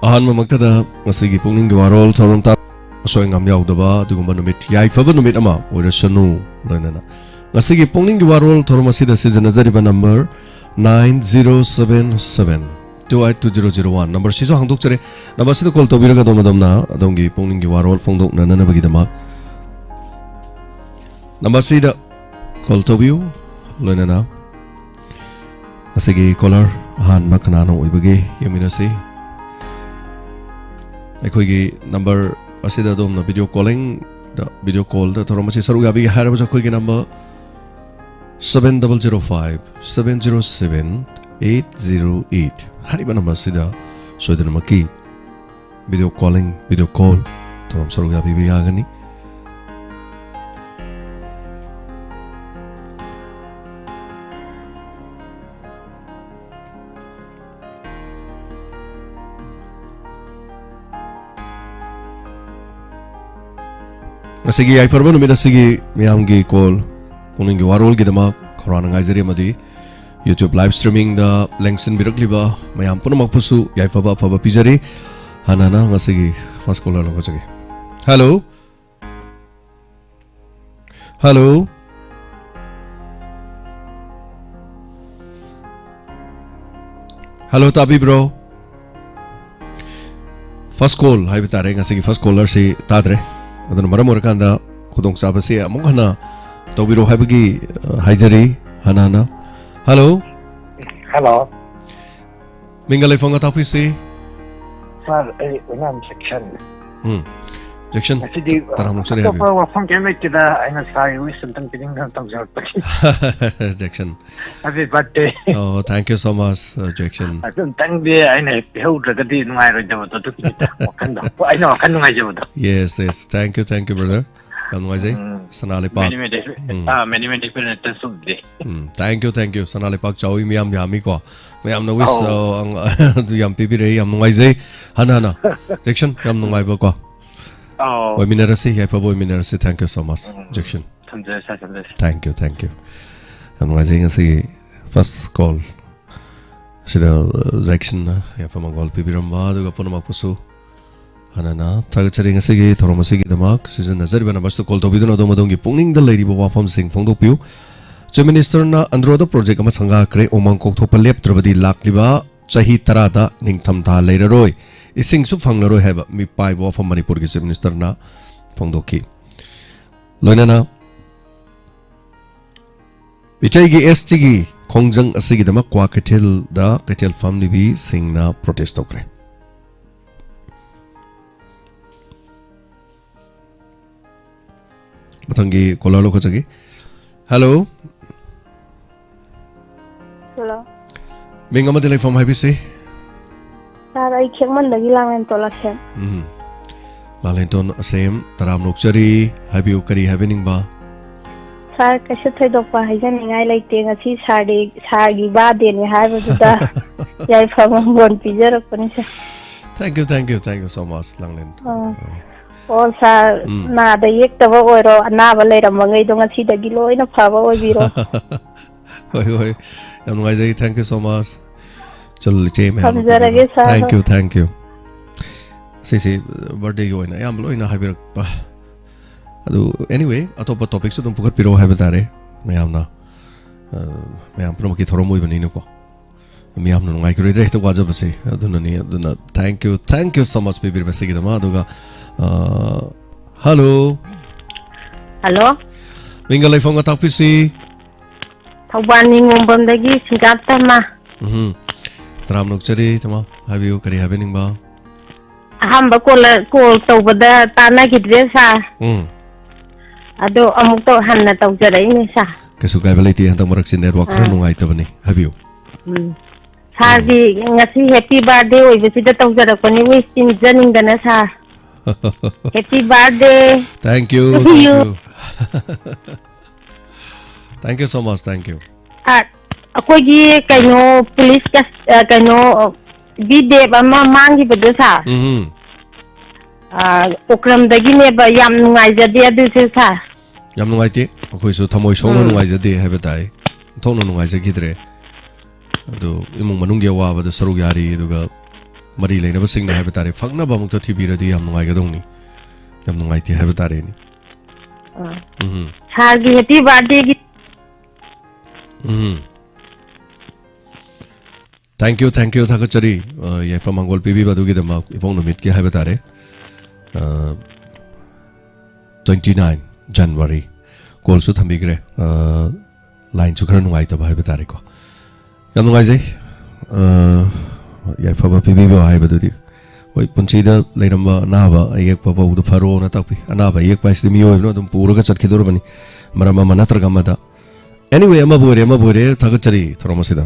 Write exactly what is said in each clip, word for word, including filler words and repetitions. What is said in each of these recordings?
ꯑꯍꯥꯟꯕꯃꯛꯇꯗ ꯉꯁꯤꯒꯤ ꯄꯨꯛꯅꯤꯡꯒꯤ ꯋꯥꯔꯣꯜ ꯊꯧꯔꯝ ꯇꯥ-, ꯑꯁꯣꯏ ꯑꯉꯥꯝ ꯌꯥꯎꯗꯕ ꯑꯗꯨꯒꯨꯝꯕ ꯅꯨꯃꯤꯠ ꯌꯥꯏꯐꯕ ꯅꯨꯃꯤꯠ ꯑꯃ ꯑꯣꯏꯔꯁꯅꯨ꯫ ꯂꯣꯏꯅꯅ ꯉꯁꯤꯒꯤ ꯄꯨꯛꯅꯤꯡꯒꯤ ꯋꯥꯔꯣꯜ ꯊꯧꯔꯝ ꯑꯁꯤꯗ ꯁꯤꯖꯤꯟꯅꯖꯔꯤꯕ number nine zero seven seven two eight two zero zero one ꯅꯝꯕꯔꯁꯤꯁꯨ ꯍꯥꯡꯗꯣꯛꯆꯔꯦ꯫ ꯅꯝꯕꯔꯁꯤꯗ ꯀꯣꯜ ꯇꯧꯕꯤꯔꯒ ꯑꯗꯣꯝ ꯑꯗꯣꯝꯅ ꯑꯗꯣꯝꯒꯤ ꯄꯨꯛꯅꯤꯡꯒꯤ ꯋꯥꯔꯣꯜ ꯐꯣꯡꯗꯣꯛꯅꯅꯕꯒꯤꯗꯃꯛ ꯅꯝꯕꯔꯁꯤꯗ ꯀꯣꯜ ꯇꯧꯕꯤꯌꯨ꯫ ꯂꯣꯏꯅꯅ ꯉꯁꯤꯒꯤ ꯀꯣꯂꯔ ꯑꯍꯥꯟꯕ ꯀꯅꯥꯅ ꯑꯣꯏꯕꯒꯦ ꯌꯦꯡꯃꯤꯟꯅꯁꯤ꯫ ꯑꯩꯈꯣꯏꯒꯤ ꯅꯝꯕꯔ ꯑꯁꯤꯗ ꯑꯗꯣꯝꯅ ꯚꯤꯗꯤꯑꯣ ꯀꯣꯂꯤꯡꯗ, ꯚꯤꯗꯤꯑꯣ ꯀꯣꯜꯗ ꯊꯧꯔꯝ ꯑꯁꯤ ꯁꯔꯨꯛ ꯌꯥꯕꯤꯒꯦ ꯍꯥꯏꯔꯕꯁꯨ ꯑꯩꯈꯣꯏꯒꯤ number seven double zero five seven zero seven eight zero eight ꯍꯥꯏꯔꯤꯕ ꯅꯝꯕꯔ ꯑꯁꯤꯗ ꯁꯣꯏꯗꯅꯃꯛꯀꯤ ꯚꯤꯗꯤꯑꯣ ꯀꯣꯂꯤꯡ, ꯚꯤꯗꯤꯑꯣ ꯀꯣꯜ ꯊꯧꯔꯝ ꯁꯔꯨꯛ ꯌꯥꯕꯤꯕ ꯌꯥꯒꯅꯤ꯫ ꯉꯁꯤꯒꯤ ꯌꯥꯏꯐꯔꯕ ꯅꯨꯃꯤꯠ ꯑꯁꯤꯒꯤ ꯃꯤꯌꯥꯝꯒꯤ ꯀꯣꯜ, ꯄꯨꯛꯅꯤꯡꯒꯤ ꯋꯥꯔꯣꯜꯒꯤꯗꯃꯛ ꯈꯧꯔꯥꯡꯅ ꯉꯥꯏꯖꯔꯤ, ꯑꯃꯗꯤ YouTube live streamingꯗ ꯂꯦꯡꯁꯤꯟꯕꯤꯔꯛꯂꯤꯕ ꯃꯌꯥꯝ ꯄꯨꯝꯅꯃꯛꯄꯨꯁꯨ ꯌꯥꯏꯐꯕ ꯑꯐꯕ ꯄꯤꯖꯔꯤ꯫ ꯍꯥꯟꯅꯅ ꯉꯁꯤꯒꯤ first caller ꯂꯧꯈꯠꯆꯒꯦ꯫ Hello꯫ Hello꯫ Hello, ꯇꯥꯕꯤꯕ꯭ꯔꯣ? First call ꯍꯥꯏꯕ ꯇꯥꯔꯦ, ꯉꯁꯤꯒꯤ first callerꯁꯤ ꯇꯥꯗ꯭ꯔꯦ꯫ ꯑꯗꯨꯅ ꯃꯔꯝ ꯑꯣꯏꯔꯀꯥꯟꯗ ꯈꯨꯗꯣꯡꯆꯥꯕꯁꯤ ꯑꯃꯨꯛ ꯍꯟꯅ ꯇꯧꯕꯤꯔꯣ ꯍꯥꯏꯕꯒꯤ, ꯑ, ꯍꯥꯏꯖꯔꯤ ꯍꯥꯟꯅ ꯍꯥꯟꯅ꯫ Hello꯫ Hello꯫ ꯃꯤꯡꯒ ꯂꯩꯐꯝꯒ ꯇꯥꯛꯄꯤꯁꯤ꯫ Sir, ꯑꯩ ꯑꯣꯏꯅꯥꯝ ꯖꯦꯛꯁꯟ꯫ ꯎꯝ꯫ ꯖꯦꯛꯁꯟ, ꯉꯁꯤꯗꯤ ꯇꯔꯥꯝꯅ ꯑꯣꯛꯆꯔꯤ, ꯑꯇꯣꯞꯄ ꯍꯥꯏꯕꯤꯌꯨ꯫ ꯋꯥꯐꯝ ꯀꯩꯝ ꯂꯩꯇꯦꯗ, ꯑꯩꯅ sir ꯒꯤ wish ꯑꯝꯇꯪ ꯄꯤꯅꯤꯡꯗꯅ ꯇꯧꯖꯔꯛꯄꯅꯤ꯫ ꯖꯦꯛꯁꯟ꯫ Happy birthday꯫ ꯑꯣ, thank you so much, ꯑ, ꯖꯦꯛꯁꯟ꯫ ꯑꯗꯨ ꯑꯝꯇꯪꯗꯤ ꯑꯩꯅ ꯍꯦꯛ ꯄꯤꯍꯧꯗ꯭ꯔꯒꯗꯤ ꯅꯨꯡꯉꯥꯏꯔꯣꯏꯗꯕꯗꯣ, ꯑꯗꯨꯒꯤꯅꯤꯗ ꯋꯥꯈꯜꯗꯣ꯫ ꯑꯩꯅ ꯋꯥꯈꯜ ꯅꯨꯡꯉꯥꯏꯖꯕꯗꯣ꯫ Yes, yes. Thank you, thank you, brother. ꯌꯥꯝ ꯅꯨꯡꯉꯥꯏꯖꯩ꯫ ꯎꯝ꯫ ꯁꯅꯥ ꯂꯩꯄꯥꯛ꯫ Many, many, um. Ah, many, many happy returns of the day꯫ Um, thank you, thank you꯫ ꯁꯅꯥ ꯂꯩꯄꯥꯛ ꯆꯥꯎꯏ, ꯃꯤꯌꯥꯝ ꯌꯥꯝꯃꯤꯀꯣ꯫ ꯃꯌꯥꯝꯅ wish, ꯑꯧ꯫ ꯑ, ꯑꯪ-, ꯑꯗꯨ ꯌꯥꯝ ꯄꯤꯕꯤꯔꯛꯏ, ꯌꯥꯝ ꯅꯨꯡꯉꯥꯏꯖꯩ꯫ ꯍꯟꯅ ꯍꯟꯅ꯫ ꯖꯦꯛꯁꯟ, ꯌꯥꯝ ꯅꯨꯡꯉꯥꯏꯕꯀꯣ꯫ ꯑꯧ꯫ ꯑꯣꯏꯃꯤꯟꯅꯔꯁꯤ, ꯌꯥꯏꯐꯕ ꯑꯣꯏꯃꯤꯟꯅꯔꯁꯤ꯫ Thank you so much, um. Jackson. ꯊꯝꯖꯔꯦ, sir, ꯊꯝꯖꯔꯦ꯫ Thank you, thank you꯫ ꯌꯥꯝ ꯅꯨꯡꯉꯥꯏꯖꯩ ꯉꯁꯤꯒꯤ first call꯫ ꯁꯤꯗ, ꯑ, ꯖꯦꯛꯁꯟꯅ ꯌꯥꯏꯐ ꯃꯪꯒꯣꯜ ꯄꯤꯕꯤꯔꯝꯕ, ꯑꯗꯨꯒ ꯄꯨꯝꯅꯃꯛꯄꯨꯁꯨ ꯍꯥꯟꯅꯅ ꯊꯥꯒꯠꯆꯔꯤ꯫ ꯉꯁꯤꯒꯤ ꯊꯧꯔꯝ ꯑꯁꯤꯒꯤꯗꯃꯛ ꯁꯤꯖꯤꯟꯅꯖꯔꯤꯕ ꯅꯝꯕꯔꯁꯤꯗ ꯀꯣꯜ ꯇꯧꯕꯤꯗꯨꯅ ꯑꯗꯣꯝ ꯑꯗꯣꯝꯒꯤ ꯄꯨꯛꯅꯤꯡꯗ ꯂꯩꯔꯤꯕ ꯋꯥꯐꯝꯁꯤꯡ ꯐꯣꯡꯗꯣꯛꯄꯤꯌꯨ꯫ ꯆꯤꯐ ꯃꯤꯅꯤꯁꯇꯔꯅ ꯑꯟꯗ꯭ꯔꯣꯗ ꯄ꯭ꯔꯣꯖꯦꯛ ꯑꯃ ꯁꯪꯒꯥꯈ꯭ꯔꯦ꯫ ꯎꯃꯪ ꯀꯣꯛꯊꯣꯛꯄ ꯂꯦꯞꯇ꯭ꯔꯕꯗꯤ ꯂꯥꯛꯂꯤꯕ ꯆꯍꯤ ꯇꯔꯥꯗ ꯅꯤꯡꯊꯝꯊꯥ ꯂꯩꯔꯔꯣꯏ, ꯏꯁꯤꯡꯁꯨ ꯐꯪꯂꯔꯣꯏ ꯍꯥꯏꯕ ꯃꯤꯄꯥꯏꯕ ꯋꯥꯐꯝ ꯃꯅꯤꯄꯨꯔꯒꯤ ꯆꯤꯐ ꯃꯤꯅꯤꯁꯇꯔꯅ ꯐꯣꯡꯗꯣꯛꯈꯤ꯫ ꯂꯣꯏꯅꯅ ꯏꯆꯩꯒꯤ ꯑꯦꯁ ꯇꯤꯒꯤ ꯈꯣꯡꯖꯪ ꯑꯁꯤꯒꯤꯗꯃꯛ ꯀ꯭ꯋꯥꯀꯩꯊꯦꯜꯗ ꯀꯩꯊꯦꯜ ꯐꯝꯂꯤꯕꯤꯁꯤꯡꯅ ꯄ꯭ꯔꯣꯇꯦꯁ ꯇꯧꯈ꯭ꯔꯦ꯫ ꯃꯊꯪꯒꯤ ꯀꯣꯂꯔ ꯂꯧꯈꯠꯆꯒꯦ꯫ ꯍꯜꯂꯣ꯫ ꯍꯜꯂꯣ꯫ ꯃꯤꯡ ꯑꯃꯗꯤ ꯂꯩꯐꯝ ꯍꯥꯏꯕꯤꯁꯤ꯫ ꯁꯥꯔ, ꯑꯩ ꯈꯦꯛꯃꯟꯗꯒꯤ ꯂꯥꯡꯂꯦꯟ ꯇꯣꯂꯛꯁꯦ꯫ ꯎꯝ꯫ ꯂꯥꯡꯂꯦꯟꯊꯣꯟ ꯑꯁꯦꯝ, ꯇꯔꯥꯝꯅ ꯑꯣꯛꯆꯔꯤ꯫ ꯍꯥꯏꯕꯤꯌꯨ, ꯀꯔꯤ ꯍꯥꯏꯕꯤꯅꯤꯡꯕ? ꯁꯥꯔ, ꯀꯩꯁꯨ ꯊꯣꯏꯗꯣꯛꯄ ꯍꯥꯏꯖꯅꯤꯡꯉꯥꯏ ꯂꯩꯇꯦ꯫ ꯉꯁꯤ ꯁꯥꯔꯗꯤ, ꯁꯥꯔꯒꯤ ꯕꯥꯔꯗꯦꯅꯤ ꯍꯥꯏꯕꯗꯨꯗ ꯌꯥꯏꯐꯕ ꯃꯪꯒꯣꯜ ꯄꯤꯖꯔꯛꯄꯅꯤ, ꯁꯥꯔ꯫ Thank you, thank you, thank you so much, ꯂꯥꯡꯂꯦꯟ꯫ ꯑꯥ꯫ ꯑꯣ, ꯁꯥꯔ, ꯎꯝ꯫ ꯅꯥꯗ ꯌꯦꯛꯇꯕ ꯑꯣꯏꯔꯣ, ꯑꯅꯥꯕ ꯂꯩꯔꯝꯕꯉꯩꯗꯣ ꯉꯁꯤꯗꯒꯤ ꯂꯣꯏꯅ ꯐꯕ ꯑꯣꯏꯕꯤꯔꯣ꯫ ꯍꯣꯏ, ꯍꯣꯏ꯫ ꯌꯥꯝ ꯅꯨꯡꯉꯥꯏꯖꯩ꯫ Thank you so much꯫ ꯆꯜꯂ ꯏꯆꯦ ꯃꯌꯥꯝ ꯑꯃ ꯊꯝꯖꯔꯒꯦ, ꯄꯤꯕꯤꯔꯣ꯫ Sir꯫ Thank you, thank you꯫ ꯁꯤꯁꯤ birthdayꯒꯤ ꯑꯣꯏꯅ ꯑꯌꯥꯝꯕ ꯂꯣꯏꯅ ꯍꯥꯏꯕꯤꯔꯛꯄ꯫ ꯑꯗꯨ, anyway, ꯑꯇꯣꯞꯄ topicꯁꯨ ꯑꯗꯨꯝ ꯄꯨꯈꯠꯄꯤꯔꯛꯑꯣ ꯍꯥꯏꯕ ꯇꯥꯔꯦ꯫ ꯃꯌꯥꯝꯅ, ꯑ, ꯃꯌꯥꯝ ꯄꯨꯝꯅꯃꯛꯀꯤ ꯊꯧꯔꯝ ꯑꯣꯏꯕꯅꯤꯅꯀꯣ꯫ ꯃꯤꯌꯥꯝꯅ ꯅꯨꯡꯉꯥꯏꯈꯤꯔꯣꯏꯗ꯭ꯔꯥ ꯍꯦꯛꯇ ꯋꯥꯖꯕꯁꯦ꯫ ꯑꯗꯨꯅꯅꯤ, ꯑꯗꯨꯅ thank you, thank you so much ꯄꯤꯕꯤꯔꯤꯕꯁꯤꯒꯤꯗꯃꯛ꯫ ꯑꯗꯨꯒ, ꯑ, hello꯫ Hello꯫ ꯃꯤꯡꯒ ꯂꯩꯐꯝꯒ ꯇꯥꯛꯄꯤꯁꯤ꯫ ꯊꯧꯕꯥꯜ ꯅꯤꯉꯣꯝꯕꯝꯗꯒꯤ ꯁꯤꯡꯒꯥꯞꯇꯝꯃ꯫ ꯎꯝ꯫ ꯇꯔꯥꯝꯅ ꯑꯣꯛꯆꯔꯤ, ꯇꯥꯃꯣ꯫ ꯍꯥꯏꯕꯤꯌꯨ, ꯀꯔꯤ ꯍꯥꯏꯕꯤꯅꯤꯡꯕ? ꯑꯍꯥꯟꯕ ꯀꯣꯜ, ꯀꯣꯜ ꯇꯧꯕꯗ ꯇꯥꯟꯅꯈꯤꯗ꯭ꯔꯦ, ꯁꯥꯔ꯫ ꯎꯝ꯫ ꯑꯗꯣ ꯑꯃꯨꯛ ꯇꯧ-, ꯍꯟꯅ ꯇꯧꯖꯔꯛꯏꯅꯦ, ꯁꯥꯔ꯫ ꯀꯩꯁꯨ ꯀꯥꯏꯕ ꯂꯩꯇꯦ, ꯍꯟꯗꯛ ꯃꯔꯛꯁꯦ network ꯈꯔ ꯑꯥ꯫ ꯅꯨꯡꯉꯥꯏꯇꯕꯅꯤ꯫ ꯍꯥꯏꯕꯤꯌꯨ꯫ ꯎꯝ꯫ ꯁꯥꯔꯒꯤ ꯉꯁꯤ happy birthday ꯑꯣꯏꯕꯁꯤꯗ ꯇꯧꯖꯔꯛꯄꯅꯤ, wish ꯄꯤꯖꯅꯤꯡꯗꯅ, sir. Happy birthday Thank you, to thank you꯫ You꯫ Thank you so much, thank you꯫ ꯑ, ꯑꯩꯈꯣꯏꯒꯤ ꯀꯩꯅꯣ, ꯄꯨꯂꯤꯁ ꯀ-, ꯑ, ꯀꯩꯅꯣ, ꯕꯤ ꯗꯦꯕ ꯑꯃ ꯃꯥꯡꯈꯤꯕꯗꯣ, ꯁꯥꯔ꯫ ꯎꯝ꯫ ꯑ, ꯑꯣꯀ꯭ꯔꯝꯗꯒꯤꯅꯦꯕ, ꯌꯥꯝ ꯅꯨꯡꯉꯥꯏꯖꯗꯦ ꯑꯗꯨꯁꯨ, ꯁꯥꯔ꯫ ꯌꯥꯝ ꯅꯨꯡꯉꯥꯏꯇꯦ, ꯑꯩꯈꯣꯏꯁꯨ ꯊꯃꯣꯏ ꯁꯣꯛꯅ ꯎꯝ꯫ ꯅꯨꯡꯉꯥꯏꯖꯗꯦ ꯍꯥꯏꯕ ꯇꯥꯏ, ꯑꯣꯟꯊꯣꯛꯅ ꯅꯨꯡꯉꯥꯏꯖꯈꯤꯗ꯭ꯔꯦ꯫ ꯑꯗꯨ ꯏꯃꯨꯡ ꯃꯅꯨꯡꯒꯤ ꯑꯋꯥꯕꯗ ꯁꯔꯨꯛ ꯌꯥꯔꯤ, ꯑꯗꯨꯒ ꯃꯔꯤ ꯂꯩꯅꯕꯁꯤꯡꯅ ꯍꯥꯏꯕ ꯇꯥꯔꯦ, ꯐꯪꯅꯕ ꯑꯃꯨꯛꯇ ꯊꯤꯕꯤꯔꯗꯤ ꯌꯥꯝ ꯅꯨꯡꯉꯥꯏꯒꯗꯧꯅꯤ꯫ ꯌꯥꯝ ꯅꯨꯡꯉꯥꯏꯇꯦ ꯍꯥꯏꯕ ꯇꯥꯔꯦꯅꯦ꯫ ꯑꯥ꯫ ꯎꯝ꯫ ꯁꯥꯔꯒꯤ ꯍꯦꯄꯤ ꯕꯥꯔꯗꯦꯒꯤ um. Thank you, thank you, ꯊꯥꯒꯠꯆꯔꯤ꯫ ꯑ, ꯌꯥꯏꯐ ꯃꯪꯒꯣꯜ ꯄꯤꯕꯤꯕ ꯑꯗꯨꯒꯤꯗꯃꯛ, ꯏꯄꯣꯛ ꯅꯨꯃꯤꯠꯀꯤ ꯍꯥꯏꯕ ꯇꯥꯔꯦ꯫ ꯑ, twenty nine January꯫ ꯀꯣꯜꯁꯨ ꯊꯝꯕꯤꯈ꯭ꯔꯦ꯫ ꯑ, ꯂꯥꯏꯟꯁꯨ ꯈꯔ ꯅꯨꯡꯉꯥꯏꯇꯕ ꯍꯥꯏꯕ ꯇꯥꯔꯦꯀꯣ꯫ ꯌꯥꯝ ꯅꯨꯡꯉꯥꯏꯖꯩ꯫ ꯑ, ꯌꯥꯏꯐꯕ ꯄꯤꯕꯤꯕ ꯍꯥꯏꯕꯗꯨꯗꯤ, ꯍꯣꯏ, ꯄꯨꯟꯁꯤꯗ ꯂꯩꯔꯝꯕ ꯑꯅꯥꯕ ꯑꯌꯦꯛꯄ ꯐꯥꯎꯕꯗ ꯐꯔꯣꯅ ꯇꯥꯛꯄꯤ꯫ ꯑꯅꯥꯕ ꯑꯌꯦꯛꯄ ꯍꯥꯏꯁꯤꯗꯤ ꯃꯤꯑꯣꯏꯕꯅ ꯑꯗꯨꯝ ꯄꯨꯔꯒ ꯆꯠꯈꯤꯗꯧꯔꯕꯅꯤ, ꯃꯔꯝ ꯑꯃ ꯅꯠꯇ꯭ꯔꯒ ꯑꯃꯗ꯫ Anyway, ꯑꯃꯕꯨ ꯑꯣꯏꯔꯦ, ꯑꯃꯕꯨ ꯑꯣꯏꯔꯦ, ꯊꯥꯒꯠꯆꯔꯤ ꯊꯧꯔꯝ ꯑꯁꯤꯗ꯫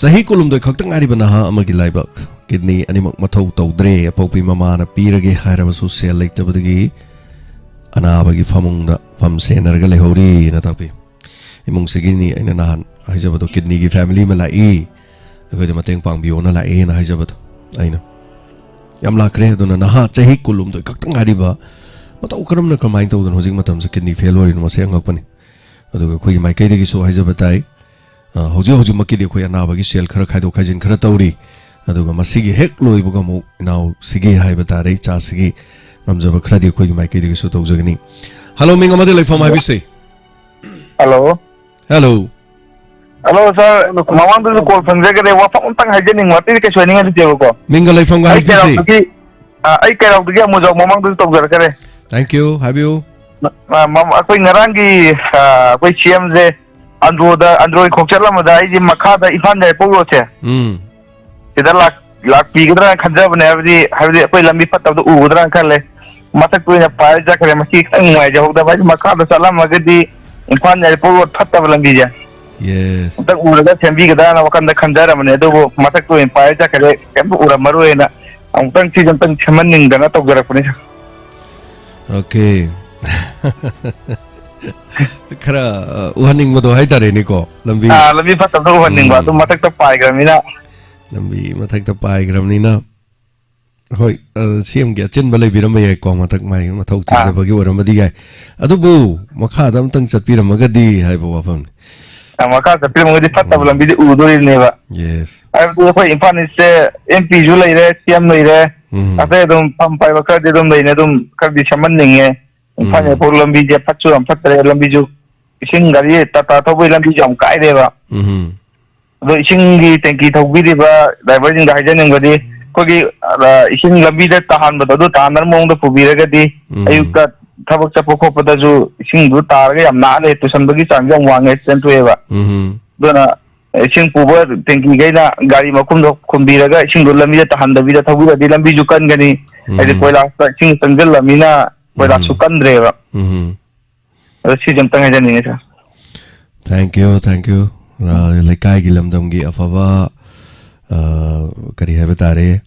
ꯆꯍꯤ ꯀꯨꯟꯍꯨꯝꯗꯣꯏ ꯈꯛꯇ ꯉꯥꯏꯔꯤꯕ ꯅꯍꯥ ꯑꯃꯒꯤ ꯂꯥꯏꯕꯛ, ꯀꯤꯗꯅꯤ ꯑꯅꯤꯃꯛ ꯃꯊꯧ ꯇꯧꯗ꯭ꯔꯦ꯫ ꯑꯄꯣꯛꯄꯤ ꯃꯃꯥꯅ ꯄꯤꯔꯒꯦ ꯍꯥꯏꯔꯕꯁꯨ ꯁꯦꯜ ꯂꯩꯇꯕꯗꯒꯤ ꯑꯅꯥꯕꯒꯤ ꯐꯃꯨꯡꯗ ꯐꯝ ꯁꯦꯟꯅꯔꯒ ꯂꯩꯍꯧꯔꯤꯅ ꯇꯥꯛꯄꯤ꯫ ꯏꯃꯨꯡꯁꯤꯒꯤꯅꯤ ꯑꯩꯅ ꯅꯍꯥꯟ ꯍꯥꯏꯖꯕꯗꯣ, ꯀꯤꯗꯅꯤꯒꯤ ꯐꯦꯃꯤꯂꯤ ꯑꯃ ꯂꯥꯛꯏ, ꯑꯩꯈꯣꯏꯗ ꯃꯇꯦꯡ ꯄꯥꯡꯕꯤꯌꯣꯅ ꯂꯥꯛꯑꯦꯅ ꯍꯥꯏꯖꯕꯗꯣ ꯑꯩꯅ꯫ ꯌꯥꯝ ꯂꯥꯛꯈ꯭ꯔꯦ꯫ ꯑꯗꯨꯅ ꯅꯍꯥ ꯆꯍꯤ ꯀꯨꯟꯍꯨꯝꯗꯣꯏ ꯈꯛꯇ ꯉꯥꯏꯔꯤꯕ ꯃꯇꯧ ꯀꯔꯝꯅ, ꯀꯔꯝꯍꯥꯏꯅ ꯇꯧꯗꯅ ꯍꯧꯖꯤꯛ ꯃꯇꯝꯁꯦ ꯀꯤꯗꯅꯤ ꯐꯦꯜ ꯑꯣꯏꯔꯤꯅꯣ, ꯃꯁꯤ ꯑꯉꯛꯄꯅꯤ꯫ ꯑꯗꯨꯒ ꯑꯩꯈꯣꯏꯒꯤ ꯃꯥꯏꯀꯩꯗꯒꯤꯁꯨ ꯍꯥꯏꯖꯕ ꯇꯥꯏ, ꯑ, ꯍꯧꯖꯤꯛ ꯍꯧꯖꯤꯛꯃꯛꯀꯤꯗꯤ ꯑꯩꯈꯣꯏ ꯑꯅꯥꯕꯒꯤ ꯁꯦꯜ ꯈꯔ ꯈꯥꯏꯗꯣꯛ ꯈꯥꯏꯖꯤꯟ ꯈꯔ ꯇꯧꯔꯤ꯫ ꯑꯗꯨꯒ ꯃꯁꯤꯒꯤ ꯍꯦꯛ ꯂꯣꯏꯕꯒ ꯑꯃꯨꯛ ꯏꯅꯥꯎꯁꯤꯒꯤ ꯍꯥꯏꯕ ꯇꯥꯔꯦ, ꯏꯆꯥꯁꯤꯒꯤ ꯉꯝꯖꯕ ꯈꯔꯗꯤ ꯑꯩꯈꯣꯏꯒꯤ ꯃꯥꯏꯀꯩꯗꯒꯤꯁꯨ ꯇꯧꯖꯒꯅꯤ꯫ ꯍꯜꯂꯣ, ꯃꯤꯡ ꯑꯃꯗꯤ ꯂꯩꯐꯝ ꯍꯥꯏꯕꯤꯁꯤ꯫ ꯍꯜꯂꯣ꯫ ꯍꯜꯂꯣ꯫ ꯍꯜꯂꯣ, ꯁꯥꯔ, ꯃꯃꯥꯡꯗꯁꯨ ꯀꯣꯜ ꯐꯪꯖꯈ꯭ꯔꯦ, ꯋꯥꯐꯝ ꯑꯝꯇꯪ ꯍꯥꯏꯖꯅꯤꯡꯕ, ꯑꯇꯩꯗꯤ ꯀꯩꯁꯨ ꯍꯥꯏꯅꯤꯡꯉꯥꯏ ꯂꯩꯇꯦꯕꯀꯣ꯫ ꯃꯤꯡꯒ ꯂꯩꯐꯝꯒ ꯑꯩ ꯍꯥꯏꯕꯤꯁꯤ꯫ ꯀꯩꯔꯥꯎꯗꯒꯤ, ꯑ, ꯑꯩ ꯀꯩꯔꯥꯎꯗꯒꯤ ꯑꯃꯨꯖꯥꯎ ꯃꯃꯥꯡꯗꯁꯨ ꯇꯧꯖꯔꯛꯈ꯭ꯔꯦ꯫ Thank you, ꯍꯥꯏꯕꯤꯌꯨ꯫ ꯃ-, ꯃ-, ꯃ-, ꯑꯩꯈꯣꯏ ꯉꯔꯥꯡꯒꯤ, ꯑ, ꯑꯩꯈꯣꯏ ꯁꯤ ꯑꯦꯝꯁꯦ ꯑꯟꯗ꯭ꯔꯣꯗ, ꯑꯟꯗ꯭ꯔꯣꯒꯤ ꯈꯣꯡꯆꯠ ꯑꯃꯗ ꯑꯩꯁꯦ ꯃꯈꯥꯗ ꯏꯝꯐꯥꯜ ꯌꯥꯏꯔꯤꯄꯣꯛ ꯔꯣꯗꯁꯦ, ꯎꯝ꯫ ꯁꯤꯗ ꯂꯥꯛ-, ꯂꯥꯛꯄꯤꯒꯗ꯭ꯔꯥꯅ ꯈꯟꯖꯕꯅꯦ, ꯍꯥꯏꯕꯗꯤ, ꯍꯥꯏꯕꯗꯤ ꯑꯩꯈꯣꯏ ꯂꯝꯕꯤ ꯐꯠꯇꯕꯗꯣ ꯎꯒꯗ꯭ꯔꯥꯅ ꯈꯜꯂꯦ꯫ ꯃꯊꯛꯇ ꯑꯣꯏꯅ ꯄꯥꯏꯔ ꯆꯠꯈ꯭ꯔꯦ꯫ ꯃꯁꯤ ꯈꯤꯇꯪ ꯅꯨꯡꯉꯥꯏꯖꯍꯧꯗꯕ, ꯍꯥꯏꯗꯤ ꯃꯈꯥꯗ ꯆꯠꯂꯝꯃꯒꯗꯤ ꯏꯝꯐꯥꯜ ꯌꯥꯏꯔꯤꯄꯣꯛ ꯔꯣꯗ ꯐꯠꯇꯕ ꯂꯝꯕꯤꯁꯦ, yes, ꯑꯝꯇꯪ ꯎꯔꯒ ꯁꯦꯝꯕꯤꯒꯗ꯭ꯔꯥꯅ ꯋꯥꯈꯜꯗ ꯈꯟꯖꯔꯝꯕꯅꯦ, ꯑꯗꯨꯕꯨ ꯃꯊꯛꯇ ꯑꯣꯏꯅ ꯄꯥꯏꯔ ꯆꯠꯈ꯭ꯔꯦ, ꯀꯩꯝꯇ ꯎꯔꯝꯃꯔꯣꯏꯅ ꯑꯃꯨꯛꯇꯪ ꯁꯤꯁꯦ ꯑꯝꯇꯪ ꯁꯦꯝꯍꯟꯅꯤꯡꯗꯅ ꯇꯧꯖꯔꯛꯄꯅꯤ꯫ Okay꯫ ꯈꯔ, ꯑ, ꯎꯍꯟꯅꯤꯡꯕꯗꯣ ꯍꯥꯏꯇꯥꯔꯦꯅꯦꯀꯣ, ꯂꯝꯕꯤ꯫ ꯑꯥ, ꯂꯝꯕꯤ ꯐꯠꯇꯕꯗꯣ ꯎꯍꯟꯅꯤꯡꯕ, ꯎꯝ꯫ ꯑꯗꯨ ꯃꯊꯛꯇ ꯄꯥꯏꯈ꯭ꯔꯕꯅꯤꯅ꯫ ꯂꯝꯕꯤ ꯃꯊꯛꯇ ꯄꯥꯏꯈ꯭ꯔꯕꯅꯤꯅ꯫ ꯍꯣꯏ, ꯑ, ꯁꯤ ꯑꯦꯝꯒꯤ ꯑꯆꯤꯟꯕ ꯂꯩꯕꯤꯔꯝꯕ ꯌꯥꯏꯀꯣ, ꯃꯊꯛ ꯃꯥꯏ ꯃꯊꯧ ꯑꯥ꯫ ꯆꯤꯟꯖꯕꯒꯤ ꯑꯣꯏꯔꯝꯕꯗꯤ ꯌꯥꯏ꯫ ꯑꯗꯨꯕꯨ ꯃꯈꯥꯗ ꯑꯝꯇꯪ ꯆꯠꯄꯤꯔꯝꯃꯒꯗꯤ ꯍꯥꯏꯕ ꯋꯥꯐꯝꯅꯤ꯫ ꯌꯥꯝ ꯃꯈꯥ ꯆꯠꯄꯤꯔꯝꯃꯒꯗꯤ ꯐꯠꯇꯕ ꯎꯝ꯫ ꯂꯝꯕꯤꯗꯤ ꯎꯗꯣꯔꯤꯕꯅꯦꯕ꯫ Yes꯫ ꯍꯥꯏꯕꯗꯤ ꯑꯩꯈꯣꯏ ꯏꯝꯐꯥꯜ ꯏꯁꯁꯦ ꯑꯦꯝ ꯄꯤꯁꯨ ꯂꯩꯔꯦ, ꯁꯤ ꯑꯦꯝ ꯂꯩꯔꯦ, ꯎꯝ꯫ ꯑꯇꯩ ꯑꯗꯨꯝ ꯐꯝ ꯄꯥꯏꯕ ꯈꯔꯗꯤ ꯑꯗꯨꯝ ꯂꯩꯅꯦ, ꯑꯗꯨꯝ ꯈꯔꯗꯤ ꯁꯦꯝꯍꯟꯅꯤꯡꯉꯦ꯫ ꯏꯝꯐꯥꯜ ꯎꯝ꯫ ꯌꯧꯐꯥꯎ ꯂꯝꯕꯤꯁꯦ ꯐꯠꯁꯨ ꯌꯥꯝ ꯐꯠꯇ꯭ꯔꯦ, ꯂꯝꯕꯤꯁꯨ ꯏꯁꯤꯡ ꯒꯥꯔꯤ ꯇꯥꯇꯥ ꯊꯧꯕꯒꯤ ꯂꯝꯕꯤꯁꯨ ꯌꯥꯝ ꯀꯥꯏꯔꯦꯕ꯫ ꯎꯝ꯫ ꯑꯗꯣ ꯏꯁꯤꯡꯒꯤ ꯇꯦꯡꯀꯤ ꯊꯧꯕꯤꯔꯤꯕ ꯗ꯭ꯔꯥꯏꯚꯔꯁꯤꯡꯗ ꯍꯥꯏꯖꯅꯤꯡꯕꯗꯤ, ꯑꯩꯈꯣꯏꯒꯤ, ꯑ, ꯏꯁꯤꯡ ꯂꯝꯕꯤꯗ ꯇꯥꯍꯟꯕꯗꯣ ꯑꯗꯨ ꯇꯥꯍꯟꯗꯅꯕ ꯃꯑꯣꯡꯗ ꯄꯨꯕꯤꯔꯒꯗꯤ, ꯎꯝ꯫ ꯑꯌꯨꯛꯇ ꯊꯕꯛ ꯆꯠꯄ ꯈꯣꯠꯄꯗꯁꯨ ꯏꯁꯤꯡꯗꯨ ꯇꯥꯔꯒ ꯌꯥꯝ ꯅꯥꯜꯂꯦ, ꯇꯨꯁꯟꯕꯒꯤ ꯆꯥꯡꯁꯨ ꯌꯥꯝ ꯋꯥꯡꯉꯦ, ꯑꯦꯛꯁꯤꯗꯦꯟ ꯊꯣꯛꯑꯦꯕ꯫ ꯎꯝ꯫ ꯑꯗꯨꯅ ꯏꯁꯤꯡ ꯄꯨꯕ ꯇꯦꯡꯀꯤꯈꯩꯅ ꯒꯥꯔꯤ ꯃꯈꯨꯝꯗꯣ ꯈꯨꯝꯕꯤꯔꯒ ꯏꯁꯤꯡꯗꯣ ꯂꯝꯕꯤꯗ ꯇꯥꯍꯟꯗꯕꯤꯗ ꯊꯧꯕꯤꯔꯗꯤ ꯂꯝꯕꯤꯁꯨ ꯀꯟꯒꯅꯤ꯫ ꯍꯥꯏꯗꯤ ꯎꯝ꯫ ꯀꯣꯏꯂꯥꯁꯇ ꯏꯁꯤꯡ ꯆꯪꯁꯤꯜꯂꯃꯤꯅ ꯀꯣꯏꯂꯥꯁꯁꯨ ꯎꯝ꯫ ꯀꯟꯗ꯭ꯔꯦꯕ꯫ ꯎꯝ꯫ ꯑꯗꯣ ꯁꯤꯁꯦ ꯑꯝꯇꯪ ꯍꯥꯏꯖꯅꯤꯡꯉꯤ, ꯁꯥꯔ꯫ Thank you, thank you꯫ ꯑ, ꯂꯩꯀꯥꯏꯒꯤ ꯂꯝꯗꯝꯒꯤ ꯑꯐꯕ, ꯑ, ꯀꯔꯤ ꯍꯥꯏꯕ ꯇꯥꯔꯦ,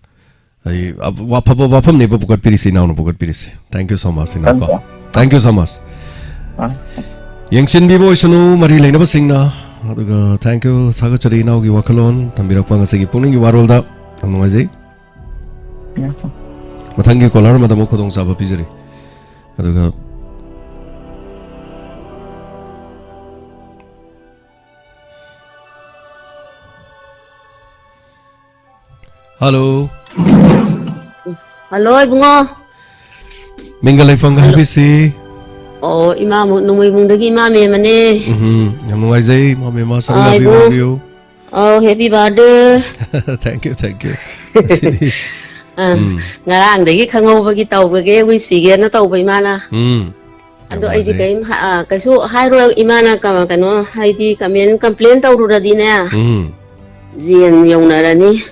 ꯑꯩ, ꯑ, ꯑꯐꯕ ꯋꯥꯐꯝꯅꯦꯕ ꯄꯨꯈꯠꯄꯤꯔꯤꯁꯤ, ꯏꯅꯥꯎꯅ ꯄꯨꯈꯠꯄꯤꯔꯤꯁꯤ꯫ Thank you so much, ꯏꯅꯥꯎꯀꯣ꯫ Thank you꯫ Thank you so much꯫ ꯑ꯫ ꯌꯦꯡꯁꯤꯟꯕꯤꯕ ꯑꯣꯏꯁꯅꯨ, ꯃꯔꯤ ꯂꯩꯅꯕꯁꯤꯡꯅ꯫ ꯑꯗꯨꯒ thank you, ꯊꯥꯒꯠꯆꯔꯤ ꯏꯅꯥꯎꯒꯤ ꯋꯥꯈꯜꯂꯣꯟ ꯊꯝꯕꯤꯔꯛꯄ ꯉꯁꯤꯒꯤ ꯄꯨꯛꯅꯤꯡꯒꯤ ꯋꯥꯔꯣꯜꯗ꯫ ꯌꯥꯝ ꯅꯨꯡꯉꯥꯏꯖꯩ꯫ ꯌꯥꯝ ꯅꯨꯡꯉꯥꯏ꯫ ꯃꯊꯪꯒꯤ caller ꯑꯃꯗ ꯑꯃꯨꯛ ꯈꯨꯗꯣꯡꯆꯥꯕ ꯄꯤꯖꯔꯤ꯫ ꯑꯗꯨꯒ Hello꯫ Hello, ꯏꯕꯨꯡꯉꯣ꯫ ꯃꯤꯡꯒ ꯂꯩꯐꯝꯒ Hello꯫ ꯍꯥꯏꯕꯤꯁꯤ꯫ ꯑꯣ, ꯏꯃꯥ ꯃꯨ-, ꯅꯣꯡꯃꯩꯕꯨꯡꯗꯒꯤ ꯏꯃꯥ ꯃꯦꯝꯃꯅꯦ꯫ ꯎꯝ, ꯌꯥꯝ ꯅꯨꯡꯉꯥꯏꯖꯩ, ꯏꯃꯥ ꯃꯦꯝꯃ, ꯁꯔꯨ ꯑꯥ, ꯌꯥꯕꯤꯌꯨ, ꯏꯕꯨꯡꯉꯣ꯫ ꯌꯥꯕꯤꯌꯨ꯫ ꯑꯧ, happy birthday꯫ Thank you, thank you꯫ ꯉꯁꯤꯗꯤ ꯑꯥ, ꯎꯝ꯫ ꯉꯔꯥꯡꯗꯒꯤ ꯈꯪꯍꯧꯕꯒꯤ ꯇꯧꯕꯒꯦ, wish ꯄꯤꯒꯦꯅ ꯇꯧꯕ ꯏꯃꯥꯅ꯫ ꯎꯝ꯫ ꯑꯗꯣ ꯌꯥꯝ ꯑꯩꯗꯤ ꯅꯨꯡꯉꯥꯏꯖꯩ꯫ ꯀꯩꯝ ꯍ-, ꯑ, ꯀꯩꯁꯨ ꯍꯥꯏꯔꯣꯏ, ꯏꯃꯥꯅ ꯀ-, ꯀꯩꯅꯣ, ꯍꯥꯏꯗꯤ comment, complain ꯇꯧꯔꯨꯔꯗꯤꯅꯦ, ꯎꯝ꯫ ꯖꯦꯜ ꯌꯧꯅꯔꯅꯤ꯫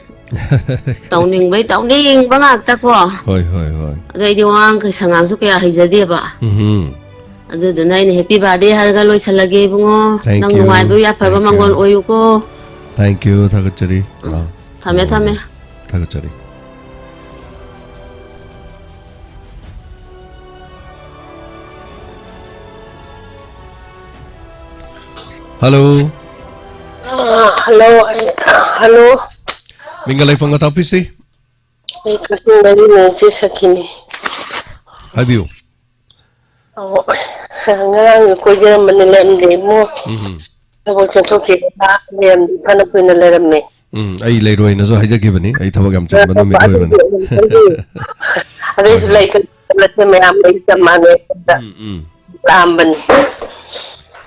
ꯇꯧꯅꯤꯡꯕꯩ ꯇꯧꯅꯤꯡꯕ ꯉꯥꯛꯇ ꯀꯣ꯫ ꯍꯣꯏ, ꯍꯣꯏ, ꯍꯣꯏ꯫ ꯑꯗꯣ ꯑꯩꯗꯤ ꯋꯥꯉꯥꯡ ꯀꯩ ꯁꯉꯥꯡꯁꯨ ꯀꯌꯥ ꯍꯩꯖꯗꯦꯕ꯫ ꯎꯝꯍꯨꯝ꯫ ꯑꯗꯨꯗꯨꯅ ꯑꯩꯅ happy birthday ꯍꯥꯏꯔꯒ ꯂꯣꯏꯁꯜꯂꯒꯦ, ꯏꯕꯨꯡꯉꯣ꯫ Thank ꯅꯪ you, ꯅꯨꯡꯉꯥꯏꯕ ꯌꯥꯏꯐꯕ thank you꯫ ꯃꯪꯒꯣꯜ ꯑꯣꯏꯌꯨꯀꯣ꯫ Thank you, ꯊꯥꯒꯠꯆꯔꯤ꯫ ꯎꯝ꯫ ꯑꯥ, ꯊꯝꯃꯦ, ꯌꯥꯝ ꯊꯝꯃꯦ꯫ ꯅꯨꯡꯉꯥꯏꯖꯔꯦ꯫ ꯊꯥꯒꯠꯆꯔꯤ꯫ Hello꯫ ꯑ, hello, ꯑꯩ, hello꯫ ꯃꯤꯡꯒ ꯂꯩꯐꯝꯒ ꯇꯥꯛꯄꯤꯁꯤ꯫ ꯑꯩ ꯀꯛꯆꯤꯡꯗꯒꯤꯅꯦ, ꯏꯆꯦ ꯁꯈꯤꯅꯤ꯫ ꯍꯥꯏꯕꯤꯌꯨ꯫ ꯑꯣ, ꯉꯔꯥꯡꯁꯨ ꯀꯣꯏꯖꯔꯝꯕꯅꯤ, ꯂꯩꯔꯝꯗꯦ ꯏꯕꯨꯡꯉꯣ꯫ ꯎꯝ꯫ ꯊꯕꯛ ꯆꯠꯊꯣꯛꯈꯤꯕ ꯂꯦꯝ ꯐꯅ ꯀꯨꯏꯅ ꯂꯩꯔꯝꯃꯦ꯫ ꯎꯝ, ꯑꯩ ꯂꯩꯔꯣꯏꯅꯁꯨ ꯍꯥꯏꯖꯈꯤꯕꯅꯤ, ꯑꯩ ꯊꯕꯛ ꯌꯥꯝ ꯆꯤꯟꯕ ꯅꯨꯃꯤꯠ ꯑꯗꯨꯒꯤ ꯑꯣꯏꯕꯅꯤ꯫ ꯑꯗꯨꯒꯤ ꯑꯗꯨꯏꯁꯨ ꯍꯣꯏ, ꯍꯣꯏ꯫ ꯂꯩꯇ ꯅꯠꯇꯦ, ꯃꯌꯥꯝ ꯂꯩ ꯆꯞ ꯃꯥꯟꯅꯩ꯫ ꯎꯝ, ꯎꯝ꯫ ꯂꯥꯛꯑꯝꯕꯅꯤ꯫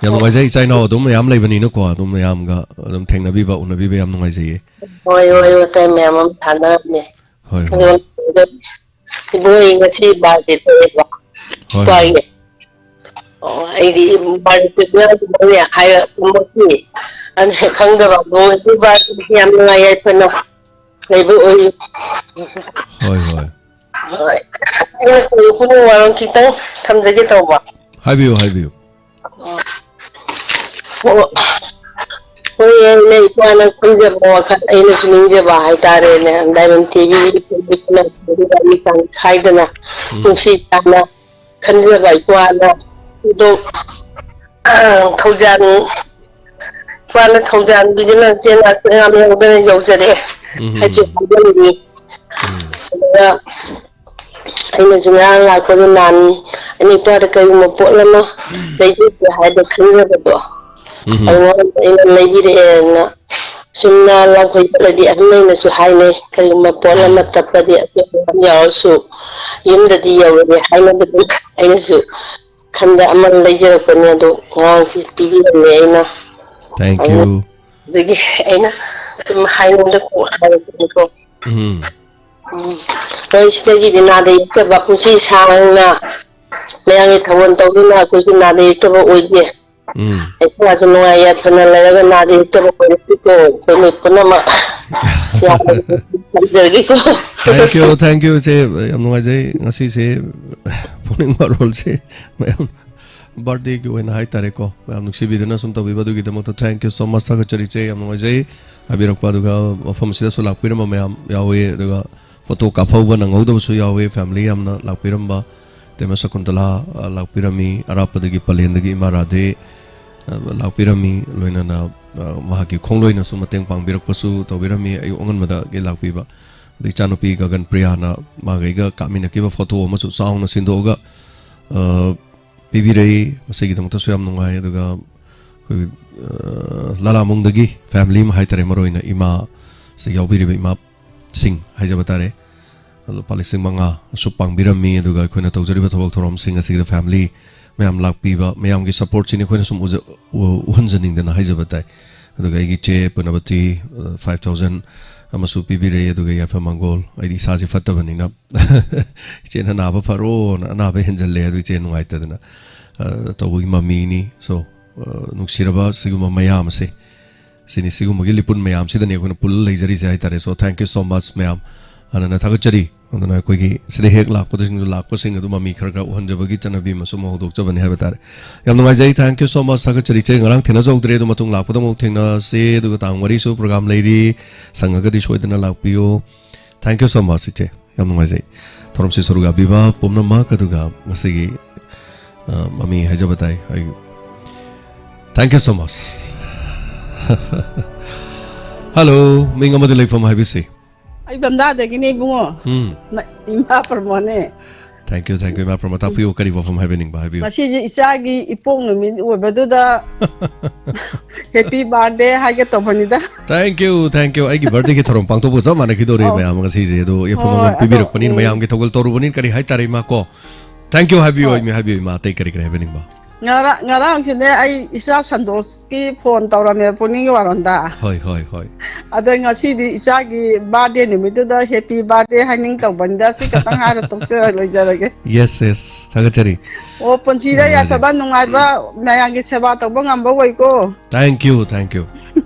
ꯌꯥꯝ ꯅꯨꯡꯉꯥꯏꯖꯩ, ꯏꯆꯥ ꯏꯅꯥꯎ ꯑꯗꯨꯝ ꯃꯌꯥꯝ ꯂꯩꯕꯅꯤꯅꯀꯣ, ꯑꯗꯨꯝ ꯃꯌꯥꯝꯒ ꯑꯗꯨꯝ ꯊꯦꯡꯅꯕꯤꯕ, ꯎꯅꯕꯤꯕ ꯌꯥꯝ ꯅꯨꯡꯉꯥꯏꯖꯩꯌꯦ꯫ ꯍꯣꯏ, ꯍꯣꯏ, ꯋꯥꯇꯥꯏ ꯃꯌꯥꯝ ꯑꯃ ꯊꯥꯅꯔꯝꯃꯦ꯫ ꯍꯣꯏ, ꯍꯣꯏ꯫ ꯑꯗꯣ ꯏꯕꯣꯏ ꯉꯁꯤ ꯕꯥꯔꯗꯦ ꯊꯣꯛꯑꯦꯕ꯫ ꯍꯣꯏ, ꯍꯣꯏ꯫ ꯏꯄꯥꯒꯤ꯫ ꯑꯣ, ꯑꯩꯗꯤ ꯕꯥꯔꯗꯦ ꯊꯣꯛꯑꯦ ꯍꯥꯏꯔꯛꯄꯃꯛꯇꯤ ꯑꯗꯨ ꯈꯪꯗꯕ꯫ ꯑꯗꯣ ꯉꯁꯤ ꯕꯥꯔꯗꯦ ꯌꯥꯝ ꯅꯨꯡꯉꯥꯏ ꯌꯥꯏꯐꯅ ꯂꯩꯕ ꯑꯣꯏꯌꯨ꯫ ꯍꯣꯏ, ꯍꯣꯏ꯫ ꯍꯣꯏ꯫ ꯑꯩꯅ ꯀꯔꯤ ꯄꯨꯛꯅꯤꯡ ꯋꯥꯔꯣꯜ ꯈꯤꯇꯪ ꯊꯝꯖꯒꯦ ꯇꯧꯕ꯫ ꯍꯥꯏꯕꯤꯌꯨ, ꯍꯥꯏꯕꯤꯌꯨ꯫ ꯑꯣ꯫ ꯍꯣꯏ, ꯑꯩꯅ ꯏꯄꯥꯅ ꯈꯟꯖꯕ ꯋꯥꯈꯜ, ꯑꯩꯅꯁꯨ ꯅꯤꯡꯖꯕ ꯍꯥꯏꯇꯥꯔꯦꯅꯦ꯫ ꯗꯥꯏꯃꯟ ꯇꯤꯚꯤ ꯈꯥꯏꯗꯅ ꯎꯝ꯫ ꯅꯨꯡꯁꯤ ꯆꯥꯟꯅ ꯈꯟꯖꯕ ꯏꯄꯥꯅ ꯑꯗꯣ, ꯑ, ꯊꯧꯖꯥꯟ, ꯏꯄꯥꯅ ꯊꯧꯖꯥꯟꯕꯤꯗꯨꯅ ꯆꯦꯟ ꯑꯁ ꯃꯌꯥꯝ ꯌꯧꯗꯅ ꯌꯧꯖꯔꯛꯑꯦ꯫ ꯎꯝ꯫ ꯍꯥꯏꯁꯦ ꯍꯥꯏꯖꯅꯤꯡꯉꯤ꯫ ꯎꯝ꯫ ꯑꯗꯨꯒ ꯑꯩꯅꯁꯨ ꯉꯔꯥꯡ ꯂꯥꯛꯄꯗꯣ ꯅꯍꯥꯟ ꯑꯩꯅ ꯏꯄꯥꯗ ꯀꯔꯤꯒꯨꯝꯕ ꯄꯣꯠ ꯑꯃ ꯂꯩꯖꯒꯦ ꯍꯥꯏꯗꯣ ꯈꯟꯖꯕꯗꯣ꯫ ꯎꯝ꯫ ꯑꯗꯨ ꯉꯔꯥꯡ ꯑꯩꯅ ꯂꯩꯕꯤꯔꯛꯑꯦꯅ ꯁꯨꯝꯅ ꯂꯥꯡꯈꯣꯏ ꯆꯠꯂꯗꯤ ꯑꯍꯟ ꯑꯩꯅꯁꯨ ꯍꯥꯏꯅꯩ, ꯀꯔꯤꯒꯨꯝꯕ ꯄꯣꯠ ꯑꯃ ꯎꯝ꯫ ꯇꯞꯄꯗꯤ ꯑꯁꯣꯏꯕ ꯑꯃ ꯌꯥꯎꯔꯁꯨ ꯌꯨꯝꯗꯗꯤ ꯌꯧꯔꯒꯦ ꯍꯥꯏꯅꯕꯗꯨ ꯑꯩꯅꯁꯨ ꯈꯟꯗ ꯑꯃ ꯂꯩꯖꯔꯛꯄꯅꯤ꯫ ꯑꯗꯣ ꯑꯉꯥꯡꯁꯤ ꯄꯤꯕꯤꯔꯝꯃꯦ ꯑꯩꯅ꯫ Thank ꯑꯗꯨꯅ you꯫ ꯑꯗꯨꯒꯤ ꯑꯩꯅ ꯑꯗꯨꯝ ꯍꯥꯏꯅꯤꯡꯗ ꯀꯣꯛ ꯍꯥꯏꯔꯛꯄꯅꯤꯀꯣ꯫ ꯎꯝ꯫ ꯎꯝ꯫ ꯍꯣꯏ, ꯁꯤꯗꯒꯤꯗꯤ ꯅꯥꯗ ꯌꯦꯛꯇꯕ ꯄꯨꯟꯁꯤ ꯁꯥꯡꯅ ꯃꯌꯥꯝꯒꯤ ꯊꯧꯒꯜ ꯇꯧꯗꯨꯅ ꯑꯩꯈꯣꯏꯁꯨ ꯅꯥꯗ ꯌꯦꯛꯇꯕ ꯑꯣꯏꯒꯦ꯫ ꯎꯝ꯫ ꯑꯩꯈꯣꯏꯁꯨ ꯅꯨꯡꯉꯥꯏ ꯌꯥꯏꯐꯅ ꯂꯩꯔꯒ ꯅꯥꯗ ꯌꯦꯛꯇꯕ ꯑꯣꯏꯔꯁꯤꯀꯣ ꯑꯩꯈꯣꯏ ꯅꯣꯏ ꯄꯨꯝꯅꯃꯛ꯫ ꯁꯤ ꯍꯥꯏꯕꯗꯤ ꯊꯝꯖꯔꯒꯦꯀꯣ꯫ Thank you, thank you, ꯏꯆꯦ꯫ ꯌꯥꯝ ꯅꯨꯡꯉꯥꯏꯖꯩ ꯉꯁꯤꯁꯦ ꯄꯨꯛꯅꯤꯡ ꯋꯥꯔꯣꯜꯁꯦ ꯃꯌꯥꯝ ꯕꯥꯔꯗꯦꯒꯤ ꯑꯣꯏꯅ ꯍꯥꯏꯇꯥꯔꯦꯀꯣ, ꯃꯌꯥꯝ ꯅꯨꯡꯁꯤꯕꯤꯗꯨꯅ ꯁꯨꯝ ꯇꯧꯕꯤꯕ ꯑꯗꯨꯒꯤꯗꯃꯛꯇ thank you so much, ꯊꯥꯒꯠꯆꯔꯤ ꯏꯆꯦ, ꯌꯥꯝ ꯅꯨꯡꯉꯥꯏꯖꯩ ꯍꯥꯏꯕꯤꯔꯛꯄ꯫ ꯑꯗꯨꯒ ꯃꯐꯝ ꯑꯁꯤꯗꯁꯨ ꯂꯥꯛꯄꯤꯔꯝꯕ ꯃꯌꯥꯝ ꯌꯥꯎꯋꯤ, ꯑꯗꯨꯒ ꯐꯣꯇꯣ ꯀꯥꯞꯍꯧꯕ ꯅꯪꯍꯧꯗꯕꯁꯨ ꯌꯥꯎꯋꯤ, ꯐꯦꯃꯤꯂꯤ ꯌꯥꯝꯅ ꯂꯥꯛꯄꯤꯔꯝꯕ꯫ ꯏꯇꯩꯃ ꯁꯀꯨꯟꯇꯂꯥ, ꯑ, ꯂꯥꯛꯄꯤꯔꯝꯃꯤ, ꯑꯔꯥꯞꯄꯗꯒꯤ ꯄꯂꯦꯟꯗꯒꯤ ꯏꯃꯥ ꯔꯥꯙꯦ, ꯑ, ꯂꯥꯛꯄꯤꯔꯝꯃꯤ, ꯂꯣꯏꯅꯅ, ꯑ, ꯃꯍꯥꯛꯀꯤ ꯈꯣꯡꯂꯣꯏꯅꯁꯨ ꯃꯇꯦꯡ ꯄꯥꯡꯕꯤꯔꯛꯄꯁꯨ ꯇꯧꯕꯤꯔꯝꯃꯤ ꯑꯌꯨꯛ ꯑꯉꯟꯕꯗꯒꯤ ꯂꯥꯛꯄꯤꯕ꯫ ꯑꯗꯩ ꯏꯆꯥꯅꯨꯄꯤ ꯒꯒꯟ ꯄ꯭ꯔꯤꯌꯥꯅ ꯃꯥꯒ ꯑꯩꯒ ꯀꯥꯞꯃꯤꯟꯅꯈꯤꯕ ꯐꯣꯇꯣ ꯑꯃꯁꯨ ꯆꯥꯎꯅ ꯁꯤꯟꯗꯣꯛꯑꯒ, ꯑ, ꯄꯤꯕꯤꯔꯛꯏ꯫ ꯃꯁꯤꯒꯤꯗꯃꯛꯇꯁꯨ ꯌꯥꯝ ꯅꯨꯡꯉꯥꯏ꯫ ꯑꯗꯨꯒ ꯑꯩꯈꯣꯏꯒꯤ, ꯑ, ꯂꯂꯥꯃꯨꯡꯗꯒꯤ family ꯑꯃ ꯍꯥꯏꯇꯥꯔꯦ, ꯃꯔꯨꯑꯣꯏꯅ ꯏꯃꯥꯁꯤ ꯌꯥꯎꯕꯤꯔꯤꯕ ꯏꯃꯥꯁꯤꯡ ꯍꯥꯏꯖꯕ ꯇꯥꯔꯦ, ꯂꯨꯄꯥ ꯂꯤꯁꯤꯡ ꯃꯉꯥ ꯑꯁꯨꯛ ꯄꯥꯡꯕꯤꯔꯝꯃꯤ꯫ ꯑꯗꯨꯒ ꯑꯩꯈꯣꯏꯅ ꯇꯧꯖꯔꯤꯕ ꯊꯕꯛ ꯊꯧꯔꯝꯁꯤꯡ ꯑꯁꯤꯗ family ꯃꯌꯥꯝ ꯂꯥꯛꯄꯤꯕ, ꯃꯌꯥꯝꯒꯤ supportꯁꯤꯅꯤ ꯑꯩꯈꯣꯏꯅ ꯁꯨꯝ ꯎꯖ-, ꯎ-, ꯎꯍꯟꯖꯅꯤꯡꯗꯅ ꯍꯥꯏꯖꯕ ꯇꯥꯏ꯫ ꯑꯗꯨꯒ ꯑꯩꯒꯤ ꯏꯆꯦ ꯄꯨꯅꯕꯇꯤ, ꯑ, five thousand ꯑꯃꯁꯨ ꯄꯤꯕꯤꯔꯛꯑꯦ꯫ ꯑꯗꯨꯒ ꯌꯥꯏꯐ ꯃꯪꯒꯣꯜ, ꯑꯩꯗꯤ ꯏꯁꯥꯁꯦ ꯐꯠꯇꯕꯅꯤꯅ ꯏꯆꯦꯅ ꯅꯥꯕ ꯐꯔꯣꯅ, ꯑꯅꯥꯕ ꯍꯦꯟꯖꯜꯂꯦ, ꯑꯗꯨ ꯏꯆꯦ ꯅꯨꯡꯉꯥꯏꯇꯗꯅ, ꯑ, ꯇꯧꯕꯒꯤ ꯃꯃꯤꯅꯤ꯫ So, ꯑ, ꯅꯨꯡꯁꯤꯔꯕ ꯁꯤꯒꯨꯝꯕ ꯃꯌꯥꯝ ꯑꯁꯦ, ꯁꯤꯅꯤ, ꯁꯤꯒꯨꯝꯕꯒꯤ ꯂꯤꯄꯨꯟ ꯃꯌꯥꯝꯁꯤꯗꯅꯤ ꯑꯩꯈꯣꯏꯅ ꯄꯨꯜꯂ ꯂꯩꯖꯔꯤꯁꯦ ꯍꯥꯏꯇꯥꯔꯦ꯫ So, thank you so much ꯃꯌꯥꯝ, ꯍꯥꯟꯅꯅ ꯊꯥꯒꯠꯆꯔꯤ꯫ ꯑꯗꯨꯅ ꯑꯩꯈꯣꯏꯒꯤ ꯁꯤꯗ ꯍꯦꯛ ꯂꯥꯛꯄꯗꯁꯤꯡꯁꯨ, ꯂꯥꯛꯄꯁꯤꯡ ꯑꯗꯨ ꯃꯃꯤ ꯈꯔ ꯈꯔ ꯎꯍꯟꯖꯕꯒꯤ ꯆꯠꯅꯕꯤ ꯑꯃꯁꯨ ꯑꯃꯨꯛ ꯍꯧꯗꯣꯛꯆꯕꯅꯤ ꯍꯥꯏꯕ ꯇꯥꯔꯦ꯫ ꯌꯥꯝ ꯅꯨꯡꯉꯥꯏꯖꯩ, thank you so much, ꯊꯥꯒꯠꯆꯔꯤ ꯏꯆꯦ꯫ ꯉꯔꯥꯡ ꯊꯦꯡꯅꯖꯍꯧꯗ꯭ꯔꯦ, ꯑꯗꯨ ꯃꯇꯨꯡ ꯂꯥꯛꯄꯗ ꯑꯃꯨꯛ ꯊꯦꯡꯅꯁꯦ꯫ ꯑꯗꯨꯒ ꯇꯥꯡ ꯃꯔꯤꯁꯨ program ꯂꯩꯔꯤ, ꯁꯪꯉꯒꯗꯤ ꯁꯣꯏꯗꯅ ꯂꯥꯛꯄꯤꯌꯨ꯫ Thank you so much ꯏꯆꯦ, ꯌꯥꯝ ꯅꯨꯡꯉꯥꯏꯖꯩ꯫ ꯊꯧꯔꯝꯁꯤ ꯁꯔꯨꯛ ꯌꯥꯕꯤꯕ ꯄꯨꯝꯅꯃꯛ, ꯑꯗꯨꯒ ꯉꯁꯤꯒꯤ, ꯑ, ꯃꯃꯤ ꯍꯥꯏꯖꯕ ꯇꯥꯏ ꯑꯩ, thank you so much꯫ Hello, ꯃꯤꯡ ꯑꯃꯗꯤ ꯂꯩꯐꯝ ꯍꯥꯏꯕꯤꯁꯤ꯫ ꯑꯩ ꯕꯟꯗꯥꯗꯒꯤꯅꯦ ꯏꯕꯨꯡꯉꯣ꯫ ꯎꯝ꯫ ꯅ-, ꯏꯃꯥ ꯄ꯭ꯔꯃꯣꯗꯅꯦ꯫ Thank you, thank you, ꯏꯃꯥ ꯄ꯭ꯔꯃꯣꯗ꯫ ꯇꯥꯛꯄꯤꯌꯨ, ꯀꯔꯤ ꯋꯥꯐꯝ ꯍꯥꯏꯕꯤꯅꯤꯡꯕ, ꯍꯥꯏꯕꯤꯌꯨ꯫ ꯉꯁꯤꯁꯦ ꯏꯆꯥꯒꯤ ꯏꯄꯣꯛ ꯅꯨꯃꯤꯠ ꯑꯣꯏꯕꯗꯨꯗ happy birthday ꯍꯥꯏꯒꯦ ꯇꯧꯕꯅꯤꯗ꯫ Thank you, thank you꯫ ꯑꯩꯒꯤ birthdayꯒꯤ ꯊꯧꯔꯝ ꯄꯥꯡꯊꯣꯛꯄꯒ ꯆꯞ ꯃꯥꯟꯅꯈꯤꯗꯧꯔꯦ, ꯑꯧ꯫ ꯃꯌꯥꯝ ꯉꯁꯤꯁꯦ꯫ ꯑꯗꯣ ꯌꯥꯏꯐ ꯍꯣꯏ, ꯃꯪꯒꯣꯜ ꯑꯗꯣ, ꯄꯤꯕꯤꯔꯛꯄꯅꯤꯅ, ꯎꯝ꯫ ꯃꯌꯥꯝꯒꯤ ꯊꯧꯒꯜ ꯇꯧꯔꯨꯕꯅꯤꯅ ꯀꯔꯤ ꯍꯥꯏꯇꯥꯔꯦ, ꯏꯃꯥ ꯀꯣ? Thank you ꯍꯥꯏꯕꯤꯌꯨ, ꯍꯣꯏ꯫ ꯏꯃꯥ, ꯍꯥꯏꯕꯤꯌꯨ, ꯏꯃꯥ꯫ ꯑꯇꯩ ꯀꯔꯤ ꯀꯔꯤ ꯍꯥꯏꯕꯤꯅꯤꯡꯕ? ꯉꯔꯥꯡ, ꯉꯔꯥꯡꯁꯨꯅꯦ, ꯑꯩ ꯏꯆꯥ ꯁꯟꯇꯣꯁꯀꯤ phone ꯇꯧꯔꯝꯃꯦ, ꯄꯨꯛꯅꯤꯡꯒꯤ ꯋꯥꯔꯣꯟꯗ꯫ ꯍꯣꯏ, ꯍꯣꯏ, ꯍꯣꯏ꯫ ꯑꯗ ꯉꯁꯤꯗꯤ ꯏꯆꯥꯒꯤ birthday ꯅꯨꯃꯤꯠꯇꯨꯗ happy birthday ꯍꯥꯏꯅꯤꯡ ꯇꯧꯕꯅꯤꯗ, ꯁꯤ ꯈꯛꯇꯪ ꯍꯥꯏꯔ ꯇꯣꯛꯆꯔ ꯂꯣꯏꯖꯔꯒꯦ꯫ Yes, yes, ꯊꯥꯒꯠꯆꯔꯤ꯫ ꯑꯣ, ꯄꯨꯟꯁꯤꯗ ꯌꯥꯝ ꯅꯨꯡꯉꯥꯏꯖꯩ꯫ ꯌꯥꯏꯐꯕ ꯅꯨꯡꯉꯥꯏꯕ, ꯃꯌꯥꯝꯒꯤ ꯁꯦꯕꯥ ꯇꯧꯕ ꯉꯝꯕ ꯑꯣꯏꯀꯣ꯫ Thank you, thank you꯫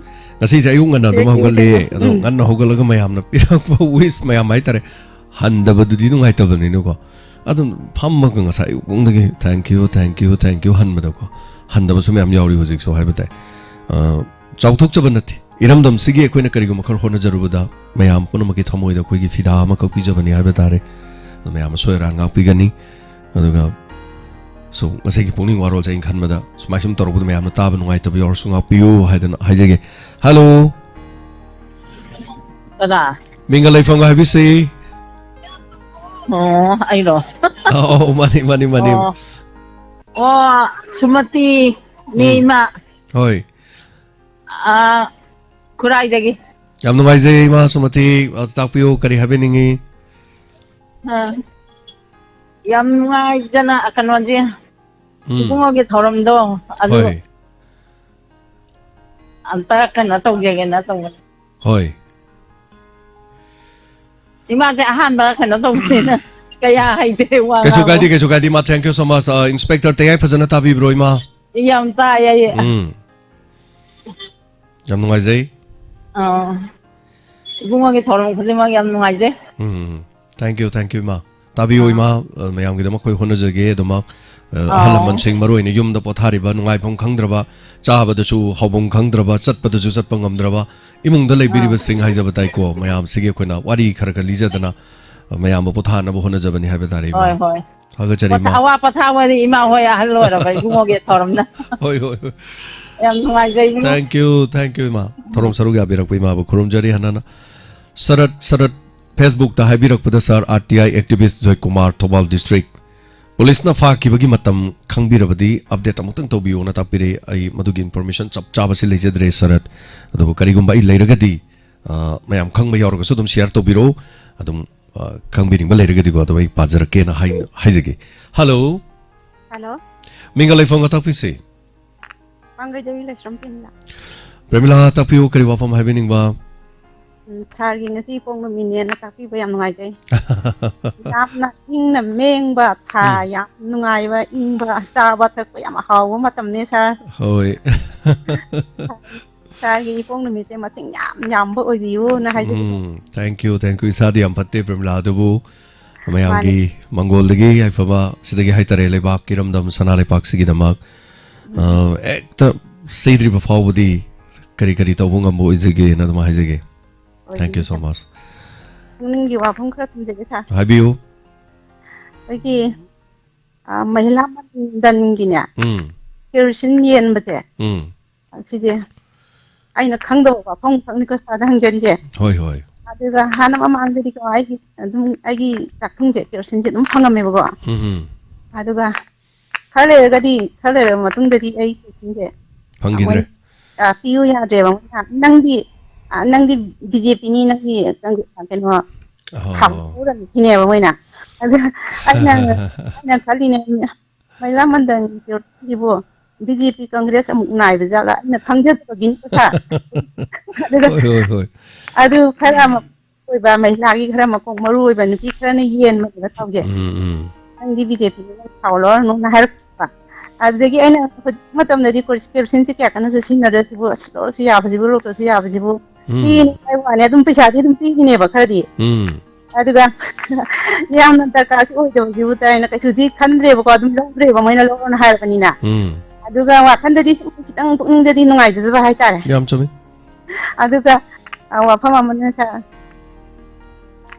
ꯉꯁꯤꯁꯦ ꯑꯌꯨꯛ ꯉꯟꯅ ꯑꯗꯨꯝ thank you, ꯍꯧꯒꯠꯂꯦ꯫ Thank you꯫ ꯑꯗꯣ ꯎꯝ꯫ ꯉꯟꯅ ꯍꯧꯒꯠꯂꯒ ꯃꯌꯥꯝꯅ ꯄꯤꯔꯛꯄ wish ꯃꯌꯥꯝ ꯍꯥꯏꯇꯥꯔꯦ, ꯍꯟꯗꯕꯗꯨꯗꯤ ꯅꯨꯡꯉꯥꯏꯇꯕꯅꯤꯅꯀꯣ꯫ ꯑꯗꯨꯝ ꯐꯝꯃꯒ ꯉꯁꯥꯏ ꯑꯌꯨꯛ ꯄꯨꯡꯗꯒꯤ thank you, thank you, thank you ꯍꯟꯕꯗꯀꯣ, ꯍꯟꯗꯕꯁꯨ ꯃꯌꯥꯝ ꯌꯥꯎꯔꯤ ꯍꯧꯖꯤꯛꯁꯨ ꯍꯥꯏꯕ ꯇꯥꯏ꯫ ꯑ, ꯆꯥꯎꯊꯣꯛꯆꯕ ꯅꯠꯇꯦ꯫ ꯏꯔꯝꯗꯝꯁꯤꯒꯤ ꯑꯩꯈꯣꯏꯅ ꯀꯔꯤꯒꯨꯝꯕ ꯈꯔ ꯍꯣꯠꯅꯖꯔꯨꯕꯗ ꯃꯌꯥꯝ ꯄꯨꯝꯅꯃꯛꯀꯤ ꯊꯃꯣꯏꯗ ꯑꯩꯈꯣꯏꯒꯤ ꯐꯤꯗꯥ ꯑꯃꯈꯛ ꯄꯤꯖꯕꯅꯤ ꯍꯥꯏꯕ ꯇꯥꯔꯦ꯫ ꯑꯗꯨ ꯃꯌꯥꯝ ꯑꯁꯣꯏ ꯑꯔꯥꯟ ꯉꯥꯛꯄꯤꯒꯅꯤ꯫ ꯑꯗꯨꯒ, so, ꯉꯁꯤꯒꯤ ꯄꯨꯛꯅꯤꯡ ꯋꯥꯔꯣꯜꯁꯦ ꯑꯩꯅ ꯈꯟꯕꯗ ꯁꯨꯃꯥꯏ ꯁꯨꯝ ꯇꯧꯔꯛꯄꯗ ꯃꯌꯥꯝꯅ ꯇꯥꯕ ꯅꯨꯡꯉꯥꯏꯇꯕ ꯌꯥꯎꯔꯁꯨ ꯉꯥꯛꯄꯤꯌꯨ ꯍꯥꯏꯗꯅ ꯍꯥꯏꯖꯒꯦ꯫ Hello꯫ ꯀꯅꯥ? ꯃꯤꯡꯒ ꯂꯩꯐꯝꯒ ꯍꯥꯏꯕꯤꯁꯤ꯫ ꯑꯣ, ꯑꯩꯔꯣ? ꯑꯧ, ꯑꯧ, ꯃꯥꯅꯤ, ꯃꯥꯅꯤ, ꯃꯥꯅꯤ꯫ ꯑꯣ꯫ ꯑꯣ, ꯁꯨꯃꯇꯤ, ꯅꯦ ꯎꯝ꯫ ꯏꯃꯥ꯫ ꯍꯣꯏ꯫ ꯑꯥ, ꯈꯨꯔꯥꯏꯗꯒꯤ꯫ ꯌꯥꯝ ꯅꯨꯡꯉꯥꯏꯖꯩ, ꯏꯃꯥ ꯁꯨꯃꯇꯤ꯫ ꯑ, ꯇꯥꯛꯄꯤꯌꯨ, ꯀꯔꯤ ꯍꯥꯏꯕꯤꯅꯤꯡꯉꯤ? ꯑꯥ, ꯌꯥꯝ ꯅꯨꯡꯉꯥꯏꯖꯅ, ꯀꯩꯅꯣꯁꯦ, ꯎꯝ꯫ ꯏꯕꯨꯡꯉꯣꯒꯤ ꯊꯧꯔꯝꯗꯣ, ꯑꯗꯨ ꯍꯣꯏ꯫ ꯑꯝꯇ ꯀꯩꯅꯣ ꯇꯧꯖꯒꯦꯅ ꯇꯧꯕꯅꯤ꯫ ꯍꯣꯏ꯫ ꯏꯃꯥꯁꯦ ꯑꯍꯥꯟꯕ ꯀꯩꯅꯣ ꯇꯧꯕꯅꯤꯅ ꯀꯌꯥ ꯍꯩꯇꯦ ꯋꯥ ꯀꯩꯁꯨ ꯉꯥꯡꯕ꯫ ꯀꯥꯏꯗꯦ, ꯀꯩꯁꯨ ꯀꯥꯏꯗꯦ, ꯏꯃꯥ, thank you so much꯫ ꯑ, Inspector ꯇꯌꯥꯏꯐꯖꯅ ꯇꯥꯕꯤꯕ꯭ꯔꯣ, ꯏꯃꯥ? ꯌꯥꯝ ꯇꯥꯏ, ꯑꯩ꯫ ꯎꯝ꯫ ꯌꯥꯝ ꯅꯨꯡꯉꯥꯏꯖꯩ꯫ ꯑꯥ꯫ ꯏꯕꯨꯡꯉꯣꯒꯤ ꯊꯧꯔꯝ ꯈꯨꯗꯤꯡꯃꯛ ꯌꯥꯝ ꯅꯨꯡꯉꯥꯏꯖꯩ꯫ ꯎꯝ꯫ Thank you, thank you, ꯏꯃꯥ꯫ ꯇꯥꯕꯤꯌꯨ, ꯑꯥ꯫ ꯏꯃꯥ, ꯑ, ꯃꯌꯥꯝꯒꯤꯗꯃꯛ ꯑꯩꯈꯣꯏ ꯍꯣꯠꯅꯖꯒꯦ ꯑꯗꯨꯃꯛ꯫ ꯑ, ꯑꯍꯜ ꯑꯥꯎ꯫ ꯂꯃꯟꯁꯤꯡ, ꯃꯔꯨ ꯑꯣꯏꯅ ꯌꯨꯝꯗ ꯄꯣꯊꯥꯔꯤꯕ, ꯅꯨꯡꯉꯥꯏꯐꯝ ꯈꯪꯗ꯭ꯔꯕ, ꯆꯥꯕꯗꯁꯨ ꯍꯥꯎꯐꯝ ꯈꯪꯗ꯭ꯔꯕ, ꯆꯠꯄꯗꯁꯨ ꯆꯠꯄ ꯉꯝꯗ꯭ꯔꯕ, ꯏꯃꯨꯡꯗ ꯑꯥ꯫ ꯂꯩꯕꯤꯔꯤꯕꯁꯤꯡ ꯍꯥꯏꯖꯕ ꯇꯥꯏꯀꯣ, ꯃꯌꯥꯝꯁꯤꯒꯤ ꯑꯩꯈꯣꯏꯅ ꯋꯥꯔꯤ ꯈꯔ ꯈꯔ ꯂꯤꯖꯗꯅ, ꯑ, ꯃꯌꯥꯝꯕꯨ ꯄꯣꯊꯥꯅꯕ ꯍꯣꯠꯅꯖꯕꯅꯤ ꯍꯥꯏꯕ ꯇꯥꯔꯦ, ꯏꯃꯥ꯫ ꯍꯣꯏ, ꯍꯣꯏ꯫ ꯊꯥꯒꯠꯆꯔꯤ, ꯄꯣꯊꯥ-, ꯏꯃꯥ꯫ ꯑꯋꯥ ꯄꯣꯊꯥꯕꯗꯤ ꯏꯃꯥ ꯍꯣꯏ ꯑꯍꯜ ꯑꯣꯏꯔꯕ ꯏꯕꯨꯡꯉꯣꯒꯤ ꯊꯧꯔꯝꯅ꯫ ꯍꯣꯏ, ꯍꯣꯏ, ꯍꯣꯏ꯫ ꯌꯥꯝ ꯅꯨꯡꯉꯥꯏꯖꯩ, ꯏꯕꯨꯡꯉꯣ꯫ Thank you, thank you, ꯏꯃꯥ꯫ ꯊꯧꯔꯝ ꯁꯔꯨꯛ ꯌꯥꯕꯤꯔꯛꯄ ꯏꯃꯥꯕꯨ ꯈꯨꯔꯨꯝꯖꯔꯤ ꯍꯟꯅ ꯍꯟꯅ꯫ ꯁꯔꯠ, ꯁꯔꯠ, Facebook-ꯇ ꯍꯥꯏꯕꯤꯔꯛꯄꯗ, ꯁꯥꯔ, R T I activist Joykumar, Thoubal district꯫ ꯄꯨꯂꯤꯁꯅ ꯐꯥꯈꯤꯕꯒꯤ ꯃꯇꯝ ꯈꯪꯕꯤꯔꯕꯗꯤ update ꯑꯃꯨꯛꯇꯪ ꯇꯧꯕꯤꯌꯣꯅ ꯇꯥꯛꯄꯤꯔꯦ꯫ ꯑꯩ ꯃꯗꯨꯒꯤ information ꯆꯞ ꯆꯥꯕꯁꯤ ꯂꯩꯖꯗ꯭ꯔꯦ, ꯁꯔꯠ꯫ ꯑꯗꯨꯕꯨ ꯀꯔꯤꯒꯨꯝꯕ ꯑꯩ ꯂꯩꯔꯒꯗꯤ, ꯑ, ꯃꯌꯥꯝ ꯈꯪꯕ ꯌꯥꯎꯔꯒꯁꯨ ꯑꯗꯨꯝ share ꯇꯧꯕꯤꯔꯛꯎ꯫ ꯑꯗꯨꯝ, ꯑ, ꯈꯪꯕꯤꯅꯤꯡꯕ ꯂꯩꯔꯒꯗꯤꯀꯣ, ꯑꯗꯨꯝ ꯑꯩ ꯄꯥꯖꯔꯛꯀꯦꯅ ꯍꯥꯏ-, ꯍꯥꯏꯖꯒꯦ꯫ Hello꯫ Hello꯫ ꯃꯤꯡꯒ ꯂꯩꯐꯝꯒ ꯇꯥꯛꯄꯤꯁꯤ꯫ ꯄꯥꯡꯒꯩꯗꯒꯤ ꯂꯩꯁ꯭ꯔꯝ ꯄ꯭ꯔꯦꯃꯤꯂꯥ꯫ ꯄ꯭ꯔꯦꯃꯤꯂꯥ, ꯇꯥꯛꯄꯤꯌꯨ, ꯀꯔꯤ ꯋꯥꯐꯝ ꯍꯥꯏꯕꯤꯅꯤꯡꯕ? ꯎꯝ, ꯁꯥꯔꯒꯤ ꯉꯁꯤ ꯏꯄꯣꯛ ꯅꯨꯃꯤꯠꯅꯦꯅ ꯇꯥꯛꯄꯤꯕ ꯌꯥꯝ ꯅꯨꯡꯉꯥꯏꯖꯩ꯫ ꯌꯥꯝꯅ ꯏꯪꯅ ꯃꯦꯡꯕ ꯊꯥ, ꯎꯝ꯫ ꯌꯥꯝ ꯅꯨꯡꯉꯥꯏꯕ, ꯏꯪꯕ, ꯆꯥꯕ ꯊꯛꯄ ꯌꯥꯝ ꯍꯥꯎꯕ ꯃꯇꯝꯅꯦ, ꯁꯥꯔ꯫ ꯍꯣꯏ꯫ ꯁꯥꯔꯒꯤ ꯏꯄꯣꯛ ꯅꯨꯃꯤꯠꯁꯦ ꯃꯁꯤꯡ ꯌꯥꯝ ꯌꯥꯝꯕ ꯑꯣꯏꯕꯤꯌꯨꯅ ꯍꯥꯏꯖꯒꯦ꯫ ꯎꯝ, thank you, thank you꯫ ꯏꯁꯥꯗꯤ ꯌꯥꯝ ꯐꯠꯇꯦ, ꯄ꯭ꯔꯦꯃꯤꯂꯥ, ꯑꯗꯨꯕꯨ ꯃꯌꯥꯝꯒꯤ ꯃꯥꯅꯦ꯫ ꯃꯪꯒꯣꯜꯗꯒꯤ ꯌꯥꯏꯐꯕ, ꯁꯤꯗꯒꯤ ꯍꯥꯏꯇꯥꯔꯦ, ꯂꯩꯕꯥꯛ ꯏꯔꯝꯗꯝ ꯁꯅꯥ ꯂꯩꯄꯥꯛꯁꯤꯒꯤꯗꯃꯛ, ꯎꯝ꯫ ꯑ, ꯍꯦꯛꯇ ꯆꯩꯗ꯭ꯔꯤꯕ ꯐꯥꯎꯕꯗꯤ ꯀꯔꯤ ꯀꯔꯤ ꯇꯧꯕ ꯉꯝꯕ ꯑꯣꯏꯖꯒꯦꯅ ꯑꯗꯨꯝ ꯍꯥꯏꯖꯒꯦ꯫ Thank you so much꯫ ꯄꯨꯛꯅꯤꯡꯒꯤ ꯋꯥꯐꯝ ꯈꯔ ꯊꯝꯖꯒꯦ, ꯁꯥꯔ꯫ ꯍꯥꯏꯕꯤꯌꯨ꯫ ꯑꯩꯈꯣꯏꯒꯤ, ꯑ, ꯃꯍꯤꯂꯥ ꯃꯟꯗꯟꯒꯤꯅꯦ, ꯎꯝ꯫ ꯀꯦꯔꯣꯁꯤꯟ ꯌꯦꯟꯕꯁꯦ, ꯎꯝ꯫ ꯁꯤꯁꯦ ꯑꯩꯅ ꯈꯪꯗꯕ ꯋꯥꯐꯝ ꯈꯛꯅꯤꯀꯣ ꯁꯥꯔꯗ ꯍꯪꯖꯔꯤꯁꯦ꯫ ꯍꯣꯏ, ꯍꯣꯏ꯫ ꯑꯗꯨꯒ ꯍꯥꯟꯅ ꯃꯃꯥꯡꯗꯗꯤꯀꯣ ꯑꯩꯒꯤ ꯑꯗꯨꯝ ꯑꯩꯒꯤ ꯆꯥꯛꯊꯨꯡꯁꯦ ꯀꯦꯔꯣꯁꯤꯟꯁꯦ ꯑꯗꯨꯝ ꯐꯪꯉꯝꯃꯦꯕꯀꯣ꯫ ꯎꯝ, ꯎꯝ꯫ ꯑꯗꯨꯒ ꯈꯔ ꯂꯩꯔꯒꯗꯤ, ꯈꯔ ꯂꯩꯔꯕ ꯃꯇꯨꯡꯗꯗꯤ ꯑꯩ ꯀꯦꯔꯣꯁꯤꯟꯁꯦ ꯐꯪꯈꯤꯗ꯭ꯔꯦ꯫ ꯃꯣꯏ, ꯑ, ꯄꯤꯌꯨ ꯌꯥꯗ꯭ꯔꯦꯕ ꯃꯣꯏꯅ꯫ "ꯅꯪꯗꯤ, ꯑ, ꯅꯪꯗꯤ ꯕꯤ ꯖꯦ ꯄꯤꯅꯤ, ꯅꯪꯗꯤ, ꯅꯪꯗꯤ, ꯑ, ꯀꯩꯅꯣ, ꯑꯣ꯫ ꯊꯥꯎ ꯂꯧꯔꯅꯤ" ꯁꯤꯅꯦꯕ ꯃꯣꯏꯅ꯫ ꯑꯗ ꯑꯩꯅ, ꯑꯩꯅ ꯈꯜꯂꯤꯅꯦ, "ꯃꯍꯤꯂꯥ ꯃꯟꯗꯟꯒꯤ ꯁꯤꯕꯨ ꯕꯤ ꯖꯦ ꯄꯤ ꯀꯪꯒ꯭ꯔꯦꯁ ꯑꯃꯨꯛ ꯅꯥꯏꯕ ꯖꯥꯠꯂꯥ?" ꯑꯩꯅ ꯈꯪꯖꯗꯕꯒꯤꯅꯤ ꯁꯥꯔ꯫ ꯑꯗꯨꯒ ꯍꯣꯏ, ꯍꯣꯏ, ꯍꯣꯏ꯫ ꯑꯗꯨ ꯈꯔ ꯑꯃ ꯑꯣꯏꯕ ꯃꯍꯤꯂꯥꯒꯤ ꯈꯔ ꯃꯀꯣꯛ ꯃꯔꯨ ꯑꯣꯏꯕ ꯅꯨꯄꯤ ꯈꯔꯅ ꯌꯦꯟꯕꯅꯦꯕ ꯊꯥꯎꯁꯦ꯫ ꯎꯝ, ꯎꯝ꯫ "ꯅꯪꯗꯤ ꯕꯤ ꯖꯦ ꯄꯤꯗ ꯅꯪ ꯊꯥꯎ ꯂꯧꯔꯅꯨꯅ" ꯍꯥꯏꯔꯛꯄ꯫ ꯑꯗꯨꯗꯒꯤ ꯑꯩꯅ ꯍꯧꯖꯤꯛ ꯃꯇꯝꯗꯗꯤ ꯀꯦꯞꯁꯤꯟꯁꯦ ꯀꯌꯥ ꯀꯟꯅꯁꯨ ꯁꯤꯖꯤꯟꯅꯗ꯭ꯔꯦ, ꯁꯤꯕꯨ ꯑꯁ ꯂꯧꯔꯁꯨ ꯌꯥꯕꯁꯤꯕꯨ, ꯂꯧꯗ꯭ꯔꯁꯨ ꯌꯥꯕꯁꯤꯕꯨ ꯎꯝ꯫ ꯄꯤꯅꯤ ꯍꯥꯏꯕ ꯋꯥꯅꯤ, ꯑꯗꯨꯝ ꯄꯩꯁꯥꯗꯤ ꯑꯗꯨꯝ ꯄꯤꯔꯤꯅꯦꯕ ꯈꯔꯗꯤ꯫ ꯎꯝ꯫ ꯑꯗꯨꯒ ꯌꯥꯝꯅ ꯗꯔꯀꯥꯔꯁꯨ ꯑꯣꯏꯗꯕꯁꯤꯕꯨ ꯇꯥꯏꯅ ꯀꯩꯁꯨꯗꯤ ꯈꯟꯗ꯭ꯔꯦꯕꯀꯣ, ꯑꯗꯨꯝ ꯂꯧꯗ꯭ꯔꯦꯕ ꯃꯣꯏꯅ ꯂꯧꯔꯣꯅ ꯍꯥꯏꯔꯕꯅꯤꯅ꯫ ꯎꯝ꯫ ꯑꯗꯨꯒ ꯋꯥꯈꯟꯗꯗꯤ ꯁꯨꯝ ꯈꯤꯇꯪ ꯄꯨꯛꯅꯤꯡꯗꯗꯤ ꯅꯨꯡꯉꯥꯏꯖꯗꯕ ꯍꯥꯏꯇꯥꯔꯦ꯫ ꯌꯥꯝ ꯆꯨꯝꯃꯤ꯫ ꯑꯗꯨꯒ, ꯑ, ꯋꯥꯐꯝ ꯑꯃꯅ ꯁꯥꯔ,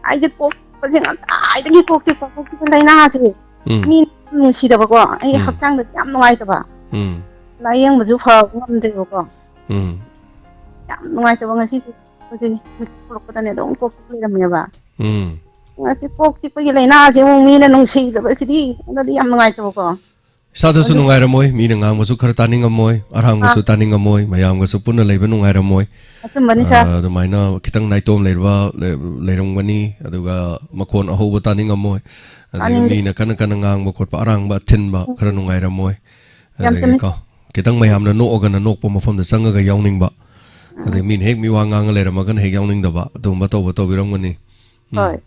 ꯑꯩꯁꯦ ꯀꯣꯛ ꯆꯤꯛꯄꯁꯦ ꯉꯁꯥꯏꯗꯒꯤ ꯀꯣꯛ ꯆꯤꯛꯄ, ꯀꯣꯛ ꯆꯤꯛꯄ ꯂꯥꯏꯅꯥꯁꯦ ꯎꯝ꯫ ꯃꯤ ꯅꯨꯡꯁꯤꯗꯕꯀꯣ, ꯑꯩ ꯎꯝ꯫ ꯍꯛꯆꯥꯡꯗꯗꯤ ꯌꯥꯝ ꯅꯨꯡꯉꯥꯏꯇꯕ꯫ ꯎꯝ꯫ ꯂꯥꯏꯌꯦꯡꯕꯁꯨ ꯐꯕ ꯉꯝꯗ꯭ꯔꯦꯕꯀꯣ꯫ ꯎꯝ꯫ ꯌꯥꯝ ꯅꯨꯡꯉꯥꯏꯇꯕ ꯉꯁꯤꯗꯤ꯫ ꯑꯩꯈꯣꯏꯁꯦ ꯃꯤꯠ ꯊꯣꯛꯂꯛꯄꯗꯅꯦ ꯑꯗꯨꯝ ꯀꯣꯛ ꯆꯤꯛ ꯂꯩꯔꯝꯃꯦꯕ꯫ ꯎꯝ꯫ ꯉꯁꯤ ꯀꯣꯛ ꯆꯤꯛꯄꯒꯤ ꯂꯥꯏꯅꯥꯁꯦ ꯑꯃꯨꯛ ꯃꯤꯅ ꯅꯨꯡꯁꯤꯗꯕꯁꯤꯗꯤ ꯑꯩꯉꯣꯟꯗꯗꯤ ꯌꯥꯝ ꯅꯨꯡꯉꯥꯏꯇꯕꯀꯣ꯫ ꯏꯁꯥꯗꯁꯨ ꯑꯗꯨ ꯅꯨꯡꯉꯥꯏꯔꯝꯃꯣꯏ, ꯃꯤꯅ ꯉꯥꯡꯕꯁꯨ ꯈꯔ ꯇꯥꯅꯤꯡꯉꯝꯃꯣꯏ, ꯑꯔꯥꯡꯕꯁꯨ ꯑꯥ꯫ ꯇꯥꯅꯤꯡꯉꯝꯃꯣꯏ, ꯃꯌꯥꯝꯒꯁꯨ ꯄꯨꯟꯅ ꯂꯩꯕ ꯅꯨꯡꯉꯥꯏꯔꯝꯃꯣꯏ꯫ ꯑꯆꯨꯝꯕꯅꯤ, ꯁꯥꯔ꯫ ꯑꯥ, ꯑꯗꯨꯃꯥꯏꯅ ꯈꯤꯇꯪ ꯅꯥꯏꯇꯣꯝ ꯂꯩꯔꯕ ꯂꯩ-, ꯂꯩꯔꯝꯒꯅꯤ, ꯑꯗꯨꯒ ꯃꯈꯣꯟ ꯑꯍꯧꯕ ꯇꯥꯅꯤꯡꯉꯝꯃꯣꯏ, ꯑꯗꯒꯤ ꯇꯥꯅꯤꯡꯗꯦ꯫ ꯃꯤꯅ ꯀꯟꯅ ꯀꯟꯅ ꯉꯥꯡꯕ ꯈꯣꯠꯄ, ꯑꯔꯥꯡꯕ ꯑꯊꯤꯟꯕ ꯎꯝ꯫ ꯈꯔ ꯅꯨꯡꯉꯥꯏꯔꯝꯃꯣꯏ꯫ ꯌꯥꯝ ꯆꯨꯝꯃꯤ꯫ ꯑꯗꯒꯤꯀꯣ, ꯈꯤꯇꯪ ꯃꯌꯥꯝꯅ ꯅꯣꯛꯑꯒꯅ ꯅꯣꯛꯄ ꯃꯐꯝꯗ ꯆꯪꯉꯒ ꯌꯥꯎꯅꯤꯡꯕ, ꯎꯝ꯫ ꯑꯗꯩ ꯃꯤꯅ ꯍꯦꯛ ꯃꯤꯋꯥ ꯉꯥꯡꯉ ꯂꯩꯔꯝꯃꯒꯅ ꯍꯦꯛ ꯌꯥꯎꯅꯤꯡꯗꯕ, ꯑꯗꯨꯒꯨꯝꯕ ꯇꯧꯕ ꯇꯧꯕꯤꯔꯝꯒꯅꯤ꯫ ꯎꯝ꯫ ꯍꯣꯏ꯫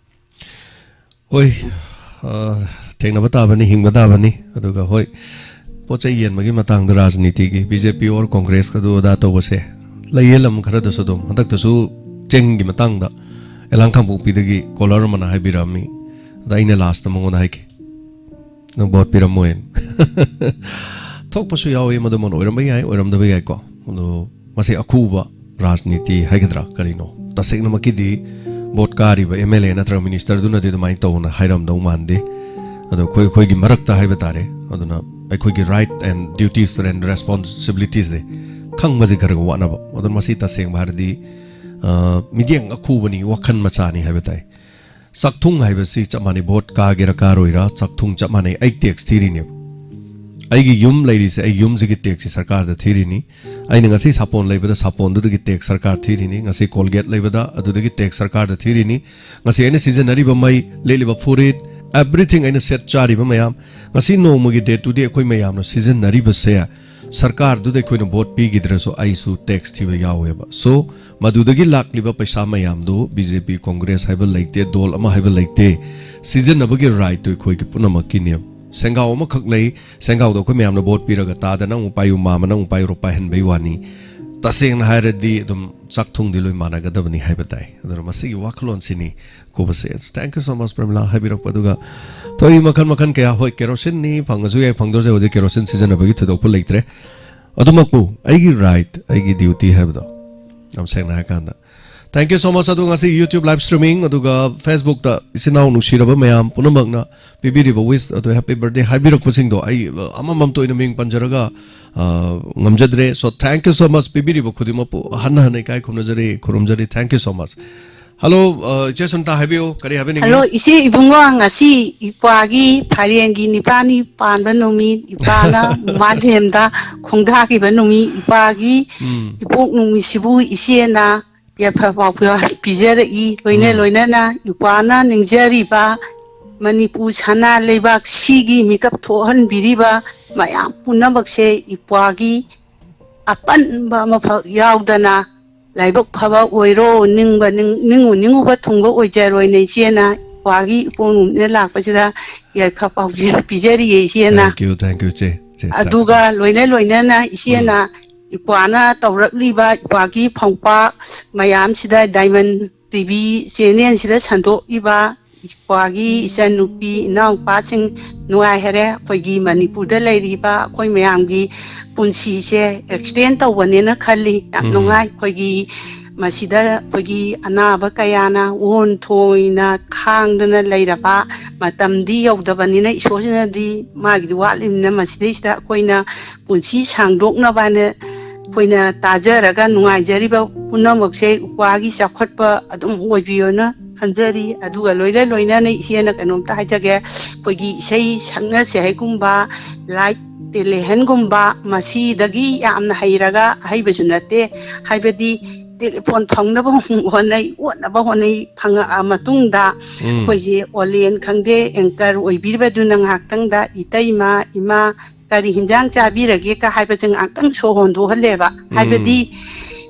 ꯍꯣꯏ, ꯑ, ꯊꯦꯡꯅꯕ ꯇꯥꯕꯅꯤ, ꯍꯤꯡꯕ ꯇꯥꯕꯅꯤ꯫ ꯑꯗꯨꯒ ꯍꯣꯏ, ꯄꯣꯠ ꯆꯩ ꯌꯦꯟꯕꯒꯤ ꯃꯇꯥꯡꯗ ꯔꯥꯖꯅꯤꯇꯤꯒꯤ, B J P or Congress ꯑꯗꯨ ꯑꯗꯥ ꯇꯧꯕꯁꯦ ꯂꯩꯌꯦ ꯂꯝ ꯈꯔꯗꯁꯨ ꯑꯗꯨꯝ꯫ ꯍꯟꯗꯛꯇꯁꯨ ꯆꯦꯡꯒꯤ ꯃꯇꯥꯡꯗ ꯑꯦꯂꯥꯡ ꯀꯥꯡꯄꯣꯛꯄꯤꯗꯒꯤ ꯀꯣꯂꯔ ꯑꯃꯅ ꯍꯥꯏꯕꯤꯔꯛꯑꯝꯃꯤ꯫ ꯑꯗ ꯑꯩꯅ ꯂꯥꯁꯇ ꯃꯉꯣꯟꯗ ꯍꯥꯏꯈꯤ, "ꯅꯪ ꯚꯣꯠ ꯄꯤꯔꯝꯃꯣꯏꯅ"꯫ ꯊꯣꯛꯄꯁꯨ ꯌꯥꯎꯏ, ꯃꯗꯨꯃꯛ ꯑꯣꯏꯔꯝꯕ ꯌꯥꯏ, ꯑꯣꯏꯔꯝꯗꯕ ꯌꯥꯏꯀꯣ꯫ ꯑꯗꯣ ꯃꯁꯤ ꯑꯈꯨꯕ ꯔꯥꯖꯅꯤꯇꯤ ꯍꯥꯏꯒꯗ꯭ꯔꯥ ꯀꯔꯤꯅꯣ? ꯇꯁꯦꯡꯅꯃꯛꯀꯤꯗꯤ ꯚꯣꯠ ꯀꯥꯔꯤꯕ ꯑꯦꯝ ꯑꯦꯜ ꯑꯦ ꯅꯠꯇ꯭ꯔꯒ ꯃꯤꯅꯤꯁꯇꯔꯗꯨꯅꯗꯤ ꯑꯗꯨꯃꯥꯏꯅ ꯇꯧꯅ ꯍꯥꯏꯔꯝꯗꯧ ꯃꯥꯟꯗꯦ꯫ ꯑꯗꯣ ꯑꯩꯈꯣꯏ, ꯑꯩꯈꯣꯏꯒꯤ ꯃꯔꯛꯇ ꯍꯥꯏꯕ ꯇꯥꯔꯦ꯫ ꯑꯗꯨꯅ ꯑꯩꯈꯣꯏꯒꯤ right and duties and responsibilities ꯁꯦ ꯈꯪꯕꯁꯦ ꯈꯔ ꯋꯥꯠꯅꯕ꯫ ꯑꯗꯨꯅ ꯃꯁꯤ ꯇꯁꯦꯡꯕ ꯍꯥꯏꯔꯗꯤ, ꯑ, ꯃꯤꯠꯌꯦꯡ ꯑꯈꯨꯕꯅꯤ, ꯋꯥꯈꯜ ꯃꯆꯥꯅꯤ ꯍꯥꯏꯕ ꯇꯥꯏ꯫ ꯆꯥꯛꯊꯨꯡ ꯍꯥꯏꯕꯁꯤ ꯆꯞ ꯃꯥꯟꯅꯩ, ꯚꯣꯠ ꯀꯥꯒꯦꯔꯥ ꯀꯥꯔꯣꯏꯔꯥ, ꯆꯥꯛꯊꯨꯡ ꯆꯞ ꯃꯥꯟꯅꯩ꯫ ꯑꯩ ꯇꯦꯛꯁ ꯊꯤꯔꯤꯅꯦꯕ꯫ ꯑꯩꯒꯤ ꯌꯨꯝ ꯂꯩꯔꯤꯁꯦ, ꯑꯩ ꯌꯨꯝꯁꯤꯒꯤ ꯇꯦꯛꯁꯁꯤ ꯁꯔꯀꯥꯔꯗ ꯊꯤꯔꯤꯅꯤ꯫ ꯑꯩꯅ ꯉꯁꯤ ꯁꯥꯄꯣꯟ ꯂꯩꯕꯗ ꯁꯥꯄꯣꯟꯗꯨꯗꯒꯤ ꯇꯦꯛꯁ ꯁꯔꯀꯥꯔ ꯊꯤꯔꯤꯅꯤ꯫ ꯉꯁꯤ ꯀꯣꯜꯒꯦꯠ ꯂꯩꯕꯗ ꯑꯗꯨꯗꯒꯤ ꯇꯦꯛꯁ ꯁꯔꯀꯥꯔꯗ ꯊꯤꯔꯤꯅꯤ꯫ ꯉꯁꯤ ꯑꯩꯅ ꯁꯤꯖꯤꯟꯅꯔꯤꯕ ꯃꯩ, ꯂꯤꯠꯂꯤꯕ ꯐꯨꯔꯤꯠ, everything, ꯑꯩꯅ ꯁꯦꯠ ꯆꯥꯔꯤꯕ ꯃꯌꯥꯝ, ꯉꯁꯤ ꯅꯣꯡꯃꯒꯤ day to day ꯑꯩꯈꯣꯏ ꯃꯌꯥꯝꯅ ꯁꯤꯖꯤꯟꯅꯔꯤꯕꯁꯦ ꯁꯔꯀꯥꯔꯗꯨꯗ ꯑꯩꯈꯣꯏꯅ ꯚꯣꯠ ꯄꯤꯈꯤꯗ꯭ꯔꯁꯨ ꯑꯩꯁꯨ ꯇꯦꯛꯁ ꯊꯤꯕ ꯌꯥꯎꯋꯦꯕ꯫ So, ꯃꯗꯨꯗꯒꯤ ꯂꯥꯛꯂꯤꯕ ꯄꯩꯁꯥ ꯃꯌꯥꯝꯗꯨ ꯕꯤ ꯖꯦ ꯄꯤ, ꯀꯣꯡꯒ꯭ꯔꯦꯁ ꯍꯥꯏꯕ ꯂꯩꯇꯦ, ꯗꯣꯜ ꯑꯃ ꯍꯥꯏꯕ ꯂꯩꯇꯦ, ꯁꯤꯖꯤꯟꯅꯕꯒꯤ ꯔꯥꯏꯠꯇꯨ ꯑꯩꯈꯣꯏꯒꯤ ꯄꯨꯝꯅꯃꯛꯀꯤꯅꯦꯕ꯫ ꯁꯦꯡꯒꯥꯎ ꯑꯃꯈꯛ ꯂꯩ, ꯁꯦꯡꯒꯥꯎꯗ ꯑꯩꯈꯣꯏ ꯃꯌꯥꯝꯅ ꯚꯣꯠ ꯄꯤꯔꯒ ꯇꯥꯗ ꯅꯪ ꯑꯃꯨꯛ ꯄꯥꯏꯌꯨ, ꯃꯥꯃ ꯅꯪ ꯑꯃꯨꯛ ꯄꯥꯏꯔꯣ ꯄꯥꯏꯍꯟꯕꯩ ꯋꯥꯅꯤ꯫ ꯇꯁꯦꯡꯅ ꯍꯥꯏꯔꯗꯤ ꯑꯗꯨꯝ ꯆꯥꯛ ꯊꯣꯡꯗꯤ ꯂꯣꯏ ꯃꯥꯟꯅꯒꯗꯕꯅꯤ ꯍꯥꯏꯕ ꯇꯥꯏ꯫ ꯑꯗꯨꯅ ꯃꯁꯤꯒꯤ ꯋꯥꯈꯜꯂꯣꯟꯁꯤꯅꯤ ꯀꯨꯕꯁꯦ꯫ Thank you so much, ꯄ꯭ꯔꯦꯃꯤꯂꯥ, ꯍꯥꯏꯕꯤꯔꯛꯄ꯫ ꯑꯗꯨꯒ ꯊꯣꯏ ꯃꯈꯜ ꯃꯈꯜ ꯀꯌꯥ, ꯍꯣꯏ, ꯀꯦꯔꯣꯁꯤꯟꯅꯤ, ꯐꯪꯉꯁꯨ ꯌꯥꯏ, ꯐꯪꯗ꯭ꯔꯁꯨ ꯌꯥꯏ, ꯍꯧꯖꯤꯛ ꯀꯦꯔꯣꯁꯤꯟ ꯁꯤꯖꯤꯟꯅꯕꯒꯤ ꯊꯣꯏꯗꯣꯛꯄ ꯂꯩꯇ꯭ꯔꯦ꯫ ꯑꯗꯨꯃꯛꯄꯨ ꯑꯩꯒꯤ ꯔꯥꯏꯠ, ꯑꯩꯒꯤ ꯗ꯭ꯌꯨꯇꯤ ꯍꯥꯏꯕꯗꯣ, ꯌꯥꯝ ꯁꯦꯡꯅ ꯍꯥꯏꯔꯀꯥꯟꯗ꯫ Thank you so much꯫ ꯑꯗꯣ ꯉꯁꯤ YouTube live streaming ꯑꯗꯨꯒ Facebook-ꯇ ꯏꯆꯤꯟ ꯏꯅꯥꯎ ꯅꯨꯡꯁꯤꯔꯕ ꯃꯌꯥꯝ ꯄꯨꯝꯅꯃꯛꯅ ꯄꯤꯕꯤꯔꯤꯕ wish, ꯑꯗꯨ happy birthday ꯍꯥꯏꯕꯤꯔꯛꯄꯁꯤꯡꯗꯣ ꯑꯩ ꯑꯃꯃꯝꯇ ꯑꯣꯏꯅ ꯃꯤꯡ ꯄꯟꯖꯔꯒ, ꯑ, ꯉꯝꯖꯗ꯭ꯔꯦ꯫ So, thank you so much꯫ ꯄꯤꯕꯤꯔꯤꯕ ꯈꯨꯗꯤꯡꯃꯛꯄꯨ ꯍꯟꯅ ꯍꯟꯅ ꯏꯀꯥꯏ ꯈꯨꯝꯅꯖꯔꯤ, ꯈꯨꯔꯨꯝꯖꯔꯤ꯫ Thank you so much꯫ Hello, ꯑ, ꯏꯆꯦ ꯁꯨꯅꯤꯇꯥ, ꯍꯥꯏꯕꯤꯌꯨ, ꯀꯔꯤ ꯍꯥꯏꯕꯤꯅꯤꯡꯉꯤ? ꯍꯜꯂꯣ, ꯏꯆꯦ ꯏꯕꯨꯡꯉꯣ, ꯉꯁꯤ ꯏꯄ꯭ꯋꯥꯒꯤ ꯐꯥꯏꯔꯦꯟꯒꯤ ꯅꯤꯄꯥꯜꯅꯤ ꯄꯥꯟꯕ ꯅꯨꯃꯤꯠ, ꯏꯄꯥꯅ ꯃꯥꯂꯦꯝꯗ ꯈꯣꯡꯗꯥꯈꯤꯕ ꯅꯨꯃꯤꯠ, ꯏꯄꯥꯒꯤ ꯎꯝ꯫ ꯏꯄꯣꯛ ꯅꯨꯃꯤꯠꯁꯤꯕꯨ ꯏꯆꯦꯅ ꯌꯥꯏꯐ ꯄꯥꯎꯖꯦꯜ ꯄꯤꯖꯔꯛꯏ꯫ ꯂꯣꯏꯅ ꯎꯝ꯫ ꯂꯣꯏꯅꯅ ꯏꯄ꯭ꯋꯥꯅ ꯅꯤꯡꯖꯔꯤꯕ ꯃꯅꯤꯄꯨꯔ ꯁꯅꯥ ꯂꯩꯕꯥꯛ ꯁꯤꯒꯤ ꯃꯤꯀꯞ ꯊꯣꯛꯍꯟꯕꯤꯔꯤꯕ ꯃꯌꯥꯝ ꯄꯨꯝꯅꯃꯛꯁꯦ ꯏꯄ꯭ꯋꯥꯒꯤ ꯑꯄꯟꯕ ꯑꯃꯐꯥꯎ ꯌꯥꯎꯗꯅ ꯂꯥꯏꯕꯛ ꯐꯕ ꯑꯣꯏꯔꯣ, ꯅꯤꯡꯕ ꯅꯤꯡ-, ꯅꯤꯡꯉꯨ ꯅꯤꯡꯉꯨꯕ ꯊꯨꯡꯕ ꯑꯣꯏꯖꯔꯣꯏꯅ ꯏꯆꯦꯅ ꯏꯄ꯭ꯋꯥꯒꯤ ꯏꯄꯣꯛ ꯅꯨꯃꯤꯠꯅ ꯂꯥꯛꯄꯁꯤꯗ ꯌꯥꯏꯐ ꯄꯥꯎꯖꯦꯜ ꯄꯤꯖꯔꯤꯌꯦ ꯏꯆꯦꯅ꯫ Thank you, thank you, ꯏꯆꯦ, ꯏꯆꯦ, ꯊꯥꯒꯠꯆꯔꯤ꯫ ꯑꯗꯨꯒ ꯂꯣꯏꯅ ꯂꯣꯏꯅꯅ ꯏꯆꯦꯅ ꯎꯝ꯫ ꯏꯄ꯭ꯋꯥꯅ ꯇꯧꯔꯛꯂꯤꯕ ꯏꯄ꯭ꯋꯥꯒꯤ ꯐꯪꯄꯥꯛ ꯃꯌꯥꯝꯁꯤꯗ, Diamond T V channel-ꯁꯤꯗ ꯁꯟꯗꯣꯛꯂꯤꯕ ꯏꯄ꯭ꯋꯥꯒꯤ ꯏꯆꯟꯅꯨꯄꯤ, ꯏꯅꯥꯎꯄꯥꯁꯤꯡ ꯅꯨꯡꯉꯥꯏ ꯍꯥꯏꯔꯦ꯫ ꯑꯩꯈꯣꯏꯒꯤ ꯃꯅꯤꯄꯨꯔꯗ ꯂꯩꯔꯤꯕ ꯑꯩꯈꯣꯏ ꯃꯌꯥꯝꯒꯤ ꯄꯨꯟꯁꯤꯁꯦ extend ꯇꯧꯕꯅꯦꯅ ꯈꯜꯂꯤ꯫ ꯌꯥꯝ ꯎꯝ꯫ ꯅꯨꯡꯉꯥꯏ꯫ ꯑꯩꯈꯣꯏꯒꯤ ꯃꯁꯤꯗ ꯑꯩꯈꯣꯏꯒꯤ ꯑꯅꯥꯕ ꯀꯌꯥꯅ ꯑꯣꯟ ꯊꯣꯏꯅ ꯈꯥꯡꯗꯅ ꯂꯩꯔꯕ, ꯃꯇꯝꯗꯤ ꯌꯧꯗꯕꯅꯤꯅ ꯏꯁꯣꯔꯁꯤꯅꯗꯤ ꯃꯥꯒꯤꯗꯤ ꯋꯥꯠꯂꯤꯕꯅꯤꯅ ꯃꯁꯤꯗꯩꯁꯤꯗ ꯑꯩꯈꯣꯏꯅ ꯄꯨꯟꯁꯤ ꯁꯥꯡꯗꯣꯛꯅꯕ ꯍꯥꯏꯅ ꯑꯩꯈꯣꯏꯅ ꯇꯥꯖꯔꯒ ꯅꯨꯡꯉꯥꯏꯖꯔꯤꯕ ꯄꯨꯝꯅꯃꯛꯁꯦ ꯏꯄ꯭ꯋꯥꯒꯤ ꯆꯥꯎꯈꯠꯄ ꯑꯗꯨꯝ ꯑꯣꯏꯕꯤꯌꯣꯅ ꯈꯟꯖꯔꯤ꯫ ꯑꯗꯨꯒ ꯂꯣꯏꯅ ꯂꯣꯏꯅꯅ ꯏꯆꯦꯅ ꯀꯩꯅꯣꯝꯇ ꯍꯥꯏꯖꯒꯦ, ꯑꯩꯈꯣꯏꯒꯤ ꯏꯁꯩ ꯁꯛꯅꯁꯦ ꯍꯥꯏꯒꯨꯝꯕ, live ꯇꯦꯂꯦꯍꯟꯒꯨꯝꯕ, ꯃꯁꯤꯗꯒꯤ ꯌꯥꯝꯅ ꯍꯩꯔꯒ, ꯑꯍꯩꯕꯁꯨ ꯅꯠꯇꯦ, ꯍꯥꯏꯕꯗꯤ ꯇꯦꯂꯤꯐꯣꯟ ꯐꯪꯅꯕ ꯍꯣꯠꯅꯩ, ꯑꯣꯠꯅꯕ ꯍꯣꯠꯅꯩ, ꯐꯪꯉꯛꯑ ꯃꯇꯨꯡꯗ ꯎꯝ꯫ ꯑꯩꯈꯣꯏꯁꯦ ꯑꯣꯂꯦꯟ ꯈꯪꯗꯦ, ꯑꯦꯡꯀꯔ ꯑꯣꯏꯕꯤꯔꯤꯕꯗꯨꯅ ꯉꯥꯏꯍꯥꯛꯇꯪꯗ "ꯏꯇꯩꯃ, ꯏꯃꯥ, ꯀꯔꯤ ꯍꯤꯟꯖꯥꯡ ꯆꯥꯕꯤꯔꯒꯦ?" ꯀ ꯍꯥꯏꯕꯁꯦ ꯉꯥꯏꯍꯥꯛꯇꯪ ꯁꯣꯔ ꯍꯣꯟꯗꯣꯛꯍꯜꯂꯦꯕ꯫ ꯍꯥꯏꯕꯗꯤ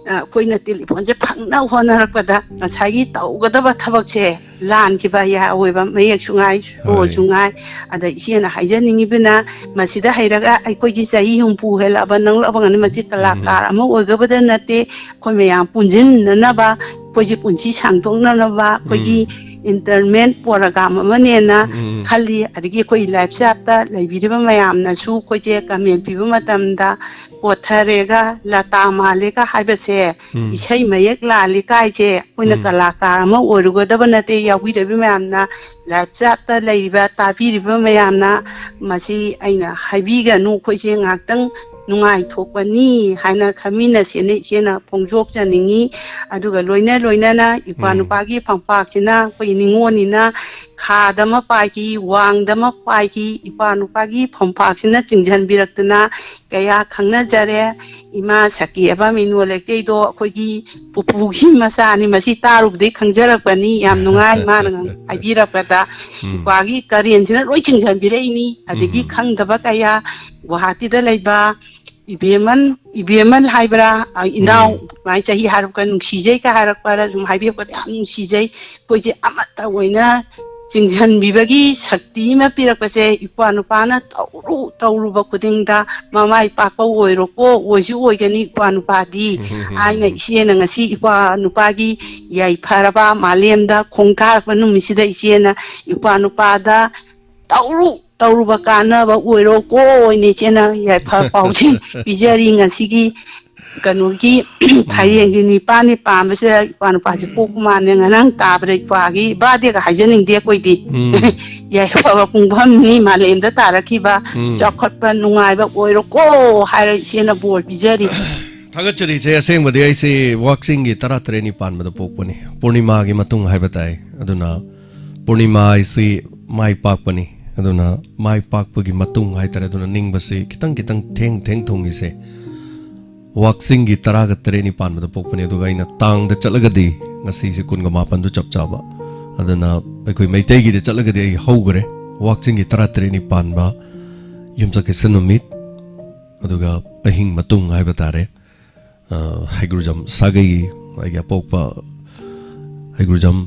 ꯑ, ꯑꯩꯈꯣꯏꯅ ꯇꯦꯂꯤꯐꯣꯟꯁꯦ ꯐꯪꯅꯕ ꯍꯣꯠꯅꯔꯛꯄꯗ ꯉꯁꯥꯏꯒꯤ ꯇꯧꯒꯗꯕ ꯊꯕꯛꯁꯦ ꯂꯥꯟꯈꯤꯕ ꯌꯥꯎꯋꯦꯕ, ꯃꯌꯦꯛꯁꯨ ꯉꯥꯏ, ꯁꯣꯔꯁꯨ ꯍꯣꯏ꯫ ꯉꯥꯏ꯫ ꯑꯗ ꯏꯆꯦꯅ ꯍꯥꯏꯖꯅꯤꯡꯉꯤꯕꯅ, ꯃꯁꯤꯗ ꯍꯩꯔꯒ ꯑꯩꯈꯣꯏꯒꯤ ꯆꯍꯤ ꯍꯨꯝꯐꯨ ꯍꯦꯜꯂꯛꯑꯕ ꯅꯪꯂꯛꯑꯕ ꯉꯥꯛꯇ ꯃꯁꯤ ꯀꯂꯥꯀꯥꯔ ꯑꯃ ꯑꯣꯏꯒꯕꯗ ꯅꯠꯇꯦ, ꯑꯩꯈꯣꯏ ꯃꯌꯥꯝ ꯄꯨꯟꯁꯤꯟꯅꯅꯕ, ꯑꯩꯈꯣꯏꯁꯦ ꯄꯨꯟꯁꯤ ꯁꯥꯡꯗꯣꯛꯅꯅꯕ, ꯑꯩꯈꯣꯏꯒꯤ ꯏꯟꯇꯔꯃꯦꯟ ꯄ꯭ꯔꯣꯒ꯭ꯔꯥꯝ ꯑꯃꯅꯦꯅ ꯈꯜꯂꯤ꯫ ꯑꯗꯒꯤ ꯑꯩꯈꯣꯏ ꯂꯥꯏꯐ ꯆꯥꯠꯇ ꯂꯩꯕꯤꯔꯤꯕ ꯃꯌꯥꯝꯅꯁꯨ ꯑꯩꯈꯣꯏꯁꯦ ꯀꯃꯦꯟ ꯄꯤꯕ ꯃꯇꯝꯗ ꯀꯣꯊꯔꯦꯒ, ꯂꯇꯥ ꯃꯥꯜꯂꯦꯒ ꯍꯥꯏꯕꯁꯦ ꯏꯁꯩ ꯃꯌꯦꯛ ꯂꯥꯜꯂꯤ ꯀꯥꯏꯁꯦ ꯑꯩꯈꯣꯏꯅ ꯀꯂꯥꯀꯥꯔ ꯑꯃ ꯑꯣꯏꯔꯨꯒꯗꯕ ꯅꯠꯇꯦ꯫ ꯌꯥꯎꯕꯤꯔꯤꯕ ꯃꯌꯥꯝꯅ, ꯂꯥꯏꯐ ꯆꯥꯠꯇ ꯂꯩꯔꯤꯕ, ꯇꯥꯕꯤꯔꯤꯕ ꯃꯌꯥꯝꯅ, ꯃꯁꯤ ꯑꯩꯅ ꯍꯥꯏꯕꯤꯒꯅꯨ, ꯑꯩꯈꯣꯏꯁꯦ ꯉꯥꯏꯍꯥꯛꯇꯪ ꯅꯨꯡꯉꯥꯏꯊꯣꯛꯄꯅꯤ ꯍꯥꯏꯅ ꯈꯟꯃꯤꯟꯅꯁꯦꯅ ꯏꯆꯦꯅ ꯐꯣꯡꯗꯣꯛꯆꯅꯤꯡꯉꯤ꯫ ꯑꯗꯨꯒ ꯂꯣꯏꯅ ꯂꯣꯏꯅꯅ ꯏꯄ꯭ꯋꯥ ꯅꯨꯄꯥꯒꯤ ꯐꯝꯄꯥꯛꯁꯤꯅ ꯑꯩꯈꯣꯏ ꯅꯤꯉꯣꯜꯅꯤꯅ ꯈꯥꯗ ꯑꯃ ꯄꯥꯏꯈꯤ, ꯋꯥꯡꯗ ꯑꯃ ꯄꯥꯏꯈꯤ, ꯏꯄ꯭ꯋꯥ ꯅꯨꯄꯥꯒꯤ ꯐꯝꯄꯥꯛꯁꯤꯅ ꯆꯤꯡꯁꯤꯟꯕꯤꯔꯛꯇꯅ ꯀꯌꯥ ꯈꯪꯅꯖꯔꯦ꯫ ꯏꯃꯥ ꯁꯈꯤ ꯍꯥꯏꯕ ꯃꯤꯅꯣ ꯂꯩꯇꯩꯗꯣ ꯑꯩꯈꯣꯏꯒꯤ ꯄꯨꯄꯨꯒꯤ ꯃꯆꯥꯅꯤ, ꯃꯁꯤ ꯇꯥꯔꯨꯕꯗꯩ ꯈꯪꯖꯔꯛꯄꯅꯤ꯫ ꯌꯥꯝ ꯅꯨꯡꯉꯥꯏ ꯃꯥꯅ ꯉꯥꯡ-, ꯍꯥꯏꯕꯤꯔꯛꯄꯗ꯫ ꯏꯄ꯭ꯋꯥꯒꯤ ꯀꯔꯦꯟꯁꯤꯅ ꯂꯣꯏ ꯆꯤꯡꯁꯤꯟꯕꯤꯔꯛꯏꯅꯤ꯫ ꯑꯗꯒꯤ ꯈꯪꯗꯕ ꯀꯌꯥ, ꯒꯨꯋꯥꯍꯥꯇꯤꯗ ꯂꯩꯕ ꯏꯕꯦꯝꯃꯟ, ꯏꯕꯦꯝꯃꯟ ꯍꯥꯏꯕ꯭ꯔꯥ, ꯑ, ꯏꯅꯥꯎ, ꯁꯨꯃꯥꯏꯅ ꯆꯍꯤ ꯍꯥꯏꯔꯛꯄ ꯅꯨꯡꯁꯤꯖꯩ ꯀ ꯍꯥꯏꯔꯛꯄꯗ ꯁꯨꯝ ꯍꯥꯏꯕꯤꯔꯛꯄꯗ ꯌꯥꯝ ꯅꯨꯡꯁꯤꯖꯩ꯫ ꯑꯩꯈꯣꯏꯁꯦ ꯑꯃꯠꯇ ꯑꯣꯏꯅ ꯆꯤꯡꯁꯤꯟꯕꯤꯕꯒꯤ ꯁꯛꯇꯤ ꯑꯃ ꯄꯤꯔꯛꯄꯁꯦ, ꯏꯄ꯭ꯋꯥ ꯅꯨꯄꯥꯅ ꯇꯧꯔꯨ ꯇꯧꯔꯨꯕ ꯈꯨꯗꯤꯡꯗ ꯃꯃꯥꯏ ꯄꯥꯛꯄ ꯑꯣꯏꯔꯣꯀꯣ, ꯑꯣꯏꯁꯨ ꯑꯣꯏꯒꯅꯤ ꯏꯄ꯭ꯋꯥ ꯅꯨꯄꯥꯗꯤ ꯍꯥꯏꯅ ꯏꯆꯦꯅ ꯉꯁꯤ ꯏꯄ꯭ꯋꯥ ꯅꯨꯄꯥꯒꯤ ꯌꯥꯏꯐꯔꯕ ꯃꯥꯂꯦꯝꯗ ꯈꯣꯡꯊꯥꯔꯛꯄ ꯅꯨꯃꯤꯠꯁꯤꯗ ꯏꯆꯦꯅ ꯏꯄ꯭ꯋꯥ ꯅꯨꯄꯥꯗ ꯇꯧꯔꯨ ꯇꯧꯔꯨꯕ ꯀꯥꯟꯅꯕ ꯑꯣꯏꯔꯣꯀꯣ ꯍꯥꯏꯅ ꯏꯆꯦꯅ ꯌꯥꯏꯐ ꯄꯥꯎꯖꯦꯜ ꯄꯤꯖꯔꯤ꯫ ꯉꯁꯤꯒꯤ ꯀꯩꯅꯣꯒꯤ ꯐꯥꯏꯔꯦꯟꯒꯤ ꯅꯤꯄꯥꯜꯅꯤ ꯄꯥꯟꯕꯁꯤꯗ ꯏꯄ꯭ꯋꯥ ꯅꯨꯄꯥꯁꯦ ꯄꯣꯛꯄ ꯃꯥꯟꯅꯦ꯫ ꯉꯔꯥꯡ ꯇꯥꯕꯗ ꯏꯄ꯭ꯋꯥꯒꯤ ꯕꯥꯔꯗꯦꯒ ꯍꯥꯏꯖꯅꯤꯡꯗꯦ ꯑꯩꯈꯣꯏꯗꯤ꯫ ꯌꯥꯏꯐꯕ ꯄꯨꯡꯐꯝꯅꯤ ꯃꯥꯂꯦꯝꯗ ꯇꯥꯔꯛꯈꯤꯕ꯫ ꯆꯥꯎꯈꯠꯄ ꯅꯨꯡꯉꯥꯏꯕ ꯑꯣꯏꯔꯣꯀꯣ ꯍꯥꯏꯔ ꯏꯆꯦꯅ ꯕꯣꯔ ꯄꯤꯖꯔꯤ꯫ ꯊꯥꯒꯠꯆꯔꯤꯁꯦ꯫ ꯑꯁꯦꯡꯕꯗꯤ ꯑꯩꯁꯤ ꯋꯥꯛꯆꯤꯡꯒꯤ ꯇꯔꯥꯇꯔꯦꯠꯅꯤ ꯄꯥꯟꯕꯗ ꯄꯣꯛꯄꯅꯤ꯫ ꯄꯨꯔꯅꯤꯃꯥꯒꯤ ꯃꯇꯨꯡ ꯍꯥꯏꯕ ꯇꯥꯏ꯫ ꯑꯗꯨꯅ ꯄꯨꯔꯅꯤꯃꯥ ꯍꯥꯏꯁꯤ ꯃꯥꯏ ꯄꯥꯛꯄꯅꯤ꯫ ꯑꯗꯨꯅ ꯃꯥꯏ ꯄꯥꯛꯄꯒꯤ ꯃꯇꯨꯡ ꯍꯥꯏꯇꯥꯔꯦ, ꯑꯗꯨꯅ ꯅꯤꯡꯕꯁꯤ ꯈꯤꯇꯪ ꯈꯤꯇꯪ ꯊꯦꯡ ꯊꯦꯡ ꯊꯨꯡꯉꯤꯁꯦ ꯋꯥꯛꯆꯤꯡꯒꯤ ꯇꯔꯥꯒ ꯇꯔꯦꯠꯅꯤ ꯄꯥꯟꯕꯗ ꯄꯣꯛꯄꯅꯦ꯫ ꯑꯗꯨꯒ ꯑꯩꯅ ꯇꯥꯡꯗ ꯆꯠꯂꯒꯗꯤ ꯉꯁꯤꯁꯦ ꯀꯨꯟꯒ ꯃꯥꯄꯟꯗꯨ ꯆꯞ ꯆꯥꯕ꯫ ꯑꯗꯨꯅ ꯑꯩꯈꯣꯏ ꯃꯩꯇꯩꯒꯤꯗ ꯆꯠꯂꯒꯗꯤ ꯑꯩ ꯍꯧꯈ꯭ꯔꯦ, ꯋꯥꯛꯆꯤꯡꯒꯤ ꯇꯔꯥ ꯇꯔꯦꯠꯅꯤ ꯄꯥꯟꯕ ꯌꯨꯝꯁꯀꯩꯁ ꯅꯨꯃꯤꯠ꯫ ꯑꯗꯨꯒ ꯑꯍꯤꯡ ꯃꯇꯨꯡ ꯍꯥꯏꯕ ꯇꯥꯔꯦ, ꯑ, ꯍꯩꯒ꯭ꯔꯨꯖꯝ ꯁꯥꯒꯩꯒꯤ ꯑꯩꯒꯤ ꯑꯄꯣꯛꯄ ꯍꯩꯒ꯭ꯔꯨꯖꯝ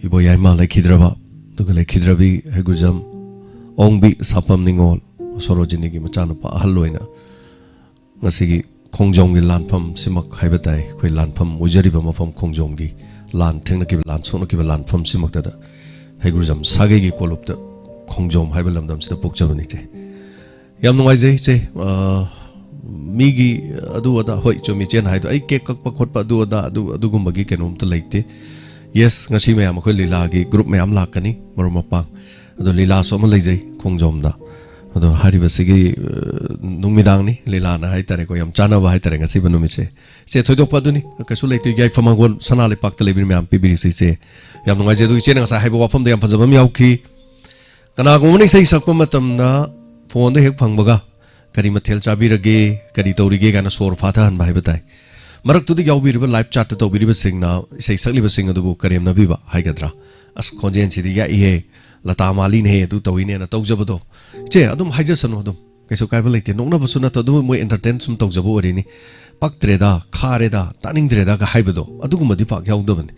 ꯏꯕꯣ ꯌꯥꯏꯃ ꯂꯩꯈꯤꯗ꯭ꯔꯕ, ꯑꯗꯨꯒ ꯂꯩꯈꯤꯗ꯭ꯔꯕꯤ ꯍꯩꯒ꯭ꯔꯨꯖꯝ ꯑꯣꯡꯕꯤ ꯁꯥꯐꯝ ꯅꯤꯉꯣꯜ ꯁꯣꯔꯣꯖꯤꯅꯤꯒꯤ ꯃꯆꯥꯅꯨꯄꯥ ꯑꯍꯜ ꯑꯣꯏꯅ ꯉꯁꯤꯒꯤ ꯈꯣꯡꯖꯣꯝꯒꯤ ꯂꯥꯟꯐꯝ ꯁꯤꯃꯛ ꯍꯥꯏꯕ ꯇꯥꯏ, ꯑꯩꯈꯣꯏ ꯂꯥꯟꯐꯝ ꯑꯣꯏꯖꯔꯤꯕ ꯃꯐꯝ ꯈꯣꯡꯖꯣꯝꯒꯤ ꯂꯥꯟ ꯊꯦꯡꯅꯈꯤꯕ, ꯂꯥꯟ ꯁꯣꯛꯅꯈꯤꯕ ꯂꯥꯟꯐꯝ ꯁꯤꯃꯛꯇꯗ ꯍꯩꯒ꯭ꯔꯨꯖꯝ ꯁꯥꯒꯩꯒꯤ ꯀꯣꯂꯨꯞꯇ ꯈꯣꯡꯖꯣꯝ ꯍꯥꯏꯕ ꯂꯝꯗꯝꯁꯤꯗ ꯄꯣꯛꯆꯕꯅꯤ, ꯏꯆꯦ꯫ ꯌꯥꯝ ꯅꯨꯡꯉꯥꯏꯖꯩ, ꯏꯆꯦ꯫ ꯑ, ꯃꯤꯒꯤ ꯑꯗꯨ ꯑꯗꯥ, ꯍꯣꯏ, ꯆꯨꯝꯃꯤ ꯏꯆꯦꯅ ꯍꯥꯏꯗꯣ, ꯑꯩ ꯀꯦꯛ ꯀꯛꯄ ꯈꯣꯠꯄ ꯑꯗꯨ ꯑꯗꯥ, ꯑꯗꯨ, ꯑꯗꯨꯒꯨꯝꯕꯒꯤ ꯀꯩꯅꯣꯝꯇ ꯂꯩꯇꯦ꯫ ꯌꯦꯁ, ꯉꯁꯤ ꯃꯌꯥꯝ ꯑꯩꯈꯣꯏ ꯂꯤꯂꯥꯒꯤ ꯒ꯭ꯔꯨꯞ ꯃꯌꯥꯝ ꯂꯥꯛꯀꯅꯤ, ꯃꯔꯨꯞ ꯃꯄꯥꯡ꯫ ꯑꯗꯣ ꯂꯤꯂꯥꯁꯨ ꯑꯃ ꯂꯩꯖꯩ ꯈꯣꯡꯖꯣꯝꯗ꯫ ꯑꯗꯣ ꯍꯥꯏꯔꯤꯕꯁꯤꯒꯤ, ꯑ, ꯅꯨꯃꯤꯗꯥꯡꯅꯤ, ꯂꯤꯂꯥꯅ ꯍꯥꯏꯇꯥꯔꯦꯀꯣ, ꯌꯥꯝ ꯆꯥꯟꯅꯕ ꯍꯥꯏꯇꯥꯔꯦ ꯉꯁꯤꯕꯨ ꯅꯨꯃꯤꯠꯁꯦ꯫ ꯁꯦ, ꯊꯣꯏꯗꯣꯛꯄ ꯑꯗꯨꯅꯤ, ꯀꯩꯁꯨ ꯂꯩꯇꯦ꯫ ꯌꯥꯏꯐ ꯃꯥꯡꯒꯣꯜ ꯁꯅꯥ ꯂꯩꯄꯥꯛꯇ ꯂꯩꯕꯤꯔꯤ ꯃꯌꯥꯝ ꯄꯤꯕꯤꯔꯤꯁꯤ, ꯏꯆꯦ꯫ ꯌꯥꯝ ꯅꯨꯡꯉꯥꯏꯖꯩ꯫ ꯑꯗꯨ ꯏꯆꯦꯅ ꯉꯁꯥꯏ ꯍꯥꯏꯕ ꯋꯥꯐꯝꯗ ꯌꯥꯝ ꯐꯖꯕ ꯑꯃ ꯌꯥꯎꯈꯤ꯫ ꯀꯅꯥꯒꯨꯝꯕꯅ ꯏꯁꯩ ꯁꯛꯄ ꯃꯇꯝꯗ ꯐꯣꯟꯗ ꯍꯦꯛ ꯐꯪꯕꯒ "ꯀꯔꯤ ꯃꯊꯦꯜ ꯆꯥꯕꯤꯔꯒꯦ, ꯀꯔꯤ ꯇꯧꯔꯤꯒꯦ?" ꯀꯥꯏꯅ ꯁꯣꯔ ꯐꯥꯊꯍꯟꯕ ꯍꯥꯏꯕ ꯇꯥꯏ꯫ ꯃꯔꯛꯇꯨꯗ ꯌꯥꯎꯕꯤꯔꯤꯕ ꯂꯥꯏꯚ ꯆꯥꯠꯇ ꯇꯧꯕꯤꯔꯤꯕꯁꯤꯡꯅ ꯏꯁꯩ ꯁꯛꯂꯤꯕꯁꯤꯡ ꯑꯗꯨꯕꯨ ꯀꯔꯦꯝꯅꯕꯤꯕ ꯍꯥꯏꯒꯗ꯭ꯔꯥ? "ꯑꯁ, ꯈꯣꯟꯖꯦꯜꯁꯤꯗꯤ ꯌꯥꯛꯏꯍꯦ, ꯂꯇꯥ ꯃꯥꯂꯤꯅꯦꯍꯦ, ꯑꯗꯨ ꯇꯧꯏꯅꯦꯅ" ꯇꯧꯖꯕꯗꯣ, ꯏꯆꯦ, ꯑꯗꯨꯝ ꯍꯥꯏꯖꯁꯅꯨ, ꯑꯗꯨꯝ ꯀꯩꯁꯨ ꯀꯥꯏꯕ ꯂꯩꯇꯦ꯫ ꯅꯣꯛꯅꯕꯁꯨ ꯅꯠꯇ, ꯑꯗꯨꯕꯨ ꯃꯣꯏ ꯑꯦꯟꯇꯔꯇꯦꯟ ꯁꯨꯝ ꯇꯧꯖꯕ ꯑꯣꯏꯔꯤꯅꯤ꯫ "ꯄꯛꯇ꯭ꯔꯦꯗ, ꯈꯥꯔꯦꯗ, ꯇꯥꯅꯤꯡꯗ꯭ꯔꯦꯗꯒ" ꯍꯥꯏꯕꯗꯣ, ꯑꯗꯨꯒꯨꯝꯕꯗꯤ ꯄꯥꯛ ꯌꯥꯎꯗꯕꯅꯤ꯫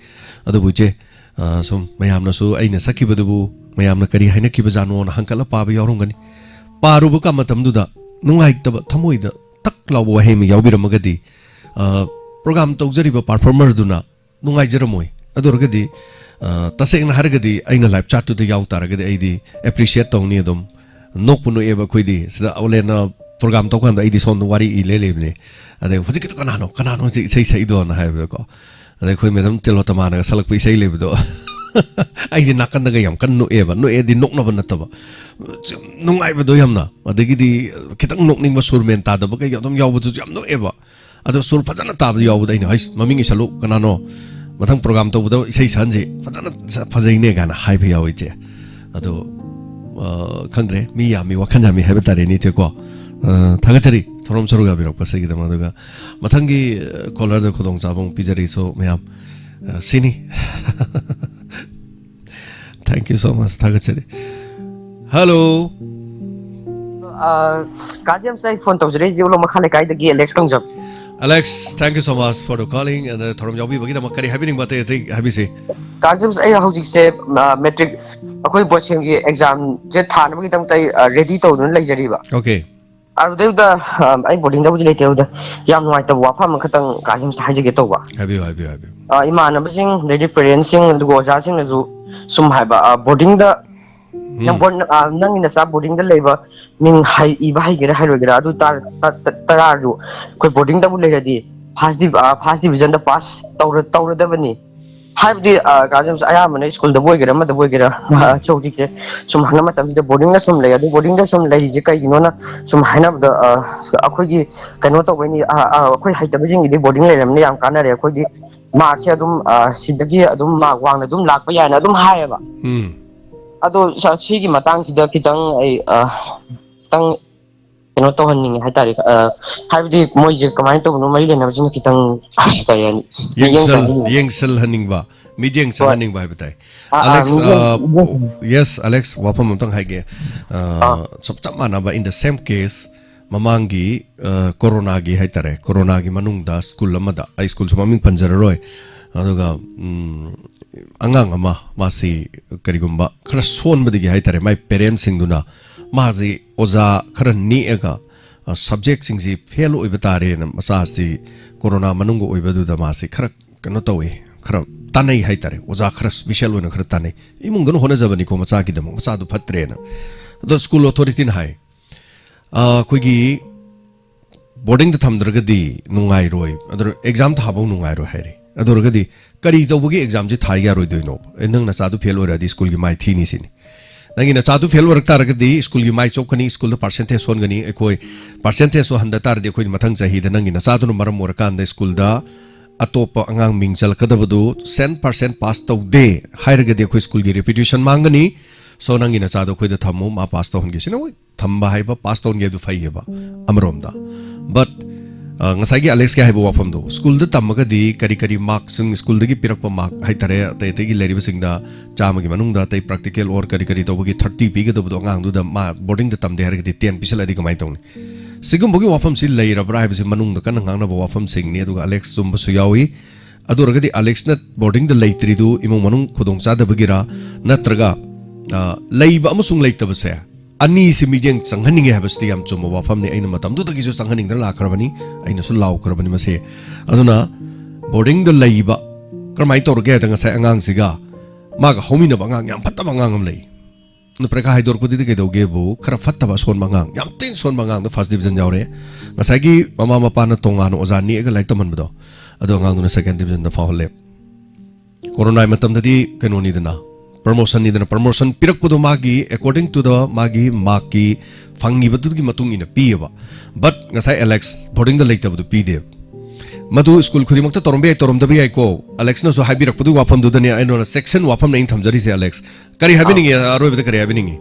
ꯑꯗꯨꯕꯨ ꯏꯆꯦ, ꯑ, ꯁꯨꯝ ꯃꯌꯥꯝꯅꯁꯨ ꯑꯩꯅ ꯁꯛꯈꯤꯕꯗꯨꯕꯨ ꯃꯌꯥꯝꯅ ꯀꯔꯤ ꯍꯥꯏꯅꯈꯤꯕꯖꯥꯠꯅꯣꯅ ꯍꯪꯀꯠꯂ ꯄꯥꯕ ꯌꯥꯎꯔꯝꯒꯅꯤ꯫ ꯄꯥꯔꯨꯕ ꯀ-, ꯃꯇꯝꯗꯨꯗ ꯅꯨꯡꯉꯥꯏꯇꯕ, ꯊꯃꯣꯏꯗ ꯇꯛ ꯂꯥꯎꯕ ꯋꯥꯍꯩ ꯑꯃ ꯌꯥꯎꯕꯤꯔꯝꯃꯒꯗꯤ, ꯑ, ꯄ꯭ꯔꯣꯒꯥꯝ ꯇꯧꯖꯔꯤꯕ ꯄꯥꯔꯐꯣꯔꯃꯔꯗꯨꯅ ꯅꯨꯡꯉꯥꯏꯖꯔꯝꯃꯣꯏ꯫ ꯑꯗꯨ ꯑꯣꯏꯔꯒꯗꯤ, ꯑ, ꯇꯁꯦꯡꯅ ꯍꯥꯏꯔꯒꯗꯤ ꯑꯩꯅ ꯂꯥꯏꯚ ꯆꯥꯠꯇꯨꯗ ꯌꯥꯎ ꯇꯥꯔꯒꯗꯤ ꯑꯩꯗꯤ ꯑꯦꯄ꯭ꯔꯤꯁꯤꯌꯦꯠ ꯇꯧꯅꯤ ꯑꯗꯨꯝ꯫ ꯅꯣꯛꯄꯨ ꯅꯣꯛꯑꯦꯕ ꯑꯩꯈꯣꯏꯗꯤ꯫ ꯁꯤꯗ ꯑꯣꯂꯦꯟꯅ ꯄ꯭ꯔꯣꯒꯥꯝ ꯇꯧꯀꯥꯟꯗ ꯑꯩꯗꯤ ꯁꯣꯝꯗ ꯋꯥꯔꯤ ꯏ ꯂꯩ ꯂꯩꯕꯅꯦ꯫ ꯑꯗꯩ "ꯍꯧꯖꯤꯛꯀꯤꯗꯣ ꯀꯅꯥꯅꯣ, ꯀꯅꯥꯅꯣ ꯍꯧꯖꯤꯛ ꯏꯁꯩ ꯁꯛꯏꯗꯣꯅ?" ꯍꯥꯏꯕꯗꯀꯣ꯫ ꯑꯗꯩ ꯑꯩꯈꯣꯏ ꯃꯦꯗꯝ ꯇꯤꯂꯣꯇꯃꯥꯅꯒ ꯁꯛꯂꯛꯄ ꯏꯁꯩ ꯂꯩꯕꯗꯣ꯫ ꯑꯩꯗꯤ ꯅꯥꯀꯟꯗꯒ ꯌꯥꯝ ꯀꯟꯅ ꯅꯣꯛꯑꯦꯕ꯫ ꯅꯣꯛꯑꯦꯗꯤ ꯅꯣꯛꯅꯕ ꯅꯠꯇꯕ꯫ ꯁꯨꯝ ꯅꯨꯡꯉꯥꯏꯕꯗꯣ ꯌꯥꯝꯅ꯫ ꯑꯗꯒꯤꯗꯤ ꯈꯤꯇꯪ ꯅꯣꯛꯅꯤꯡꯕ, ꯁꯨꯔ ꯃꯦꯟ ꯇꯥꯗꯕ ꯀꯩꯀꯥ ꯑꯗꯨꯝ ꯌꯥꯎꯕꯗꯨꯁꯨ ꯌꯥꯝ ꯅꯣꯛꯑꯦꯕ꯫ ꯑꯗꯣ ꯁꯨꯔ ꯐꯖꯅ ꯇꯥꯕꯗ ꯌꯥꯎꯕꯗ ꯑꯩꯅ, "ꯍꯩꯁ, ꯃꯃꯤꯡ ꯏꯁꯜꯂꯨ, ꯀꯅꯥꯅꯣ? ꯃꯊꯪ ꯄ꯭ꯔꯣꯒꯥꯝ ꯇꯧꯕꯗ ꯏꯁꯩ ꯁꯛꯍꯟꯁꯤ, ꯐꯖꯅ ꯁ-, ꯐꯖꯩꯅꯦ" ꯀꯥꯏꯅ ꯍꯥꯏꯕ ꯌꯥꯎꯋꯤ, ꯏꯆꯦ꯫ ꯑꯗꯣ ꯑ, ꯈꯪꯗ꯭ꯔꯦ, ꯃꯤ ꯌꯥꯝꯃꯤ, ꯋꯥꯈꯜ ꯌꯥꯝꯃꯤ ꯍꯥꯏꯕ ꯇꯥꯔꯦꯅꯦ, ꯏꯆꯦꯀꯣ꯫ ꯑ, ꯊꯥꯒꯠꯆꯔꯤ ꯊꯧꯔꯝ ꯁꯔꯨꯛ ꯌꯥꯕꯤꯔꯛꯄꯁꯤꯒꯤꯗꯃꯛ꯫ ꯑꯗꯨꯒ ꯃꯊꯪꯒꯤ, ꯑ, caller ꯗ ꯈꯨꯗꯣꯡꯆꯥꯕ ꯑꯃꯨꯛ ꯄꯤꯖꯔꯤꯁꯨ ꯃꯌꯥꯝ꯫ ꯑ, ꯁꯤꯅꯤ꯫ Thank you so much, ꯊꯥꯒꯠꯆꯔꯤ꯫ Hello꯫ ꯑ, ꯀꯥ ꯖꯦꯝꯁ, ꯑꯩ ꯐꯣꯟ ꯇꯧꯖꯔꯛꯏꯁꯦ ꯎꯂꯣ ꯃꯈꯥ ꯂꯩꯀꯥꯏꯗꯒꯤ Alex ꯀꯪꯖꯝ꯫ Alex, thank you so much for the calling, and, uh, ꯊꯧꯔꯝ ꯌꯥꯎꯕꯤꯕꯒꯤꯗꯃꯛ꯫ ꯀꯔꯤ ꯍꯥꯏꯕꯤꯅꯤꯡꯕ ꯑꯇꯩ ꯑꯇꯩ ꯍꯥꯏꯕꯤꯁꯤ? ꯀꯥ ꯖꯦꯝꯁ, ꯑꯩ ꯍꯧꯖꯤꯛꯁꯦ, ꯑ, ꯃꯦꯇ꯭ꯔꯤꯛ, ꯑꯩꯈꯣꯏ ꯕꯣꯔꯗ ꯁꯦꯝꯒꯤ ꯑꯦꯛꯖꯥꯝꯁꯦ ꯊꯥꯅꯕꯒꯤꯗꯃꯛꯇ ꯑꯩ, ꯑ, ꯔꯦꯗꯤ ꯇꯧꯗꯨꯅ ꯂꯩꯖꯔꯤꯕ꯫ Okay. ꯑꯗꯨꯗꯩꯗꯨꯗ, ꯑ, ꯑꯩ ꯕꯣꯔꯗꯤꯡꯗꯕꯨꯗꯤ ꯂꯩꯇꯦ, ꯑꯗꯨꯗ ꯌꯥꯝ ꯅꯨꯡꯉꯥꯏꯇꯕ ꯋꯥꯐꯝ ꯑꯃꯈꯛꯇꯪ ꯀꯥ ꯖꯦꯝꯁꯇ ꯍꯥꯏꯖꯒꯦ ꯇꯧꯕ꯫ ꯍꯥꯏꯕꯤꯌꯨ, ꯍꯥꯏꯕꯤꯌꯨ, ꯍꯥꯏꯕꯤꯌꯨ꯫ ꯑ, ꯏꯃꯥꯟꯅꯕꯁꯤꯡ, ꯑꯗꯩꯗꯤ ꯄꯦꯔꯦꯟꯁꯁꯤꯡ, ꯑꯗꯨꯒ ꯑꯣꯖꯥꯁꯤꯡꯅꯁꯨ ꯁꯨꯝ ꯍꯥꯏꯕ, ꯑ, ꯕꯣꯔꯗꯤꯡꯗ ꯅꯪ ꯕꯣꯔ-, ꯑ, ꯅꯪꯒꯤ ꯅꯆꯥ ꯕꯣꯔꯗꯤꯡꯗ ꯂꯩꯕ ꯃꯤꯡ ꯍꯩ-, ꯏꯕ ꯍꯩꯒꯦꯔꯥ ꯍꯩꯔꯣꯏꯒꯦꯔꯥ, ꯑꯗꯨ ꯇꯥ-, ꯇ-, ꯇ-, ꯇꯔꯥꯁꯨ ꯑꯩꯈꯣꯏ ꯕꯣꯔꯗꯤꯡꯗꯕꯨ ꯂꯩꯔꯗꯤ ꯐꯥꯔꯁ ꯗꯤꯚ-, ꯑ, ꯐꯥꯔꯁ ꯗꯤꯚꯤꯖꯟꯗ ꯄꯥꯁ ꯇꯧꯔ-, ꯇꯧꯔꯗꯕꯅꯤ꯫ ꯍꯥꯏꯕꯗꯤ, ꯑ, ꯀꯥ ꯖꯦꯝꯁ, ꯑꯌꯥꯝꯕꯅ ꯁ꯭ꯀꯨꯜꯗꯕꯨ ꯑꯣꯏꯒꯦꯔꯥ, ꯑꯃꯗꯕꯨ ꯑꯣꯏꯒꯦꯔꯥ, ꯑ, ꯍꯧꯖꯤꯛꯁꯦ ꯁꯨꯝ ꯍꯪꯅ ꯃꯇꯝꯁꯤꯗ ꯕꯣꯔꯗꯤꯡꯗ ꯁꯨꯝ ꯂꯩ, ꯑꯗꯨ ꯕꯣꯔꯗꯤꯡꯗ ꯁꯨꯝ ꯂꯩꯔꯤꯁꯦ ꯀꯩꯒꯤꯅꯣꯅ ꯁꯨꯝ ꯍꯥꯏꯅꯕꯗ, ꯑ, ꯑꯩꯈꯣꯏꯒꯤ ꯀꯩꯅꯣ ꯇꯧꯕꯩꯅꯤ, ꯑ, ꯑ, ꯑꯩꯈꯣꯏ ꯍꯩꯇꯕꯁꯤꯡꯒꯤꯗꯤ ꯕꯣꯔꯗꯤꯡ ꯂꯩꯔꯕꯅꯤꯅ ꯌꯥꯝ ꯀꯥꯟꯅꯔꯦ꯫ ꯑꯩꯈꯣꯏꯒꯤ ꯃꯥꯔꯛꯁꯦ ꯑꯗꯨꯝ, ꯑ, ꯁꯤꯗꯒꯤ ꯑꯗꯨꯝ ꯃꯥꯔꯛ ꯋꯥꯡꯅ ꯑꯗꯨꯝ ꯂꯥꯛꯄ ꯌꯥꯏꯅ ꯑꯗꯨꯝ ꯍꯥꯏꯌꯦꯕ꯫ ꯎꯝ꯫ ꯑꯗꯣ ꯁ-, ꯁꯤꯒꯤ ꯃꯇꯥꯡꯁꯤꯗ ꯈꯤꯇꯪ ꯑꯩ, ꯑ, ꯈꯤꯇꯪ ꯀꯩꯅꯣ ꯇꯧꯍꯟꯅꯤꯡꯉꯦ ꯍꯥꯏꯇꯥꯔꯦ꯫ ꯑ, ꯍꯥꯏꯕꯗꯤ ꯃꯣꯏꯁꯦ ꯀꯃꯥꯏꯅ ꯇꯧꯕꯅꯣ, ꯃꯔꯤ ꯂꯩꯅꯕꯁꯤꯡꯅ ꯈꯤꯇꯪ, ꯀꯔꯤ ꯍꯥꯏꯅꯤ, ꯃꯤꯠꯌꯦꯡ ꯌꯦꯡꯁꯜ-, ꯆꯪꯍꯟꯅꯤꯡꯉꯦ꯫ ꯌꯦꯡꯁꯜꯍꯟꯅꯤꯡꯕ, ꯃꯤꯠꯌꯦꯡ ꯍꯣꯏ꯫ ꯆꯪꯍꯟꯅꯤꯡꯕ ꯍꯥꯏꯕ ꯇꯥꯏ꯫ ꯑꯥ, ꯑꯥ, Alex, ꯃꯤꯠꯌꯦꯡ, ꯑ, ꯃꯤꯠꯌꯦꯡ꯫ Yes, Alex, ꯋꯥꯐꯝ ꯑꯝꯇꯪ ꯍꯥꯏꯒꯦ꯫ ꯑ, ꯑꯥ꯫ ꯆꯞ, ꯆꯞ ꯃꯥꯟꯅꯕ, in the same case, ꯃꯃꯥꯡꯒꯤ, ꯑ, ꯀꯣꯔꯣꯅꯥꯒꯤ ꯍꯥꯏꯇꯥꯔꯦ, ꯀꯣꯔꯣꯅꯥꯒꯤ ꯃꯅꯨꯡꯗ ꯁ꯭ꯀꯨꯜ ꯑꯃꯗ, ꯑꯩ ꯁ꯭ꯀꯨꯜꯁꯨ ꯃꯃꯤꯡ ꯄꯟꯖꯔꯔꯣꯏ, ꯑꯗꯨꯒ, ꯎꯝ, ꯑꯉꯥꯡ ꯑꯃ, ꯃꯥꯁꯤ ꯀꯔꯤꯒꯨꯝꯕ ꯈꯔ ꯁꯣꯟꯕꯗꯒꯤ ꯍꯥꯏꯇꯥꯔꯦ, ꯃꯥꯏ ꯄꯦꯔꯦꯟꯁꯁꯤꯡꯗꯨꯅ ꯃꯥꯁꯤ ꯑꯣꯖꯥ ꯈꯔ ꯅꯦꯛꯑꯒ, ꯑ, ꯁꯕꯖꯦꯛꯁꯤꯡꯁꯤ ꯐꯦꯜ ꯑꯣꯏꯕ ꯇꯥꯔꯦꯅ, ꯃꯆꯥꯁꯤ ꯀꯣꯔꯣꯅꯥ ꯃꯅꯨꯡꯒ ꯑꯣꯏꯕꯗꯨꯗ ꯃꯥꯁꯤ ꯈꯔ ꯀꯩꯅꯣ ꯇꯧꯋꯤ, ꯈꯔ ꯇꯥꯟꯅꯩ ꯍꯥꯏꯇꯥꯔꯦ, ꯑꯣꯖꯥ ꯈꯔ ꯁ꯭ꯄꯤꯁꯦꯜ ꯑꯣꯏꯅ ꯈꯔ ꯇꯥꯟꯅꯩ꯫ ꯏꯃꯨꯡꯗꯨꯅ ꯍꯣꯠꯅꯖꯕꯅꯤꯀꯣ ꯃꯆꯥꯒꯤꯗꯃꯛ, ꯃꯆꯥꯗꯨ ꯐꯠꯇ꯭ꯔꯦꯅ꯫ ꯑꯗꯣ ꯁ꯭ꯀꯨꯜ ꯑꯣꯊꯣꯔꯤꯇꯤꯅ ꯍꯥꯏ, "ꯑ, ꯑꯩꯈꯣꯏꯒꯤ ꯕꯣꯔꯗꯤꯡꯗ ꯊꯝꯗ꯭ꯔꯒꯗꯤ ꯅꯨꯡꯉꯥꯏꯔꯣꯏ, ꯑꯗꯨ ꯑꯦꯛꯖꯥꯝ ꯊꯥꯕꯧ ꯅꯨꯡꯉꯥꯏꯔꯣꯏ" ꯍꯥꯏꯔꯦ꯫ ꯑꯗꯨ ꯑꯣꯏꯔꯒꯗꯤ ꯀꯔꯤ ꯇꯧꯕꯒꯤ ꯑꯦꯛꯖꯥꯝꯁꯤ ꯊꯥ ꯌꯥꯔꯣꯏꯗꯣꯏꯅꯣ? ꯑꯦ, ꯅꯪ ꯅꯆꯥꯗꯨ ꯐꯦꯜ ꯑꯣꯏꯔꯗꯤ ꯁ꯭ꯀꯨꯜꯒꯤ ꯃꯥꯏ ꯊꯤꯅꯤ ꯁꯤꯅꯤ꯫ ꯅꯪꯒꯤ ꯅꯆꯥꯗꯨ ꯐꯦꯜ ꯑꯣꯏꯔꯛ ꯇꯥꯔꯒꯗꯤ ꯁ꯭ꯀꯨꯜꯒꯤ ꯃꯥꯏ ꯆꯣꯞꯀꯅꯤ, ꯁ꯭ꯀꯨꯜꯗ ꯄꯥꯔꯁꯦꯟꯇꯦꯖ ꯁꯣꯟꯒꯅꯤ꯫ ꯑꯩꯈꯣꯏ ꯄꯥꯔꯁꯦꯟꯇꯦꯖꯁꯨ ꯍꯟꯊ ꯇꯥꯔꯗꯤ ꯑꯩꯈꯣꯏ ꯃꯊꯪ ꯆꯍꯤꯗ ꯅꯪꯒꯤ ꯅꯆꯥꯗꯨꯅ ꯃꯔꯝ ꯑꯣꯏꯔꯀꯥꯟꯗ ꯁ꯭ꯀꯨꯜꯗ ꯑꯇꯣꯞꯄ ꯑꯉꯥꯡ ꯃꯤꯡ ꯆꯜꯂꯛꯀꯗꯕꯗꯨ ꯁꯦꯟ ꯄꯥꯔꯁꯦꯟ ꯄꯥꯁ ꯇꯧꯗꯦ ꯍꯥꯏꯔꯒꯗꯤ ꯑꯩꯈꯣꯏ ꯁ꯭ꯀꯨꯜꯒꯤ ꯔꯤꯄ꯭ꯌꯨꯇꯦꯁꯟ ꯃꯥꯡꯒꯅꯤ꯫ "So, ꯅꯪꯒꯤ ꯅꯆꯥꯗꯣ ꯑꯩꯈꯣꯏꯗ ꯊꯝꯃꯨ, ꯃꯥ ꯄꯥꯁ ꯇꯧꯍꯟꯒꯦ"꯫ ꯁꯤꯅ, ꯍꯣꯏ, ꯊꯝꯕ ꯍꯥꯏꯕ, ꯄꯥꯁ ꯇꯧꯍꯟꯒꯦ ꯍꯥꯏꯕꯗꯨ ꯐꯩꯌꯦꯕ ꯑꯃꯔꯣꯝꯗ꯫ But, ꯑ, ꯉꯁꯥꯏꯒꯤ ꯑꯂꯦꯛꯁꯀꯤ ꯍꯥꯏꯕ ꯋꯥꯐꯝꯗꯣ, ꯁ꯭ꯀꯨꯜꯗ ꯇꯝꯃꯒꯗꯤ ꯀꯔꯤ ꯀꯔꯤ ꯃꯥꯔꯛꯁꯤꯡ, ꯁ꯭ꯀꯨꯜꯗꯒꯤ ꯄꯤꯔꯛꯄ ꯃꯥꯔꯛ ꯍꯥꯏꯇꯥꯔꯦ, ꯑꯇꯩ ꯑꯇꯩꯒꯤ ꯂꯩꯔꯤꯕꯁꯤꯡꯗ ꯆꯥꯝꯃꯒꯤ ꯃꯅꯨꯡꯗ ꯑꯇꯩ ꯄ꯭ꯔꯥꯛꯇꯤꯀꯦꯜ ꯑꯣꯔ ꯀꯔꯤ ꯀꯔꯤ ꯇꯧꯕꯒꯤ ꯊꯥꯔꯇꯤ ꯄꯤꯒꯗꯕꯗꯣ, ꯑꯉꯥꯡꯗꯨꯗ ꯃꯥ ꯕꯣꯔꯗꯤꯡꯗ ꯇꯝꯗꯦ ꯍꯥꯏꯔꯒꯗꯤ ꯇꯦꯟ ꯄꯤꯁꯜꯂꯛꯑꯗꯤ ꯀꯃꯥꯏꯅ ꯇꯧꯅꯤ? ꯁꯤꯒꯨꯝꯕꯒꯤ ꯋꯥꯐꯝꯁꯤ ꯂꯩꯔꯕ꯭ꯔꯥ ꯍꯥꯏꯕꯁꯤ ꯃꯅꯨꯡꯗ ꯀꯟꯅ ꯉꯥꯡꯅꯕ ꯋꯥꯐꯝꯁꯤꯡꯅꯤ꯫ ꯑꯗꯨꯒ ꯑꯂꯦꯛꯁ ꯆꯨꯝꯕꯁꯨ ꯌꯥꯎꯏ꯫ ꯑꯗꯨ ꯑꯣꯏꯔꯒꯗꯤ ꯑꯂꯦꯛꯁꯅ ꯕꯣꯔꯗꯤꯡꯗ ꯂꯩꯇ꯭ꯔꯤꯗꯨ ꯏꯃꯨꯡ ꯃꯅꯨꯡ ꯈꯨꯗꯣꯡꯆꯥꯗꯕꯒꯤꯔ, ꯅꯠꯇ꯭ꯔꯒ, ꯑ, ꯂꯩꯕ ꯑꯃꯁꯨꯡ ꯂꯩꯇꯕꯁꯦ, ꯑꯅꯤꯁꯤ ꯃꯤꯠꯌꯦꯡ ꯆꯪꯍꯟꯅꯤꯡꯉꯦ ꯍꯥꯏꯕꯁꯤꯗꯤ ꯌꯥꯝ ꯆꯨꯝꯕ ꯋꯥꯐꯝꯅꯤ꯫ ꯑꯩꯅ ꯃꯇꯝꯗꯨꯗꯒꯤꯁꯨ ꯆꯪꯍꯟꯅꯤꯡꯗꯅ ꯂꯥꯛꯈ꯭ꯔꯕꯅꯤ, ꯑꯩꯅꯁꯨ ꯂꯥꯎꯈ꯭ꯔꯕꯅꯤ ꯃꯁꯤ꯫ ꯑꯗꯨꯅ ꯕꯣꯔꯗꯤꯡꯗ ꯂꯩꯕ ꯀꯔꯝꯍꯥꯏꯅ ꯇꯧꯔꯒꯦ ꯍꯥꯏꯗ, ꯉꯁꯥꯏ ꯑꯉꯥꯡꯁꯤꯒ ꯃꯥꯒ ꯍꯧꯃꯤꯟꯅꯕ ꯑꯉꯥꯡ ꯌꯥꯝ ꯐꯠꯇꯕ ꯑꯉꯥꯡ ꯑꯃ ꯂꯩ꯫ ꯑꯗꯨ ꯄꯔꯤꯈꯥ ꯍꯥꯏꯗꯣꯔꯛꯄꯗꯨꯗꯤ ꯀꯩꯗꯧꯒꯦꯕꯨ, ꯈꯔ ꯐꯠꯇꯕ ꯑꯁꯣꯟꯕ ꯑꯉꯥꯡ, ꯌꯥꯝ ꯊꯤꯅ ꯁꯣꯟꯕ ꯑꯉꯥꯡꯗꯣ ꯐꯥꯔꯁ ꯗꯤꯕꯤꯖꯟ ꯌꯥꯎꯔꯦ꯫ ꯉꯁꯥꯏꯒꯤ ꯃꯃꯥ ꯃꯄꯥꯅ ꯇꯣꯉꯥꯟꯅ ꯑꯣꯖꯥ ꯅꯦꯛꯑꯒ ꯂꯥꯏꯔꯤꯛ ꯇꯝꯍꯟꯕꯗꯣ, ꯑꯗꯣ ꯑꯉꯥꯡꯗꯨꯅ ꯁꯦꯀꯦꯟ ꯗꯤꯕꯤꯖꯟꯗ ꯐꯥꯎꯍꯜꯂꯦ꯫ ꯀꯣꯔꯣꯅꯥꯒꯤ ꯃꯇꯝꯗꯗꯤ ꯀꯩꯅꯣꯅꯤꯗꯅ, ꯄ꯭ꯔꯃꯣꯁꯟꯅꯤꯗꯅ, ꯄ꯭ꯔꯃꯣꯁꯟ ꯄꯤꯔꯛꯄꯗꯣ ꯃꯥꯒꯤ according to the ꯃꯥꯒꯤ ꯃꯥꯔꯛꯀꯤ ꯐꯪꯉꯤꯕꯗꯨꯒꯤ ꯃꯇꯨꯡ ꯏꯟꯅ ꯄꯤꯌꯦꯕ꯫ But ꯉꯁꯥꯏ ꯑꯦꯂꯦꯛꯁ ꯕꯣꯔꯗꯤꯡꯗ ꯂꯩꯇꯕꯗꯨ ꯄꯤꯗꯦꯕ꯫ ꯃꯗꯨ ꯁ꯭ꯀꯨꯜ ꯈꯨꯗꯤꯡꯃꯛꯇ ꯇꯧꯔꯝꯕ ꯌꯥꯏ, ꯇꯧꯔꯝꯗꯕ ꯌꯥꯏꯀꯣ꯫ ꯑꯂꯦꯛꯁꯅꯁꯨ ꯍꯥꯏꯕꯤꯔꯛꯄꯗꯨꯒꯤ ꯋꯥꯐꯝꯗꯨꯗꯅꯦ ꯑꯩꯅ ꯁꯦꯛꯁꯟ ꯋꯥꯐꯝꯅ ꯑꯩꯅ ꯊꯝꯖꯔꯤꯁꯦ, ꯑꯂꯦꯛꯁ꯫ ꯀꯔꯤ ꯍꯥꯏꯕꯤꯅꯤꯡꯉꯤ? ꯑꯔꯣꯏꯕꯗ ꯀꯔꯤ ꯍꯥꯏꯕꯤꯅꯤꯡꯉꯤ?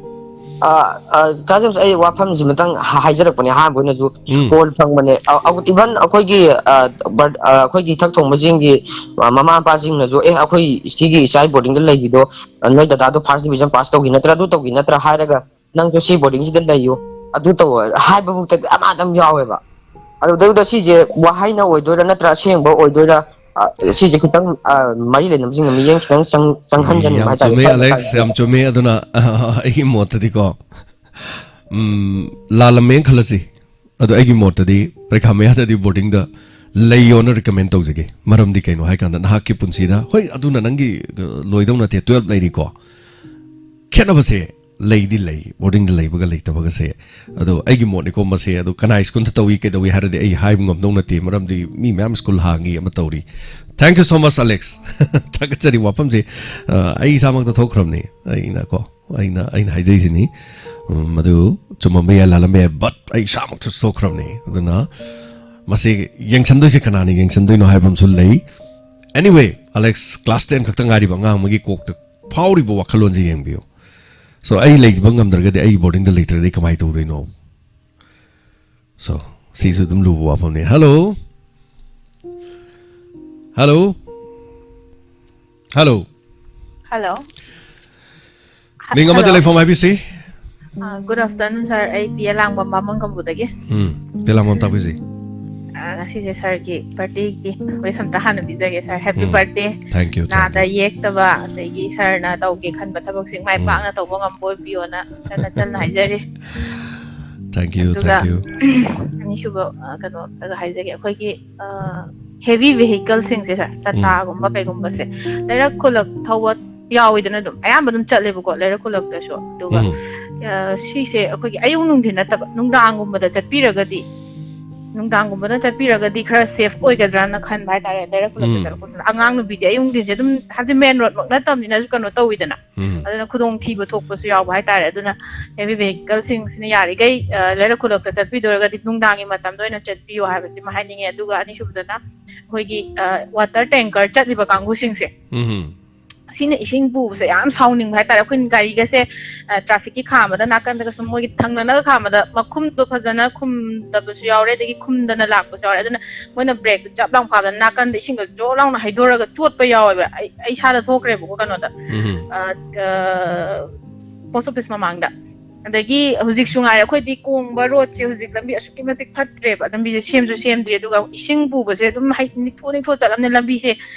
ꯑ, ꯑ, ꯀꯥ ꯖꯦꯝꯁ, ꯑꯩ ꯋꯥꯐꯝꯁꯤꯃꯇꯪ ꯍꯥ-, ꯍꯥꯏꯖꯔꯛꯄꯅꯦ꯫ ꯑꯍꯥꯟꯕ ꯑꯣꯏꯅꯁꯨ ꯎꯝ꯫ ꯀꯣꯜ ꯐꯪꯕꯅꯦ꯫ ꯑ, ꯑ, even ꯑꯩꯈꯣꯏꯒꯤ, ꯑ, ꯕꯔ-, ꯑ, ꯑꯩꯈꯣꯏꯒꯤ ꯏꯊꯛ ꯊꯣꯡꯕꯁꯤꯡꯒꯤ, ꯑ, ꯃꯃꯥ ꯃꯄꯥꯁꯤꯡꯅꯁꯨ, "ꯑꯦ, ꯑꯩꯈꯣꯏ ꯁꯤꯒꯤ ꯏꯆꯥ ꯕꯣꯔꯗꯤꯡꯗ ꯂꯩꯕꯤꯗꯣ, ꯑ, ꯅꯣꯏ ꯗꯗꯥꯗꯣ ꯐꯥꯔꯁ ꯗꯤꯕꯤꯖꯟ ꯄꯥꯁ ꯇꯧꯈꯤ ꯅꯠꯇ꯭ꯔꯥ, ꯑꯗꯨ ꯇꯧꯈꯤ ꯅꯠꯇ꯭ꯔꯥ?" ꯍꯥꯏꯔꯒ, "ꯅꯪꯁꯨ ꯁꯤ ꯕꯣꯔꯗꯤꯡꯁꯤꯗ ꯂꯩꯌꯨ, ꯑꯗꯨ ꯇꯧ" ꯍꯥꯏꯕ ꯐꯥꯎꯗꯗꯤ ꯑꯃ ꯑꯗꯨꯝ ꯌꯥꯎꯋꯦꯕ꯫ ꯑꯗꯨꯗꯩꯗꯨꯗ ꯁꯤꯁꯦ ꯋꯥꯍꯩꯅ ꯑꯣꯏꯗꯣꯏꯔꯥ ꯅꯠꯇ꯭ꯔꯥ ꯑꯁꯦꯡꯕ ꯑꯣꯏꯗꯣꯏꯔꯥ? ꯑ, ꯁꯤꯁꯦ ꯈꯤꯇꯪ, ꯑ, ꯃꯔꯤ ꯂꯩꯅꯕꯁꯤꯡꯅ ꯃꯤꯠꯌꯦꯡ ꯈꯤꯇꯪ ꯆꯪ-, ꯆꯪꯍꯟꯖꯅꯤꯡꯕ ꯌꯥꯝ ꯍꯥꯏꯇꯥꯔꯦ꯫ ꯆꯨꯝꯃꯦ, ꯁ꯭ꯋꯥꯏ ꯑꯂꯦꯛꯁ, ꯃꯇꯥꯡꯁꯤꯗ꯫ ꯌꯥꯝ ꯆꯨꯝꯃꯦ꯫ ꯑꯗꯨꯅ, ꯑ, ꯑꯩꯒꯤ ꯃꯣꯠꯇꯗꯤꯀꯣ, ꯎꯝ, ꯂꯥꯜꯂꯝꯃꯦꯅ ꯈꯜꯂꯁꯤ꯫ ꯑꯗꯣ ꯑꯩꯒꯤ ꯃꯣꯠꯇꯗꯤ ꯄꯔꯤꯈꯥ ꯃꯌꯥꯗꯗꯤ ꯕꯣꯔꯗꯤꯡꯗ ꯂꯩꯌꯣꯅ ꯔꯤꯀꯃꯦꯟ ꯇꯧꯖꯒꯦ꯫ ꯃꯔꯝꯗꯤ ꯀꯩꯅꯣ ꯍꯥꯏꯀꯥꯟꯗ, ꯅꯍꯥꯛꯀꯤ ꯄꯨꯟꯁꯤꯗ, ꯍꯣꯏ, ꯑꯗꯨꯅ ꯅꯪꯒꯤ, ꯑ, ꯂꯣꯏꯗꯧ ꯅꯠꯇꯦ, ꯇꯨꯌꯦꯜꯞ ꯂꯩꯔꯤꯀꯣ꯫ ꯈꯦꯠꯅꯕꯁꯦ ꯂꯩꯗꯤ ꯂꯩ, ꯕꯣꯔꯗꯤꯡꯗ ꯂꯩꯕꯒ ꯂꯩꯇꯕꯒꯁꯦ꯫ ꯑꯗꯣ ꯑꯩꯒꯤ ꯃꯣꯠꯅꯤꯀꯣ ꯃꯁꯦ꯫ ꯑꯗꯣ ꯀꯅꯥ ꯁ꯭ꯀꯨꯜꯗ ꯇꯧꯏ, ꯀꯩꯗꯧꯏ ꯍꯥꯏꯔꯗꯤ ꯑꯩ ꯍꯥꯏꯕ ꯉꯝꯗꯧ ꯅꯠꯇꯦ, ꯃꯔꯝꯗꯤ ꯃꯤ ꯃꯌꯥꯝ ꯁ꯭ꯀꯨꯜ ꯍꯥꯡꯉꯤ, ꯑꯃ ꯇꯧꯔꯤ꯫ Thank you so much, Alex꯫ ꯊꯥꯒꯠꯆꯔꯤ꯫ ꯋꯥꯐꯝꯁꯦ, ꯑ, ꯑꯩ ꯏꯁꯥꯃꯛꯇ ꯊꯣꯛꯈ꯭ꯔꯕꯅꯤ꯫ ꯑꯩꯅ ꯀꯣ, ꯑꯩꯅ, ꯑꯩꯅ ꯍꯥꯏꯖꯩꯁꯤꯅꯤ꯫ ꯎꯝ, ꯃꯗꯨ ꯆꯨꯝꯃꯝꯕ ꯌꯥꯏ, ꯂꯥꯜꯂꯝꯕ ꯌꯥꯏ, but ꯑꯩ ꯏꯁꯥꯃꯛꯇꯁꯨ ꯊꯣꯛꯈ꯭ꯔꯕꯅꯤ꯫ ꯑꯗꯨꯅ ꯃꯁꯤ ꯌꯦꯡꯁꯟꯗꯣꯏꯁꯦ ꯀꯅꯥꯅ ꯌꯦꯡꯁꯟꯗꯣꯏꯅꯣ ꯍꯥꯏꯕ ꯑꯃꯁꯨ ꯂꯩ꯫ Anyway, ꯑꯂꯦꯛꯁ, ꯀ꯭ꯂꯥꯁ ꯇꯦꯟ ꯈꯛꯇ ꯉꯥꯏꯔꯤꯕ ꯑꯉꯥꯡ ꯑꯃꯒꯤ ꯀꯣꯛꯇ ꯐꯥꯎꯔꯤꯕ ꯋꯥꯈꯜꯂꯣꯟꯁꯦ ꯌꯦꯡꯕꯤꯌꯨ꯫ So, ꯑꯩ ꯂꯩꯕ ꯉꯝꯗ꯭ꯔꯒꯗꯤ, ꯑꯩ ꯕꯣꯔꯗꯤꯡꯗ ꯂꯩꯇ꯭ꯔꯗꯤ ꯀꯃꯥꯏꯅ ꯇꯧꯗꯣꯏꯅꯣ? So, ꯁꯤꯁꯨ ꯑꯗꯨꯝ ꯂꯨꯕ ꯋꯥꯐꯝꯅꯤ꯫ ꯍꯜꯂꯣ? ꯍꯜꯂꯣ? ꯍꯜꯂꯣ? ꯍꯜꯂꯣ꯫ ꯃꯤꯡ ꯑꯃꯗ ꯂꯩꯐꯝ ꯍꯥꯏꯕꯤꯁꯤ꯫ ꯒꯨꯗ ꯑꯥꯐꯇꯔꯅꯨꯟ ꯁꯥꯔ, ꯑꯩ ꯄꯤ ꯑꯦ ꯂꯥꯡꯕꯝ ꯕꯥꯃꯣꯟ ꯀꯝꯕꯨꯗꯒꯤ꯫ ꯎꯝ, ꯄꯤ ꯑꯦ ꯂꯥꯡꯕꯝ ꯇꯥꯛꯄꯤꯁꯤ꯫ ꯑ, ꯉꯁꯤꯁꯦ ꯁꯥꯔꯒꯤ ꯕꯥꯔꯗꯦꯒꯤ ꯋꯤꯁ ꯑꯝꯇ ꯍꯥꯟꯅ ꯄꯤꯖꯒꯦ sir. Happy um. Birthday. Thank you, thank ꯅꯥꯗ you. ꯌꯦꯛꯇꯕ, ꯑꯗꯒꯤ ꯁꯥꯔꯅ ꯇꯧꯒꯦ ꯈꯟꯕ ꯊꯕꯛꯁꯤꯡ ꯃꯥꯏ ꯎꯝ꯫ ꯄꯥꯛꯅ ꯇꯧꯕ ꯉꯝꯕ ꯑꯣꯏꯕꯤꯌꯣꯅ ꯁꯥꯔꯅ ꯆꯟꯅ ꯍꯥꯏꯖꯔꯤ꯫ Thank you, ꯑꯗꯨꯒ thank you. ꯑꯅꯤꯁꯨꯕ, ꯑ, ꯀꯩꯅꯣꯗꯒ ꯍꯥꯏꯖꯒꯦ, ꯑꯩꯈꯣꯏꯒꯤ, ꯑ, ꯍꯦꯚꯤ ꯚꯦꯍꯤꯀꯜꯁꯤꯡꯁꯦ ꯁꯥꯔ, ꯇꯥꯇꯥꯒꯨꯝꯕ ꯀꯩꯒꯨꯝꯕꯁꯦ, ꯂꯩꯔꯛ ꯈꯨꯜꯂꯛ ꯊꯧꯕ ꯌꯥꯎꯋꯤꯗꯅ, ꯑꯗꯨꯝ ꯑꯌꯥꯝꯕ ꯑꯗꯨꯝ ꯆꯠꯂꯦꯕꯀꯣ ꯂꯩꯔꯛ ꯈꯨꯜꯂꯛꯇꯁꯨ꯫ ꯑꯗꯨꯒ ꯎꯝ꯫ ꯑ, ꯁꯤꯁꯦ ꯑꯩꯈꯣꯏꯒꯤ ꯑꯌꯨꯛ ꯅꯨꯡꯊꯤꯟ ꯅꯠꯇꯕ ꯅꯨꯡꯗꯥꯡꯒꯨꯝꯕꯗ ꯆꯠꯄꯤꯔꯒꯗꯤ, ꯅꯨꯡꯗꯥꯡꯒꯨꯝꯕꯗ ꯆꯠꯄꯤꯔꯒꯗꯤ ꯈꯔ ꯁꯦꯐ ꯑꯣꯏꯒꯗ꯭ꯔꯥꯅ ꯈꯟꯕ ꯍꯥꯏꯇꯥꯔꯦ꯫ ꯂꯩꯔꯛ ꯈꯨꯜꯂꯛꯇ ꯎꯝ꯫ ꯆꯠꯂꯛꯄꯁꯤꯅ ꯑꯉꯥꯡ ꯅꯨꯕꯤꯗꯤ ꯑꯌꯨꯛ ꯅꯨꯡꯊꯤꯟꯁꯦ ꯑꯗꯨꯝ, ꯍꯥꯏꯕꯗꯤ ꯃꯦꯟ ꯔꯣꯗꯃꯛ ꯅꯠꯇꯕꯅꯤꯅꯁꯨ ꯀꯩꯅꯣ ꯇꯧꯋꯤꯗꯅ, ꯎꯝ꯫ ꯑꯗꯨꯅ ꯈꯨꯗꯣꯡꯊꯤꯕ ꯊꯣꯛꯄꯁꯨ ꯌꯥꯎꯕ ꯍꯥꯏꯇꯥꯔꯦ꯫ ꯑꯗꯨꯅ ꯍꯦꯚꯤ ꯚꯦꯍꯤꯀꯜꯁꯤꯡꯁꯤꯅ ꯌꯥꯔꯤꯈꯩ, ꯑ, ꯂꯩꯔꯛ ꯈꯨꯜꯂꯛꯇ ꯆꯠꯄꯤꯗꯣꯏꯔꯒꯗꯤ ꯅꯨꯡꯗꯥꯡꯒꯤ ꯃꯇꯝꯗ ꯑꯣꯏꯅ ꯆꯠꯄꯤꯌꯣ ꯍꯥꯏꯕꯁꯤꯃ ꯍꯥꯏꯅꯤꯡꯉꯦ꯫ ꯑꯗꯨꯒ ꯑꯅꯤꯁꯨꯕꯗꯅ ꯑꯩꯈꯣꯏꯒꯤ, ꯑ, ꯋꯥꯇꯔ ꯇꯦꯡꯀꯔ ꯆꯠꯂꯤꯕ ꯀꯥꯡꯕꯨꯁꯤꯡꯁꯦ, ꯎꯝ꯫ ꯁꯤꯅ ꯏꯁꯤꯡ ꯄꯨꯕꯁꯦ ꯌꯥꯝ ꯁꯥꯎꯅꯤꯡꯕ ꯍꯥꯏꯇꯥꯔꯦ꯫ ꯑꯩꯈꯣꯏꯅ ꯒꯥꯔꯤꯒꯁꯦ, ꯑ, ꯇ꯭ꯔꯥꯐꯤꯛꯀꯤ ꯈꯥꯝꯕꯗ ꯅꯥꯀꯟꯗꯒ ꯁꯨꯝ ꯃꯣꯏꯒꯤ ꯊꯪꯅꯅꯒ ꯈꯥꯝꯕꯗ ꯃꯈꯨꯝꯗꯣ ꯐꯖꯅ ꯈꯨꯝꯗꯕꯁꯨ ꯌꯥꯎꯔꯦ, ꯑꯗꯒꯤ ꯈꯨꯝꯗꯅ ꯂꯥꯛꯄꯁꯨ ꯌꯥꯎꯔꯦ꯫ ꯑꯗꯨꯅ ꯃꯣꯏꯅ ꯕ꯭ꯔꯦꯛꯇꯣ ꯆꯞ ꯂꯥꯎ ꯐꯥꯕꯗ ꯅꯥꯀꯟꯗ ꯏꯁꯤꯡꯗꯣ ꯖꯣꯔ ꯂꯥꯎꯅ ꯍꯩꯗꯣꯔꯒ ꯆꯣꯠꯄ ꯌꯥꯎꯋꯦꯕ꯫ ꯑꯩ, ꯑꯩ ꯏꯁꯥꯗ ꯊꯣꯛꯈ꯭ꯔꯦꯕꯀꯣ ꯀꯩꯅꯣꯗ, ꯎꯝ꯫ ꯑ, ꯑ, ꯄꯣꯁ ꯑꯣꯐꯤꯁ ꯃꯃꯥꯡꯗ꯫ ꯑꯗꯒꯤ ꯍꯧꯖꯤꯛꯁꯨ ꯉꯥꯏꯔꯦ, ꯑꯩꯈꯣꯏꯗꯤ ꯀꯣꯡꯕ ꯔꯣꯗꯁꯦ ꯍꯧꯖꯤꯛ ꯂꯝꯕꯤ ꯑꯁꯨꯛꯀꯤ ꯃꯇꯤꯛ ꯐꯠꯇ꯭ꯔꯦꯕ, ꯂꯝꯕꯤꯁꯦ ꯁꯦꯝꯁꯨ ꯁꯦꯝꯗ꯭ꯔꯤ, ꯑꯗꯨꯒ ꯏꯁꯤꯡ ꯄꯨꯕꯁꯦ ꯑꯗꯨꯝ ꯍꯩ-, ꯅꯤꯛꯊꯣꯛ ꯅꯤꯛꯊꯣꯛ ꯆꯠꯂꯝꯅꯤꯅ ꯂꯝꯕꯤꯁꯦ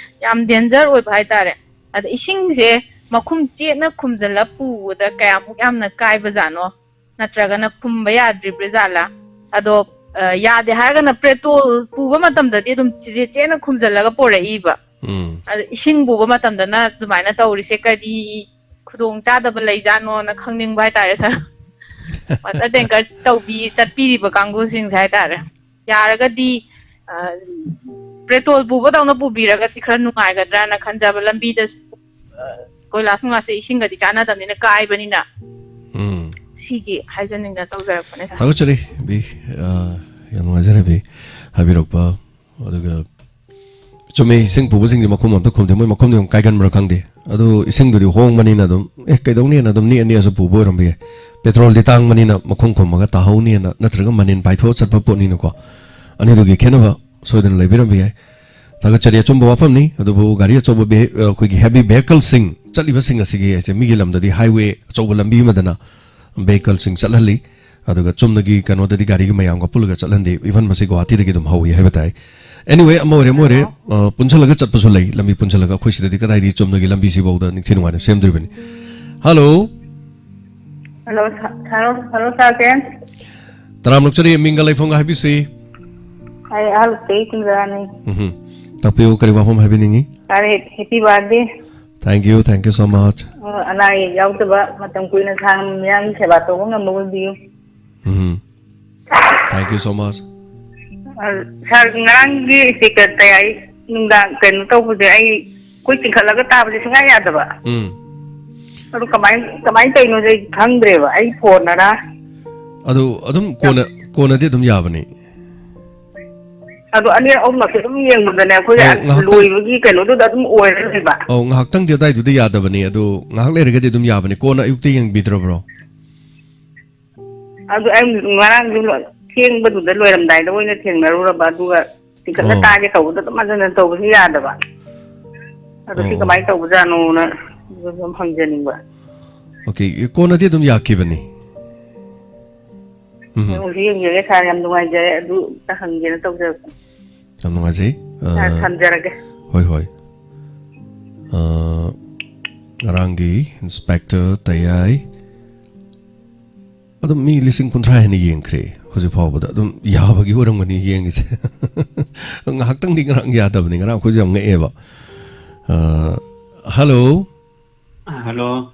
ꯌꯥꯝ ꯗꯦꯟꯖꯔ ꯑꯣꯏꯕ ꯍꯥꯏꯇꯥꯔꯦ꯫ ꯑꯗ ꯏꯁꯤꯡꯁꯦ ꯃꯈꯨꯝ ꯆꯦꯠꯅ ꯈꯨꯝꯖꯤꯜꯂ ꯄꯨꯕꯗ ꯀꯌꯥꯃꯨꯛ ꯌꯥꯝꯅ ꯀꯥꯏꯕꯖꯥꯠꯅꯣ, ꯅꯠꯇ꯭ꯔꯒꯅ ꯈꯨꯝꯕ ꯌꯥꯗ꯭ꯔꯤꯕ꯭ꯔꯥ ꯖꯥꯠꯂꯥ? ꯑꯗꯣ, ꯑ, ꯌꯥꯗꯦ ꯍꯥꯏꯔꯒꯅ ꯄꯦꯇ꯭ꯔꯣꯜ ꯄꯨꯕ ꯃꯇꯝꯗꯗꯤ ꯑꯗꯨꯝ ꯆꯦ-, ꯆꯦꯠꯅ ꯈꯨꯝꯖꯤꯜꯂꯒ ꯄꯣꯔꯛꯏꯕ꯫ ꯎꯝ꯫ ꯑꯗ ꯏꯁꯤꯡ ꯄꯨꯕ ꯃꯇꯝꯗꯅ ꯑꯗꯨꯃꯥꯏꯅ ꯇꯧꯔꯤꯁꯦ ꯀꯔꯤ ꯈꯨꯗꯣꯡ ꯆꯥꯗꯕ ꯂꯩꯖꯥꯠꯅꯣꯅ ꯈꯪꯅꯤꯡꯕ ꯍꯥꯏꯇꯥꯔꯦ ꯁꯥꯔ꯫ ꯋꯥꯇꯔ ꯇꯦꯡꯀꯔ ꯇꯧꯕꯤ ꯆꯠꯄꯤꯔꯤꯕ ꯀꯥꯡꯕꯨꯁꯤꯡꯁꯦ ꯍꯥꯏꯇꯥꯔꯦ꯫ ꯌꯥꯔꯒꯗꯤ, ꯑ, ꯄꯦꯇ꯭ꯔꯣꯜ ꯄꯨꯕꯗꯧꯅ ꯄꯨꯕꯤꯔꯒꯗꯤ ꯈꯔ ꯅꯨꯡꯉꯥꯏꯒꯗ꯭ꯔꯥꯅ ꯈꯟꯖꯕ, ꯂꯝꯕꯤꯗꯁꯨ, ꯑ, ꯀꯣꯏꯂꯥꯁ ꯅꯨꯡꯂꯥꯁꯁꯦ ꯏꯁꯤꯡꯒꯗꯤ ꯆꯥꯟꯅꯗꯕꯅꯤꯅ ꯀꯥꯏꯕꯅꯤꯅ꯫ ꯎꯝ꯫ ꯁꯤꯒꯤ ꯍꯥꯏꯖꯅꯤꯡꯗꯅ ꯇꯧꯖꯔꯛꯄꯅꯦ ꯁꯥꯔ꯫ ꯊꯥꯒꯠꯆꯔꯤ, ꯕꯤ꯫ ꯑ, ꯌꯥꯝ ꯅꯨꯡꯉꯥꯏꯖꯔꯦ, ꯕꯤ, ꯍꯥꯏꯕꯤꯔꯛꯄ꯫ ꯑꯗꯨꯒ ꯆꯨꯝꯃꯦ, ꯏꯁꯤꯡ ꯄꯨꯕꯁꯤꯡꯁꯦ ꯃꯈꯨꯝ ꯑꯝꯇ ꯈꯨꯝꯗꯦ꯫ ꯃꯣꯏ ꯃꯈꯨꯝꯗꯤ ꯑꯃꯨꯛ ꯀꯥꯏꯒꯟꯕ꯭ꯔꯥ ꯈꯪꯗꯦ꯫ ꯑꯗꯨ ꯏꯁꯤꯡꯗꯨꯗꯤ ꯍꯣꯡꯕꯅꯤꯅ ꯑꯗꯨꯝ, "ꯑꯦ, ꯀꯩꯗꯧꯅꯤꯅ ꯑꯗꯨꯝ ꯅꯦꯛꯑ ꯅꯦꯛꯑꯁꯨ ꯄꯨꯕ ꯑꯣꯏꯔꯝꯕ ꯌꯥꯏ꯫ ꯄꯦꯇ꯭ꯔꯣꯜꯗꯤ ꯇꯥꯡꯕꯅꯤꯅ ꯃꯈꯨꯝ ꯈꯨꯝꯃꯒ ꯇꯥꯍꯧꯅꯤꯅ, ꯅꯠꯇ꯭ꯔꯒ ꯃꯅꯤꯟ ꯄꯥꯏꯊꯣꯛꯑ ꯆꯠꯄ ꯄꯣꯠꯅꯤꯅꯀꯣ꯫ ꯑꯅꯤꯗꯨꯒꯤ ꯈꯦꯠꯅꯕ ꯁꯣꯏꯗꯅ ꯂꯩꯕꯤꯔꯝꯕ ꯌꯥꯏ꯫" ꯊꯥꯒꯠꯆꯔꯤ꯫ ꯑꯆꯨꯝꯕ ꯋꯥꯐꯝꯅꯤ꯫ ꯑꯗꯨꯕꯨ ꯒꯥꯔꯤ ꯑꯆꯧꯕ ꯚꯦ-, ꯑꯩꯈꯣꯏꯒꯤ heavy vehicleꯁꯤꯡ ꯆꯠꯂꯤꯕꯁꯤꯡ ꯑꯁꯤꯒꯤ ꯍꯥꯏꯁꯦ, ꯃꯤꯒꯤ ꯂꯝꯗꯗꯤ highway ꯑꯆꯧꯕ ꯂꯝꯕꯤ ꯑꯃꯗꯅ vehicleꯁꯤꯡ ꯆꯠꯍꯜꯂꯤ꯫ ꯑꯗꯨꯒ ꯆꯨꯝꯅꯒꯤ ꯀꯩꯅꯣꯗꯗꯤ ꯒꯥꯔꯤꯒ ꯃꯌꯥꯝꯒ ꯄꯨꯜꯂꯒ ꯆꯠꯍꯟꯗꯦ꯫ Even ꯃꯁꯤ ꯒꯨꯋꯥꯍꯥꯇꯤꯗꯒꯤ ꯑꯗꯨꯝ ꯍꯧꯋꯤ ꯍꯥꯏꯕ ꯇꯥꯏ꯫ Anyway, ꯑꯃ ꯑꯣꯏꯔꯦ, ꯑꯃ ꯑꯣꯏꯔꯦ꯫ ꯑ, ꯄꯨꯟꯁꯜꯂꯒ ꯆꯠꯄꯁꯨ ꯂꯩ꯫ ꯂꯝꯕꯤ ꯄꯨꯟꯁꯜꯂꯒ, ꯑꯩꯈꯣꯏ ꯁꯤꯗꯗꯤ ꯀꯗꯥꯏꯗꯒꯤ ꯆꯨꯝꯅꯒꯤ ꯂꯝꯕꯤꯁꯤꯐꯥꯎꯗ ꯅꯤꯡꯊꯤ ꯅꯨꯡꯉꯥꯏꯅ ꯁꯦꯝꯗ꯭ꯔꯤꯕꯅꯤ꯫ Hello꯫ Hello, sir. Hello, hello, sir ꯀꯦ꯫ ꯇꯔꯥꯝꯅ ꯑꯣꯛꯆꯔꯤ, ꯃꯤꯡꯒ ꯂꯩꯐꯝꯒ ꯍꯥꯏꯕꯤꯁꯤ꯫ ꯑꯩ ꯑꯍꯜ ꯀꯨꯟꯖꯔꯥꯅꯤ꯫ ꯎꯝꯍꯨꯝ꯫ ꯇꯥꯛꯄꯤꯌꯨ, ꯀꯔꯤ ꯋꯥꯐꯝ ꯍꯥꯏꯕꯤꯅꯤꯡꯉꯤ? Sir, happy birthday꯫ Thank you, thank you so much꯫ ꯑꯣ, ꯑꯅꯥ ꯑꯌꯦꯛ ꯌꯥꯎꯗꯕ, ꯃꯇꯝ ꯀꯨꯏꯅ ꯁꯥꯡꯅ ꯃꯤꯌꯥꯝꯒꯤ ꯁꯦꯕꯥ ꯇꯧꯕ ꯉꯝꯕ ꯑꯣꯏꯕꯤꯌꯨ꯫ ꯎꯝꯍꯨꯝ꯫ Thank you so much꯫ ꯑ, sir, ꯉꯔꯥꯡꯒꯤ speaker ꯇꯌꯥꯏ ꯅꯨꯡꯗꯥꯡ ꯀꯩꯅꯣ ꯇꯧꯕꯁꯦ, ꯑꯩ ꯑꯩꯈꯣꯏ ꯆꯤꯡꯈꯠꯂꯒ ꯇꯥꯕꯁꯦ ꯁꯨꯡꯌꯥ ꯌꯥꯗꯕ꯫ ꯎꯝ꯫ ꯑꯗꯨ ꯀꯃꯥꯏ-, ꯀꯃꯥꯏꯅ ꯇꯧꯔꯤꯅꯣꯁꯦ ꯑꯩ ꯈꯪꯗ꯭ꯔꯦꯕ꯫ ꯑꯩ phoneꯅꯔ? ꯑꯗꯨ ꯑꯗꯨꯝ ꯀꯣꯟꯅ, ꯀꯣꯟꯅꯗꯤ ꯑꯗꯨꯝ ꯌꯥꯕꯅꯤ꯫ ꯑꯗꯣ ꯑꯅꯤꯔꯛ ꯑꯍꯨꯝꯂꯛꯁꯦ ꯑꯗꯨꯝ ꯌꯦꯡꯕꯗꯅꯦ, ꯑꯩꯈꯣꯏ ꯑꯧ, ꯉꯥꯏꯍꯥꯛꯇꯪ-, ꯂꯣꯏꯕꯒꯤ ꯀꯩꯅꯣꯗꯨꯗ ꯑꯗꯨꯝ ꯑꯣꯏꯔ ꯂꯩꯕ꯫ ꯑꯧ, ꯉꯥꯏꯍꯥꯛꯇꯪꯗꯤ ꯑꯗꯥꯏꯗꯨꯗ ꯌꯥꯗꯕꯅꯤ, ꯑꯗꯨ ꯉꯥꯏꯍꯥꯛ ꯂꯩꯔꯒꯗꯤ ꯑꯗꯨꯝ ꯌꯥꯕꯅꯤ꯫ ꯀꯣꯟꯅ ꯑꯌꯨꯛꯇ ꯌꯦꯡꯕꯤꯗ꯭ꯔꯕ꯭ꯔꯣ? ꯑꯗꯨ ꯑꯩ ꯉꯔꯥꯡꯁꯨ ꯊꯦꯡꯕꯗꯨꯗ ꯂꯣꯏꯔꯝꯗꯥꯏꯗ ꯑꯣꯏꯅ ꯊꯦꯡꯅꯔꯨꯔꯕ, ꯑꯗꯨꯒ ꯆꯤꯡꯈꯠꯂ ꯑꯣ꯫ ꯇꯥꯒꯦ ꯇꯧꯕꯗ ꯑꯗꯨꯝ ꯍꯟꯖꯟ ꯍꯟꯖꯟ ꯇꯧꯕꯁꯨ ꯌꯥꯗꯕ꯫ ꯑꯗꯣ ꯁꯤ ꯑꯣ꯫ ꯀꯃꯥꯏꯅ ꯇꯧꯕꯖꯥꯠꯅꯣꯅ ꯑꯗꯨꯝ ꯍꯪꯖꯅꯤꯡꯕ꯫ Okay, ꯀꯣꯟꯅꯗꯤ ꯑꯗꯨꯝ ꯌꯥꯈꯤꯕꯅꯤ꯫ ꯎꯝ꯫ ꯑꯩꯁꯨ ꯌꯦꯡꯖꯒꯦ sir, ꯌꯥꯝ ꯅꯨꯡꯉꯥꯏꯖꯔꯦ꯫ ꯑꯗꯨ ꯑꯝꯇ ꯍꯪꯒꯦꯅ ꯇꯧꯖꯔꯛꯄꯅꯤ꯫ ꯌꯥꯝ ꯅꯨꯡꯉꯥꯏꯖꯩ꯫ Sir, ꯑ, ꯊꯝꯖꯔꯒꯦ꯫ ꯍꯣꯏ, ꯍꯣꯏ꯫ ꯑ, ꯉꯔꯥꯡꯒꯤ inspector ꯇꯌꯥꯏ ꯑꯗꯨꯝ ꯃꯤ ꯂꯤꯁꯤꯡ ꯀꯨꯟꯊ꯭ꯔꯥ ꯍꯦꯟꯅ ꯌꯦꯡꯈ꯭ꯔꯦ ꯍꯧꯖꯤꯛ ꯐꯥꯎꯕꯗ꯫ ꯑꯗꯨꯝ ꯌꯥꯕꯒꯤ ꯑꯣꯏꯔꯝꯒꯅꯤ ꯌꯦꯡꯉꯤꯁꯦ꯫ ꯉꯥꯏꯍꯥꯛꯇꯪꯗꯤ ꯉꯔꯥꯡ ꯌꯥꯗꯕꯅꯤ, ꯉꯔꯥꯡ ꯑꯩꯈꯣꯏꯁꯨ ꯌꯥꯝ ꯉꯛꯑꯦꯕ꯫ ꯑ, hello꯫ Hello꯫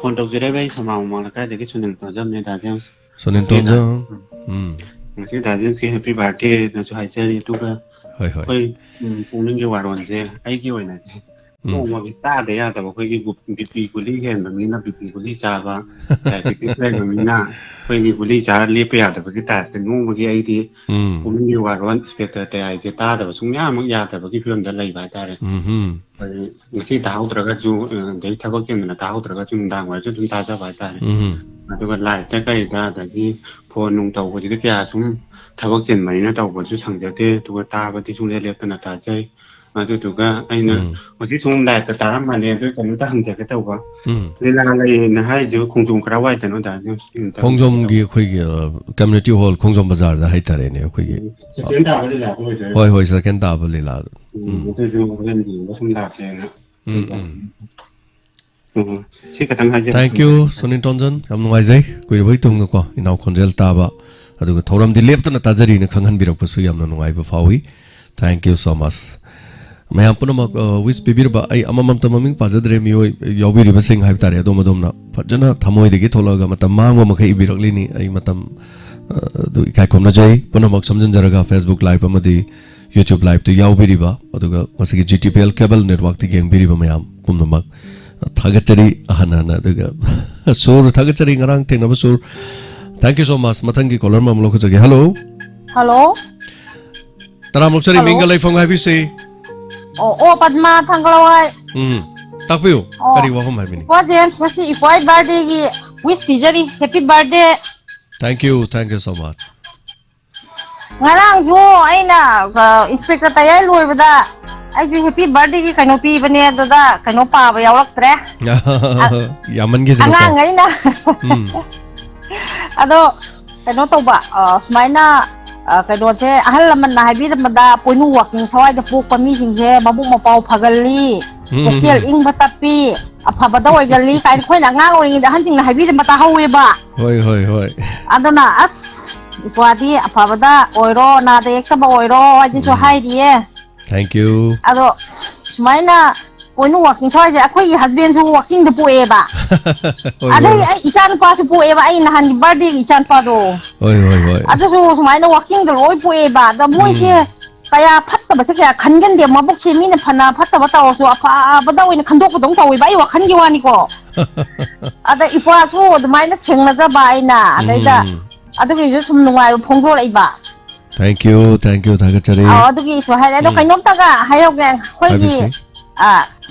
Phone ꯇꯧꯖꯔꯛꯏꯕ ꯑꯩ ꯁꯣꯃꯥ ꯃꯃꯥꯡ ꯂꯩꯀꯥꯏꯗꯒꯤ ꯁꯨꯅꯤꯜ ꯇꯣꯟꯖꯝꯅꯦ, ꯗꯥ ꯖꯦꯝꯁ꯫ ꯁꯨꯅꯤꯜ ꯉꯁꯤ ꯗꯥ-, ꯇꯣꯟꯖꯝ꯫ ꯎꯝ꯫ ꯉꯁꯤ ꯗꯥ ꯖꯦꯝꯁꯀꯤ happy birthdayꯅꯁꯨ ꯍꯥꯏꯖꯔꯤ, ꯑꯗꯨꯒ ꯍꯣꯏ, ꯍꯣꯏ꯫ ꯑꯩꯈꯣꯏ, ꯎꯝ, ꯄꯨꯛꯅꯤꯡꯒꯤ ꯋꯥꯔꯣꯜꯁꯦ ꯑꯩꯒꯤ ꯑꯣꯏꯅꯗꯤ ꯎꯝ꯫ ꯅꯣꯡꯃꯒꯤ ꯆꯥꯗ ꯌꯥꯗꯕ ꯑꯩꯈꯣꯏꯒꯤ ꯒꯨ-, BP ꯒꯨꯂꯤ ꯍꯦꯟꯕ ꯃꯤꯅ BP ꯒꯨꯂꯤ ꯆꯥꯕ, diabetes ꯂꯩꯕ ꯃꯤꯅ ꯑꯩꯈꯣꯏꯒꯤ ꯒꯨꯂꯤ ꯆꯥꯔ ꯂꯦꯞꯄ ꯌꯥꯗꯕꯒꯤ ꯇꯥꯏꯞꯇ ꯅꯣꯡꯃꯒꯤ ꯑꯩꯗꯤ ꯎꯝ ꯄꯨꯛꯅꯤꯡꯒꯤ ꯋꯥꯔꯣꯟ ꯏꯟꯁꯄꯦꯛꯇꯔ ꯇꯌꯥꯏꯁꯦ ꯇꯥꯗꯕ ꯁꯨꯡꯌꯥꯃꯛ ꯌꯥꯗꯕꯒꯤ ꯐꯤꯕꯝꯗ ꯂꯩꯕ ꯍꯥꯏꯇꯥꯔꯦ꯫ ꯎꯝ ꯑꯩꯈꯣꯏ ꯉꯁꯤ ꯇꯥꯍꯧꯗ꯭ꯔꯒꯁꯨ ꯑ, ꯑꯗꯩ ꯊꯕꯛ ꯆꯤꯟꯗꯅ ꯇꯥꯍꯧꯗ꯭ꯔꯒꯁꯨ ꯅꯨꯡꯗꯥꯡ ꯑꯣꯏꯔꯁꯨ ꯑꯗꯨꯝ ꯇꯥꯖꯕ ꯍꯥꯏꯇꯥꯔꯦ꯫ ꯎꯝ ꯑꯗꯨꯒ ꯂꯥꯏꯞꯇ ꯀꯩꯗ ꯑꯗꯒꯤ ꯐꯣꯟ ꯅꯨꯡ ꯇꯧꯕꯁꯤꯗꯤ ꯀꯌꯥ ꯁꯨꯝ ꯊꯕꯛ ꯆꯤꯟꯕꯅꯤꯅ ꯇꯧꯕꯁꯨ ꯁꯪꯖꯗꯦ꯫ ꯑꯗꯨꯒ ꯇꯥꯕꯗꯤ ꯁꯨꯡꯂꯦꯞ ꯂꯦꯞꯇꯅ ꯇꯥꯖꯩ꯫ ꯑꯗꯨꯗꯨꯒ ꯑꯩꯅ ꯎꯝ ꯍꯧꯖꯤꯛ ꯁꯨꯝ ꯂꯥꯏꯞꯇ ꯇꯥꯔꯝꯕꯅꯦ, ꯑꯗꯨ ꯀꯩꯅꯣꯝꯇ ꯍꯪꯖꯒꯦ ꯇꯧꯕ꯫ ꯎꯝ ꯂꯤꯂꯥ ꯂꯩꯅ ꯍꯥꯏꯔꯤꯁꯦ ꯈꯣꯡꯖꯣꯝ ꯀꯔꯥꯏꯋꯥꯏꯗꯅꯣ ꯗꯥ ꯖꯣꯟꯁꯀꯤ ꯑꯝꯇ ꯍꯪꯖꯒꯦ ꯇꯧꯕ꯫ ꯈꯣꯡꯖꯣꯝꯒꯤ ꯑꯩꯈꯣꯏꯒꯤ ꯀꯝꯃ꯭ꯌꯨꯅꯤꯇꯤ ꯍꯣꯜ ꯈꯣꯡꯖꯣꯝ ꯕꯖꯥꯔꯗ ꯍꯥꯏꯇꯥꯔꯦꯅꯦ ꯑꯩꯈꯣꯏꯒꯤ꯫ ꯁꯦꯀꯦꯟ ꯇꯥꯕ ꯂꯤꯂꯥꯗꯣ ꯑꯣꯏꯗꯣꯏꯔꯥ? ꯍꯣꯏ ꯍꯣꯏ, ꯁꯦꯀꯦꯟ ꯇꯥꯕ ꯂꯤꯂꯥꯗꯣ꯫ ꯎꯝ, ꯑꯗꯨꯁꯨ ꯍꯣꯔꯦꯟ ꯌꯦꯡꯕ ꯁꯨꯝ ꯂꯥꯛꯀꯦꯅ꯫ ꯎꯝ ꯎꯝ ꯎꯝ, ꯁꯤ ꯈꯛꯇꯪ ꯍꯥꯏꯖꯒꯦ꯫ Thank you ꯁꯨꯅꯤꯜ ꯇꯣꯟꯖꯟ, ꯌꯥꯝ ꯅꯨꯡꯉꯥꯏꯖꯩ꯫ ꯀꯨꯏꯔꯕꯒꯤ ꯇꯨꯡꯗꯀꯣ ꯏꯅꯥꯎ ꯈꯣꯟꯖꯦꯜ ꯇꯥꯕ, ꯑꯗꯨꯒ ꯊꯧꯔꯝꯗꯤ ꯂꯦꯞꯇꯅ ꯇꯥꯖꯔꯤꯅ ꯈꯪꯍꯟꯕꯤꯔꯛꯄꯁꯨ ꯌꯥꯝꯅ ꯅꯨꯡꯉꯥꯏꯕ ꯐꯥꯎꯏ꯫ Thank you so much꯫ ꯃꯌꯥꯝ ꯄꯨꯝꯅꯃꯛ ꯋꯤꯁ ꯄꯤꯕꯤꯔꯕ, ꯑꯩ ꯑꯃꯃꯝꯇ ꯃꯃꯤꯡ ꯄꯥꯖꯗ꯭ꯔꯦ, ꯃꯤꯑꯣꯏ ꯌꯥꯎꯕꯤꯔꯤꯕꯁꯤꯡ ꯍꯥꯏꯕ ꯇꯥꯔꯦ, ꯑꯗꯣꯝ ꯑꯗꯣꯝꯅ ꯐꯖꯅ ꯊꯃꯣꯏꯗꯒꯤ ꯊꯣꯛꯂꯛꯑꯒ ꯃꯇꯝ ꯃꯥꯡꯕ ꯃꯈꯩ ꯏꯕꯤꯔꯛꯂꯤꯅꯤ꯫ ꯑꯩ ꯃꯇꯝ ꯑ, ꯑꯗꯨ ꯏꯀꯥꯏ ꯈꯨꯝꯅꯖꯩ꯫ ꯄꯨꯝꯅꯃꯛ ꯁꯝꯖꯤꯟꯖꯔꯒ Facebook Live ꯑꯃꯗꯤ YouTube Live ꯇ ꯌꯥꯎꯕꯤꯔꯤꯕ, ꯑꯗꯨꯒ ꯃꯁꯤꯒꯤ G T P L cable network ꯇ ꯌꯦꯡꯕꯤꯔꯤꯕ ꯃꯌꯥꯝ ꯄꯨꯝꯅꯃꯛ ꯊꯥꯒꯠꯆꯔꯤ꯫ ꯑꯍꯟ ꯍꯟꯅ ꯑꯗꯨꯒ ꯁꯨꯔ ꯊꯥꯒꯠꯆꯔꯤ, ꯉꯔꯥꯡ ꯊꯦꯡꯅꯕ ꯁꯨꯔ꯫ Thank you so much꯫ ꯃꯊꯪꯒꯤ ꯀꯣꯂꯔ ꯑꯃ ꯑꯃꯨꯛ ꯂꯧꯈꯠꯆꯒꯦ꯫ ꯍꯜꯂꯣ꯫ ꯍꯜꯂꯣ꯫ ꯇꯔꯥꯝ ꯑꯣꯛꯆꯔꯤ꯫ ꯍꯜꯂꯣ꯫ ꯃꯤꯡꯒ ꯂꯩꯐꯝꯒ ꯍꯥꯏꯕꯤꯁꯤ꯫ ꯑꯣ ꯑꯣ, ꯄꯗꯃꯥ ꯊꯥꯡꯒꯂꯋꯥꯏ꯫ ꯎꯝ꯫ ꯇꯥꯛꯄꯤꯌꯨ꯫ ꯑꯣ꯫ ꯀꯔꯤ ꯋꯥꯐꯝ ꯍꯥꯏꯕꯤꯅꯤ? ꯏꯄ꯭ꯋꯥ ꯖꯦꯝꯁ, ꯉꯁꯤ ꯏꯄ꯭ꯋꯥ ꯕꯥꯔꯗꯦꯒꯤ ꯋꯤꯁ ꯄꯤꯖꯔꯤ꯫ Happy birthday. Thank you, thank you so much꯫ ꯉꯔꯥꯡꯁꯨ ꯑꯩꯅ ꯏꯟꯁꯄꯦꯛꯇꯔ ꯇꯌꯥꯏ ꯂꯣꯏꯕꯗ ꯑꯩꯁꯨ ꯍꯦꯄꯤ ꯕꯥꯔꯗꯦꯒꯤ ꯀꯩꯅꯣ ꯄꯤꯕꯅꯦ, ꯑꯗꯨꯗ ꯀꯩꯅꯣ ꯄꯥꯕ ꯌꯥꯎꯔꯛꯇ꯭ꯔꯦ꯫ ꯌꯥꯝꯃꯟꯈꯤꯗꯅꯀꯣ꯫ ꯑꯉꯥꯡꯈꯩꯅ꯫ ꯎꯝ꯫ ꯑꯗꯣ ꯀꯩꯅꯣ ꯇꯧꯕ, ꯑ, ꯁꯨꯃꯥꯏꯅ, ꯑ, ꯀꯩꯅꯣꯁꯦ, ꯑꯍꯜ ꯂꯃꯟꯅ ꯍꯥꯏꯕꯤꯔꯝꯕꯗ ꯄꯣꯏꯅꯨ ꯋꯥꯛꯆꯤꯡ ꯁꯋꯥꯏꯗ ꯄꯣꯛꯄ ꯃꯤꯁꯤꯡꯁꯦ ꯃꯕꯨꯛ ꯃꯄꯥꯎ ꯐꯒꯜꯂꯤ, ꯎꯝ, ꯄꯨꯛꯆꯦꯜ ꯎꯝ꯫ ꯏꯪꯕ ꯇꯞꯄꯤ, ꯑꯐꯕꯗ ꯑꯣꯏꯒꯜꯂꯤ ꯀꯥꯏꯅ ꯑꯩꯈꯣꯏꯅ ꯑꯉꯥꯡ ꯑꯣꯏꯔꯤꯉꯩꯗ ꯑꯍꯟꯁꯤꯡꯅ ꯍꯥꯏꯕꯤꯔꯝꯕ ꯇꯥꯍꯧꯋꯦꯕ꯫ ꯍꯣꯏ ꯍꯣꯏ ꯍꯣꯏ꯫ ꯑꯗꯨꯅ ꯑꯁ, ꯏꯄ꯭ꯋꯥꯗꯤ ꯑꯐꯕꯗ ꯑꯣꯏꯔꯣ, ꯅꯥꯗ ꯌꯦꯛꯇꯕ ꯑꯣꯏꯔꯣ ꯍꯥꯏꯗꯤꯁꯨ ꯎꯝ꯫ ꯍꯥꯏꯔꯤꯌꯦ꯫ Thank you꯫ ꯑꯗꯣ ꯁꯨꯃꯥꯏꯅ ꯄꯣꯏꯅꯨ ꯋꯥꯛꯆꯤꯡ ꯁꯋꯥꯏꯁꯦ ꯑꯩꯈꯣꯏꯒꯤ ꯍꯁꯕꯦꯟꯁꯨ ꯋꯥꯛꯆꯤꯡꯗ ꯄꯣꯛꯑꯦꯕ꯫ ꯍꯣꯏ ꯑꯗꯩ ꯍꯣꯏ꯫ ꯑꯩ ꯏꯆꯥ ꯅꯨꯄꯥꯁꯨ ꯄꯣꯛꯑꯦꯕ, ꯑꯩ ꯅꯍꯥꯟꯒꯤ ꯕꯥꯔꯗꯦꯒꯤ ꯏꯆꯥ ꯅꯨꯄꯥꯗꯣ꯫ ꯍꯣꯏ ꯍꯣꯏ ꯍꯣꯏ꯫ ꯑꯗꯨꯁꯨ ꯁꯨꯃꯥꯏꯅ ꯋꯥꯛꯆꯤꯡꯗ ꯂꯣꯏ ꯄꯣꯛꯑꯦꯕ꯫ ꯑꯗꯣ ꯃꯣꯏꯁꯦ ꯎꯝ꯫ ꯀꯌꯥ ꯐꯠꯇꯕꯁꯦ ꯀꯌꯥ ꯈꯟꯒꯟꯗꯦ꯫ ꯃꯕꯨꯛꯁꯦ ꯃꯤꯅ ꯐꯅ ꯐꯠꯇꯕ ꯇꯧꯔꯁꯨ ꯑꯐꯕꯗ ꯑꯣꯏꯅ ꯈꯟꯗꯣꯛꯄꯗꯧꯅ ꯇꯧꯋꯦꯕ, ꯑꯩ ꯋꯥꯈꯜꯒꯤ ꯋꯥꯅꯤꯀꯣ꯫ ꯑꯗ ꯏꯄ꯭ꯋꯥꯁꯨ ꯑꯗꯨꯃꯥꯏꯅ ꯊꯦꯡꯅꯖꯕ ꯑꯩꯅ ꯑꯗꯩꯗ ꯎꯝ꯫ ꯑꯗꯨꯒꯤꯁꯨ ꯁꯨꯝ ꯅꯨꯡꯉꯥꯏꯕ ꯐꯣꯡꯗꯣꯔꯛꯏꯕ꯫ Thank you, thank you, ꯊꯥꯒꯠꯆꯔꯤ꯫ ꯑꯧ, ꯑꯗꯨꯒꯤꯁꯨ ꯍꯥꯏꯔꯦ꯫ ꯑꯗꯣ ꯎꯝ꯫ ꯀꯩꯅꯣꯝꯇꯒ ꯍꯥꯏꯍꯧꯒꯦ, ꯑꯩꯈꯣꯏꯒꯤ, ꯍꯥꯏꯕꯤꯁꯤ꯫ ꯑ,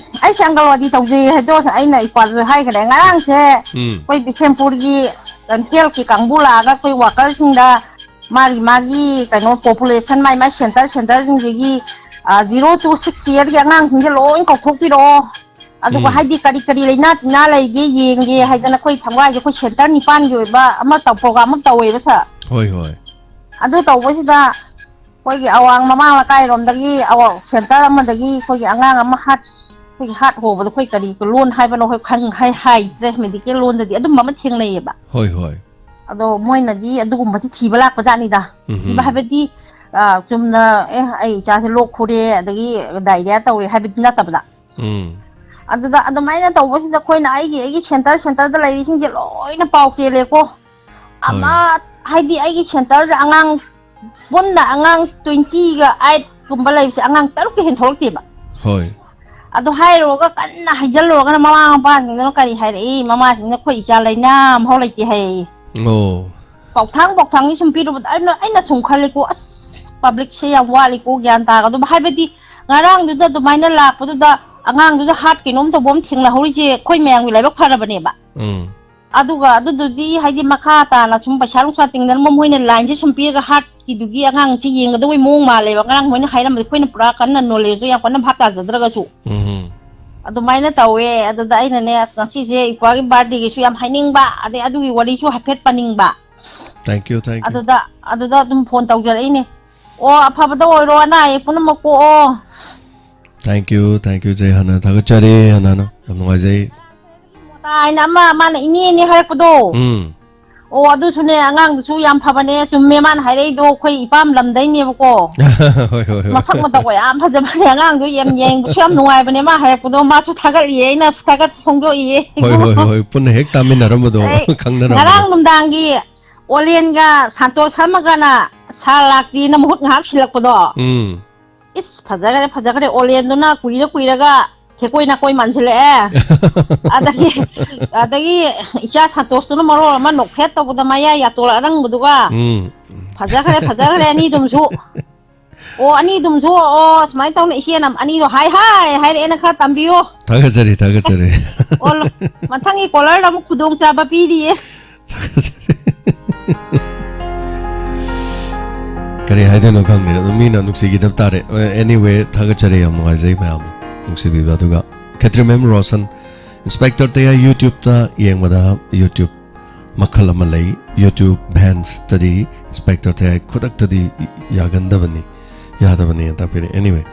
ꯑꯩꯁꯦ ꯑꯪꯒꯜꯋꯥꯗꯤ ꯇꯧꯖꯩ ꯍꯥꯏꯗꯣ ꯑꯩꯅ ꯏꯄ꯭ꯋꯥꯗꯁꯨ ꯍꯥꯏꯈ꯭ꯔꯦ꯫ ꯉꯔꯥꯡꯁꯦ ꯎꯝ꯫ ꯑꯩꯈꯣꯏ ꯕꯤꯁꯦꯝꯄꯨꯔꯒꯤ healthꯀꯤ ꯀꯥꯡꯕꯨ ꯂꯥꯛꯑꯒ ꯑꯩꯈꯣꯏ workerꯁꯤꯡꯗ ꯃꯥꯒꯤ ꯃꯥꯒꯤ ꯀꯩꯅꯣ population ꯃꯥꯏ ꯃꯥꯏ center centerꯁꯤꯡꯁꯤꯒꯤ, ꯑ, zero to six yearꯒꯤ ꯑꯉꯥꯡꯁꯤꯡꯁꯦ ꯂꯣꯏ ꯀꯧꯊꯣꯛꯄꯤꯔꯛꯑꯣ꯫ ꯑꯗꯨꯒ ꯎꯝ꯫ ꯍꯥꯏꯗꯤ ꯀꯔꯤ ꯀꯔꯤ ꯂꯩꯅꯥ ꯇꯤꯟꯅꯥ ꯂꯩꯒꯦ ꯌꯦꯡꯒꯦ ꯍꯥꯏꯗꯅ ꯑꯩꯈꯣꯏ ꯊꯪꯋꯥꯏꯁꯦ ꯑꯩꯈꯣꯏ center ꯅꯤꯄꯥꯟꯒꯤ ꯑꯣꯏꯕ ꯑꯃ ꯇꯧ-, program ꯑꯃ ꯇꯧꯋꯦꯕ sir꯫ ꯍꯣꯏ, ꯍꯣꯏ꯫ ꯑꯗꯨ ꯇꯧꯕꯁꯤꯗ ꯑꯩꯈꯣꯏꯒꯤ ꯑꯋꯥꯡ ꯃꯃꯥꯡ ꯂꯩꯀꯥꯏꯔꯣꯝꯗꯒꯤ ꯑꯋꯥꯡ center ꯑꯃꯗꯒꯤ ꯑꯩꯈꯣꯏꯒꯤ ꯑꯉꯥꯡ ꯑꯃ heart, ꯑꯩꯈꯣꯏꯒꯤ heart ꯍꯣꯕꯗꯣ ꯑꯩꯈꯣꯏ ꯀꯔꯤ ꯂꯣꯟ ꯍꯥꯏꯕꯅꯣ ꯑꯩꯈꯣꯏ ꯈꯪ-, ꯍꯥꯏ-, ꯍꯥꯏꯗ꯭ꯔꯦ medical ꯂꯣꯟꯗꯗꯤ ꯑꯗꯨꯝꯕ ꯑꯃ ꯊꯦꯡꯅꯩꯌꯦꯕ꯫ ꯍꯣꯏ, ꯍꯣꯏ꯫ ꯑꯗꯣ ꯃꯣꯏꯅꯗꯤ ꯑꯗꯨꯒꯨꯝꯕꯁꯤ ꯊꯤꯕ ꯂꯥꯛꯄ ꯖꯥꯠꯅꯤꯗ꯫ ꯎꯝꯍꯨꯝ꯫ ꯊꯤꯕ ꯍꯥꯏꯕꯗꯤ, ꯑ, ꯆꯨꯝꯅ, "ꯑꯦ, ꯑꯩ ꯏꯆꯥꯁꯦ ꯂꯣꯛ ꯈꯨꯔꯦ, ꯑꯗꯒꯤ diarrhea ꯇꯧꯔꯦ" ꯍꯥꯏꯕꯗꯤ ꯅꯠꯇꯕꯗ꯫ ꯎꯝ꯫ ꯑꯗꯨꯗ ꯑꯗꯨꯃꯥꯏꯅ ꯇꯧꯕꯁꯤꯗ ꯑꯩꯈꯣꯏꯅ ꯑꯩꯒꯤ, ꯑꯩꯒꯤ center centerꯗ ꯂꯩꯔꯤꯁꯤꯡꯁꯦ ꯂꯣꯏꯅ ꯄꯥꯎ ꯆꯦꯜꯂꯦꯀꯣ꯫ ꯍꯣꯏ꯫ ꯑꯃ, ꯍꯥꯏꯗꯤ ꯑꯩꯒꯤ centerꯗ ꯑꯉꯥꯡ ꯄꯨꯟꯅ ꯑꯉꯥꯡ twentyꯒ eightꯀꯨꯝꯕ ꯂꯩꯕꯁꯦ ꯑꯉꯥꯡ ꯇꯔꯨꯛꯀ ꯍꯦꯟ ꯊꯣꯛꯂꯛꯇꯦꯕ꯫ ꯍꯣꯏ꯫ ꯑꯗꯨ ꯍꯥꯏꯔꯨꯔꯒ ꯀꯟꯅ ꯍꯩꯖꯜꯂꯨꯔꯒꯅ ꯃꯃꯥ ꯃꯄꯥꯁꯤꯡꯗꯨꯅ ꯀꯔꯤ ꯍꯥꯏꯔꯛꯏ? ꯃꯃꯥꯁꯤꯡꯅ "ꯑꯩꯈꯣꯏ ꯏꯆꯥ ꯂꯩꯅꯥ ꯑꯃꯐꯥꯎ ꯂꯩꯇꯦ" ꯍꯥꯏꯌꯦ꯫ ꯑꯣ꯫ ꯄꯥꯎꯊꯥꯡ, ꯄꯥꯎꯊꯥꯡꯗꯤ ꯁꯨꯝ ꯄꯤꯔꯨꯕꯗ ꯑꯩꯅ, ꯑꯩꯅ ꯁꯨꯝ ꯈꯜꯂꯤꯀꯣ, "ꯑꯁ, publicꯁꯦ ꯌꯥꯝ ꯋꯥꯠꯂꯤꯀꯣ, ꯒ꯭ꯌꯥꯟ ꯇꯥꯒꯗꯕ"꯫ ꯍꯥꯏꯕꯗꯤ ꯉꯔꯥꯡꯗꯨꯗ ꯑꯗꯨꯃꯥꯏꯅ ꯂꯥꯛꯄꯗꯨꯗ ꯑꯉꯥꯡꯗꯨꯗ heart ꯀꯩꯅꯣꯝ ꯇꯧꯕ ꯑꯃ ꯊꯦꯡꯅꯍꯧꯔꯤꯁꯦ ꯑꯩꯈꯣꯏ ꯃꯌꯥꯝꯒꯤ ꯂꯥꯏꯕꯛ ꯐꯔꯕꯅꯦꯕ꯫ ꯎꯝ꯫ ꯑꯗꯨꯒ ꯑꯗꯨꯗꯨꯗꯤ ꯍꯥꯏꯗꯤ ꯃꯈꯥ ꯇꯥꯅ ꯁꯨꯝ ꯄꯩꯁꯥ ꯅꯨꯡꯁꯥ ꯇꯤꯡꯗꯅꯕ ꯃꯣꯏꯅ lineꯁꯦ ꯁꯨꯝ ꯄꯤꯔꯒ heartꯀꯤꯗꯨꯒꯤ ꯑꯉꯥꯡꯁꯤ ꯌꯦꯡꯒꯗꯕꯩ ꯃꯑꯣꯡ ꯃꯥꯜꯂꯦꯕ꯫ ꯉꯔꯥꯡ ꯃꯣꯏꯅ ꯍꯥꯏꯔꯝꯕꯗꯤ ꯑꯩꯈꯣꯏꯅ ꯄꯨꯔꯥ ꯀꯟꯅ knowledgeꯇꯣ ꯌꯥꯝ ꯀꯟꯅ ꯚꯥꯞ ꯇꯥꯖꯗ꯭ꯔꯒꯁꯨ꯫ ꯎꯝ꯫ ꯑꯗꯨꯃꯥꯏꯅ ꯇꯧꯋꯦ꯫ ꯑꯗꯨꯗ ꯑꯩꯅꯅꯦ, ꯑꯁ, ꯉꯁꯤꯁꯦ ꯏꯄ꯭ꯋꯥꯒꯤ birthdayꯒꯤꯁꯨ ꯌꯥꯝ ꯍꯥꯏꯅꯤꯡꯕ, ꯑꯗꯩ ꯑꯗꯨꯒꯤ ꯋꯥꯔꯤꯁꯨ ꯍꯥꯏꯐꯦꯠ ꯄꯟꯅꯤꯡꯕ꯫ Thank you, thank you꯫ ꯑꯗꯨꯗ, ꯑꯗꯨꯗ ꯑꯗꯨꯝ phone ꯇꯧꯖꯔꯛꯏꯅꯦ꯫ ꯑꯣ, ꯑꯐꯕꯗ ꯑꯣꯏꯔꯣ, ꯑꯅꯥ ꯑꯌꯦꯛ ꯄꯨꯝꯅꯃꯛ ꯀꯣꯛꯑꯣ꯫ Thank you, thank you, ꯖꯩ ꯍꯥꯟꯅ ꯊꯥꯒꯠꯆꯔꯤ, ꯍꯥꯟꯅ ꯍꯥꯟꯅ꯫ ꯌꯥꯝ ꯅꯨꯡꯉꯥꯏꯖꯩ꯫ ꯃꯣꯇꯥ ꯍꯥꯏꯅ ꯑꯃ, ꯃꯥꯅ ꯏꯅꯦꯅꯦ ꯍꯥꯏꯔꯛꯄꯗꯣ꯫ ꯎꯝ꯫ ꯑꯣ, ꯑꯗꯨꯁꯨꯅꯦ, ꯑꯉꯥꯡꯗꯨꯁꯨ ꯌꯥꯝ ꯐꯕꯅꯦ, ꯆꯨꯝꯃꯦ ꯃꯥꯅ ꯍꯥꯏꯔꯛꯏꯗꯣ, ꯑꯩꯈꯣꯏ ꯏꯄꯥꯝ ꯂꯝꯗꯩꯅꯦꯕꯀꯣ꯫ ꯍꯣꯏ, ꯍꯣꯏ, ꯑꯁ, ꯍꯣꯏ꯫ ꯃꯁꯛ ꯃꯇꯧꯒ ꯌꯥꯝ ꯐꯖꯕꯅꯦ, ꯑꯉꯥꯡꯗꯣ ꯌꯥꯝ ꯌꯦꯡꯕꯁꯨ ꯌꯥꯝ ꯅꯨꯡꯉꯥꯏꯕꯅꯦ ꯃꯥ ꯍꯥꯏꯔꯛꯄꯗꯣ, ꯃꯥꯁꯨ ꯊꯥꯒꯠꯂꯤꯌꯦ, ꯑꯩꯅ ꯊꯥꯒꯠ ꯐꯣꯡꯗꯣꯛꯏꯌꯦ꯫ ꯍꯣꯏ, ꯍꯣꯏ, ꯍꯣꯏ, ꯄꯨꯟꯅ ꯍꯦꯛ ꯇꯥꯃꯤꯟꯅꯔꯝꯕꯗꯣ, ꯑꯩ ꯈꯪꯅꯔꯝꯕꯗꯣ꯫ ꯉꯔꯥꯡ ꯅꯨꯡꯗꯥꯡꯒꯤ ꯑꯣꯂꯦꯟꯒ ꯁꯥꯟꯇꯣꯁ ꯁꯔꯃꯒꯅ ꯁꯥꯔ ꯂꯥꯛꯇ꯭ꯔꯤꯅ ꯃꯍꯨꯠ ꯉꯥꯏꯍꯥꯛ ꯁꯤꯜꯂꯛꯄꯗꯣ꯫ ꯎꯝ꯫ ꯏꯁ, ꯐꯖꯈ꯭ꯔꯦ, ꯐꯖꯈ꯭ꯔꯦ꯫ ꯑꯣꯂꯦꯟꯗꯨꯅ ꯀꯨꯏꯔ ꯀꯨꯏꯔꯒ ꯈꯦꯀꯣꯏ ꯅꯥꯀꯣꯏ ꯃꯥꯟꯁꯤꯜꯂꯛꯑꯦ꯫ ꯑꯗꯒꯤ, ꯑꯗꯒꯤ ꯏꯆꯥ ꯁꯥꯟꯇꯣꯁꯇꯨꯅ ꯃꯔꯣꯜ ꯑꯃ ꯅꯣꯛꯐꯦꯠ ꯇꯧꯕꯗ ꯃꯌꯥ ꯌꯥꯇꯣꯜ ꯑꯔꯪꯕꯗꯨꯒ꯫ ꯎꯝ꯫ ꯐꯖꯈ꯭ꯔꯦ, ꯐꯖꯈ꯭ꯔꯦ ꯑꯅꯤꯗꯨꯝꯁꯨ꯫ ꯑꯣ, ꯑꯅꯤꯗꯨꯝꯁꯨ, ꯑꯣ, ꯁꯨꯃꯥꯏꯅ ꯇꯧꯅ ꯏꯆꯦꯅ ꯑꯅꯤꯗꯣ ꯍꯥꯏ ꯍꯥꯏ ꯍꯥꯏꯔꯛꯑꯦꯅ ꯈꯔ ꯇꯝꯕꯤꯌꯣ꯫ ꯊꯥꯒꯠꯆꯔꯤ, ꯊꯥꯒꯠꯆꯔꯤ꯫ ꯑꯣ, ꯂꯣ-, ꯃꯊꯪꯒꯤ ꯀꯣꯂꯔꯗ ꯑꯃꯨꯛ ꯈꯨꯗꯣꯡꯆꯥꯕ ꯄꯤꯔꯤꯌꯦ꯫ ꯀꯔꯤ ꯍꯥꯏꯗꯣꯏꯅꯣ ꯈꯪꯗꯦ꯫ ꯑꯗꯨ ꯃꯤꯅ ꯅꯨꯡꯁꯤꯈꯤꯗꯕ ꯇꯥꯔꯦ꯫ Anyway, ꯊꯥꯒꯠꯆꯔꯤ, ꯌꯥꯝ ꯅꯨꯡꯉꯥꯏꯖꯩ ꯃꯌꯥꯝꯅ ꯅꯨꯡꯁꯤꯕꯤꯕ꯫ ꯑꯗꯨꯒ ꯈꯦꯇ꯭ꯔꯤꯃꯌꯨꯝ ꯔꯣꯁꯟ, ꯏꯟꯁꯄꯦꯛꯇꯔ ꯇꯌꯥꯏ YouTube-ꯇ ꯌꯦꯡꯕꯗ YouTube ꯃꯈꯜ ꯑꯃ ꯂꯩ꯫ YouTube Vansꯇꯗꯤ ꯏꯟꯁꯄꯦꯛꯇꯔ ꯇꯌꯥꯏ ꯈꯨꯗꯛꯇꯗꯤ ꯌꯥꯒꯟꯗꯕꯅꯤ, ꯌꯥꯗꯕꯅꯤ ꯇꯥꯛꯄꯤꯔꯦ꯫ Anyway,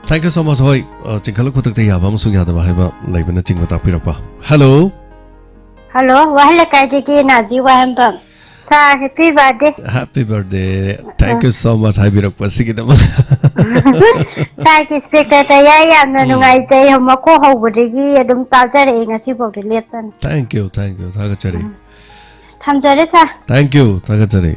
thank you so much꯫ ꯍꯣꯏ, ꯑ, ꯆꯤꯡꯈꯠꯂ ꯈꯨꯗꯛꯇ ꯌꯥꯕ ꯑꯃꯁꯨꯡ ꯌꯥꯗꯕ ꯍꯥꯏꯕ ꯂꯩꯕꯅꯆꯤꯡꯕ ꯇꯥꯛꯄꯤꯔꯛꯄ꯫ Hello꯫ Hello, ꯋꯥꯍꯜ ꯂꯩꯀꯥꯏꯗꯒꯤ Nazi ꯋꯥꯍꯦꯝꯕꯝ꯫ Sir, happy birthday꯫ Happy birthday꯫ Thank you so much ꯍꯥꯏꯕꯤꯔꯛꯄ ꯑꯁꯤꯒꯤꯗꯃꯛ꯫ Sirꯒꯤ ꯏꯟꯁꯄꯦꯛꯇꯔ ꯇꯌꯥꯏ ꯌꯥꯝꯅ ꯎꯝ꯫ ꯅꯨꯡꯉꯥꯏꯖꯩ꯫ ꯃꯀꯣꯛ ꯍꯧꯕꯗꯒꯤ ꯑꯗꯨꯝ ꯇꯥꯖꯔꯛꯑꯦ, ꯉꯁꯤꯐꯥꯎꯗꯤ ꯂꯦꯞꯇꯅ꯫ Thank you, thank you꯫ ꯊꯥꯒꯠꯆꯔꯤ꯫ ꯎꯝ꯫ ꯊꯝꯖꯔꯦ, sir꯫ Thank you, ꯊꯥꯒꯠꯆꯔꯤ꯫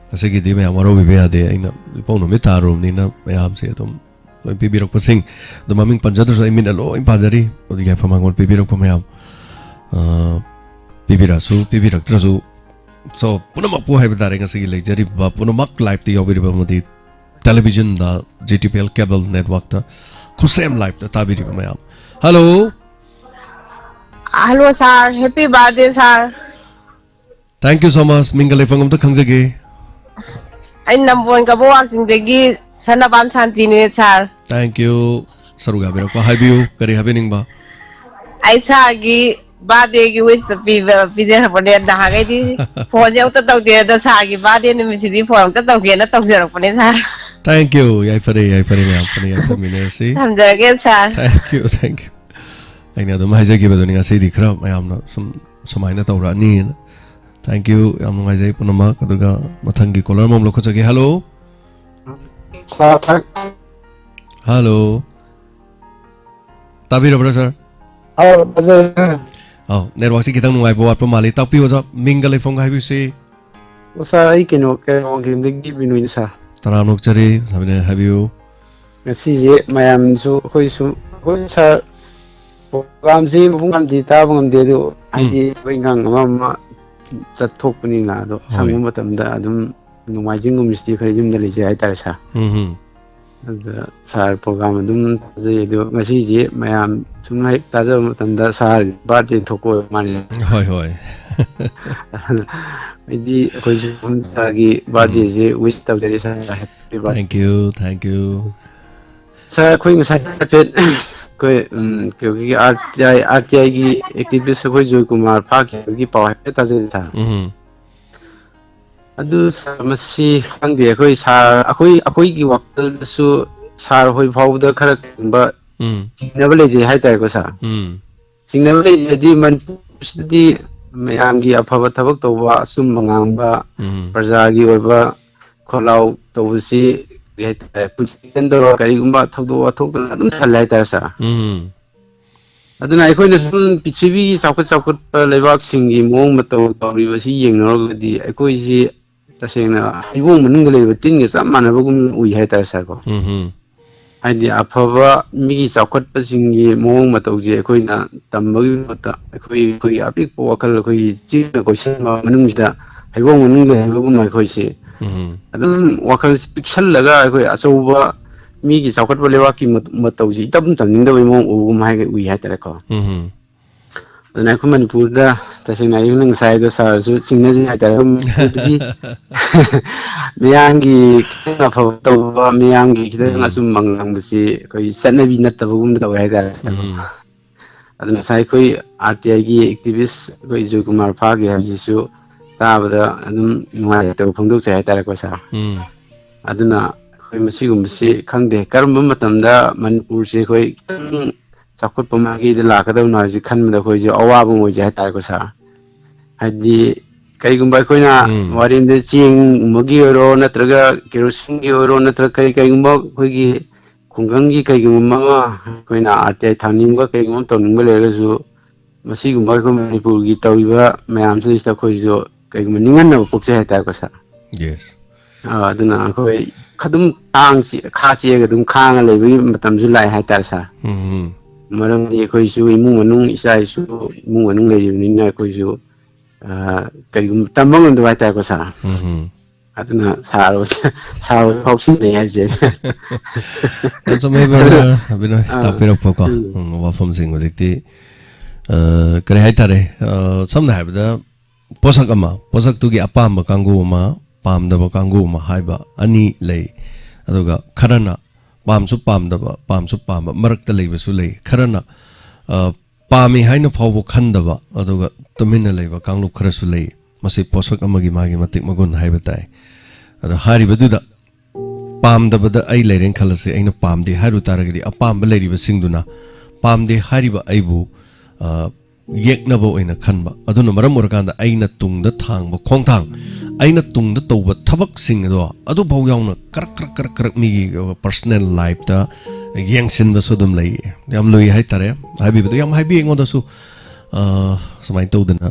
ꯉꯁꯤꯒꯤꯗꯤ ꯃꯌꯥꯝ ꯋꯥꯔꯧꯕꯤꯕ ꯌꯥꯗꯦ, ꯑꯩꯅ ꯏꯄꯧ ꯅꯨꯃꯤꯠ ꯇꯥꯔꯨꯕꯅꯤꯅ ꯃꯌꯥꯝꯁꯦ ꯑꯗꯨꯝ ꯂꯣꯏ ꯄꯤꯕꯤꯔꯛꯄꯁꯤꯡ, ꯑꯗꯣ ꯃꯃꯤꯡ ꯄꯟꯖꯗ꯭ꯔꯁꯨ ꯑꯩ ꯃꯤꯠꯅ ꯂꯣꯏ ꯄꯥꯖꯔꯤ꯫ ꯑꯗꯨ ꯌꯥꯏꯐ ꯃꯉꯣꯟ ꯄꯤꯕꯤꯔꯛꯄ ꯃꯌꯥꯝ, ꯑ, ꯄꯤꯕꯤꯔꯛꯑꯁꯨ ꯄꯤꯕꯤꯔꯛꯇ꯭ꯔꯁꯨ, so, ꯄꯨꯝꯅꯃꯛꯄꯨ ꯍꯥꯏꯕ ꯇꯥꯔꯦ, ꯉꯁꯤꯒꯤ ꯂꯩꯖꯔꯤꯕ ꯄꯨꯝꯅꯃꯛ live-ꯇ ꯌꯥꯎꯕꯤꯔꯤꯕ ꯑꯃꯗꯤ television-ꯗ, G T P L cable network-ꯇ, ꯈꯨꯠꯁꯦꯝ live-ꯇ ꯇꯥꯕꯤꯔꯤꯕ ꯃꯌꯥꯝ꯫ Hello꯫ Hello, sir. Happy birthday, sir꯫ Thank you so much꯫ ꯃꯤꯡꯒ ꯂꯩꯐꯝ ꯑꯝꯇ ꯈꯪꯖꯒꯦ꯫ ꯑꯩ ꯅꯝꯕꯣꯜ ꯀꯕꯣꯛ ꯋꯥꯛꯆꯤꯡꯗꯒꯤ ꯁꯅꯥꯄꯥꯝ ꯁꯥꯟꯇꯤꯅꯦ, sir꯫ Thank you꯫ ꯁꯔꯨꯛ ꯌꯥꯕꯤꯔꯛꯄ ꯍꯥꯏꯕꯤꯌꯨ꯫ ꯀꯔꯤ ꯍꯥꯏꯕꯤꯅꯤꯡꯕ? ꯑꯩ sir-ꯒꯤ birthday-ꯒꯤ wish ꯄꯤꯕ, ꯄꯤꯖꯔꯛꯄꯅꯦ꯫ ꯅꯍꯥꯟꯈꯩꯗꯤ phone-ꯁꯦ ꯑꯃꯨꯛꯇ ꯇꯧꯗꯦ꯫ ꯑꯗ sir-ꯒꯤ birthday ꯅꯨꯃꯤꯠꯁꯤꯗꯤ phone ꯑꯃꯨꯛꯇ ꯇꯧꯒꯦꯅ ꯇꯧꯖꯔꯛꯄꯅꯦ, sir꯫ Thank you꯫ ꯌꯥꯏꯐꯔꯦ, ꯌꯥꯏꯐꯔꯦ꯫ ꯃꯌꯥꯝ ꯄꯨꯟꯅ ꯌꯥꯏꯐꯃꯤꯟꯅꯔꯁꯤ꯫ ꯊꯝꯖꯔꯒꯦ, sir꯫ Thank you, thank you꯫ ꯑꯩꯅ ꯑꯗꯨꯝ ꯍꯥꯏꯖꯈꯤꯕꯗꯨꯅꯤ, ꯉꯁꯤꯗꯤ ꯈꯔ ꯃꯌꯥꯝꯅ ꯁꯨꯝ ꯁꯨꯃꯥꯏꯅ ꯇꯧꯔꯛꯑꯅꯤꯅ꯫ Thank you, ꯌꯥꯝ ꯅꯨꯡꯉꯥꯏꯖꯩ ꯄꯨꯝꯅꯃꯛ꯫ ꯑꯗꯨꯒ ꯃꯊꯪꯒꯤ caller ꯑꯃꯃꯨꯛ ꯂꯧꯈꯠꯆꯒꯦ꯫ Hello꯫ Sir, thank you꯫ Hello꯫ ꯇꯥꯕꯤꯔꯕ꯭ꯔꯥ, sir? ꯑꯧ, ꯇꯥꯖꯩ꯫ ꯑꯧ, networkꯁꯤ ꯈꯤꯇꯪ ꯅꯨꯡꯉꯥꯏꯕ ꯋꯥꯠꯄ ꯃꯥꯜꯂꯤ꯫ ꯇꯥꯛꯄꯤꯌꯨ ꯑꯣꯖꯥ, ꯃꯤꯡꯒ ꯂꯩꯐꯝꯒ ꯍꯥꯏꯕꯤꯌꯨꯁꯤ꯫ ꯑꯣ ꯁꯥꯔ, ꯑꯩ ꯀꯩꯅꯣ, ꯀꯩꯔꯣꯡ ꯈꯦꯝꯗꯒꯤ ꯕꯤꯅꯣꯏꯅꯤ ꯁꯥꯔ꯫ ꯇꯔꯥꯝꯅ ꯑꯣꯛꯆꯔꯤ, ꯁꯥꯕꯤꯅ ꯍꯥꯏꯕꯤꯌꯨ꯫ ꯉꯁꯤꯁꯦ ꯃꯌꯥꯝꯁꯨ ꯑꯩꯈꯣꯏ ꯁꯨꯝ, ꯑꯩꯈꯣꯏ ꯁꯥꯔ ꯄ꯭ꯔꯣꯒ꯭ꯔꯥꯝꯁꯤ ꯃꯄꯨꯡ ꯐꯥꯅꯗꯤ ꯇꯥꯕ ꯉꯝꯗꯦ, ꯑꯗꯨ ꯍꯥꯏꯗꯤ ꯎꯝ꯫ ꯊꯕꯛ ꯏꯪꯈꯥꯡ ꯑꯃ ꯑꯃ ꯆꯠꯊꯣꯛꯄꯅꯤꯅ, ꯑꯗꯣ ꯍꯣꯏ꯫ ꯁꯪꯕ ꯃꯇꯝꯗ ꯑꯗꯨꯝ ꯅꯣꯡꯃꯥꯏꯖꯤꯡꯒꯨꯝꯕꯁꯤꯗꯤ ꯈꯔ ꯌꯨꯝꯗ ꯂꯩꯖꯩ ꯍꯥꯏꯇꯥꯔꯦ ꯁꯥꯔ꯫ ꯎꯝ ꯍꯝ꯫ ꯑꯗꯨꯗ ꯁꯥꯔ ꯄ꯭ꯔꯣꯒ꯭ꯔꯥꯝ ꯑꯗꯨꯝ ꯇꯥꯖꯩ, ꯑꯗꯣ ꯉꯁꯤꯁꯦ ꯃꯌꯥꯝ ꯁꯨꯝ ꯍꯦꯛ ꯇꯥꯖꯕ ꯃꯇꯝꯗ ꯁꯥꯔꯒꯤ ꯕꯥꯔꯗꯦ ꯊꯣꯛꯄ ꯑꯣꯏꯕ ꯃꯥꯜꯂꯦ꯫ ꯍꯣꯏ, ꯍꯣꯏ꯫ ꯑꯗꯨꯅ ꯍꯥꯏꯗꯤ ꯑꯩꯈꯣꯏꯁꯨ ꯁꯨꯝ ꯁꯥꯔꯒꯤ ꯎꯝ꯫ ꯕꯥꯔꯗꯦꯁꯦ wish ꯇꯧꯖꯔꯤ ꯁꯥꯔ꯫ Happy birthday꯫ Thank you, thank you꯫ ꯁꯥꯔ, ꯑꯩꯈꯣꯏ ꯉꯁꯥꯏ ꯍꯥꯏꯐꯦꯠ ꯑꯩꯈꯣꯏ, ꯎꯝ, ꯀꯩꯅꯣꯒꯤ ꯑꯥꯔ ꯇꯤ ꯑꯥꯏ, ꯑꯥꯔ ꯇꯤ ꯑꯥꯏꯒꯤ activist ꯑꯩꯈꯣꯏ ꯖꯣꯏꯀꯨꯃꯥꯔ ꯐꯥꯈꯤꯕꯒꯤ ꯄꯥꯎ ꯍꯥꯏꯐꯦꯠ ꯇꯥꯖꯩ ꯁꯥꯔ꯫ ꯎꯝ꯫ ꯑꯗꯨ ꯁꯥꯔ, ꯃꯁꯤ ꯈꯪꯗꯦ, ꯑꯩꯈꯣꯏ ꯁꯥꯔ, ꯑꯩꯈꯣꯏ, ꯑꯩꯈꯣꯏꯒꯤ ꯋꯥꯈꯜꯗꯁꯨ ꯁꯥꯔ ꯍꯣꯏ ꯐꯥꯎꯕꯗ ꯈꯔ ꯀꯩꯒꯨꯝꯕ ꯎꯝ꯫ ꯆꯤꯡꯅꯕ ꯂꯩꯖꯩ ꯍꯥꯏꯇꯥꯔꯦꯀꯣ ꯁꯥꯔ꯫ ꯎꯝ꯫ ꯆꯤꯡꯅꯕ ꯂꯩꯖꯩ ꯍꯥꯏꯗꯤ ꯃꯅꯤꯄꯨꯔꯁꯤꯗꯗꯤ ꯃꯌꯥꯝꯒꯤ ꯑꯐꯕ ꯊꯕꯛ ꯇꯧꯕ, ꯑꯆꯨꯝꯕ ꯉꯥꯡꯕ, ꯎꯝ꯫ ꯄ꯭ꯔꯖꯥꯒꯤ ꯑꯣꯏꯕ ꯈꯣꯜꯂꯥꯎ ꯇꯧꯕꯁꯤ ꯀꯔꯤ ꯍꯥꯏꯇꯥꯔꯦ, ꯄꯨꯟꯁꯤ ꯀꯩꯅꯣ ꯇꯧꯔꯒ ꯀꯔꯤꯒꯨꯝꯕ ꯊꯧꯗꯣꯛ ꯋꯥꯊꯣꯛꯇꯅ ꯑꯗꯨꯝ ꯊꯜꯂꯦ ꯍꯥꯏꯇꯥꯔꯦ ꯁꯥꯔ꯫ ꯎꯝ꯫ ꯑꯗꯨꯅ ꯑꯩꯈꯣꯏꯅ ꯁꯨꯝ ꯄ꯭ꯔꯤꯊꯤꯕꯤꯒꯤ ꯆꯥꯎꯈꯠ ꯆꯥꯎꯈꯠꯄ ꯂꯩꯕꯥꯛꯁꯤꯡꯒꯤ ꯃꯑꯣꯡ ꯃꯇꯧ ꯇꯧꯔꯤꯕꯁꯤ ꯌꯦꯡꯅꯔꯨꯔꯒꯗꯤ ꯑꯩꯈꯣꯏꯁꯤ ꯇꯁꯦꯡꯅ ꯍꯩꯕꯣꯡ ꯃꯅꯨꯡꯗ ꯂꯩꯕ ꯇꯤꯟꯒ ꯆꯞ ꯃꯥꯟꯅꯕꯒꯨꯝꯅ ꯎꯏ ꯍꯥꯏꯇꯥꯔꯦ ꯁꯥꯔꯀꯣ꯫ ꯎꯝ ꯍꯝ꯫ ꯍꯥꯏꯗꯤ ꯑꯐꯕ ꯃꯤꯒꯤ ꯆꯥꯎꯈꯠꯄꯁꯤꯡꯒꯤ ꯃꯑꯣꯡ ꯃꯇꯧꯁꯦ ꯑꯩꯈꯣꯏꯅ ꯇꯝꯕꯒꯤ ꯃꯍꯨꯠꯇ ꯑꯩꯈꯣꯏ, ꯑꯩꯈꯣꯏꯒꯤ ꯑꯄꯤꯛꯄ ꯋꯥꯈꯜ, ꯑꯩꯈꯣꯏꯒꯤ ꯆꯤꯟꯅ ꯀꯣꯏꯁꯤꯟꯕ ꯃꯅꯨꯡꯁꯤꯗ ꯍꯩꯕꯣꯡ ꯃꯅꯨꯡꯗ ꯂꯩꯕꯒꯨꯝꯅ ꯑꯩꯈꯣꯏꯁꯤ ꯎꯝ꯫ ꯑꯗꯨꯝ ꯋꯥꯈꯜꯁꯤ ꯄꯤꯛꯁꯜꯂꯒ ꯑꯩꯈꯣꯏ ꯑꯆꯧꯕ ꯃꯤꯒꯤ ꯆꯥꯎꯈꯠꯄ ꯂꯩꯕꯥꯛꯀꯤ ꯃ-, ꯃꯇꯧꯁꯤ ꯏꯇꯝ ꯇꯝꯅꯤꯡꯗꯕꯒꯤ ꯃꯑꯣꯡ ꯎꯕꯒꯨꯝ ꯍꯥꯏꯒ ꯎꯏ ꯍꯥꯏꯇꯥꯔꯦꯀꯣ꯫ ꯎꯝ꯫ ꯑꯗꯨꯅ ꯑꯩꯈꯣꯏ ꯃꯅꯤꯄꯨꯔꯗ ꯇꯁꯦꯡꯅ ꯑꯩꯅ ꯉꯁꯥꯏꯗꯣ ꯁꯥꯔꯁꯨ ꯆꯤꯡꯅꯖꯩ ꯍꯥꯏꯇꯥꯔꯦ꯫ ꯑꯩꯈꯣꯏ ꯃꯅꯤꯄꯨꯔꯗꯗꯤ ꯃꯤꯌꯥꯝꯒꯤ ꯈꯤꯇꯪ ꯑꯐꯕ ꯇꯧꯕ, ꯃꯤꯌꯥꯝꯒꯤ ꯈꯤꯇꯪ ꯎꯝ꯫ ꯑꯆꯨꯝꯕ ꯉꯥꯡꯕꯁꯤ ꯑꯩꯈꯣꯏ ꯆꯠꯅꯕꯤ ꯅꯠꯇꯕꯒꯨꯝ ꯇꯧꯋꯦ ꯍꯥꯏꯇꯥꯔꯦ꯫ ꯎꯝ꯫ ꯑꯗꯨꯅ ꯉꯁꯥꯏ ꯑꯩꯈꯣꯏ ꯑꯥꯔ ꯇꯤ ꯑꯥꯏꯒꯤ activist ꯑꯩꯈꯣꯏ ꯖꯣꯏꯀꯨꯃꯥꯔ ꯐꯥꯈꯤ ꯍꯥꯏꯕꯁꯤꯁꯨ ꯇꯥꯕꯗ ꯑꯗꯨꯝ ꯅꯨꯡꯉꯥꯏꯇꯕ ꯐꯣꯡꯗꯣꯛꯆꯩ ꯍꯥꯏꯇꯥꯔꯦꯀꯣ ꯁꯥꯔ꯫ ꯎꯝ꯫ ꯑꯗꯨꯅ ꯑꯩꯈꯣꯏ ꯃꯁꯤꯒꯨꯝꯕꯁꯤ ꯈꯪꯗꯦ ꯀꯔꯝꯕ ꯃꯇꯝꯗ ꯃꯅꯤꯄꯨꯔꯁꯦ ꯑꯩꯈꯣꯏ ꯈꯤꯇꯪ ꯆꯥꯎꯈꯠꯄ ꯃꯥꯏꯀꯩꯗ ꯂꯥꯛꯀꯗꯕꯅꯣ ꯍꯥꯏꯕꯁꯤ ꯈꯟꯕꯗ ꯑꯩꯈꯣꯏꯁꯨ ꯑꯋꯥꯕ ꯑꯃ ꯑꯣꯏꯖꯩ ꯍꯥꯏꯇꯥꯔꯦꯀꯣ ꯁꯥꯔ꯫ ꯍꯥꯏꯗꯤ ꯀꯔꯤꯒꯨꯝꯕ ꯑꯩꯈꯣꯏꯅ ꯎꯝ꯫ ꯋꯥꯔꯦꯝꯗ ꯆꯦꯡꯒꯨꯝꯕꯒꯤ ꯑꯣꯏꯔꯣ ꯅꯠꯇ꯭ꯔꯒ ꯀꯦꯔꯣꯁꯤꯟꯒꯤ ꯑꯣꯏꯔꯣ ꯅꯠꯇ꯭ꯔꯒ ꯀꯔꯤ ꯀꯔꯤꯒꯨꯝꯕ ꯑꯩꯈꯣꯏꯒꯤ ꯈꯨꯡꯒꯪꯒꯤ ꯀꯩꯒꯨꯝꯕ ꯑꯃ ꯑꯩꯈꯣꯏꯅ ꯑꯥꯔ ꯇꯤ ꯑꯥꯏ ꯊꯥꯅꯤꯡꯕ ꯀꯩꯒꯨꯝꯕ ꯑꯃ ꯇꯧꯅꯤꯡꯕ ꯂꯩꯔꯒꯁꯨ ꯃꯁꯤꯒꯨꯝꯕ ꯑꯩꯈꯣꯏ ꯃꯅꯤꯄꯨꯔꯒꯤ ꯇꯧꯔꯤꯕ ꯃꯌꯥꯝꯁꯤꯗꯩꯁꯤꯗ ꯑꯩꯈꯣꯏꯁꯨ ꯀꯩꯒꯨꯝꯕ ꯅꯤꯡꯍꯟꯅꯕ ꯄꯣꯛꯆꯩ ꯍꯥꯏꯇꯥꯔꯦꯀꯣ, ꯁꯥꯔ꯫ ꯌꯦꯁ꯫ ꯑꯥ, ꯑꯗꯨꯅ ꯑꯩꯈꯣꯏ ꯑꯗꯨꯝ ꯈꯥꯡ ꯆꯦ-, ꯈꯥ ꯆꯦꯛꯑꯒ ꯑꯗꯨꯝ ꯈꯥꯡꯉ ꯂꯩꯕꯒꯤ ꯃꯇꯝꯁꯨ ꯂꯥꯛꯑꯦ ꯍꯥꯏꯇꯥꯔꯦ, ꯁꯥꯔ꯫ ꯎꯝ ꯃꯔꯝꯗꯤ ꯑꯩꯈꯣꯏꯁꯨ ꯏꯃꯨꯡ ꯃꯅꯨꯡ, ꯏꯆꯥ ꯏꯁꯨ, ꯏꯃꯨꯡ ꯃꯅꯨꯡ ꯂꯩꯔꯤꯕꯅꯤꯅ ꯑꯩꯈꯣꯏꯁꯨ, ꯑꯥ, ꯀꯔꯤꯒꯨꯝꯕ ꯇꯝꯕ ꯉꯝꯗꯕ ꯍꯥꯏꯇꯥꯔꯦꯀꯣ, ꯁꯥꯔ꯫ ꯎꯝ ꯑꯗꯨꯅ ꯁꯥꯔ ꯍꯣꯏ, ꯁꯥꯔ ꯍꯣꯏ ꯐꯥꯎꯁꯤꯟꯅꯩ ꯍꯥꯏꯁꯦ꯫ ꯌꯥꯝ ꯆꯨꯝꯃꯦ, brother꯫ ꯑꯕꯤꯅꯣꯏ ꯑꯥ, ꯇꯥꯛꯄꯤꯔꯛꯄꯀꯣ꯫ ꯎꯝ꯫ ꯎꯝ, ꯋꯥꯐꯝꯁꯤꯡ ꯍꯧꯖꯤꯛꯇꯤ, ꯑ, ꯀꯔꯤ ꯍꯥꯏꯇꯥꯔꯦ, ꯑ, ꯁꯝꯅ ꯍꯥꯏꯔꯕꯗ ꯄꯣꯠꯁꯛ ꯑꯃ, ꯄꯣꯠꯁꯛꯇꯨꯒꯤ ꯑꯄꯥꯝꯕ ꯀꯥꯡꯕꯨ ꯑꯃ, ꯄꯥꯝꯗꯕ ꯀꯥꯡꯕꯨ ꯑꯃ ꯍꯥꯏꯕ ꯑꯅꯤ ꯂꯩ꯫ ꯑꯗꯨꯒ ꯈꯔꯅ ꯄꯥꯝꯁꯨ ꯄꯥꯝꯗꯕ, ꯄꯥꯝꯁꯨ ꯄꯥꯝꯕ ꯃꯔꯛꯇ ꯂꯩꯕꯁꯨ ꯂꯩ꯫ ꯈꯔꯅ, ꯑ, ꯄꯥꯝꯃꯤ ꯍꯥꯏꯅ ꯐꯥꯎꯕ ꯈꯟꯗꯕ, ꯑꯗꯨꯒ ꯇꯨꯃꯤꯟꯅ ꯂꯩꯕ ꯀꯥꯡꯂꯨꯞ ꯈꯔꯁꯨ ꯂꯩ꯫ ꯃꯁꯤ ꯄꯣꯠꯁꯛ ꯑꯃꯒꯤ ꯃꯥꯒꯤ ꯃꯇꯤꯛ ꯃꯒꯨꯟ ꯍꯥꯏꯕ ꯇꯥꯏ꯫ ꯑꯗꯣ ꯍꯥꯏꯔꯤꯕꯗꯨꯗ ꯄꯥꯝꯗꯕꯗ ꯑꯩ ꯂꯩꯔꯦꯅ ꯈꯜꯂꯁꯤ, ꯑꯩꯅ ꯄꯥꯝꯗꯦ ꯍꯥꯏꯔꯨ ꯇꯥꯔꯒꯗꯤ ꯑꯄꯥꯝꯕ ꯂꯩꯔꯤꯕꯁꯤꯡꯗꯨꯅ ꯄꯥꯝꯗꯦ ꯍꯥꯏꯔꯤꯕ ꯑꯩꯕꯨ, ꯑ, ꯌꯦꯛꯅꯕ ꯑꯣꯏꯅ ꯈꯟꯕ꯫ ꯑꯗꯨꯅ ꯃꯔꯝ ꯑꯣꯏꯔꯀꯥꯟꯗ ꯑꯩꯅ ꯇꯨꯡꯗ ꯊꯥꯡꯕ ꯈꯣꯡꯊꯥꯡ, ꯑꯩꯅ ꯇꯨꯡꯗ ꯇꯧꯕ ꯊꯕꯛꯁꯤꯡ ꯑꯗꯣ ꯑꯗꯨꯐꯥꯎ ꯌꯥꯎꯅ ꯀꯔꯛ ꯀꯔꯛ ꯀꯔꯛ ꯀꯔꯛ ꯃꯤꯒꯤ, ꯑ, personal lifeꯇ ꯌꯦꯡꯁꯤꯟꯕꯁꯨ ꯑꯗꯨꯝ ꯂꯩꯌꯦ꯫ ꯌꯥꯝ ꯂꯨꯏ ꯍꯥꯏꯇꯥꯔꯦ꯫ ꯍꯥꯏꯕꯤꯕꯗꯣ ꯌꯥꯝ ꯍꯥꯏꯕꯤ ꯑꯩꯉꯣꯟꯗꯁꯨ, ꯑ, ꯁꯨꯃꯥꯏꯅ ꯇꯧꯗꯅ,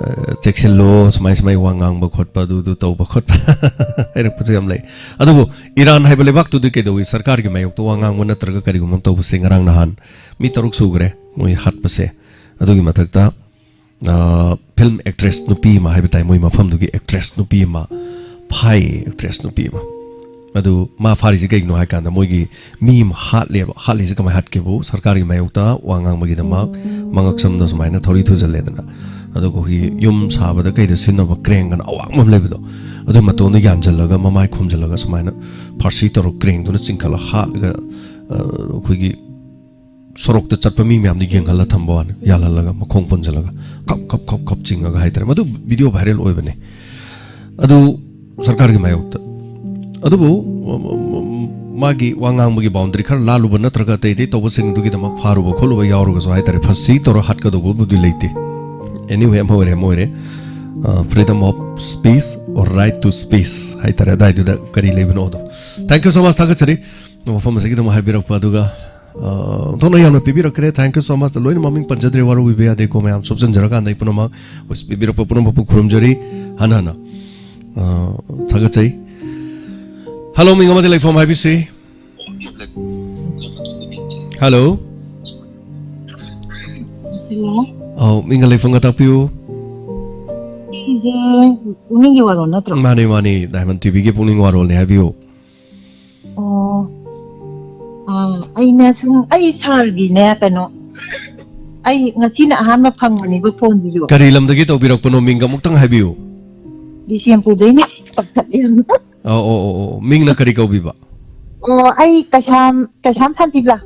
ꯑ, ꯆꯦꯛꯁꯤꯜꯂꯣ, ꯁꯨꯃꯥꯏ ꯁꯨꯃꯥꯏ ꯋꯥ ꯉꯥꯡꯕ ꯈꯣꯠꯄ, ꯑꯗꯨ ꯑꯗꯨ ꯇꯧꯕ ꯈꯣꯠꯄ ꯍꯥꯏꯔꯛꯄꯁꯨ ꯌꯥꯝ ꯂꯩ꯫ ꯑꯗꯨꯕꯨ ꯏꯔꯥꯟ ꯍꯥꯏꯕ ꯂꯩꯕꯥꯛꯇꯨꯗꯤ ꯀꯩꯗꯧꯏ? ꯁꯔꯀꯥꯔꯒꯤ ꯃꯥꯌꯣꯛꯇ ꯋꯥ ꯉꯥꯡꯕ ꯅꯠꯇ꯭ꯔꯒ ꯀꯔꯤꯒꯨꯝꯕ ꯑꯃ ꯇꯧꯕꯁꯦ ꯉꯔꯥꯡ ꯅꯍꯥꯟ ꯃꯤ ꯇꯔꯨꯛ ꯁꯨꯈ꯭ꯔꯦ ꯃꯣꯏ ꯍꯥꯠꯄꯁꯦ꯫ ꯑꯗꯨꯒꯤ ꯃꯊꯛꯇ, ꯑ, film actress ꯅꯨꯄꯤ ꯑꯃ ꯍꯥꯏꯕ ꯇꯥꯏ, ꯃꯣꯏ ꯃꯐꯝꯗꯨꯒꯤ actress ꯅꯨꯄꯤ ꯑꯃ ꯐꯥꯏ, actress ꯅꯨꯄꯤ ꯑꯃ꯫ ꯑꯗꯨ ꯃꯥ ꯐꯥꯔꯤꯁꯤ ꯀꯩꯒꯤꯅꯣ ꯍꯥꯏ ꯀꯥꯟꯗ ꯃꯣꯏꯒꯤ ꯃꯤ ꯑꯃ ꯍꯥꯠꯂꯦꯕ꯫ ꯍꯥꯠꯂꯤꯁꯤ ꯀꯃꯥꯏꯅ ꯍꯥꯠꯀꯦꯕꯨ ꯁꯔꯀꯥꯔꯒꯤ ꯃꯥꯌꯣꯛꯇ ꯋꯥ ꯉꯥꯡꯕꯒꯤꯗꯃꯛ ꯃꯉꯛꯁꯝꯗ ꯁꯨꯃꯥꯏꯅ ꯊꯧꯔꯤ ꯊꯨꯖꯜꯂꯦꯗꯅ, ꯑꯗꯨꯒ ꯑꯩꯈꯣꯏꯒꯤ ꯌꯨꯝ ꯁꯥꯕꯗ ꯀꯩꯗ ꯁꯤꯖꯤꯟꯅꯕ crane ꯑꯅ ꯑꯋꯥꯡꯕ ꯑꯃ ꯂꯩꯕꯗꯣ, ꯑꯗꯨꯒꯤ ꯃꯇꯣꯟꯗ ꯌꯥꯟꯁꯤꯜꯂꯒ ꯃꯃꯥꯏ ꯈꯨꯝꯖꯤꯜꯂꯒ ꯁꯨꯃꯥꯏꯅ ꯐꯥꯔꯁꯤ ꯇꯧꯔꯒ craneꯗꯨꯅ ꯆꯤꯡꯈꯠꯂ ꯍꯥꯠꯂꯒ, ꯑ, ꯑꯩꯈꯣꯏꯒꯤ ꯁꯣꯔꯣꯛꯇ ꯆꯠꯄ ꯃꯤ ꯃꯌꯥꯝꯗꯣ ꯌꯦꯡꯍꯜꯂ ꯊꯝꯕ ꯋꯥꯅꯤ, ꯌꯥꯜꯍꯜꯂꯒ ꯃꯈꯣꯡ ꯄꯨꯟꯁꯤꯜꯂꯒ ꯈꯞ ꯈꯞ ꯈꯞ ꯈꯞ ꯆꯤꯡꯉꯒ ꯍꯥꯏꯇꯥꯔꯦ꯫ ꯃꯗꯨ video viral ꯑꯣꯏꯕꯅꯦ꯫ ꯑꯗꯨ ꯁꯔꯀꯥꯔꯒꯤ ꯃꯥꯌꯣꯛꯇ꯫ ꯑꯗꯨꯕꯨ, ꯎꯝ, ꯎꯝ, ꯎꯝ, ꯃꯥꯒꯤ ꯋꯥ ꯉꯥꯡꯕꯒꯤ boundary ꯈꯔ ꯂꯥꯜꯂꯨꯕ ꯅꯠꯇ꯭ꯔꯒ ꯑꯇꯩ ꯑꯇꯩ ꯇꯧꯕꯁꯤꯡꯗꯨꯒꯤꯗꯃꯛ ꯐꯥꯔꯨꯕ ꯈꯣꯠꯂꯨꯕ ꯌꯥꯎꯔꯒꯁꯨ ꯍꯥꯏꯇꯥꯔꯦ, ꯐꯥꯔꯁꯤ ꯇꯧꯔ ꯍꯥꯠꯀꯗꯧꯕꯕꯨꯗꯤ ꯂꯩꯇꯦ꯫ Anyway, ꯑꯃ ꯑꯣꯏꯔꯦ ꯑꯃ ꯑꯣꯏꯔꯦ, ꯑ, freedom of speech or right to speech ꯍꯥꯏꯇꯥꯔꯦ, ꯑꯗꯨꯋꯥꯏꯗꯨꯗ ꯀꯔꯤ ꯂꯩꯕꯅꯣꯗꯣ꯫ Thank you so much, ꯊꯥꯒꯠꯆꯔꯤ ꯋꯥꯐꯝ ꯑꯁꯤꯒꯤꯗꯃꯛ ꯍꯥꯏꯕꯤꯔꯛꯄ꯫ ꯑꯗꯨꯒ ꯑ, ꯑꯣꯟꯊꯣꯛꯅ ꯌꯥꯝꯅ ꯄꯤꯕꯤꯔꯛꯈ꯭ꯔꯦ꯫ Thank you so much꯫ ꯂꯣꯏꯅ ꯃꯃꯤꯡ ꯄꯟꯖꯗ꯭ꯔꯦ, ꯋꯥꯔꯧꯕꯤꯕ ꯌꯥꯗꯦꯀꯣ ꯃꯌꯥꯝ꯫ ꯁꯣꯞꯆꯟꯖꯔꯀꯥꯟꯗ ꯑꯩ ꯄꯨꯝꯅꯃꯛ wish ꯄꯤꯕꯤꯔꯛꯄ ꯄꯨꯝꯅꯃꯛꯄꯨ ꯈꯨꯔꯨꯝꯖꯔꯤ꯫ ꯍꯟꯅ ꯍꯟꯅ, ꯑ, ꯊꯥꯒꯠꯆꯩ꯫ Hello, ꯃꯤꯡ ꯑꯃꯗꯤ ꯂꯩꯐꯝ ꯍꯥꯏꯕꯤꯁꯤ꯫ Hello꯫ Hello꯫ ꯑꯧ, ꯃꯤꯡꯒ ꯂꯩꯐꯝꯒ ꯇꯥꯛꯄꯤꯌꯨ꯫ ꯁꯤꯁꯦ ꯄꯨꯛꯅꯤꯡꯒꯤ ꯋꯥꯔꯣꯜ ꯅꯠꯇ꯭ꯔꯣ? ꯃꯥꯅꯤ, ꯃꯥꯅꯤ, Diamond ꯇꯤꯚꯤꯒꯤ ꯄꯨꯛꯅꯤꯡ ꯋꯥꯔꯣꯜꯅꯦ, ꯍꯥꯏꯕꯤꯌꯨ꯫ ꯑꯣ, ꯑꯥ, ꯑꯩꯅ ꯁꯨꯝ, ꯑꯩ ꯁꯥꯔꯒꯤꯅꯦ, ꯀꯩꯅꯣ, ꯑꯩ ꯉꯁꯤꯅ ꯑꯍꯥꯟꯕ ꯐꯪꯕꯅꯦꯕ ꯐꯣꯟꯁꯤꯁꯨ꯫ ꯀꯔꯤ ꯂꯝꯗꯒꯤ ꯇꯧꯕꯤꯔꯛꯄꯅꯣ? ꯃꯤꯡꯒ ꯑꯃꯨꯛꯇꯪ ꯍꯥꯏꯕꯤꯌꯨ꯫ ꯕꯤꯁꯦꯝꯄꯨꯔꯗꯩꯅꯦ꯫ ꯄꯥꯈꯠꯂꯦ ꯌꯥꯝꯅ꯫ ꯑꯣ, ꯑꯣ, ꯑꯣ, ꯑꯣ꯫ ꯃꯤꯡꯅ ꯀꯔꯤ ꯀꯧꯕꯤꯕ? ꯑꯣ, ꯑꯩ ꯀꯩꯁꯥꯝ, ꯀꯩꯁꯥꯝ Shantibala.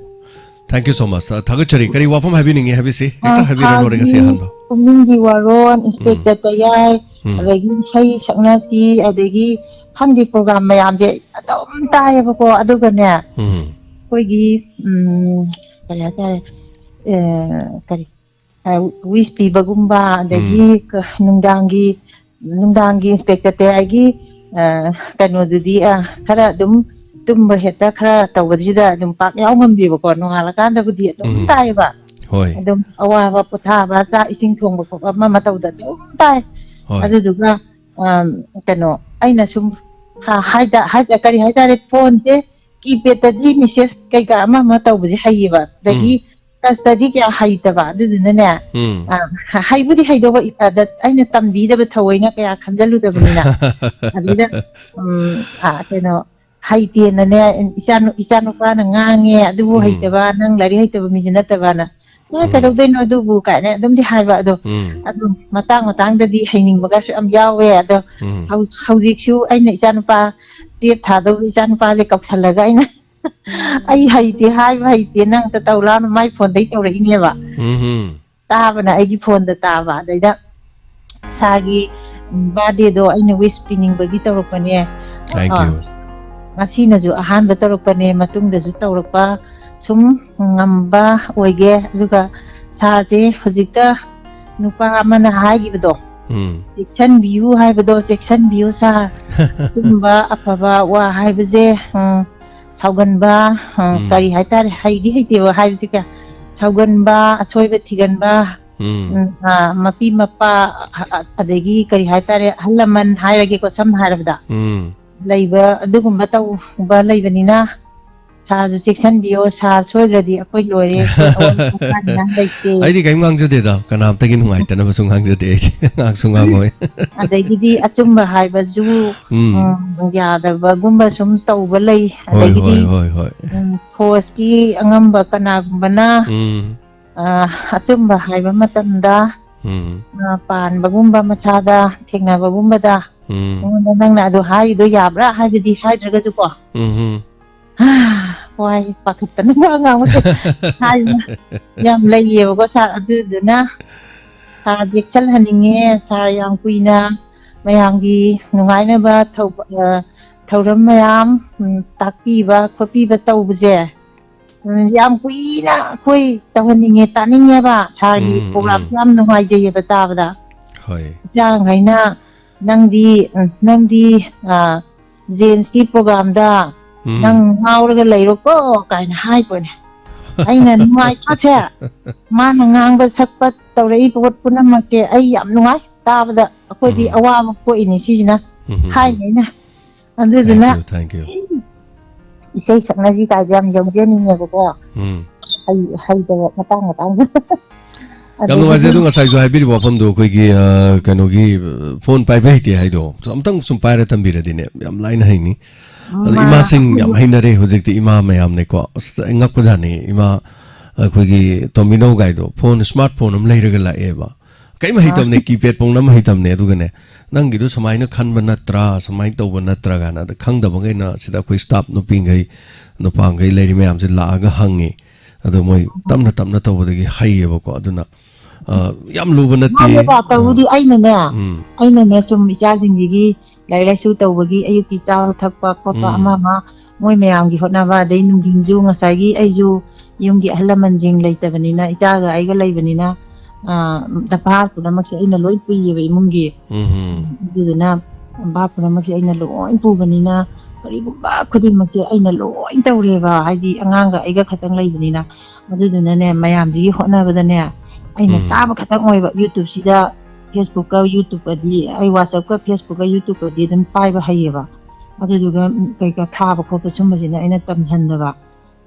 Thank you so much꯫ ꯑ, ꯊꯥꯒꯠꯆꯔꯤ꯫ ꯀꯔꯤ ꯋꯥꯐꯝ ꯍꯥꯏꯕꯤꯅꯤꯡꯉꯤ ꯍꯥꯏꯕꯤꯁꯤ ꯍꯦꯛꯇ ꯑ, ꯍꯥꯏꯕꯤꯔꯣ, ꯂꯣꯏꯔꯦ ꯉꯁꯤ ꯁꯥꯔꯒꯤ ꯑꯍꯥꯟꯕ꯫ ꯄꯨꯛꯅꯤꯡꯒꯤ ꯋꯥꯔꯣꯜ, ꯎꯝ꯫ ꯏꯟꯁꯄꯦꯛꯇꯔ ꯇꯌꯥꯏ, ꯎꯝ꯫ ꯑꯗꯒꯤ ꯏꯁꯩ ꯁꯛꯅꯁꯤ, ꯑꯗꯒꯤ ꯈꯪꯗꯦ, ꯄ꯭ꯔꯣꯒ꯭ꯔꯥꯝ ꯃꯌꯥꯝꯁꯦ ꯑꯗꯨꯝ ꯇꯥꯏꯌꯦꯕꯀꯣ꯫ ꯑꯗꯨꯒꯅꯦ, ꯎꯝ꯫ ꯑꯩꯈꯣꯏꯒꯤ, ꯎꯝ, ꯀꯔꯤ ꯍꯥꯏꯇꯥꯔꯦ, ꯑ, ꯀꯔꯤ, ꯑ, wish ꯄꯤꯕꯒꯨꯝꯕ, ꯑꯗꯒꯤ ꯎꯝ꯫ ꯀ-, ꯅꯨꯡꯗꯥꯡꯒꯤ, ꯅꯨꯡꯗꯥꯡꯒꯤ ꯏꯟꯁꯄꯦꯛꯇꯔ ꯇꯌꯥꯏꯒꯤ, ꯑ, ꯀꯩꯅꯣꯗꯨꯗꯤ, ꯑ, ꯈꯔ ꯑꯗꯨꯝ ꯇꯨꯝꯕ ꯍꯦꯛꯇ ꯈꯔ ꯇꯧꯕꯁꯤꯗ ꯑꯗꯨꯝ ꯄꯥꯛ ꯌꯥꯎ ꯉꯝꯗꯦꯕꯀꯣ꯫ ꯅꯣꯡꯉꯥꯜꯂꯀꯥꯟꯗꯕꯨꯗꯤ ꯑꯗꯨꯝ ꯎꯝ꯫ ꯇꯥꯏꯌꯦꯕ꯫ ꯍꯣꯏ꯫ ꯑꯗꯨꯝ ꯑꯋꯥꯕ ꯄꯣꯊꯥꯕ, ꯆꯥꯛ ꯏꯁꯤꯡ ꯊꯣꯡꯕ ꯈꯣꯠꯄ ꯑꯃ ꯑꯃ ꯇꯧꯗ ꯑꯗꯨꯝ ꯇꯥꯏ꯫ ꯍꯣꯏ꯫ ꯑꯗꯨꯗꯨꯒ, ꯑꯝ, ꯀꯩꯅꯣ, ꯑꯩꯅ ꯁꯨꯝ ꯍꯥ-, ꯍꯥꯏꯗ-, ꯍꯥꯏꯗ-, ꯀꯔꯤ ꯍꯥꯏꯇꯥꯔꯦ, ꯐꯣꯟꯁꯦ keypadꯇꯗꯤ message ꯀꯩꯀꯥ ꯑꯃ ꯑꯃ ꯇꯧꯕꯁꯦ ꯍꯩꯌꯦꯕ꯫ ꯑꯗꯒꯤ ꯎꯝ꯫ Touchꯇꯗꯤ ꯀꯌꯥ ꯍꯩꯇꯕ꯫ ꯑꯗꯨꯗꯨꯅꯅꯦ, ꯎꯝ꯫ ꯑ, ꯍ-, ꯍꯩꯕꯨꯗꯤ ꯍꯩꯗꯧꯕ, ꯏ-, ꯑꯗ ꯑꯩꯅ ꯇꯝꯕꯤꯗꯕ ꯊꯑꯣꯏꯅ ꯀꯌꯥ ꯈꯟꯖꯜꯂꯨꯗꯕꯅꯤꯅ꯫ ꯑꯗꯨꯗ, ꯎꯝ, ꯑ, ꯀꯩꯅꯣ, ꯍꯩꯇꯦꯅꯅꯦ, ꯏꯆꯥꯅꯨ-, ꯏꯆꯥꯅꯨꯄꯥꯅ ꯉꯥꯡꯉꯦ, "ꯑꯗꯨꯕꯨ ꯎꯝ꯫ ꯍꯩꯇꯕ, ꯅꯪ ꯂꯥꯏꯔꯤꯛ ꯍꯩꯇꯕ ꯃꯤꯁꯨ ꯅꯠꯇꯕꯅ, ꯆꯠ ꯎꯝ꯫ ꯀꯩꯗꯧꯗꯣꯏꯅꯣ ꯑꯗꯨꯕꯨ?" ꯀꯥꯏꯅ ꯑꯗꯨꯝꯗꯤ ꯍꯥꯏꯕ꯫ ꯑꯗꯣ, ꯎꯝ꯫ ꯑꯗꯨꯝ ꯃꯇꯥꯡ ꯃꯇꯥꯡꯗꯗꯤ ꯍꯩꯅꯤꯡꯕꯒꯁꯨ ꯌꯥꯝ ꯌꯥꯎꯋꯦ꯫ ꯑꯗꯣ ꯎꯝ꯫ ꯍꯧ-, ꯍꯧꯖꯤꯛꯁꯨ ꯑꯩꯅ ꯏꯆꯥꯅꯨꯄꯥ twelve ꯊꯥꯗꯧꯕ ꯏꯆꯥꯅꯨꯄꯥꯁꯦ ꯀꯧꯁꯜꯂꯒ ꯑꯩꯅ, "ꯑꯩ ꯍꯩꯇꯦ, ꯍꯥꯏꯕ ꯍꯩꯇꯦ, ꯅꯪ ꯑꯝꯇ ꯇꯧ ꯂꯥꯎꯅ", ꯃꯥꯏ ꯐꯣꯟꯗꯩ ꯇꯧꯔꯛꯏꯅꯦꯕ꯫ ꯎꯝ꯫ ꯇꯥꯕꯅ ꯑꯩꯒꯤ ꯐꯣꯟꯗ ꯇꯥꯕ꯫ ꯑꯗꯩꯗ ꯁꯥꯔꯒꯤ birthdayꯗꯣ ꯑꯩꯅ wish ꯄꯤꯅꯤꯡꯕꯒꯤ ꯇꯧꯔꯛꯄꯅꯦ꯫ Thank ꯑ, you꯫ ꯉꯁꯤꯅꯁꯨ ꯑꯍꯥꯟꯕ ꯇꯧꯔꯛꯄꯅꯦ, ꯃꯇꯨꯡꯗꯁꯨ ꯇꯧꯔꯛꯄ ꯁꯨꯝ ꯉꯝꯕ ꯑꯣꯏꯒꯦ꯫ ꯑꯗꯨꯒ ꯁꯥꯔꯁꯦ ꯍꯧꯖꯤꯛꯇ ꯅꯨꯄꯥ ꯑꯃꯅ ꯍꯥꯏꯈꯤꯕꯗꯣ, ꯎꯝ꯫ "ꯆꯦꯛꯁꯟꯕꯤꯌꯨ" ꯍꯥꯏꯕꯗꯣ, ꯆꯦꯛꯁꯟꯕꯤꯌꯨ ꯁꯥꯔ꯫ ꯑꯆꯨꯝꯕ ꯑꯐꯕ ꯋꯥ ꯍꯥꯏꯕꯁꯦ, ꯎꯝ, ꯁꯥꯎꯒꯟꯕ, ꯑ, ꯎꯝ꯫ ꯀꯔꯤ ꯍꯥꯏꯇꯥꯔꯦ, ꯍꯩꯗꯤ ꯍꯩꯇꯦꯕ ꯍꯥꯏꯕꯗꯤ ꯀꯌꯥ, ꯁꯥꯎꯒꯟꯕ, ꯑꯁꯣꯏꯕ ꯊꯤꯒꯟꯕ, ꯎꯝ꯫ ꯎꯝ, ꯑ, ꯃꯄꯤ ꯃꯄꯥ, ꯑ, ꯑ, ꯑꯗꯒꯤ ꯀꯔꯤ ꯍꯥꯏꯇꯥꯔꯦ, ꯑꯍꯜ ꯂꯃꯟ ꯍꯥꯏꯔꯒꯦꯀꯣ, ꯁꯝꯅ ꯍꯥꯏꯔꯕꯗ, ꯎꯝ꯫ ꯂꯩꯕ, ꯑꯗꯨꯒꯨꯝꯕ ꯇꯧꯕ ꯂꯩꯕꯅꯤꯅ, ꯁꯥꯔꯁꯨ ꯆꯦꯛꯁꯤꯟꯕꯤꯌꯣ, ꯁꯥꯔ ꯁꯣꯏꯗ꯭ꯔꯗꯤ ꯑꯩꯈꯣꯏ ꯂꯣꯏꯔꯦ, ꯑꯩꯈꯣꯏ ꯑꯋꯥꯕ ꯄꯣꯊꯥꯅꯤꯡꯉꯥꯏ ꯂꯩꯇꯦ꯫ ꯑꯩꯗꯤ ꯀꯔꯤꯝ ꯉꯥꯡꯖꯗꯦꯗ, ꯀꯅꯥꯝꯇꯒꯤ ꯅꯨꯡꯉꯥꯏꯇꯅꯕꯁꯨ ꯉꯥꯡꯖꯗꯦ ꯑꯩꯗꯤ꯫ ꯉꯥꯡꯁꯨ ꯉꯥꯡꯉꯣꯏ꯫ ꯑꯗꯒꯤꯗꯤ ꯑꯆꯨꯝꯕ ꯍꯥꯏꯕꯁꯨ, ꯎꯝ꯫ ꯎꯝ, ꯌꯥꯗꯕꯒꯨꯝꯕ ꯁꯨꯝ ꯇꯧꯕ ꯂꯩ꯫ ꯍꯣꯏ, ꯑꯗꯒꯤꯗꯤ, ꯍꯣꯏ, ꯍꯣꯏ, ꯍꯣꯏ꯫ ꯎꯝ, ꯐꯣꯔꯁꯀꯤ ꯑꯉꯝꯕ ꯀꯅꯥꯒꯨꯝꯕꯅ, ꯎꯝ꯫ ꯑ, ꯑꯆꯨꯝꯕ ꯍꯥꯏꯕ ꯃꯇꯝꯗ, ꯎꯝ꯫ ꯑ, ꯄꯥꯟꯕꯒꯨꯝꯕ ꯃꯁꯥꯗ ꯊꯦꯡꯅꯕꯒꯨꯝꯕꯗ, ꯎꯝ꯫ ꯑꯩꯉꯣꯟꯗ ꯅꯪꯅ ꯑꯗꯨ ꯍꯥꯏꯔꯤꯗꯣ ꯌꯥꯕ꯭ꯔꯥ ꯍꯥꯏꯕꯗꯤ ꯍꯥꯏꯗ꯭ꯔꯒꯁꯨꯀꯣ, ꯎꯝ, ꯎꯝ꯫ ꯋꯥꯏ ꯄꯥꯈꯠꯇꯅ ꯋꯥ ꯉꯥꯡꯕꯁꯦ꯫ ꯍꯥꯏꯕ ꯌꯥꯝ ꯂꯩꯌꯦꯕꯀꯣ ꯁꯥꯔ, ꯑꯗꯨꯗꯨꯅ ꯁꯥꯔ ꯌꯦꯛꯁꯜꯍꯟꯅꯤꯡꯉꯦ꯫ ꯁꯥꯔ ꯌꯥꯝ ꯀꯨꯏꯅ ꯃꯌꯥꯝꯒꯤ ꯅꯨꯡꯉꯥꯏꯅꯕ ꯊꯧ-, ꯑ, ꯊꯧꯔꯝ ꯃꯌꯥꯝ, ꯎꯝ, ꯇꯥꯛꯄꯤꯕ ꯈꯣꯠꯄꯤꯕ ꯇꯧꯕꯁꯦ, ꯎꯝ, ꯌꯥꯝ ꯀꯨꯏꯅ ꯑꯩꯈꯣꯏ ꯇꯧꯍꯟꯅꯤꯡꯉꯦ, ꯇꯥꯅꯤꯡꯉꯦꯕ꯫ ꯁꯥꯔꯒꯤ ꯎꯝ, ꯄ꯭ꯔꯣꯒ꯭ꯔꯥꯝꯁꯦ ꯎꯝ꯫ ꯌꯥꯝ ꯅꯨꯡꯉꯥꯏꯖꯩꯌꯦꯕ ꯇꯥꯕꯗ꯫ ꯍꯣꯏ꯫ ꯏꯆꯥꯈꯩꯅ ꯅꯪꯗꯤ, ꯎꯝ, ꯅꯪꯗꯤ, ꯑ, ꯖꯦꯟꯁꯀꯤ ꯄ꯭ꯔꯣꯒ꯭ꯔꯥꯝꯗ ꯎꯝ꯫ ꯅꯪ ꯉꯥꯎꯔꯒ ꯂꯩꯔꯣꯀꯣ ꯀꯥꯏꯅ ꯍꯥꯏꯄꯣꯠꯅꯦ꯫ ꯑꯩꯅ ꯅꯨꯡꯉꯥꯏꯇ꯭ꯔꯣꯁꯦ? ꯃꯥꯅ ꯉꯥꯡꯕ ꯁꯛꯄ ꯇꯧꯔꯛꯏ ꯄꯣꯠ ꯄꯨꯝꯅꯃꯛꯁꯦ ꯑꯩ ꯌꯥꯝ ꯅꯨꯡꯉꯥꯏ ꯇꯥꯕꯗ꯫ ꯑꯩꯈꯣꯏꯗꯤ ꯎꯝ꯫ ꯑꯋꯥꯕ ꯄꯣꯛꯏꯅꯦ ꯁꯤꯁꯤꯅ꯫ ꯎꯝ, ꯎꯝ, ꯎꯝ꯫ ꯍꯥꯏꯅꯦ ꯑꯩꯅ꯫ ꯑꯗꯨꯗꯨꯅ thank you, thank you꯫ ꯏꯁꯩ ꯁꯛꯅꯁꯤ ꯀꯥꯏꯁꯦ ꯌꯥꯝ ꯌꯧꯖꯅꯤꯡꯉꯦꯕꯀꯣ꯫ ꯎꯝ꯫ ꯍꯩ-, ꯍꯩꯇꯕ ꯃꯇꯥꯡ ꯃꯇꯥꯡꯗ꯫ ꯌꯥꯝ ꯑꯗꯒꯤꯗꯤ ꯅꯨꯡꯉꯥꯏꯖꯩ꯫ ꯑꯗꯣ ꯉꯁꯥꯏꯁꯨ ꯍꯥꯏꯕꯤꯔꯤꯕ ꯋꯥꯐꯝꯗꯣ ꯑꯩꯈꯣꯏꯒꯤ, ꯑ, ꯀꯩꯅꯣꯒꯤ, ꯑ, ꯐꯣꯟ ꯄꯥꯏꯕ ꯍꯩꯇꯦ ꯍꯥꯏꯗꯣ ꯑꯝꯇꯪ ꯁꯨꯝ ꯄꯥꯏꯔ ꯇꯝꯕꯤꯔꯗꯤꯅꯦ, ꯌꯥꯝ ꯂꯥꯏꯅ ꯍꯩꯅꯤ꯫ ꯑꯗꯣ ꯃꯥ-, ꯏꯃꯥꯁꯤꯡ ꯌꯥꯝ ꯍꯩꯅꯔꯦ ꯍꯧꯖꯤꯛꯇꯤ, ꯏꯃꯥ ꯃꯌꯥꯝꯅꯦꯀꯣ꯫ ꯑꯁ, ꯑꯩ ꯉꯛꯄꯖꯥꯠꯅꯤ꯫ ꯏꯃꯥ, ꯑꯩꯈꯣꯏꯒꯤ ꯇꯣꯝꯕꯤꯅꯧ ꯒꯥꯏꯗꯣ ꯐꯣꯟ, ꯁ꯭ꯃꯥꯔꯠ ꯐꯣꯟ ꯑꯃ ꯂꯩꯔꯒ ꯂꯥꯛꯑꯦꯕ꯫ ꯀꯩꯝ ꯑꯥ꯫ ꯍꯩꯇꯕꯅꯦ, ꯀꯤꯄꯦꯗ ꯐꯣꯟ ꯑꯃ ꯍꯩꯇꯕꯅꯦ꯫ ꯑꯗꯨꯒꯅꯦ, "ꯅꯪꯒꯤꯗꯨ ꯁꯨꯃꯥꯏꯅ ꯈꯟꯕ ꯅꯠꯇ꯭ꯔꯥ, ꯁꯨꯃꯥꯏꯅ ꯇꯧꯕ ꯅꯠꯇ꯭ꯔꯥ?" ꯀꯥꯏꯅ꯫ ꯑꯗ ꯈꯪꯗꯕꯈꯩꯅ ꯁꯤꯗ ꯑꯩꯈꯣꯏ ꯁ꯭ꯇꯥꯐ ꯅꯨꯄꯤꯈꯩ, ꯅꯨꯄꯥꯈꯩ ꯂꯩꯔꯤ ꯃꯌꯥꯝꯁꯦ ꯂꯥꯛꯑꯒ ꯍꯪꯉꯤ꯫ ꯑꯗꯣ ꯃꯣꯏ ꯇꯞꯅ ꯇꯞꯅ ꯇꯧꯕꯗꯒꯤ ꯍꯩꯌꯦꯕꯀꯣ꯫ ꯑꯗꯨꯅ, ꯑ, ꯌꯥꯝ ꯂꯨꯕ ꯅꯠꯇꯦ꯫ ꯃꯥꯅꯦꯕ, ꯇꯧꯕꯗꯤ ꯑ, ꯑꯩꯅꯅꯦ, ꯎꯝ꯫ ꯑꯩꯅꯅꯦ, ꯁꯨꯝ ꯏꯆꯥꯁꯤꯡꯁꯤꯒꯤ ꯂꯥꯏꯔꯤꯛ ꯂꯥꯏꯁꯨ ꯇꯧꯕꯒꯤ, ꯑꯌꯨꯛꯀꯤ ꯆꯥꯕ ꯊꯛꯄ ꯈꯣꯠꯄ ꯎꯝ꯫ ꯑꯃ ꯑꯃ, ꯃꯣꯏ ꯃꯌꯥꯝꯒꯤ ꯍꯣꯠꯅꯕ, ꯑꯗꯩ ꯅꯨꯡꯊꯤꯟꯁꯨ ꯉꯁꯥꯏꯒꯤ ꯑꯩꯁꯨ ꯌꯨꯝꯒꯤ ꯑꯍꯜ ꯂꯃꯟꯁꯤꯡ ꯂꯩꯇꯕꯅꯤꯅ ꯏꯆꯥꯒ ꯑꯩꯒ ꯂꯩꯕꯅꯤꯅ, ꯑ, ꯚꯥꯔ ꯄꯨꯝꯅꯃꯛꯁꯦ ꯑꯩꯅ ꯂꯣꯏ ꯄꯨꯏꯌꯦꯕ ꯏꯃꯨꯡꯒꯤ꯫ ꯎꯝ꯫ ꯑꯗꯨꯗꯨꯅ ꯚꯥꯔ ꯄꯨꯝꯅꯃꯛꯁꯦ ꯑꯩꯅ ꯂꯣꯏ ꯄꯨꯕꯅꯤꯅ ꯀꯔꯤꯒꯨꯝꯕ ꯈꯨꯗꯤꯡꯃꯛꯁꯦ ꯑꯩꯅ ꯂꯣꯏ ꯇꯧꯔꯦꯕ, ꯍꯥꯏꯗꯤ ꯑꯉꯥꯡꯒ ꯑꯩꯒ ꯈꯛꯇꯪ ꯂꯩꯕꯅꯤꯅ꯫ ꯑꯗꯨꯗꯨꯅꯅꯦ, ꯃꯌꯥꯝꯁꯤꯒꯤ ꯍꯣꯠꯅꯕꯗꯅꯦ, ꯑꯩꯅ ꯎꯝ꯫ ꯆꯥꯕ ꯈꯛꯇꯪ ꯑꯣꯏꯕ, YouTube-ꯁꯤꯗ, Facebook-ꯀ YouTube-ꯀꯗꯤ, ꯑꯩ WhatsApp-ꯀ Facebook-ꯀ YouTube-ꯀꯗꯤ ꯑꯗꯨꯝ ꯄꯥꯏꯕ ꯍꯩꯌꯦꯕ꯫ ꯑꯗꯨꯗꯨꯒ, ꯎꯝ, ꯀꯩꯀꯥ ꯊꯥꯕ ꯈꯣꯠꯄ ꯁꯨꯝꯕꯁꯤꯅ ꯑꯩꯅ ꯇꯝꯁꯟꯗꯕ꯫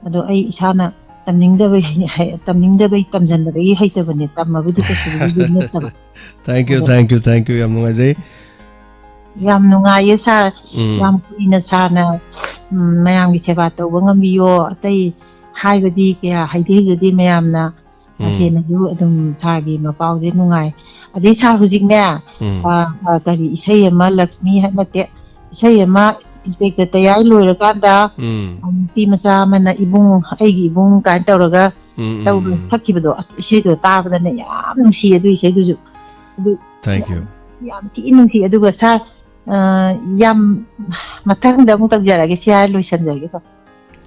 ꯑꯗꯣ ꯑꯩ ꯏꯁꯥꯅ ꯇꯝꯅꯤꯡꯗꯕꯩ, ꯍꯩ-, ꯇꯝꯅꯤꯡꯗꯕꯩ ꯇꯝꯁꯤꯟꯕꯗꯒꯤ ꯍꯩꯇꯕꯅꯦ, ꯇꯝꯃꯕꯨꯗꯤ ꯀꯩꯁꯨꯕꯨꯗꯤ ꯅꯠꯇꯕ꯫ Thank you, ꯑꯗꯣ thank you, thank you, ꯌꯥꯝ ꯅꯨꯡꯉꯥꯏꯖꯩ꯫ ꯌꯥꯝ ꯅꯨꯡꯉꯥꯏꯌꯦ ꯁꯥꯔ, ꯎꯝ꯫ ꯌꯥꯝ ꯀꯨꯏꯅ ꯁꯥꯔꯅ, ꯎꯝ, ꯃꯌꯥꯝꯒꯤ ꯁꯦꯕꯥ ꯇꯧꯕ ꯉꯝꯕꯤꯌꯣ꯫ ꯑꯇꯩ ꯍꯥꯏꯕꯗꯤ ꯀꯌꯥ ꯍꯩꯗꯤ ꯍꯩꯖꯗꯦ ꯃꯌꯥꯝꯅ, ꯎꯝ꯫ ꯍꯦꯟꯅꯁꯨ ꯑꯗꯨꯝ ꯁꯥꯔꯒꯤ ꯃꯄꯥꯎꯁꯦ ꯅꯨꯡꯉꯥꯏ꯫ ꯑꯗꯩ ꯁꯥꯔ ꯍꯧꯖꯤꯛꯅꯦ, ꯎꯝ꯫ ꯑ, ꯑ, ꯀꯔꯤ ꯏꯁꯩ ꯑꯃ, ꯂꯛꯁꯃꯤ ꯍꯥꯏ ꯅꯠꯇꯦ, ꯏꯁꯩ ꯑꯃ ꯏꯟꯁꯄꯦꯛꯇꯔ ꯇꯌꯥꯏ ꯂꯣꯏꯔꯀꯥꯟꯗ, ꯎꯝ꯫ ꯅꯨꯄꯤ ꯃꯆꯥ ꯑꯃꯅ "ꯏꯕꯨꯡ, ꯑꯩꯒꯤ ꯏꯕꯨꯡ" ꯀꯥꯏꯅ ꯇꯧꯔꯒ ꯎꯝ, ꯎꯝ, ꯇꯧꯔ ꯎꯝ꯫ ꯁꯛꯈꯤꯕꯗꯣ, ꯑꯁ, ꯏꯁꯩꯗꯣ ꯇꯥꯕꯗꯅꯦ ꯌꯥꯝ ꯅꯨꯡꯁꯤ ꯑꯗꯨ ꯏꯁꯩꯗꯨꯁꯨ꯫ ꯑꯗꯨ Thank you꯫ ꯌꯥꯝ ꯊꯤꯅ ꯅꯨꯡꯁꯤ꯫ ꯑꯗꯨꯒ ꯁꯥꯔ, ꯑ, ꯌꯥꯝ ꯃꯊꯪꯗ ꯑꯃꯨꯛ ꯇꯧꯖꯔꯒꯦ, ꯁꯤ ꯍꯥꯏꯔ ꯂꯣꯏꯁꯟꯖꯔꯒꯦꯀꯣ꯫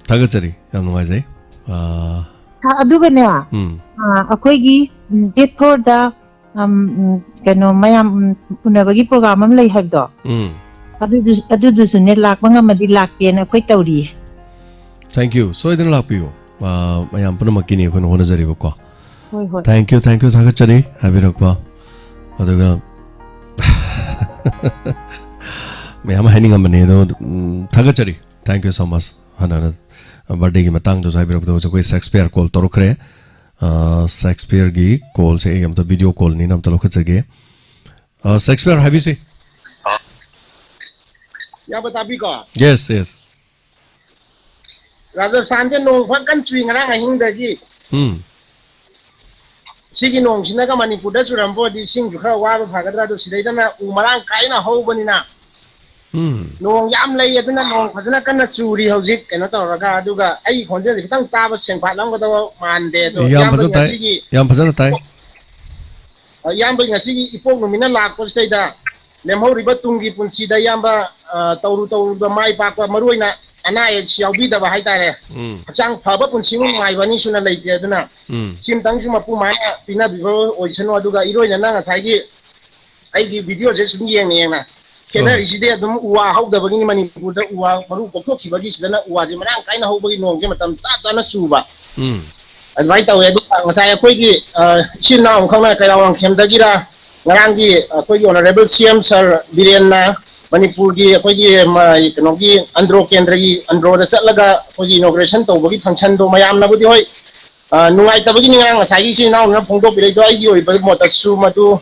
ꯊꯥꯒꯠꯆꯔꯤ, ꯌꯥꯝ ꯅꯨꯡꯉꯥꯏꯖꯩ꯫ ꯑ, ꯁꯥꯔ, ꯑꯗꯨꯒꯅꯦ, ꯎꯝ꯫ ꯑ, ꯑꯩꯈꯣꯏꯒꯤ, ꯎꯝ, date four-ꯗ, ꯎꯝ, ꯎꯝ, ꯀꯩꯅꯣ, ꯃꯌꯥꯝ, ꯎꯝ, ꯎꯅꯕꯒꯤ program ꯑꯃ ꯂꯩ ꯍꯥꯏꯕꯗꯣ, ꯎꯝ꯫ ꯑꯗꯨꯗꯨ-, ꯑꯗꯨꯗꯨꯁꯨꯅꯦ, ꯂꯥꯛꯄ ꯉꯝꯃꯗꯤ ꯂꯥꯛꯀꯦꯅ ꯑꯩꯈꯣꯏ ꯇꯧꯔꯤꯌꯦ꯫ Thank you꯫ ꯁꯣꯏꯗꯅ ꯂꯥꯛꯄꯤꯌꯨ꯫ ꯑ, ꯃꯌꯥꯝ ꯄꯨꯝꯅꯃꯛꯀꯤꯅꯤ ꯑꯩꯈꯣꯏꯅ ꯍꯣꯠꯅꯖꯔꯤꯕꯀꯣ꯫ ꯍꯣꯏ, ꯍꯣꯏ꯫ Thank you, thank you, ꯊꯥꯒꯠꯆꯔꯤ ꯍꯥꯏꯕꯤꯔꯛꯄ꯫ ꯑꯗꯨꯒ ꯃꯌꯥꯝ ꯍꯥꯏꯅꯤꯡꯉꯝꯕꯅꯦ ꯑꯗꯣ, ꯎꯝ, ꯊꯥꯒꯠꯆꯔꯤ꯫ Thank you so much꯫ ꯍꯥꯟꯅ, ꯑ, birthday-ꯒꯤ ꯃꯇꯥꯡꯗꯁꯨ ꯍꯥꯏꯕꯤꯔꯛꯄꯗ ꯍꯧꯖꯤꯛ ꯑꯩꯈꯣꯏ ꯁꯦꯛꯁꯄꯤꯌꯔ call ꯇꯧꯔꯛꯈ꯭ꯔꯦ꯫ ꯑ, ꯁꯦꯛꯁꯄꯤꯌꯔꯒꯤ call-ꯁꯦ ꯑꯩ ꯑꯝꯇ video call-ꯅꯤꯅ ꯑꯝꯇ ꯂꯧꯈꯠꯆꯒꯦ꯫ ꯑ, ꯁꯦꯛꯁꯄꯤꯌꯔ ꯍꯥꯏꯕꯤꯁꯤ꯫ ꯏꯌꯥꯝꯕ ꯇꯥꯕꯤꯀꯣ? Yes, yes꯫ ꯔꯥꯖꯁꯊꯥꯟꯁꯦ ꯅꯣꯡ ꯐꯖ ꯀꯟꯅ ꯆꯨꯏ ꯉꯔꯥꯡ ꯑꯍꯤꯡꯗꯒꯤ꯫ ꯎꯝ꯫ ꯁꯤꯒꯤ ꯅꯣꯡꯁꯤꯅꯒ ꯃꯅꯤꯄꯨꯔꯗ ꯆꯨꯔꯝꯕ ꯑꯣꯏꯔꯗꯤ ꯏꯁꯤꯡꯁꯨ ꯈꯔ ꯋꯥꯕ ꯐꯒꯗ꯭ꯔꯥ, ꯑꯗꯨ ꯁꯤꯗꯩꯗꯅ ꯎ ꯃꯔꯥꯡ ꯀꯥꯏꯅ ꯍꯧꯕꯅꯤꯅ ꯎꯝ꯫ ꯅꯣꯡ ꯌꯥꯝ ꯂꯩ, ꯑꯗꯨꯅ ꯅꯣꯡ ꯐꯖꯅ ꯀꯟꯅ ꯆꯨꯔꯤ ꯍꯧꯖꯤꯛ, ꯀꯩꯅꯣ ꯇꯧꯔꯒ꯫ ꯑꯗꯨꯒ ꯑꯩꯒꯤ ꯈꯣꯟꯖꯦꯜꯁꯦ ꯈꯤꯇꯪ ꯇꯥꯕ ꯁꯦꯡꯐꯥꯠꯂꯝꯒꯗꯕ ꯃꯥꯟꯗꯦ, ꯑꯗꯣ ꯌꯥꯝ ꯏꯌꯥꯝꯕꯒꯤ ꯐꯖꯅ ꯇꯥꯏ, ꯉꯁꯤꯒꯤ ꯌꯥꯝ ꯐꯖꯅ ꯇꯥꯏ꯫ ꯑ, ꯏꯌꯥꯝꯕꯒꯤ ꯉꯁꯤꯒꯤ ꯏꯄꯣꯛ ꯅꯨꯃꯤꯠꯅ ꯂꯥꯛꯄꯁꯤꯗꯩꯗ ꯂꯦꯝꯍꯧꯔꯤꯕ ꯇꯨꯡꯒꯤ ꯄꯨꯟꯁꯤꯗ ꯏꯌꯥꯝꯕ, ꯑ, ꯇꯧꯔꯨ ꯇꯧꯔꯨꯕ ꯃꯥꯏ ꯄꯥꯛꯄ, ꯃꯔꯨ ꯑꯣꯏꯅ ꯑꯅꯥ ꯑꯌꯦꯛꯁꯨ ꯌꯥꯎꯕꯤꯗꯕ ꯍꯥꯏꯇꯥꯔꯦ꯫ ꯎꯝ꯫ ꯍꯛꯆꯥꯡ ꯐꯕ ꯄꯨꯟꯁꯤꯃꯨꯛ ꯅꯨꯡꯉꯥꯏꯕ ꯑꯅꯤ ꯁꯨꯅ ꯂꯩꯇꯦ꯫ ꯑꯗꯨꯅ ꯎꯝ꯫ ꯁꯤꯝꯇꯪꯁꯨ ꯃꯄꯨ ꯃꯥꯅ ꯄꯤꯅꯕꯤꯕ ꯑꯣꯏꯁꯅꯨ꯫ ꯑꯗꯨꯒ ꯏꯔꯣꯏꯅꯅ ꯉꯁꯥꯏꯒꯤ ꯑꯩꯒꯤ video-ꯁꯦ ꯁꯨꯝ ꯌꯦꯡꯅ ꯌꯦꯡꯅ ꯈꯦꯠꯅꯔꯤꯁꯤꯗꯤ ꯑꯗꯨꯝ ꯎ ꯋꯥ ꯍꯧꯗꯕꯒꯤꯅꯤ꯫ ꯃꯅꯤꯄꯨꯔꯗ ꯎ ꯋꯥ ꯃꯔꯨ ꯀꯣꯛꯊꯣꯛꯈꯤꯕꯒꯤꯁꯤꯗꯅ ꯎ ꯋꯥꯁꯦ ꯃꯔꯥꯡ ꯀꯥꯏꯅ ꯍꯧꯕꯒꯤ ꯅꯣꯡꯁꯦ ꯃꯇꯝ ꯆꯥ ꯆꯥꯅ ꯆꯨꯕ꯫ ꯎꯝ ꯑꯗꯨꯃꯥꯏꯅ ꯇꯧꯋꯦ꯫ ꯑꯗꯨꯒ ꯉꯁꯥꯏ ꯑꯩꯈꯣꯏꯒꯤ ꯑ, ꯏꯆꯤꯟ ꯏꯅꯥꯎ ꯑꯃꯈꯛꯅ ꯀꯩꯔꯥꯎ ꯂꯝꯈꯦꯝꯗꯒꯤꯔ ꯉꯔꯥꯡꯒꯤ ꯑꯩꯈꯣꯏꯒꯤ ꯑꯣꯅꯔꯦꯕꯜ ꯁꯤ ꯑꯦꯝ ꯁꯥꯔ ꯕꯤꯔꯦꯟꯅ ꯃꯅꯤꯄꯨꯔꯒꯤ ꯑꯩꯈꯣꯏꯒꯤ ꯃ- ꯀꯩꯅꯣꯒꯤ ꯑꯟꯗ꯭ꯔꯣ ꯀꯦꯟꯗ꯭ꯔꯒꯤ ꯑꯟꯗ꯭ꯔꯣꯗ ꯆꯠꯂꯒ ꯑꯩꯈꯣꯏꯒꯤ ꯏꯅꯣꯒ꯭ꯔꯦꯁꯟ ꯇꯧꯕꯒꯤ ꯐꯪꯁꯟꯗꯣ ꯃꯌꯥꯝꯅꯕꯨꯗꯤ ꯍꯣꯏ ꯑ, ꯅꯨꯡꯉꯥꯏꯇꯕꯒꯤꯅꯤ ꯉꯔꯥꯡ ꯉꯁꯥꯏꯒꯤ ꯏꯆꯤꯟ ꯏꯅꯥꯎꯅ ꯐꯣꯡꯗꯣꯛꯄꯤꯔꯛꯏꯗꯣ꯫ ꯑꯩꯒꯤ ꯑꯣꯏꯕ ꯃꯣꯠꯇꯁꯨ ꯃꯗꯨ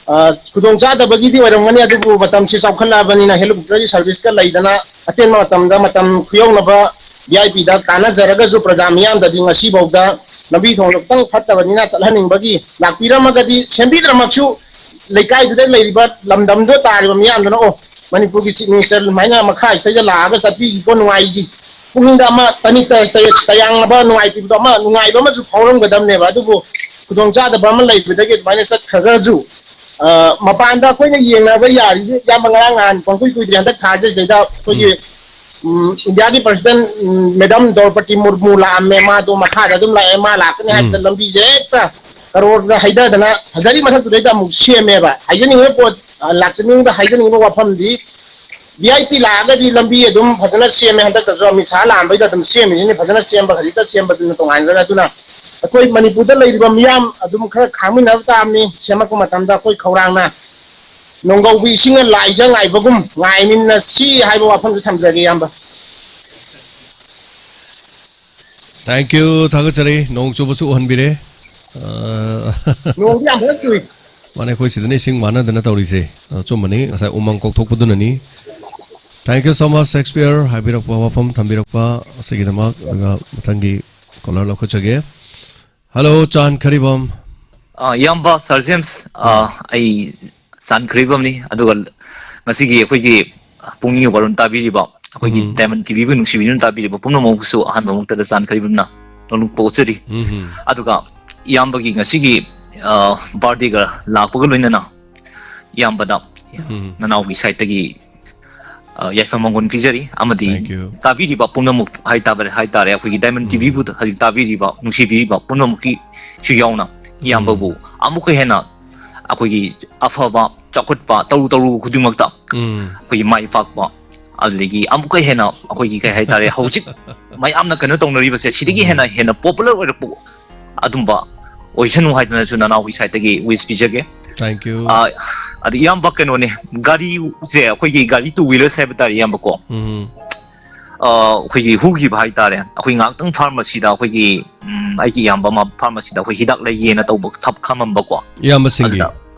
ꯑ, ꯈꯨꯗꯣꯡ ꯆꯥꯗꯕꯒꯤꯗꯤ ꯑꯣꯏꯔꯝꯒꯅꯤ, ꯑꯗꯨꯕꯨ ꯃꯇꯝꯁꯤ ꯆꯥꯎꯈꯠꯂꯛꯑꯕꯅꯤꯅ ꯍꯦꯂꯤꯀꯣꯞꯇꯔꯒꯤ ꯁꯥꯔꯚꯤꯁꯀ ꯂꯩꯗꯅ ꯑꯇꯦꯟꯕ ꯃꯇꯝꯗ ꯃꯇꯝ ꯈꯨꯌꯧꯅꯕ ꯚꯤ ꯑꯥꯏ ꯄꯤꯗ ꯀꯥꯟꯅꯖꯔꯒꯁꯨ ꯄ꯭ꯔꯖꯥ ꯃꯤꯌꯥꯝꯗꯗꯤ ꯉꯁꯤꯐꯥꯎꯗ ꯂꯝꯕꯤ ꯊꯣꯡꯗꯣ ꯈꯤꯇꯪ ꯐꯠꯇꯕꯅꯤꯅ ꯆꯠꯍꯟꯅꯤꯡꯕꯒꯤ ꯂꯥꯛꯄꯤꯔꯝꯃꯒꯗꯤ ꯁꯦꯝꯕꯤꯗ꯭ꯔꯃꯛꯁꯨ ꯂꯩꯀꯥꯏꯗꯨꯗ ꯂꯩꯔꯤꯕ ꯂꯝꯗꯝꯗꯨꯗ ꯇꯥꯔꯤꯕ ꯃꯤꯌꯥꯝꯗꯨꯅ ꯑꯣ ꯃꯅꯤꯄꯨꯔꯒꯤ ꯆꯤꯐ ꯃꯤꯅꯤꯁꯇꯔ ꯑꯗꯨꯃꯥꯏꯅ ꯃꯈꯥꯁꯤꯗꯩꯗ ꯂꯥꯛꯑꯒ ꯆꯠꯄꯤꯈꯤꯀꯣ ꯅꯨꯡꯉꯥꯏꯈꯤ꯫ ꯄꯨꯛꯅꯤꯡꯗ ꯑꯃ ꯇꯅꯤꯛ ꯇ- ꯇ- ꯇꯌꯥꯡꯅꯕ ꯅꯨꯡꯉꯥꯏꯇꯕꯗꯣ ꯑꯃ ꯅꯨꯡꯉꯥꯏꯕ ꯑꯃꯁꯨ ꯐꯥꯎꯔꯝꯒꯗꯕꯅꯦꯕ꯫ ꯑꯗꯨꯕꯨ ꯈꯨꯗꯣꯡꯆꯥꯗꯕ ꯑꯃ ꯂꯩꯕꯗꯒꯤ ꯑꯗꯨꯃꯥꯏꯅ ꯆꯠꯈ꯭ꯔꯒꯁꯨ ꯑ, ꯃꯄꯥꯟꯗ ꯑꯩꯈꯣꯏꯅ ꯌꯦꯡꯅꯕ ꯌꯥꯔꯤꯁꯦ ꯌꯥꯝꯕ ꯉꯔꯥꯡ ꯅꯍꯥꯟ ꯄꯪꯀꯨꯏ ꯀꯨꯏꯗ꯭ꯔꯤ ꯍꯟꯗꯛ ꯊꯥꯁꯤꯗꯩꯗ ꯑꯩꯈꯣꯏꯒꯤ ꯎꯝ, ꯏꯟꯗꯤꯌꯥꯒꯤ ꯄ꯭ꯔꯁꯤꯗꯦꯟ ꯎꯝ, ꯃꯦꯗꯥꯝ ꯗ꯭ꯔꯧꯄꯗꯤ ꯃꯨꯔꯃꯨ ꯂꯥꯛꯑꯝꯃꯦ꯫ ꯃꯥꯗꯣ ꯃꯈꯥꯗ ꯑꯗꯨꯝ ꯂꯥꯛꯑꯦ꯫ ꯃꯥ ꯂꯥꯛꯀꯅꯤ ꯎꯝ꯫ ꯍꯥꯏꯕꯗ ꯂꯝꯕꯤꯁꯦ ꯍꯦꯛꯇ ꯀꯔꯣꯔꯗ ꯍꯩꯊꯗꯅ ꯐꯖꯔꯤ ꯃꯊꯛꯇꯨꯗꯩꯗ ꯑꯃꯨꯛ ꯁꯦꯝꯃꯦꯕ꯫ ꯍꯥꯏꯖꯅꯤꯡꯉꯤꯕ ꯄꯣꯠ ꯑ, ꯂꯥꯛꯆꯅꯤꯡꯕ ꯍꯥꯏꯖꯅꯤꯡꯉꯤꯕ ꯋꯥꯐꯝꯗꯤ ꯚꯤ ꯑꯥꯏ ꯄꯤ ꯂꯥꯛꯑꯒꯗꯤ ꯂꯝꯕꯤ ꯑꯗꯨꯝ ꯐꯖꯅ ꯁꯦꯝꯃꯦ꯫ ꯍꯟꯗꯛꯇꯁꯨ ꯑꯃꯤꯠ ꯁꯥꯍ ꯂꯥꯛꯑꯝꯕꯩꯗ ꯑꯗꯨꯝ ꯁꯦꯝꯃꯤꯁꯤꯅꯤ꯫ ꯐꯖꯅ ꯁꯦꯝꯕ ꯈꯖꯤꯛꯇ ꯁꯦꯝꯕꯗꯨꯅ ꯇꯣꯉꯥꯟꯈ꯭ꯔꯦ꯫ ꯑꯗꯨꯅ ꯑꯩꯈꯣꯏ ꯃꯅꯤꯄꯨꯔꯗ ꯂꯩꯔꯤꯕ ꯃꯤꯌꯥꯝ ꯑꯗꯨꯝ ꯈꯔ ꯈꯥꯡꯃꯤꯟꯅꯕ ꯇꯥꯕꯅꯤ꯫ ꯁꯦꯝꯃꯛꯄ ꯃꯇꯝꯗ ꯑꯩꯈꯣꯏ ꯈꯧꯔꯥꯡꯅ ꯅꯣꯡꯒꯧꯕ ꯏꯁꯤꯡꯅ ꯂꯥꯏꯖ ꯉꯥꯏꯕꯒꯨꯝ ꯉꯥꯏꯃꯤꯟꯅꯁꯤ ꯍꯥꯏꯕ ꯋꯥꯐꯝꯁꯨ ꯊꯝꯖꯒꯦ ꯏꯌꯥꯝꯕ꯫ Thank you, ꯊꯥꯒꯠꯆꯔꯤ꯫ ꯅꯣꯡ ꯆꯨꯕꯁꯨ ꯎꯍꯟꯕꯤꯔꯦ꯫ ꯑ, ꯅꯣꯡꯗꯤ ꯌꯥꯝ ꯐꯖꯅ ꯆꯨꯏ꯫ ꯃꯥꯅꯦ, ꯑꯩꯈꯣꯏ ꯁꯤꯗꯅ ꯏꯁꯤꯡ ꯋꯥꯅꯗꯅ ꯇꯧꯔꯤꯁꯦ꯫ ꯑꯆꯨꯝꯕꯅꯤ, ꯉꯁꯥꯏ ꯎꯃꯪ ꯀꯣꯛꯊꯣꯛꯄꯗꯨꯅꯅꯤ꯫ Thank you so much, Shakespeare, ꯍꯥꯏꯕꯤꯔꯛꯄ, ꯋꯥꯐꯝ ꯊꯝꯕꯤꯔꯛꯄ ꯑꯁꯤꯒꯤꯗꯃꯛ꯫ ꯑꯗꯨꯒ ꯃꯊꯪꯒꯤ ꯀꯣꯂꯔ ꯂꯧꯈꯠꯆꯒꯦ꯫ ꯍꯜꯂꯣ, ꯆꯥꯟ ꯈꯔꯤꯕꯝ꯫ ꯑ, ꯏꯌꯥꯝꯕ ꯁꯥꯔ ꯖꯦꯝꯁ, ꯑ, ꯑꯩ ꯆꯥꯟ ꯈꯔꯤꯕꯝꯅꯤ꯫ ꯑꯗꯨꯒ ꯉꯁꯤꯒꯤ ꯑꯩꯈꯣꯏꯒꯤ ꯄꯨꯛꯅꯤꯡꯒꯤ ꯋꯥꯔꯣꯜ ꯇꯥꯕꯤꯔꯤꯕ ꯑꯩꯈꯣꯏꯒꯤ ꯎꯝ꯫ ꯗꯥꯏꯃꯟ ꯇꯤꯚꯤꯕꯨ ꯅꯨꯡꯁꯤꯕꯤꯗꯨꯅ ꯇꯥꯕꯤꯔꯤꯕ ꯄꯨꯝꯅꯃꯛꯄꯨꯁꯨ ꯑꯍꯥꯟꯕ ꯃꯛꯇꯗ ꯆꯥꯟ ꯈꯔꯤꯕꯝꯅ ꯅꯣꯡꯂꯨꯛꯄ ꯎꯠꯆꯔꯤ꯫ ꯎꯝ꯫ ꯑꯗꯨꯒ ꯏꯌꯥꯝꯕꯒꯤ ꯉꯁꯤꯒꯤ, ꯑ, ꯕꯥꯔꯗꯦꯒ ꯂꯥꯛꯄꯒ ꯂꯣꯏꯅꯅ ꯏꯌꯥꯝꯕꯗ ꯎꯝ꯫ ꯅꯅꯥꯎꯒꯤ ꯁꯥꯏꯠꯇꯒꯤ, ꯑ, ꯌꯥꯏꯐ ꯃꯪꯒꯣꯜ ꯄꯤꯖꯔꯤ꯫ ꯑꯃꯗꯤ Thank you. ꯇꯥꯕꯤꯔꯤꯕ ꯄꯨꯝꯅꯃꯛ ꯍꯥꯏꯇꯥꯔꯦ, ꯍꯥꯏꯇꯥꯔꯦ, ꯑꯩꯈꯣꯏꯒꯤ ꯗꯥꯏꯃꯟ ꯎꯝ꯫ ꯇꯤꯚꯤꯕꯨ ꯍꯧꯖꯤꯛ ꯇꯥꯕꯤꯔꯤꯕ, ꯅꯨꯡꯁꯤꯕꯤꯔꯤꯕ ꯄꯨꯝꯅꯃꯛꯀꯤꯁꯨ ꯌꯥꯎꯅ ꯏꯌꯥꯝꯕꯕꯨ ꯑꯃꯨꯛꯀ ꯍꯦꯟꯅ ꯑꯩꯈꯣꯏꯒꯤ ꯑꯐꯕ ꯆꯥꯎꯈꯠꯄ, ꯇꯧꯔꯨ ꯇꯧꯔꯨ ꯈꯨꯗꯤꯡꯃꯛꯇ ꯎꯝ ꯑꯩꯈꯣꯏꯒꯤ ꯃꯥꯏ ꯄꯥꯛꯄ, ꯑꯗꯨꯗꯒꯤ ꯑꯃꯨꯛꯀ ꯍꯦꯟꯅ ꯑꯩꯈꯣꯏꯒꯤ ꯀꯩ ꯍꯥꯏꯇꯥꯔꯦ, ꯍꯧꯖꯤꯛ ꯃꯌꯥꯝꯅ ꯀꯩꯅꯣ ꯇꯧꯅꯔꯤꯕꯁꯦ, ꯁꯤꯗꯒꯤ ꯍꯦꯟꯅ ꯍꯦꯟꯅ ꯄꯣꯄꯨꯂꯔ ꯑꯣꯏꯔꯛꯄ, ꯑꯗꯨꯝꯕ ꯑꯣꯏꯁꯅꯨ ꯍꯥꯏꯗꯅꯁꯨ ꯅꯅꯥꯎꯒꯤ ꯁꯥꯏꯠꯇꯒꯤ ꯋꯤꯁ ꯄꯤꯖꯒꯦ꯫ Thank you. ꯑ, ꯑꯗꯨ ꯏꯌꯥꯝꯕ, ꯀꯩꯅꯣꯅꯦ, ꯒꯥꯔꯤꯁꯦ, ꯑꯩꯈꯣꯏꯒꯤ ꯒꯥꯔꯤ ꯇꯨ ꯋꯤꯂꯔꯁ ꯍꯥꯏꯕ ꯇꯥꯔꯦ ꯏꯌꯥꯝꯕꯀꯣ꯫ ꯎꯝ ꯑ, ꯑꯩꯈꯣꯏꯒꯤ ꯍꯨꯈꯤꯕ ꯍꯥꯏꯇꯥꯔꯦ, ꯑꯩꯈꯣꯏ ꯉꯥꯏꯍꯥꯛꯇꯪ ꯐꯥꯔꯃꯥꯁꯤꯗ, ꯑꯩꯈꯣꯏꯒꯤ ꯎꯝ, ꯑꯩꯒꯤ ꯏꯌꯥꯝꯕ ꯑꯃ ꯐꯥꯔꯃꯥꯁꯤꯗ ꯑꯩꯈꯣꯏ ꯍꯤꯗꯥꯛ ꯂꯩꯒꯦꯅ ꯇꯧꯕ ꯊꯞ ꯈꯝꯃꯝꯕꯀꯣ꯫ ꯏꯌꯥꯝꯕꯁꯤꯡꯒꯤ ꯑꯗꯨꯗ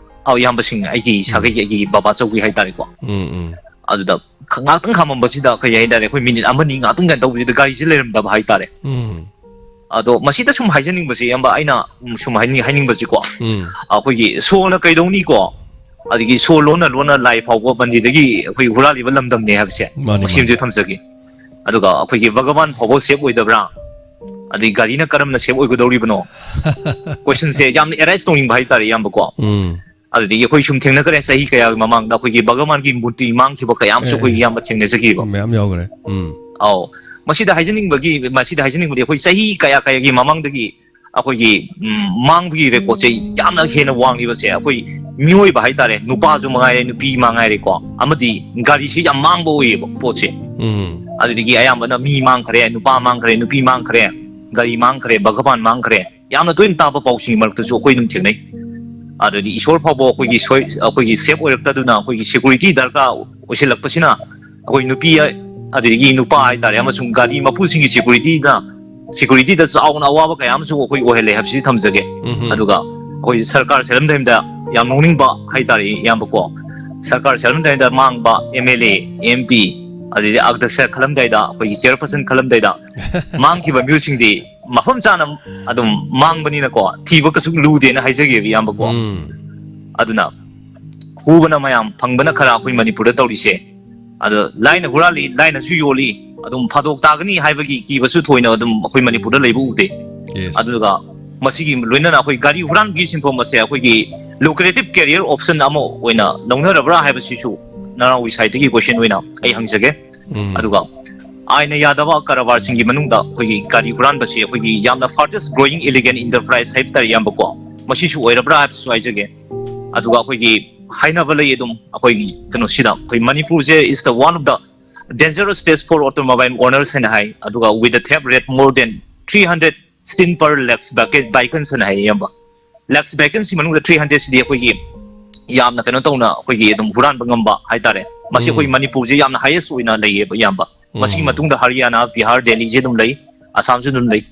ꯑꯧ, ꯏꯌꯥꯝꯕꯁꯤꯡ, ꯑꯩꯒꯤ ꯁꯥꯒꯩ, ꯑꯩꯒꯤ ꯕꯕꯥꯆꯧꯒꯤ ꯍꯥꯏꯇꯥꯔꯦꯀꯣ꯫ ꯎꯝ ꯎꯝ ꯑꯗꯨꯗ ꯈ- ꯉꯥꯏꯍꯥꯛꯇꯪ ꯈꯥꯝꯃꯝꯕꯁꯤꯗ, ꯀꯩ ꯍꯥꯏꯇꯥꯔꯦ, ꯑꯩꯈꯣꯏ ꯃꯤꯅꯤꯠ ꯑꯃꯅꯤ ꯉꯥꯏꯍꯥꯛꯇꯪ ꯀꯩꯅꯣ ꯇꯧꯕꯁꯤꯗ ꯒꯥꯔꯤꯁꯦ ꯂꯩꯔꯝꯗꯕ ꯍꯥꯏꯇꯥꯔꯦ꯫ ꯎꯝ ꯑꯗꯣ ꯃꯁꯤꯗ ꯁꯨꯝ ꯍꯥꯏꯖꯅꯤꯡꯕꯁꯦ, ꯏꯌꯥꯝꯕ, ꯑꯩꯅ ꯎꯝ, ꯁꯨꯝ ꯍꯥꯏꯅꯤꯡ- ꯍꯥꯏꯅꯤꯡꯕꯁꯤꯀꯣ, ꯎꯝ ꯑꯩꯈꯣꯏꯒꯤ ꯁꯣꯜꯅ ꯀꯩꯗꯧꯅꯤꯀꯣ, ꯑꯗꯒꯤ ꯁꯣꯜ ꯂꯣꯟꯅ ꯂꯣꯟꯅ ꯂꯥꯏ ꯐꯥꯎꯕ ꯃꯟꯗꯤꯔꯗꯒꯤ ꯑꯩꯈꯣꯏ ꯍꯨꯔꯥꯜꯂꯤꯕ ꯂꯝꯗꯝꯅꯦ ꯍꯥꯏꯕꯁꯦ ꯃꯥꯅꯤ, ꯃꯁꯤꯃꯁꯨ ꯃꯥꯅꯤ꯫ ꯊꯝꯖꯒꯦ꯫ ꯑꯗꯨꯒ ꯑꯩꯈꯣꯏꯒꯤ ꯚꯒꯋꯥꯟ ꯐꯥꯎꯕ ꯁꯦꯞ ꯑꯣꯏꯗꯕ꯭ꯔꯥ, ꯑꯗꯩ ꯒꯥꯔꯤꯅ ꯀꯔꯝꯅ ꯁꯦꯞ ꯑꯣꯏꯒꯗꯧꯔꯤꯕꯅꯣ, ꯀꯣꯏꯁꯟꯁꯦ ꯌꯥꯝꯅ ꯑꯦꯔꯥꯏꯁ ꯇꯧꯅꯤꯡꯕ ꯍꯥꯏꯇꯥꯔꯦ, ꯏꯌꯥꯝꯕꯀꯣ꯫ ꯎꯝ ꯑꯗꯨꯗꯒꯤ ꯑꯩꯈꯣꯏ ꯁꯨꯝ ꯊꯦꯡꯅꯈ꯭ꯔꯦ, ꯆꯍꯤ ꯀꯌꯥꯒꯤ ꯃꯃꯥꯡꯗ ꯑꯩꯈꯣꯏꯒꯤ ꯚꯒꯋꯥꯟꯒꯤ ꯃꯨꯔꯇꯤ ꯃꯥꯡꯈꯤꯕ ꯀꯌꯥ ꯑꯃꯁꯨ ꯑꯦ, ꯑꯩꯈꯣꯏ ꯏꯌꯥꯝꯕ ꯊꯦꯡꯅꯖꯈꯤꯕ꯫ ꯃꯌꯥꯝ ꯌꯥꯎꯈ꯭ꯔꯦ꯫ ꯎꯝ ꯑꯧ, ꯃꯁꯤꯗ ꯍꯥꯏꯖꯅꯤꯡꯕꯒꯤ ꯃꯁꯤꯗ ꯍꯥꯏꯖꯅꯤꯡꯕꯗꯤ, ꯑꯩꯈꯣꯏ ꯆꯍꯤ ꯀꯌꯥ ꯀꯌꯥꯒꯤ ꯃꯃꯥꯡꯗꯒꯤ ꯑꯩꯈꯣꯏꯒꯤ ꯎꯝ, ꯃꯥꯡꯕꯒꯤ ꯔꯦꯀꯣꯔꯠꯁꯦ ꯌꯥꯝꯅ ꯍꯦꯟꯅ ꯋꯥꯡꯂꯤꯕꯁꯦ, ꯑꯩꯈꯣꯏ ꯃꯤꯑꯣꯏꯕ ꯍꯥꯏꯇꯥꯔꯦ, ꯅꯨꯄꯥꯁꯨ ꯃꯉꯥꯏꯔꯦ, ꯅꯨꯄꯤ ꯃꯉꯥꯏꯔꯦꯀꯣ, ꯑꯃꯗꯤ ꯒꯥꯔꯤꯁꯤ ꯌꯥꯝ ꯃꯥꯡꯕ ꯑꯣꯏꯌꯦꯕ ꯄꯣꯠꯁꯦ꯫ ꯎꯝ ꯑꯗꯨꯗꯒꯤ ꯑꯌꯥꯝꯕꯅ ꯃꯤ ꯃꯥꯡꯈ꯭ꯔꯦ, ꯅꯨꯄꯥ ꯃꯥꯡꯈ꯭ꯔꯦ, ꯅꯨꯄꯤ ꯃꯥꯡꯈ꯭ꯔꯦ, ꯒꯥꯔꯤ ꯃꯥꯡꯈ꯭ꯔꯦ, ꯚꯒꯋꯥꯟ ꯃꯥꯡꯈ꯭ꯔꯦ, ꯌꯥꯝꯅ ꯇꯣꯏꯅ ꯇꯥꯕ ꯄꯥꯎꯁꯤꯡꯒꯤ ꯃꯔꯛꯇꯁꯨ ꯑꯩꯈꯣꯏ ꯑꯗꯨꯝ ꯊꯦꯡꯅꯩ꯫ ꯑꯗꯨꯗꯤ ꯏꯁꯣꯔ ꯐꯥꯎꯕ ꯑꯩꯈꯣꯏꯒꯤ ꯁꯣꯏ- ꯑꯩꯈꯣꯏꯒꯤ ꯁꯦꯞ ꯑꯣꯏꯔꯛꯇꯗꯨꯅ, ꯑꯩꯈꯣꯏꯒꯤ ꯁꯦꯀꯨꯔꯤꯇꯤ ꯗꯔꯀꯥꯔ ꯑꯣꯏꯁꯤꯜꯂꯛꯄꯁꯤꯅ, ꯑꯩꯈꯣꯏ ꯅꯨꯄꯤ, ꯑꯗꯨꯗꯒꯤ ꯅꯨꯄꯥ ꯍꯥꯏꯇꯥꯔꯦ, ꯑꯃꯁꯨꯡ ꯒꯥꯔꯤ ꯃꯄꯨꯁꯤꯡꯒꯤ ꯁꯦꯀꯨꯔꯤꯇꯤꯗ ꯁꯦꯀꯨꯔꯤꯇꯤꯗ ꯆꯥꯎꯅ ꯑꯋꯥꯕ ꯀꯌꯥ ꯑꯃꯁꯨ ꯑꯩꯈꯣꯏ ꯑꯣꯏꯍꯜꯂꯦ ꯍꯥꯏꯕꯁꯤ ꯊꯝꯖꯒꯦ꯫ ꯎꯝ ꯑꯗꯨꯒ ꯑꯩꯈꯣꯏ ꯁꯔꯀꯥꯔ ꯁꯦꯜꯍꯟꯗ꯭ꯔꯤꯉꯩꯗ ꯌꯥꯝ ꯅꯣꯛꯅꯤꯡꯕ ꯍꯥꯏꯇꯥꯔꯦ, ꯏꯌꯥꯝꯕꯀꯣ, ꯁꯔꯀꯥꯔ ꯁꯦꯜꯍꯟꯗ꯭ꯔꯤꯉꯩꯗ ꯃꯥꯡꯕ M L A, M P, ꯑꯗꯨꯗꯒꯤ ꯑꯒꯗꯁ ꯈꯜꯂꯝꯗꯥꯏꯗ, ꯑꯩꯈꯣꯏꯒꯤ ꯆꯤꯌꯔ ꯄꯔꯁꯟ ꯈꯜꯂꯝꯗꯥꯏꯗ ꯃꯥꯡꯈꯤꯕ ꯃꯤꯑꯣꯏꯁꯤꯡꯗꯤ ꯃꯐꯝ ꯆꯥꯅ ꯑꯗꯨꯝ ꯃꯥꯡꯕꯅꯤꯅꯀꯣ, ꯊꯤꯕ ꯀꯩꯁꯨ ꯂꯨꯗꯦꯅ ꯍꯥꯏꯖꯒꯦꯕ, ꯏꯌꯥꯝꯕꯀꯣ꯫ ꯎꯝ ꯑꯗꯨꯅ ꯍꯨꯕꯅ ꯃꯌꯥꯝ, ꯐꯪꯕꯅ ꯈꯔ ꯑꯩꯈꯣꯏ ꯃꯅꯤꯄꯨꯔꯗ ꯇꯧꯔꯤꯁꯦ꯫ ꯑꯗꯣ ꯂꯥꯏꯅ ꯍꯨꯔꯥꯜꯂꯤ, ꯂꯥꯏꯅꯁꯨ ꯌꯣꯜꯂꯤ, ꯑꯗꯨꯝ ꯐꯥꯗꯣꯛ ꯇꯥꯒꯅꯤ ꯍꯥꯏꯕꯒꯤ ꯀꯤꯕꯁꯨ ꯊꯣꯏꯅ ꯑꯗꯨꯝ ꯑꯩꯈꯣꯏ ꯃꯅꯤꯄꯨꯔꯗ ꯂꯩꯕ ꯎꯗꯦ꯫ ꯌꯦꯁ ꯑꯗꯨꯒ ꯃꯁꯤꯒꯤ ꯂꯣꯏꯅꯅ ꯑꯩꯈꯣꯏ ꯒꯥꯔꯤ ꯍꯨꯔꯥꯟꯕꯒꯤ ꯁꯤꯟꯐꯝ ꯑꯁꯦ ꯑꯩꯈꯣꯏꯒꯤ ꯂꯨꯀ꯭ꯔꯦꯇꯤꯞ ꯀꯦꯔꯤꯌꯔ ꯑꯣꯞꯁꯟ ꯑꯃ ꯑꯣꯏꯅ ꯂꯧꯅꯔꯕ꯭ꯔꯥ ꯍꯥꯏꯕꯁꯤꯁꯨ ꯅꯅꯥꯎꯒꯤ ꯁꯥꯏꯠꯇꯒꯤ ꯀꯣꯏꯁꯟ ꯑꯣꯏꯅ ꯑꯩ ꯍꯪꯖꯒꯦ꯫ ꯎꯝ ꯑꯗꯨꯒ ꯑꯥꯏꯟꯅ ꯌꯥꯗꯕ ꯀꯔꯕꯥꯔꯁꯤꯡꯒꯤ ꯃꯅꯨꯡꯗ ꯑꯩꯈꯣꯏꯒꯤ ꯒꯥꯔꯤ ꯍꯨꯔꯥꯟꯕꯁꯤ ꯑꯩꯈꯣꯏꯒꯤ ꯌꯥꯝꯅ fastest growing illegal enterprise ꯍꯥꯏꯕ ꯇꯥꯔꯦ, ꯏꯌꯥꯝꯕꯀꯣ, ꯃꯁꯤꯁꯨ ꯑꯣꯏꯔꯕ꯭ꯔꯥ ꯍꯥꯏꯕꯁꯨ ꯍꯥꯏꯖꯒꯦ꯫ ꯑꯗꯨꯒ ꯑꯩꯈꯣꯏꯒꯤ ꯍꯥꯏꯅꯕ ꯂꯩ ꯑꯗꯨꯝ ꯑꯩꯈꯣꯏꯒꯤ ꯀꯩꯅꯣꯁꯤꯗ, ꯑꯩꯈꯣꯏ ꯃꯅꯤꯄꯨꯔꯁꯦ is the one of the dangerous state for automobile owners ꯍꯥꯏꯅ ꯍꯥꯏ꯫ ꯑꯗꯨꯒ with the theft rate more than three hundred sixteen per lakhs vehicles ꯍꯥꯏꯅ ꯍꯥꯏ ꯏꯌꯥꯝꯕ꯫ Lakhs vehicles ꯁꯤ ꯃꯅꯨꯡꯗ three hundred ꯁꯤꯗꯤ ꯑꯩꯈꯣꯏꯒꯤ ꯌꯥꯝꯅ ꯀꯩꯅꯣ ꯇꯧꯅ ꯑꯩꯈꯣꯏꯒꯤ ꯑꯗꯨꯝ ꯍꯨꯔꯥꯟꯕ ꯉꯝꯕ ꯍꯥꯏꯇꯥꯔꯦ꯫ ꯃꯁꯤ ꯑꯩꯈꯣꯏ ꯎꯝ ꯃꯅꯤꯄꯨꯔꯁꯦ ꯌꯥꯝꯅ highest ꯑꯣꯏꯅ ꯂꯩꯌꯦꯕ ꯏꯌꯥꯝꯕ꯫ ꯃꯁꯤꯒꯤ ꯎꯝ ꯃꯇꯨꯡꯗ ꯍꯔꯤꯌꯥꯅꯥ, ꯕꯤꯍꯥꯔ, ꯗꯦꯜꯂꯤꯁꯦ ꯑꯗꯨꯝ ꯂꯩ, ꯑꯁꯥꯝꯁꯨ ꯑꯗꯨꯝ ꯂꯩ꯫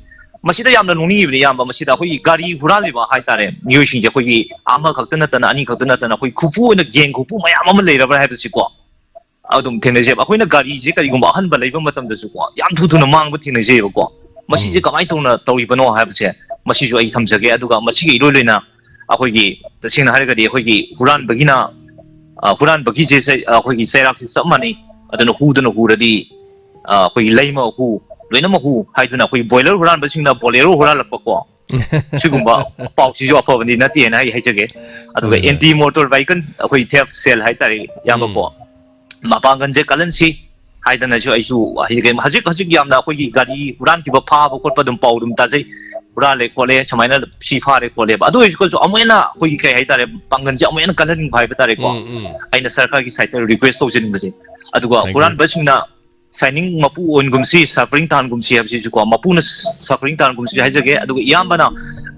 ꯃꯁꯤꯗ ꯌꯥꯝꯅ ꯅꯣꯛꯅꯤꯡꯉꯤꯕꯅꯤ ꯏꯌꯥꯝꯕ, ꯃꯁꯤꯗ ꯑꯩꯈꯣꯏꯒꯤ ꯒꯥꯔꯤ ꯍꯨꯔꯥꯜꯂꯤꯕ ꯍꯥꯏꯇꯥꯔꯦ ꯃꯤꯑꯣꯏꯁꯤꯡꯁꯦ ꯑꯩꯈꯣꯏꯒꯤ ꯑꯃꯈꯛꯇ ꯅꯠꯇꯅ, ꯑꯅꯤꯈꯛꯇ ꯅꯠꯇꯅ ꯑꯩꯈꯣꯏ ꯈꯨꯐꯨ ꯑꯣꯏꯅ gang ꯈꯨꯐꯨ ꯃꯌꯥꯝ ꯑꯃ ꯂꯩꯔꯕ꯭ꯔꯥ ꯍꯥꯏꯕꯁꯤꯀꯣ ꯑꯗꯨꯝ ꯊꯦꯡꯅꯖꯩꯕ꯫ ꯑꯩꯈꯣꯏꯅ ꯒꯥꯔꯤꯁꯦ ꯀꯔꯤꯒꯨꯝꯕ ꯑꯍꯟꯕ ꯂꯩꯕ ꯃꯇꯝꯗꯁꯨꯀꯣ ꯌꯥꯝ ꯊꯨ ꯊꯨꯅ ꯃꯥꯡꯕ ꯊꯦꯡꯅꯖꯩꯕꯀꯣ꯫ ꯃꯁꯤꯁꯦ ꯎꯝ ꯀꯃꯥꯏꯅ ꯇꯧꯅ ꯇꯧꯔꯤꯕꯅꯣ ꯍꯥꯏꯕꯁꯦ ꯃꯁꯤꯁꯨ ꯑꯩ ꯊꯝꯖꯒꯦ꯫ ꯑꯗꯨꯒ ꯃꯁꯤꯒꯤ ꯏꯔꯣꯏ ꯂꯣꯏꯅ ꯑꯩꯈꯣꯏꯒꯤ ꯇꯁꯦꯡꯅ ꯍꯥꯏꯔꯒꯗꯤ ꯑꯩꯈꯣꯏꯒꯤ ꯍꯨꯔꯥꯟꯕꯒꯤꯅ, ꯑ, ꯍꯨꯔꯥꯟꯕꯒꯤꯁꯦ ꯆꯩ-, ꯑꯩꯈꯣꯏꯒꯤ ꯆꯩꯔꯥꯛꯁꯦ ꯆꯞ ꯃꯥꯟꯅꯩ꯫ ꯑꯗꯨꯅ ꯍꯨꯗꯨꯅ ꯍꯨꯔꯗꯤ, ꯑ, ꯑꯩꯈꯣꯏꯒꯤ ꯂꯩꯃ ꯍꯨ, ꯂꯣꯏꯅꯃꯛ ꯍꯨ ꯍꯥꯏꯗꯨꯅ ꯑꯩꯈꯣꯏꯒꯤ boiler ꯍꯨꯔꯥꯟꯕꯁꯤꯡꯅ Bolero ꯍꯨꯔꯥꯜꯂꯛꯄꯀꯣ꯫ ꯁꯤꯒꯨꯝꯕ ꯄꯥꯎꯁꯤꯁꯨ ꯑꯐꯕꯗꯤ ꯅꯠꯇꯦꯅ ꯑꯩ ꯍꯥꯏꯖꯒꯦ꯫ ꯑꯗꯨꯒ ꯎꯝ anti motor vehicle ꯑꯩꯈꯣꯏ theft cell ꯍꯥꯏꯇꯥꯔꯦ ꯏꯌꯥꯝꯕꯀꯣ꯫ ꯎꯝ ꯃꯄꯥꯡꯒꯜꯁꯦ ꯀꯜꯍꯟꯁꯤ ꯍꯥꯏꯗꯅꯁꯨ ꯑꯩꯁꯨ ꯍꯧꯖꯤꯛ ꯍꯧꯖꯤꯛ ꯍꯧꯖꯤꯛ ꯌꯥꯝꯅ ꯑꯩꯈꯣꯏꯒꯤ ꯒꯥꯔꯤ ꯍꯨꯔꯥꯟꯈꯤꯕ ꯐꯥꯕ ꯈꯣꯠꯄ ꯑꯗꯨꯝ ꯄꯥꯎ ꯑꯗꯨꯝ ꯇꯥꯖꯩ꯫ ꯍꯨꯔꯥꯜꯂꯦ ꯈꯣꯠꯂꯦ ꯁꯨꯃꯥꯏꯅ ꯁꯤ ꯐꯥꯔꯦ ꯈꯣꯠꯂꯦꯕ꯫ ꯑꯗꯨ ꯑꯣꯏꯔꯁꯨ ꯑꯃꯨꯛ ꯍꯦꯟꯅ ꯑꯩꯈꯣꯏꯒꯤ ꯀꯩ ꯍꯥꯏꯇꯥꯔꯦ ꯄꯥꯡꯒꯜꯁꯦ ꯑꯃꯨꯛ ꯍꯦꯟꯅ ꯀꯜꯍꯟꯅꯤꯡꯕ ꯍꯥꯏꯕ ꯇꯥꯔꯦꯀꯣ꯫ ꯎꯝ ꯎꯝ ꯑꯩꯅ ꯁꯔꯀꯥꯔꯒꯤ side ꯇ request ꯇꯧꯖꯅꯤꯡꯕꯁꯦ꯫ ꯑꯗꯨꯒ Thank you. ꯍꯨꯔꯥꯟꯕꯁꯤꯡꯅ shining ꯃꯄꯨ ꯑꯣꯟꯒꯨꯝꯁꯤ, suffering ꯇꯥꯍꯟꯒꯨꯝꯁꯤ ꯍꯥꯏꯕꯁꯤꯁꯨꯀꯣ, ꯃꯄꯨꯅ suffering ꯇꯥꯍꯟꯒꯨꯝꯁꯤ ꯍꯥꯏꯖꯒꯦ꯫ ꯑꯗꯨꯒ ꯏꯌꯥꯝꯕꯅ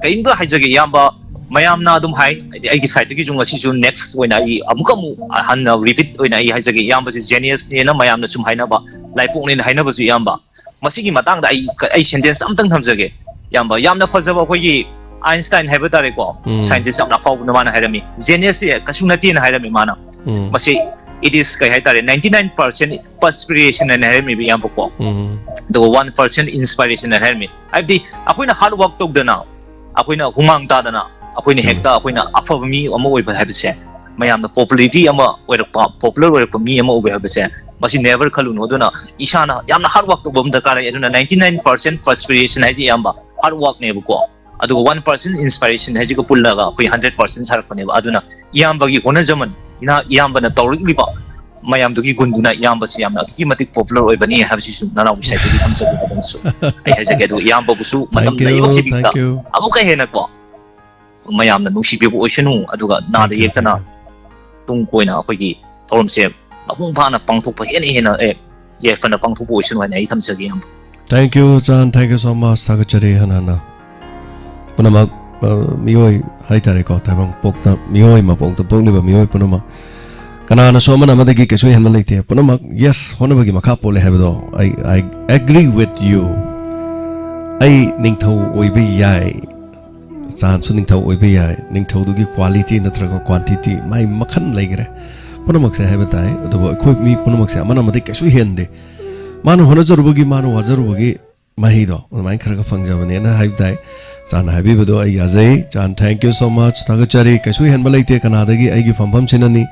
ꯀꯔꯤꯝꯇ ꯍꯥꯏꯖꯒꯦ, ꯏꯌꯥꯝꯕ ꯃꯌꯥꯝꯅ ꯑꯗꯨꯝ ꯍꯥꯏ, ꯍꯥꯏꯗꯤ ꯑꯩꯒꯤ side ꯇꯒꯤꯁꯨ ꯉꯁꯤꯁꯨ next ꯑꯣꯏꯅ ꯑꯩ ꯑꯃꯨꯛꯀ ꯑꯃꯨꯛ ꯍꯟꯅ repeat ꯑꯣꯏꯅ ꯑꯩ ꯍꯥꯏꯖꯒꯦ, ꯏꯌꯥꯝꯕꯁꯦ genius ꯅꯦꯅ ꯃꯌꯥꯝꯅ ꯁꯨꯝ ꯍꯥꯏꯅꯕ, ꯂꯥꯏꯄꯣꯛꯅꯦꯅ ꯍꯥꯏꯅꯕꯁꯨ ꯏꯌꯥꯝꯕ꯫ ꯃꯁꯤꯒꯤ ꯃꯇꯥꯡꯗ ꯑꯩ, ꯑꯩ sentence ꯑꯝꯇꯪ ꯊꯝꯖꯒꯦ꯫ ꯏꯌꯥꯝꯕ, ꯌꯥꯝꯅ ꯐꯖꯕ ꯑꯩꯈꯣꯏꯒꯤ Einstein ꯍꯥꯏꯕ ꯇꯥꯔꯦꯀꯣ, ꯎꯝ scientist ꯌꯥꯝꯅ ꯑꯐꯥꯎꯕꯅ ꯃꯥꯅ ꯍꯥꯏꯔꯝꯃꯤ, genius ꯁꯦ ꯀꯩꯁꯨ ꯅꯠꯇꯦꯅ ꯍꯥꯏꯔꯝꯃꯤ ꯃꯥꯅ꯫ ꯎꯝ ꯃꯁꯤ it is ꯀꯩ ꯍꯥꯏꯇꯥꯔꯦ, ninety nine percent perspiration ꯍꯥꯏꯅ ꯍꯥꯏꯔꯝꯃꯤꯕ ꯏꯌꯥꯝꯕꯀꯣ꯫ ꯎꯝ ꯑꯗꯨꯒ one percent inspiration ꯍꯥꯏꯅ ꯍꯥꯏꯔꯝꯃꯤ꯫ ꯍꯥꯏꯕꯗꯤ ꯑꯩꯈꯣꯏꯅ hard work ꯇꯧꯗꯅ, ꯑꯩꯈꯣꯏꯅ ꯍꯨꯃꯥꯡ ꯇꯥꯗꯅ, ꯑꯩꯈꯣꯏꯅ ꯆꯨꯝꯃꯤ꯫ ꯍꯦꯛꯇ ꯑꯩꯈꯣꯏꯅ ꯑꯐꯕ ꯃꯤ ꯑꯃ ꯑꯣꯏꯕ ꯍꯥꯏꯕꯁꯦ ꯃꯌꯥꯝꯅ popularity ꯑꯃ ꯑꯣꯏꯔꯛꯄ, popular ꯑꯣꯏꯔꯛꯄ ꯃꯤ ꯑꯃ ꯑꯣꯏꯕ ꯍꯥꯏꯕꯁꯦ ꯃꯁꯤ never ꯈꯜꯂꯨꯅꯨ꯫ ꯑꯗꯨꯅ ꯏꯁꯥꯅ ꯌꯥꯝꯅ hard work ꯇꯧꯕ ꯑꯃ ꯗꯔꯀꯥꯔ ꯂꯩ꯫ ꯑꯗꯨꯅ ninety nine percent perspiration ꯍꯥꯏꯁꯦ ꯏꯌꯥꯝꯕ hard work ꯅꯦꯕꯀꯣ꯫ ꯑꯗꯨꯒ one percent inspiration ꯍꯥꯏꯁꯤꯒ ꯄꯨꯜꯂꯒ ꯑꯩꯈꯣꯏ hundred percent ꯁꯥꯔꯛꯄꯅꯦꯕ꯫ ꯑꯗꯨꯅ ꯏꯌꯥꯝꯕꯒꯤ ꯍꯣꯠꯅꯖꯃꯟ, ꯏꯅꯥ-, ꯏꯌꯥꯝꯕꯅ ꯇꯧꯔꯛꯂꯤꯕ ꯃꯌꯥꯝꯗꯨꯒꯤ ꯒꯨꯟꯗꯨꯅ ꯏꯌꯥꯝꯕꯁꯤ ꯌꯥꯝꯅ ꯑꯗꯨꯛꯀꯤ ꯃꯇꯤꯛ popular ꯑꯣꯏꯕꯅꯤ ꯍꯥꯏꯕꯁꯤꯁꯨ ꯅꯅꯥꯎꯒꯤ side ꯇꯒꯤ ꯊꯝꯖꯒꯦ ꯍꯥꯏꯕꯁꯨ ꯑꯩ ꯍꯥꯏꯖꯒꯦ꯫ ꯑꯗꯨꯒ ꯏꯌꯥꯝꯕꯕꯨꯁꯨ ꯃꯇꯝ Thank you, ꯂꯩꯕ ꯍꯧꯖꯤꯛꯇ thank you. ꯑꯃꯨꯛꯀ ꯍꯦꯟꯅꯀꯣ ꯃꯌꯥꯝꯅ ꯅꯨꯡꯁꯤꯕꯤꯕ ꯑꯣꯏꯁꯅꯨ꯫ ꯑꯗꯨꯒ ꯅꯥꯗ Thank you, ꯌꯦꯛꯇꯅ thank you. ꯇꯨꯡ ꯀꯣꯏꯅ ꯑꯩꯈꯣꯏꯒꯤ ꯊꯧꯔꯝꯁꯦ ꯃꯄꯨꯡ ꯐꯥꯅ ꯄꯥꯡꯊꯣꯛꯄ ꯍꯦꯟꯅ ꯍꯦꯟꯅ ꯑꯦ, ꯌꯥꯏꯐꯅ ꯄꯥꯡꯊꯣꯛꯄ ꯑꯣꯏꯁꯅꯨ ꯍꯥꯏꯅ ꯑꯩ ꯊꯝꯖꯒꯦ, ꯏꯌꯥꯝꯕ꯫ Thank you, ꯆꯥꯟ, thank you so much. ꯊꯥꯒꯠꯆꯔꯤ ꯍꯟꯅ ꯍꯟꯅ꯫ ꯄꯨꯝꯅꯃꯛ ꯑ, ꯃꯤꯑꯣꯏ ꯍꯥꯏꯇꯥꯔꯦꯀꯣ, ꯇꯥꯏꯕꯪ ꯄꯣꯛꯇ ꯃꯤꯑꯣꯏ ꯃꯄꯣꯛꯇ ꯄꯣꯛꯂꯤꯕ ꯃꯤꯑꯣꯏ ꯄꯨꯝꯅꯃꯛ, ꯀꯅꯥꯅꯁꯨ ꯑꯃꯅ ꯑꯃꯗꯒꯤ ꯀꯩꯁꯨ ꯍꯦꯟꯕ ꯂꯩꯇꯦ꯫ ꯄꯨꯝꯅꯃꯛ, yes, ꯍꯣꯠꯅꯕꯒꯤ ꯃꯈꯥ ꯄꯣꯜꯂꯦ ꯍꯥꯏꯕꯗꯣ, I, I agree with you. ꯑꯩ ꯅꯤꯡꯊꯧ ꯑꯣꯏꯕ ꯌꯥꯏ, ꯆꯥꯟꯁꯨ ꯅꯤꯡꯊꯧ ꯑꯣꯏꯕ ꯌꯥꯏ꯫ ꯅꯤꯡꯊꯧꯗꯨꯒꯤ quality ꯅꯠꯇ꯭ꯔꯒ quantity, ꯃꯥꯏ ꯃꯈꯜ ꯂꯩꯈ꯭ꯔꯦ꯫ ꯄꯨꯝꯅꯃꯛꯁꯦ ꯍꯥꯏꯕ ꯇꯥꯏ, ꯑꯗꯨꯕꯨ ꯑꯩꯈꯣꯏ ꯃꯤ ꯄꯨꯝꯅꯃꯛꯁꯦ ꯑꯃꯅ ꯑꯃꯗꯒꯤ ꯀꯩꯁꯨ ꯍꯦꯟꯗꯦ꯫ ꯃꯥꯅ ꯍꯣꯠꯅꯖꯔꯨꯕꯒꯤ, ꯃꯥꯅ ꯋꯥꯖꯔꯨꯕꯒꯤ ꯃꯍꯩꯗꯣ ꯑꯗꯨꯃꯥꯏꯅ ꯈꯔꯒ ꯐꯪꯖꯕꯅꯦꯅ ꯍꯥꯏꯕ ꯇꯥꯏ꯫ ꯆꯥꯟꯅ ꯍꯥꯏꯕꯤꯕꯗꯣ ꯑꯩ ꯌꯥꯖꯩ꯫ ꯆꯥꯟ, thank you so much, ꯊꯥꯒꯠꯆꯔꯤ꯫ ꯀꯩꯁꯨ ꯍꯦꯟꯕ ꯂꯩꯇꯦ ꯀꯅꯥꯗꯒꯤ꯫ ꯑꯩꯒꯤ ꯐꯝꯐꯝꯁꯤꯅꯅꯤ꯫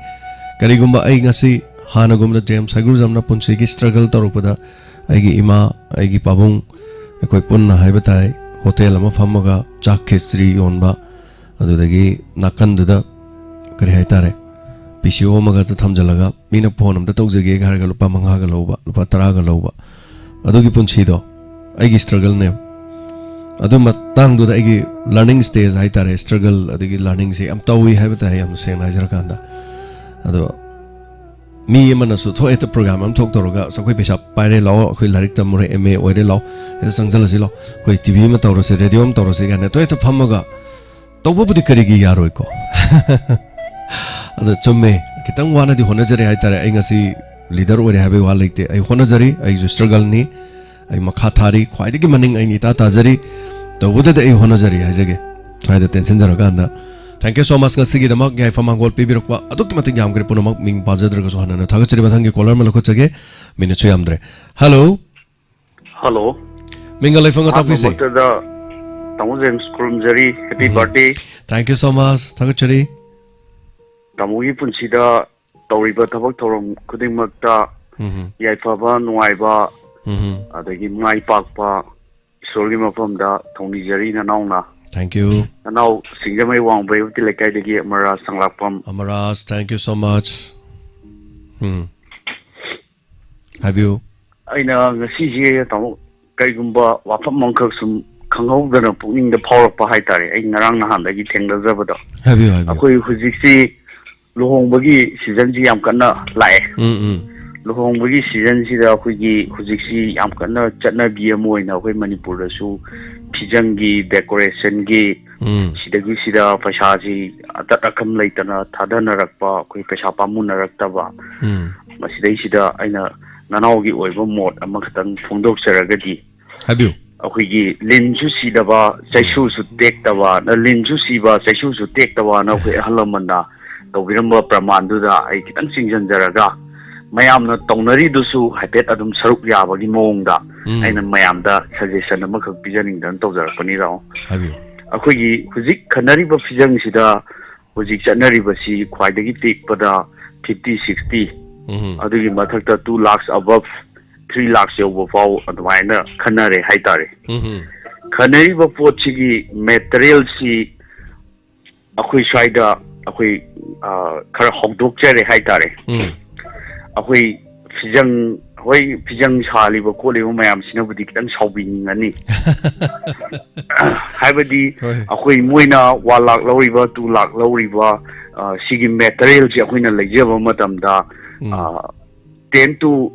ꯀꯔꯤꯒꯨꯝꯕ ꯑꯩ ꯉꯁꯤ ꯍꯥꯟꯅꯒꯨꯝꯅ ꯖꯦꯝꯁ ꯍꯩꯒ꯭ꯔꯨꯖꯝꯅ ꯄꯨꯟꯁꯤꯒꯤ struggle ꯇꯧꯔꯛꯄꯗ ꯑꯩꯒꯤ ꯏꯃꯥ, ꯑꯩꯒꯤ ꯄꯥꯕꯨꯡ, ꯑꯩꯈꯣꯏ ꯄꯨꯟꯅ ꯍꯥꯏꯕ ꯇꯥꯏ, ꯍꯣꯇꯦꯜ ꯑꯃ ꯐꯝꯃꯒ ꯆꯥꯛ ꯈꯦꯆ꯭ꯔꯤ ꯌꯣꯟꯕ, ꯑꯗꯨꯗꯒꯤ ꯅꯥꯀꯟꯗꯨꯗ ꯀꯔꯤ ꯍꯥꯏꯇꯥꯔꯦ, ꯄꯤ ꯁꯤ ꯑꯣ ꯑꯃꯒ ꯊꯝꯖꯤꯜꯂꯒ ꯃꯤꯅ ꯐꯣꯟ ꯑꯝꯇ ꯇꯧꯖꯒꯦꯒ ꯍꯥꯏꯔꯒ ꯂꯨꯄꯥ ꯃꯉꯥꯒ ꯂꯧꯕ, ꯂꯨꯄꯥ ꯇꯔꯥꯒ ꯂꯧꯕ, ꯑꯗꯨꯒꯤ ꯄꯨꯟꯁꯤꯗꯣ ꯑꯩꯒꯤ struggleꯅꯦ꯫ ꯑꯗꯨ ꯃꯇꯥꯡꯗꯨꯗ ꯑꯩꯒꯤ learning stage ꯍꯥꯏꯇꯥꯔꯦ, struggle ꯑꯗꯒꯤ learningꯁꯦ ꯌꯥꯝ ꯇꯧꯏ ꯍꯥꯏꯕ ꯇꯥꯏ, ꯌꯥꯝ ꯁꯦꯡꯅ ꯍꯥꯏꯖꯔꯀꯥꯟꯗ꯫ ꯑꯗꯣ ꯃꯤ ꯑꯃꯅꯁꯨ ꯊꯣꯛ ꯍꯦꯛꯇ program ꯑꯃ ꯊꯣꯛ ꯇꯧꯔꯒ, "ꯑꯁ, ꯑꯩꯈꯣꯏ ꯄꯩꯁꯥ ꯄꯥꯏꯔꯦ, ꯂꯥꯛꯑꯣ, ꯑꯩꯈꯣꯏ ꯂꯥꯏꯔꯤꯛ ꯇꯝꯃꯨꯔꯦ, ꯑꯦꯝ ꯑꯦ ꯑꯣꯏꯔꯦ, ꯂꯥꯛꯑꯣ, ꯍꯦꯛꯇ ꯆꯪꯁꯤꯜꯂꯁꯤ, ꯂꯥꯛꯑꯣ, ꯑꯩꯈꯣꯏ ꯇꯤ ꯚꯤ ꯑꯃ ꯇꯧꯔꯁꯤ, ꯔꯦꯗꯤꯑꯣ ꯑꯃ ꯇꯧꯔꯁꯤ" ꯀꯥꯏꯅ ꯊꯣꯛ ꯍꯦꯛꯇ ꯐꯝꯃꯒ ꯇꯧꯕꯕꯨꯗꯤ ꯀꯔꯤꯒꯤ ꯌꯥꯔꯣꯏꯀꯣ? ꯑꯗꯣ ꯆꯨꯝꯃꯦ, ꯈꯤꯇꯪ ꯋꯥꯅꯗꯤ ꯍꯣꯠꯅꯖꯔꯦ ꯍꯥꯏꯇꯥꯔꯦ꯫ ꯑꯩ ꯉꯁꯤ leader ꯑꯣꯏꯔꯦ ꯍꯥꯏꯕꯒꯤ ꯋꯥ ꯂꯩꯇꯦ꯫ ꯑꯩ ꯍꯣꯠꯅꯖꯔꯤ, ꯑꯩꯁꯨ struggleꯅꯤ, ꯑꯩ ꯃꯈꯥ ꯊꯥꯔꯤ, ꯈ꯭ꯋꯥꯏꯗꯒꯤ ꯃꯅꯤꯡ ꯑꯩꯅ ꯏꯇꯥ ꯇꯥꯖꯔꯤ꯫ ꯇꯧꯕꯗꯗꯤ ꯑꯩ ꯍꯣꯠꯅꯖꯔꯤ ꯍꯥꯏꯖꯒꯦ, ꯁ꯭ꯋꯥꯏꯗ ꯇꯦꯟꯁꯤꯟꯖꯔꯀꯥꯟꯗ꯫ Thank you so much ꯉꯁꯤꯒꯤꯗꯃꯛ ꯌꯥꯏꯐ ꯃꯥꯡꯒꯣꯜ ꯄꯤꯕꯤꯔꯛꯄ ꯑꯗꯨꯛꯀꯤ ꯃꯇꯤꯛ ꯌꯥꯝꯈ꯭ꯔꯦ꯫ ꯄꯨꯝꯅꯃꯛ ꯃꯤꯡ ꯄꯥꯖꯗ꯭ꯔꯒꯁꯨ ꯍꯟꯅ ꯍꯟꯅ ꯊꯥꯒꯠꯆꯔꯤ꯫ ꯃꯊꯪꯒꯤ caller ꯑꯃ ꯂꯧꯈꯠꯆꯒꯦ, minuteꯁꯨ ꯌꯥꯝꯗ꯭ꯔꯦ꯫ Hello꯫ Hello꯫ ꯃꯤꯡꯒ ꯂꯩꯐꯝꯒ ꯇꯥꯛꯄꯤꯁꯦ꯫ ꯑꯍꯥꯟꯕꯃꯛꯇꯗ ꯇꯥꯃꯣ James ꯈꯨꯔꯨꯝꯖꯔꯤ, happy birthday꯫ Thank you so much, ꯊꯥꯒꯠꯆꯔꯤ꯫ ꯇꯥꯃꯣꯒꯤ ꯄꯨꯟꯁꯤꯗ ꯇꯧꯔꯤꯕ ꯊꯕꯛ ꯊꯧꯔꯝ ꯈꯨꯗꯤꯡꯃꯛꯇ ꯎꯝ꯫ ꯌꯥꯏꯐꯕ, ꯅꯨꯡꯉꯥꯏꯕ, ꯎꯝ꯫ ꯑꯗꯒꯤ ꯃꯥꯏ ꯄꯥꯛꯄ ꯏꯁꯣꯔꯒꯤ ꯃꯐꯝꯗ ꯊꯧꯅꯤꯖꯔꯤ ꯅꯅꯥꯎꯅ꯫ Thank you꯫ ꯅꯅꯥꯎ ꯁꯤꯡꯖꯃꯩ ꯋꯥꯡꯕ꯭ꯔꯩꯕꯇꯤ ꯂꯩꯀꯥꯏꯗꯒꯤ ꯃꯔꯥ ꯁꯪꯂꯥꯛꯄꯝ꯫ ꯑꯃꯔꯥꯖ, thank you so much꯫ ꯎꯝ꯫ ꯍꯥꯏꯕꯤꯌꯨ꯫ ꯑꯩꯅ ꯉꯁꯤꯁꯦ ꯇꯥꯃꯣ ꯀꯩꯒꯨꯝꯕ ꯋꯥꯐꯝ ꯑꯃꯈꯛ ꯁꯨꯝ ꯈꯪꯍꯧꯗꯅ ꯄꯨꯛꯅꯤꯡꯗ ꯐꯥꯎꯔꯛꯄ ꯍꯥꯏꯇꯥꯔꯦ, ꯑꯩ ꯉꯔꯥꯡ ꯅꯍꯥꯟꯗꯒꯤ ꯊꯦꯡꯅꯖꯕꯗꯣ꯫ ꯍꯥꯏꯕꯤꯌꯨ, ꯍꯥꯏꯕꯤꯌꯨ꯫ ꯑꯩꯈꯣꯏ ꯍꯧꯖꯤꯛꯁꯤ ꯂꯨꯍꯣꯡꯕꯒꯤ ꯁꯤꯖꯟꯁꯤ ꯌꯥꯝ ꯀꯟꯅ ꯂꯥꯛꯑꯦ꯫ ꯎꯝ, ꯎꯝ꯫ ꯂꯨꯍꯣꯡꯕꯒꯤ ꯁꯤꯖꯟꯁꯤꯗ ꯑꯩꯈꯣꯏꯒꯤ ꯍꯧꯖꯤꯛꯁꯤ ꯌꯥꯝ ꯀꯟꯅ ꯆꯠꯅꯕꯤ ꯑꯃ ꯑꯣꯏꯅ ꯑꯩꯈꯣꯏ ꯃꯅꯤꯄꯨꯔꯗꯁꯨ ꯐꯤꯖꯪꯒꯤ, ꯗꯦꯀꯣꯔꯦꯁꯟꯒꯤ, ꯎꯝ꯫ ꯁꯤꯗꯒꯤ ꯁꯤꯗ ꯄꯩꯁꯥꯁꯤ ꯑꯇꯠ ꯑꯀꯝ ꯂꯩꯇꯅ ꯊꯥꯗꯅꯔꯛꯄ, ꯑꯩꯈꯣꯏ ꯄꯩꯁꯥ ꯄꯥꯝꯃꯨꯅꯔꯛꯇꯕ, ꯎꯝ꯫ ꯃꯁꯤꯗꯩꯁꯤꯗ ꯑꯩꯅ ꯅꯅꯥꯎꯒꯤ ꯑꯣꯏꯕ ꯃꯣꯠ ꯑꯃꯈꯛꯇꯪ ꯐꯣꯡꯗꯣꯛꯆꯔꯒꯗꯤ, ꯍꯥꯏꯕꯤꯌꯨ꯫ ꯑꯩꯈꯣꯏꯒꯤ ꯂꯤꯟꯁꯨ ꯁꯤꯗꯕ, ꯆꯩꯁꯨꯁꯨ ꯇꯦꯛꯇꯕ, ꯂꯤꯟꯁꯨ ꯁꯤꯕ, ꯆꯩꯁꯨꯁꯨ ꯇꯦꯛꯇꯕꯅ ꯑꯩꯈꯣꯏ ꯑꯍꯜ ꯂꯃꯟꯅ ꯇꯧꯕꯤꯔꯝꯕ ꯄ꯭ꯔꯃꯥꯟꯗꯨꯗ ꯑꯩ ꯈꯤꯇꯪ ꯆꯤꯡꯁꯤꯟꯖꯔꯒ, ꯃꯌꯥꯝꯅ ꯇꯧꯅꯔꯤꯗꯨꯁꯨ ꯍꯥꯏꯐꯦꯠ ꯑꯗꯨꯝ ꯁꯔꯨꯛ ꯌꯥꯕꯒꯤ ꯃꯑꯣꯡꯗ ꯎꯝ꯫ ꯑꯩꯅ ꯃꯌꯥꯝꯗ ꯁꯖꯦꯁꯟ ꯑꯃꯈꯛ ꯄꯤꯖꯅꯤꯡꯗꯅ ꯇꯧꯖꯔꯛꯄꯅꯤ, ꯇꯥꯃꯣ꯫ ꯍꯥꯏꯕꯤꯌꯨ꯫ ꯑꯩꯈꯣꯏꯒꯤ ꯍꯧꯖꯤꯛ ꯈꯟꯅꯔꯤꯕ ꯐꯤꯖꯪꯁꯤꯗ ꯍꯧꯖꯤꯛ ꯆꯠꯅꯔꯤꯕꯁꯤ ꯈ꯭ꯋꯥꯏꯗꯒꯤ ꯄꯤꯛꯄꯗ ꯐꯤꯐꯇꯤ, ꯁꯤꯛꯁꯇꯤ, ꯎꯝ꯫ ꯑꯗꯨꯒꯤ ꯃꯊꯛꯇ two lakhs above, three lakhs ꯌꯧꯕ ꯐꯥꯎ ꯑꯗꯨꯃꯥꯏꯅ ꯈꯟꯅꯔꯦ ꯍꯥꯏꯇꯥꯔꯦ꯫ ꯎꯝ꯫ ꯈꯟꯅꯔꯤꯕ ꯄꯣꯠꯁꯤꯒꯤ ꯃꯦꯇꯔꯤꯌꯦꯜꯁꯤ ꯑꯩꯈꯣꯏ ꯁ꯭ꯋꯥꯏꯗ ꯑꯩꯈꯣꯏ, ꯑ, ꯈꯔ ꯍꯧꯗꯣꯛꯆꯔꯦ ꯍꯥꯏꯇꯥꯔꯦ꯫ ꯎꯝ꯫ ꯑꯩꯈꯣꯏ ꯐꯤꯖꯪ, ꯍꯣꯏ, ꯐꯤꯖꯪ ꯁꯥꯜꯂꯤꯕ ꯈꯣꯠꯂꯤꯕ ꯃꯌꯥꯝꯁꯤꯅꯕꯨꯗꯤ ꯈꯤꯇꯪ ꯁꯥꯎꯕꯤꯅꯤꯡꯉꯅꯤ꯫ ꯍꯥꯏꯕꯗꯤ ꯍꯣꯏ꯫ ꯑꯩꯈꯣꯏ ꯃꯣꯏꯅ one lakh ꯂꯧꯔꯤꯕ, two lakh ꯂꯧꯔꯤꯕ, ꯑ, ꯁꯤꯒꯤ ꯃꯦꯇꯔꯤꯌꯦꯜꯁꯤ ꯑꯩꯈꯣꯏꯅ ꯂꯩꯖꯕ ꯃꯇꯝꯗ, ꯎꯝ꯫ ꯑ, ten to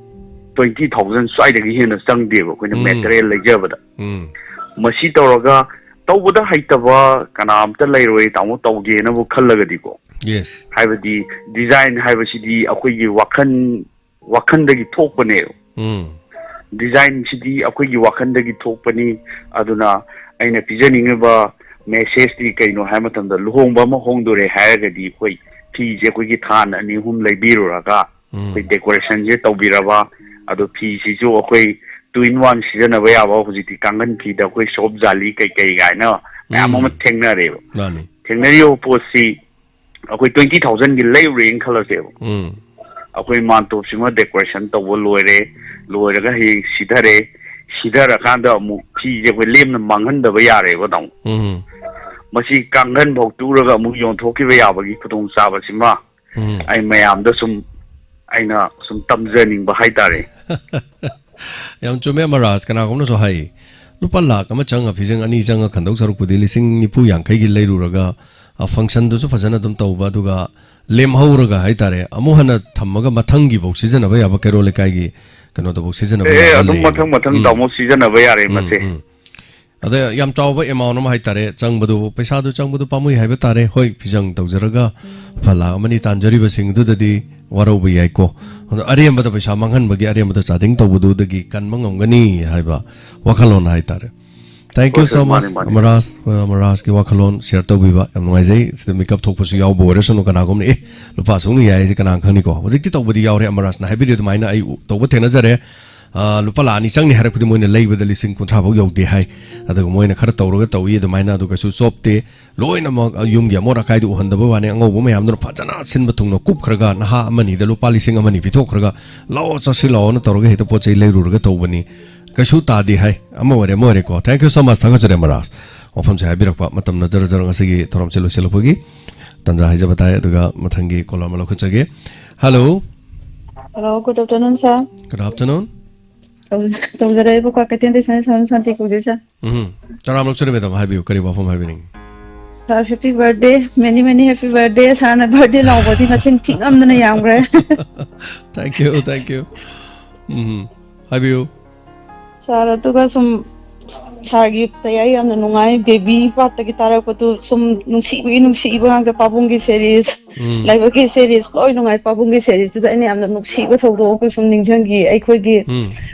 twenty thousand ꯁ꯭ꯋꯥꯏꯗꯒꯤ ꯍꯦꯟꯅ ꯆꯪꯗꯦꯕ ꯑꯩꯈꯣꯏꯅ ꯎꯝ꯫ ꯃꯦꯇꯔꯤꯌꯦꯜ ꯂꯩꯖꯕꯗ꯫ ꯎꯝ꯫ ꯃꯁꯤ ꯇꯧꯔꯒ ꯇꯧꯕꯗ ꯍꯩꯇꯕ ꯀꯅꯥꯝꯇ ꯂꯩꯔꯣꯏ, ꯇꯥꯃꯣ, ꯇꯧꯒꯦꯅꯕꯨ ꯈꯜꯂꯒꯗꯤꯀꯣ꯫ Yes꯫ ꯍꯥꯏꯕꯗꯤ ꯗꯤꯖꯥꯏꯟ ꯍꯥꯏꯕꯁꯤꯗꯤ ꯑꯩꯈꯣꯏꯒꯤ ꯋꯥꯈꯜ, ꯋꯥꯈꯜꯗꯒꯤ ꯊꯣꯛꯄꯅꯦꯕ꯫ ꯎꯝ꯫ ꯗꯤꯖꯥꯏꯟꯁꯤꯗꯤ ꯑꯩꯈꯣꯏꯒꯤ ꯋꯥꯈꯜꯗꯒꯤ ꯊꯣꯛꯄꯅꯤ꯫ ꯑꯗꯨꯅ ꯑꯩꯅ ꯄꯤꯖꯅꯤꯡꯉꯤꯕ ꯃꯦꯁꯦꯖꯇꯤ ꯀꯩꯅꯣ ꯍꯥꯏꯕ ꯃꯇꯝꯗ, ꯂꯨꯍꯣꯡꯕ ꯑꯃ ꯍꯣꯡꯗꯣꯔꯦ ꯍꯥꯏꯔꯒꯗꯤ ꯑꯩꯈꯣꯏ ꯐꯤꯁꯦ ꯑꯩꯈꯣꯏꯒꯤ ꯊꯥꯟ ꯑꯅꯤ ꯑꯍꯨꯝ ꯂꯩꯕꯤꯔꯨꯔꯒ ꯎꯝ꯫ ꯑꯩꯈꯣꯏ ꯗꯦꯀꯣꯔꯦꯁꯟꯁꯦ ꯇꯧꯕꯤꯔꯕ, ꯑꯗꯣ ꯐꯤꯁꯤꯁꯨ ꯑꯩꯈꯣꯏ two in one ꯁꯤꯖꯤꯟꯅꯕ ꯌꯥꯕ, ꯍꯧꯖꯤꯛꯇꯤ ꯀꯥꯡꯈꯟ ꯐꯤꯗ ꯑꯩꯈꯣꯏ ꯁꯣꯞ ꯖꯥꯂꯤ ꯀꯩꯀꯩ ꯀꯥꯏꯅ ꯃꯌꯥꯝ ꯑꯃ ꯎꯝ꯫ ꯊꯦꯡꯅꯔꯦꯕ꯫ ꯃꯥꯅꯤ꯫ ꯊꯦꯡꯅꯔꯤꯕ ꯄꯣꯠꯁꯤ ꯑꯩꯈꯣꯏ twenty thousandꯒꯤ ꯂꯩꯔꯨꯔꯦꯅ ꯈꯜꯂꯁꯦꯕ꯫ ꯎꯝ꯫ ꯑꯩꯈꯣꯏ ꯃꯥꯟꯇꯣꯞꯁꯤꯃ ꯗꯦꯀꯣꯔꯦꯁꯟ ꯇꯧꯕ ꯂꯣꯏꯔꯦ, ꯂꯣꯏꯔꯒ ꯍꯌꯦꯡ ꯁꯤꯊꯔꯦ, ꯁꯤꯊꯔꯀꯥꯟꯗ ꯑꯃꯨꯛ ꯐꯤꯁꯦ ꯑꯩꯈꯣꯏ ꯂꯦꯝꯅ ꯃꯥꯡꯍꯟꯗꯕ ꯌꯥꯔꯦꯕ, ꯇꯥꯃꯣ꯫ ꯎꯝ꯫ ꯃꯁꯤ ꯀꯥꯡꯈꯟ ꯐꯥꯎ ꯇꯨꯔꯒ ꯑꯃꯨꯛ ꯌꯣꯟꯊꯣꯛꯈꯤꯕ ꯌꯥꯕꯒꯤ ꯈꯨꯗꯣꯡꯆꯥꯕꯁꯤꯃ ꯎꯝ꯫ ꯑꯩ ꯃꯌꯥꯝꯗ ꯁꯨꯝ, ꯑꯩꯅ ꯁꯨꯝ ꯇꯝꯖꯅꯤꯡꯕ ꯍꯥꯏꯇꯥꯔꯦ꯫ ꯌꯥꯝ ꯆꯨꯝꯃꯦ, ꯃꯍꯥꯔꯥꯖ꯫ ꯀꯅꯥꯒꯨꯝꯅꯁꯨ ꯍꯥꯏ, "ꯂꯨꯄꯥ ꯂꯥꯈ ꯑꯃ ꯆꯪꯉ, ꯐꯤꯖꯪ ꯑꯅꯤ ꯆꯪꯉ ꯈꯟꯗꯧ ꯁꯔꯨꯛꯄꯨꯗꯤ ꯂꯤꯁꯤꯡ ꯅꯤꯐꯨ ꯌꯥꯡꯈꯩꯒꯤ ꯂꯩꯔꯨꯔꯒ, ꯑ, ꯐꯪꯁꯟꯗꯨꯁꯨ ꯐꯖꯅ ꯑꯗꯨꯝ ꯇꯧꯕ, ꯑꯗꯨꯒ ꯂꯦꯝꯍꯧꯔꯒ ꯍꯥꯏꯇꯥꯔꯦ, ꯑꯃꯨꯛ ꯍꯟꯅ ꯊꯝꯃꯒ ꯃꯊꯪꯒꯤꯐꯧ ꯁꯤꯖꯤꯟꯅꯕ ꯌꯥꯕ ꯀꯩꯔꯣꯜ ꯂꯩꯀꯥꯏꯒꯤ ꯀꯩꯅꯣꯗꯐꯧ ꯁꯤꯖꯤꯟꯅꯕ ꯑꯦ ꯌꯥꯕ ꯑꯗꯨꯝ ꯂꯩꯌꯦꯕ꯫ ꯃꯊꯪ ꯃꯊꯪ ꯎꯝ, ꯇꯥꯃꯣ ꯁꯤꯖꯤꯟꯅꯕ ꯌꯥꯔꯦ ꯎꯝ, ꯃꯁꯦ꯫ ꯎꯝ꯫ ꯑꯗ ꯌꯥꯝ ꯆꯥꯎꯕ ꯑꯦꯃꯥꯎꯟ ꯑꯃ ꯍꯥꯏꯇꯥꯔꯦ, ꯆꯪꯕꯗꯨ, ꯄꯩꯁꯥꯗꯨ ꯆꯪꯕꯗꯨ ꯄꯥꯝꯃꯨꯏ ꯍꯥꯏꯕ ꯇꯥꯔꯦ꯫ ꯍꯣꯏ, ꯐꯤꯖꯪ ꯇꯧꯖꯔꯒ ꯂꯨꯄꯥ ꯂꯥꯈ ꯑꯃ ꯑꯅꯤ ꯇꯥꯟꯖꯔꯤꯕꯁꯤꯡꯗꯨꯗꯗꯤ ꯋꯥꯔꯧꯕ ꯌꯥꯏꯀꯣ꯫ ꯑꯗꯣ ꯑꯔꯦꯝꯕꯗ ꯄꯩꯁꯥ ꯃꯥꯡꯍꯟꯕꯒꯤ, ꯑꯔꯦꯝꯕꯗ ꯆꯥꯗꯤꯡ ꯇꯧꯕꯗꯨꯗꯒꯤ ꯀꯟꯕ ꯉꯝꯒꯅꯤ ꯍꯥꯏꯕ ꯋꯥꯈꯜꯂꯣꯟ ꯍꯥꯏꯇꯥꯔꯦ꯫ Thank you ꯍꯣꯏ, so ꯍꯣꯏ, much, ꯃꯥꯅꯤ, ꯃꯥꯅꯤ꯫ ꯑꯃꯔꯥꯖ꯫ ꯑ, ꯑꯃꯔꯥꯖꯀꯤ ꯋꯥꯈꯜꯂꯣꯟ ꯁꯤꯌꯔ ꯇꯧꯕꯤꯕ ꯌꯥꯝ ꯅꯨꯡꯉꯥꯏꯖꯩ꯫ ꯁꯤꯗ ꯃꯤꯀꯞ ꯊꯣꯛꯄꯁꯨ ꯌꯥꯎꯕ ꯑꯣꯏꯔꯁꯅꯨ, ꯀꯅꯥꯒꯨꯝꯕꯅ, "ꯑꯦ, ꯂꯨꯄꯥ ꯑꯁꯨꯛꯅ ꯌꯥꯏ ꯍꯥꯏꯁꯦ ꯀꯅꯥꯅ ꯈꯪꯅꯤꯀꯣ?" ꯍꯧꯖꯤꯛꯇꯤ ꯇꯧꯕꯗꯤ ꯌꯥꯎꯔꯦ, ꯑꯃꯔꯥꯖꯅ ꯍꯥꯏꯕꯤꯔꯤ ꯑꯗꯨꯃꯥꯏꯅ ꯑꯩ ꯎ-, ꯇꯧꯕ ꯊꯦꯡꯅꯖꯔꯦ꯫ ꯑ, ꯂꯨꯄꯥ ꯂꯥꯈ ꯑꯅꯤ ꯆꯪꯅꯤ ꯍꯥꯏꯔꯛꯄꯗꯤ ꯃꯣꯏꯅ ꯂꯩꯕꯗ ꯂꯤꯁꯤꯡ ꯀꯨꯟꯊ꯭ꯔꯥ ꯐꯥꯎ ꯌꯧꯗꯦ ꯍꯥꯏ꯫ ꯑꯗꯨꯒ ꯃꯣꯏꯅ ꯈꯔ ꯇꯧꯔꯒ ꯇꯧꯏ ꯑꯗꯨꯃꯥꯏꯅ, ꯑꯗꯨ ꯀꯩꯁꯨ ꯆꯣꯞꯇꯦ꯫ ꯂꯣꯏꯅꯃꯛ, ꯑ, ꯌꯨꯝꯒꯤ ꯑꯃꯣꯠ ꯑꯀꯥꯏꯗꯨ ꯎꯍꯟꯗꯕ ꯋꯥꯅꯤ, ꯑꯉꯧꯕ ꯃꯌꯥꯝꯗꯨꯅ ꯐꯖꯅ ꯁꯤꯟꯕ ꯊꯨꯡꯅ ꯀꯨꯞꯈ꯭ꯔꯒ ꯅꯍꯥ ꯑꯃꯅꯤꯗ ꯂꯨꯄꯥ ꯂꯤꯁꯤꯡ ꯑꯃꯅꯤ ꯄꯤꯊꯣꯛꯈ꯭ꯔꯒ, "ꯂꯥꯛꯑꯣ, ꯆꯠꯁꯤ ꯂꯥꯛꯑꯣꯅ" ꯇꯧꯔꯒ ꯍꯦꯛꯇ ꯄꯣꯠ ꯆꯩ ꯂꯩꯔꯨꯔꯒ ꯇꯧꯕꯅꯤ꯫ ꯀꯩꯁꯨ ꯇꯥꯗꯦ ꯍꯥꯏ꯫ ꯑꯃ ꯑꯣꯏꯔꯦ, ꯑꯃ ꯑꯣꯏꯔꯦꯀꯣ꯫ Thank you so much, ꯊꯥꯒꯠꯆꯔꯤ ꯃꯔꯥꯖ꯫ ꯋꯥꯐꯝꯁꯦ ꯍꯥꯏꯕꯤꯔꯛꯄ ꯃꯇꯝꯅ ꯖꯔ ꯖꯔ ꯉꯁꯤꯒꯤ ꯊꯧꯔꯝꯁꯦ ꯂꯣꯏꯁꯤꯜꯂꯛꯄꯒꯤ ꯇꯥꯟꯖꯥ ꯍꯥꯏꯖꯕ ꯇꯥꯏ꯫ ꯑꯗꯨꯒ ꯃꯊꯪꯒꯤ ꯀꯣꯂꯔ ꯑꯃ ꯂꯧꯈꯠꯆꯒꯦ꯫ Hello꯫ Hello, good afternoon, sir. Good afternoon꯫ ꯇꯧ-, ꯇꯧꯖꯔꯛꯏꯕ ꯀ꯭ꯋꯥꯀꯩꯊꯦꯜꯗꯒꯤ ꯁꯅꯥ ꯁꯅꯥ ꯁꯥꯟꯇꯤ ꯀꯧꯖꯩ, sir꯫ ꯎꯝ꯫ ꯇꯔꯥꯝ ꯂꯧꯆꯔꯦ, madam, ꯍꯥꯏꯕꯤꯌꯨ, ꯀꯔꯤ ꯋꯥꯐꯝ ꯍꯥꯏꯕꯤꯅꯤꯡꯉꯤ? Sir, happy birthday, many, many happy birthday꯫ Sirꯅ birthday ꯂꯥꯎꯕꯗꯤ ꯃꯁꯤꯡ ꯊꯤꯉꯝꯗꯅ ꯌꯥꯝꯈ꯭ꯔꯦ꯫ Thank you, thank you꯫ ꯎꯝ, ꯍꯥꯏꯕꯤꯌꯨ꯫ Sir, ꯑꯗꯨꯒ ꯁꯨꯝ sirꯒꯤ ꯇꯌꯥꯏ ꯌꯥꯝꯅ ꯅꯨꯡꯉꯥꯏ, baby partꯇꯒꯤ ꯇꯥꯔꯛꯄꯗꯨ ꯁꯨꯝ ꯅꯨꯡꯁꯤꯕꯒꯤ ꯅꯨꯡꯁꯤꯕ ꯉꯥꯛꯇ, ꯄꯥꯕꯨꯡꯒꯤ series, ꯎꯝ꯫ ꯂꯥꯏꯕꯛꯀꯤ series, ꯂꯣꯏ ꯅꯨꯡꯉꯥꯏ꯫ ꯄꯥꯕꯨꯡꯒꯤ seriesꯇꯨꯗ ꯑꯩꯅ ꯌꯥꯝꯅ ꯅꯨꯡꯁꯤꯕ ꯊꯧꯗꯣꯛ ꯑꯃꯈꯛ ꯁꯨꯝ ꯅꯤꯡꯁꯤꯡꯈꯤ꯫ ꯑꯩꯈꯣꯏꯒꯤ ꯎꯝ꯫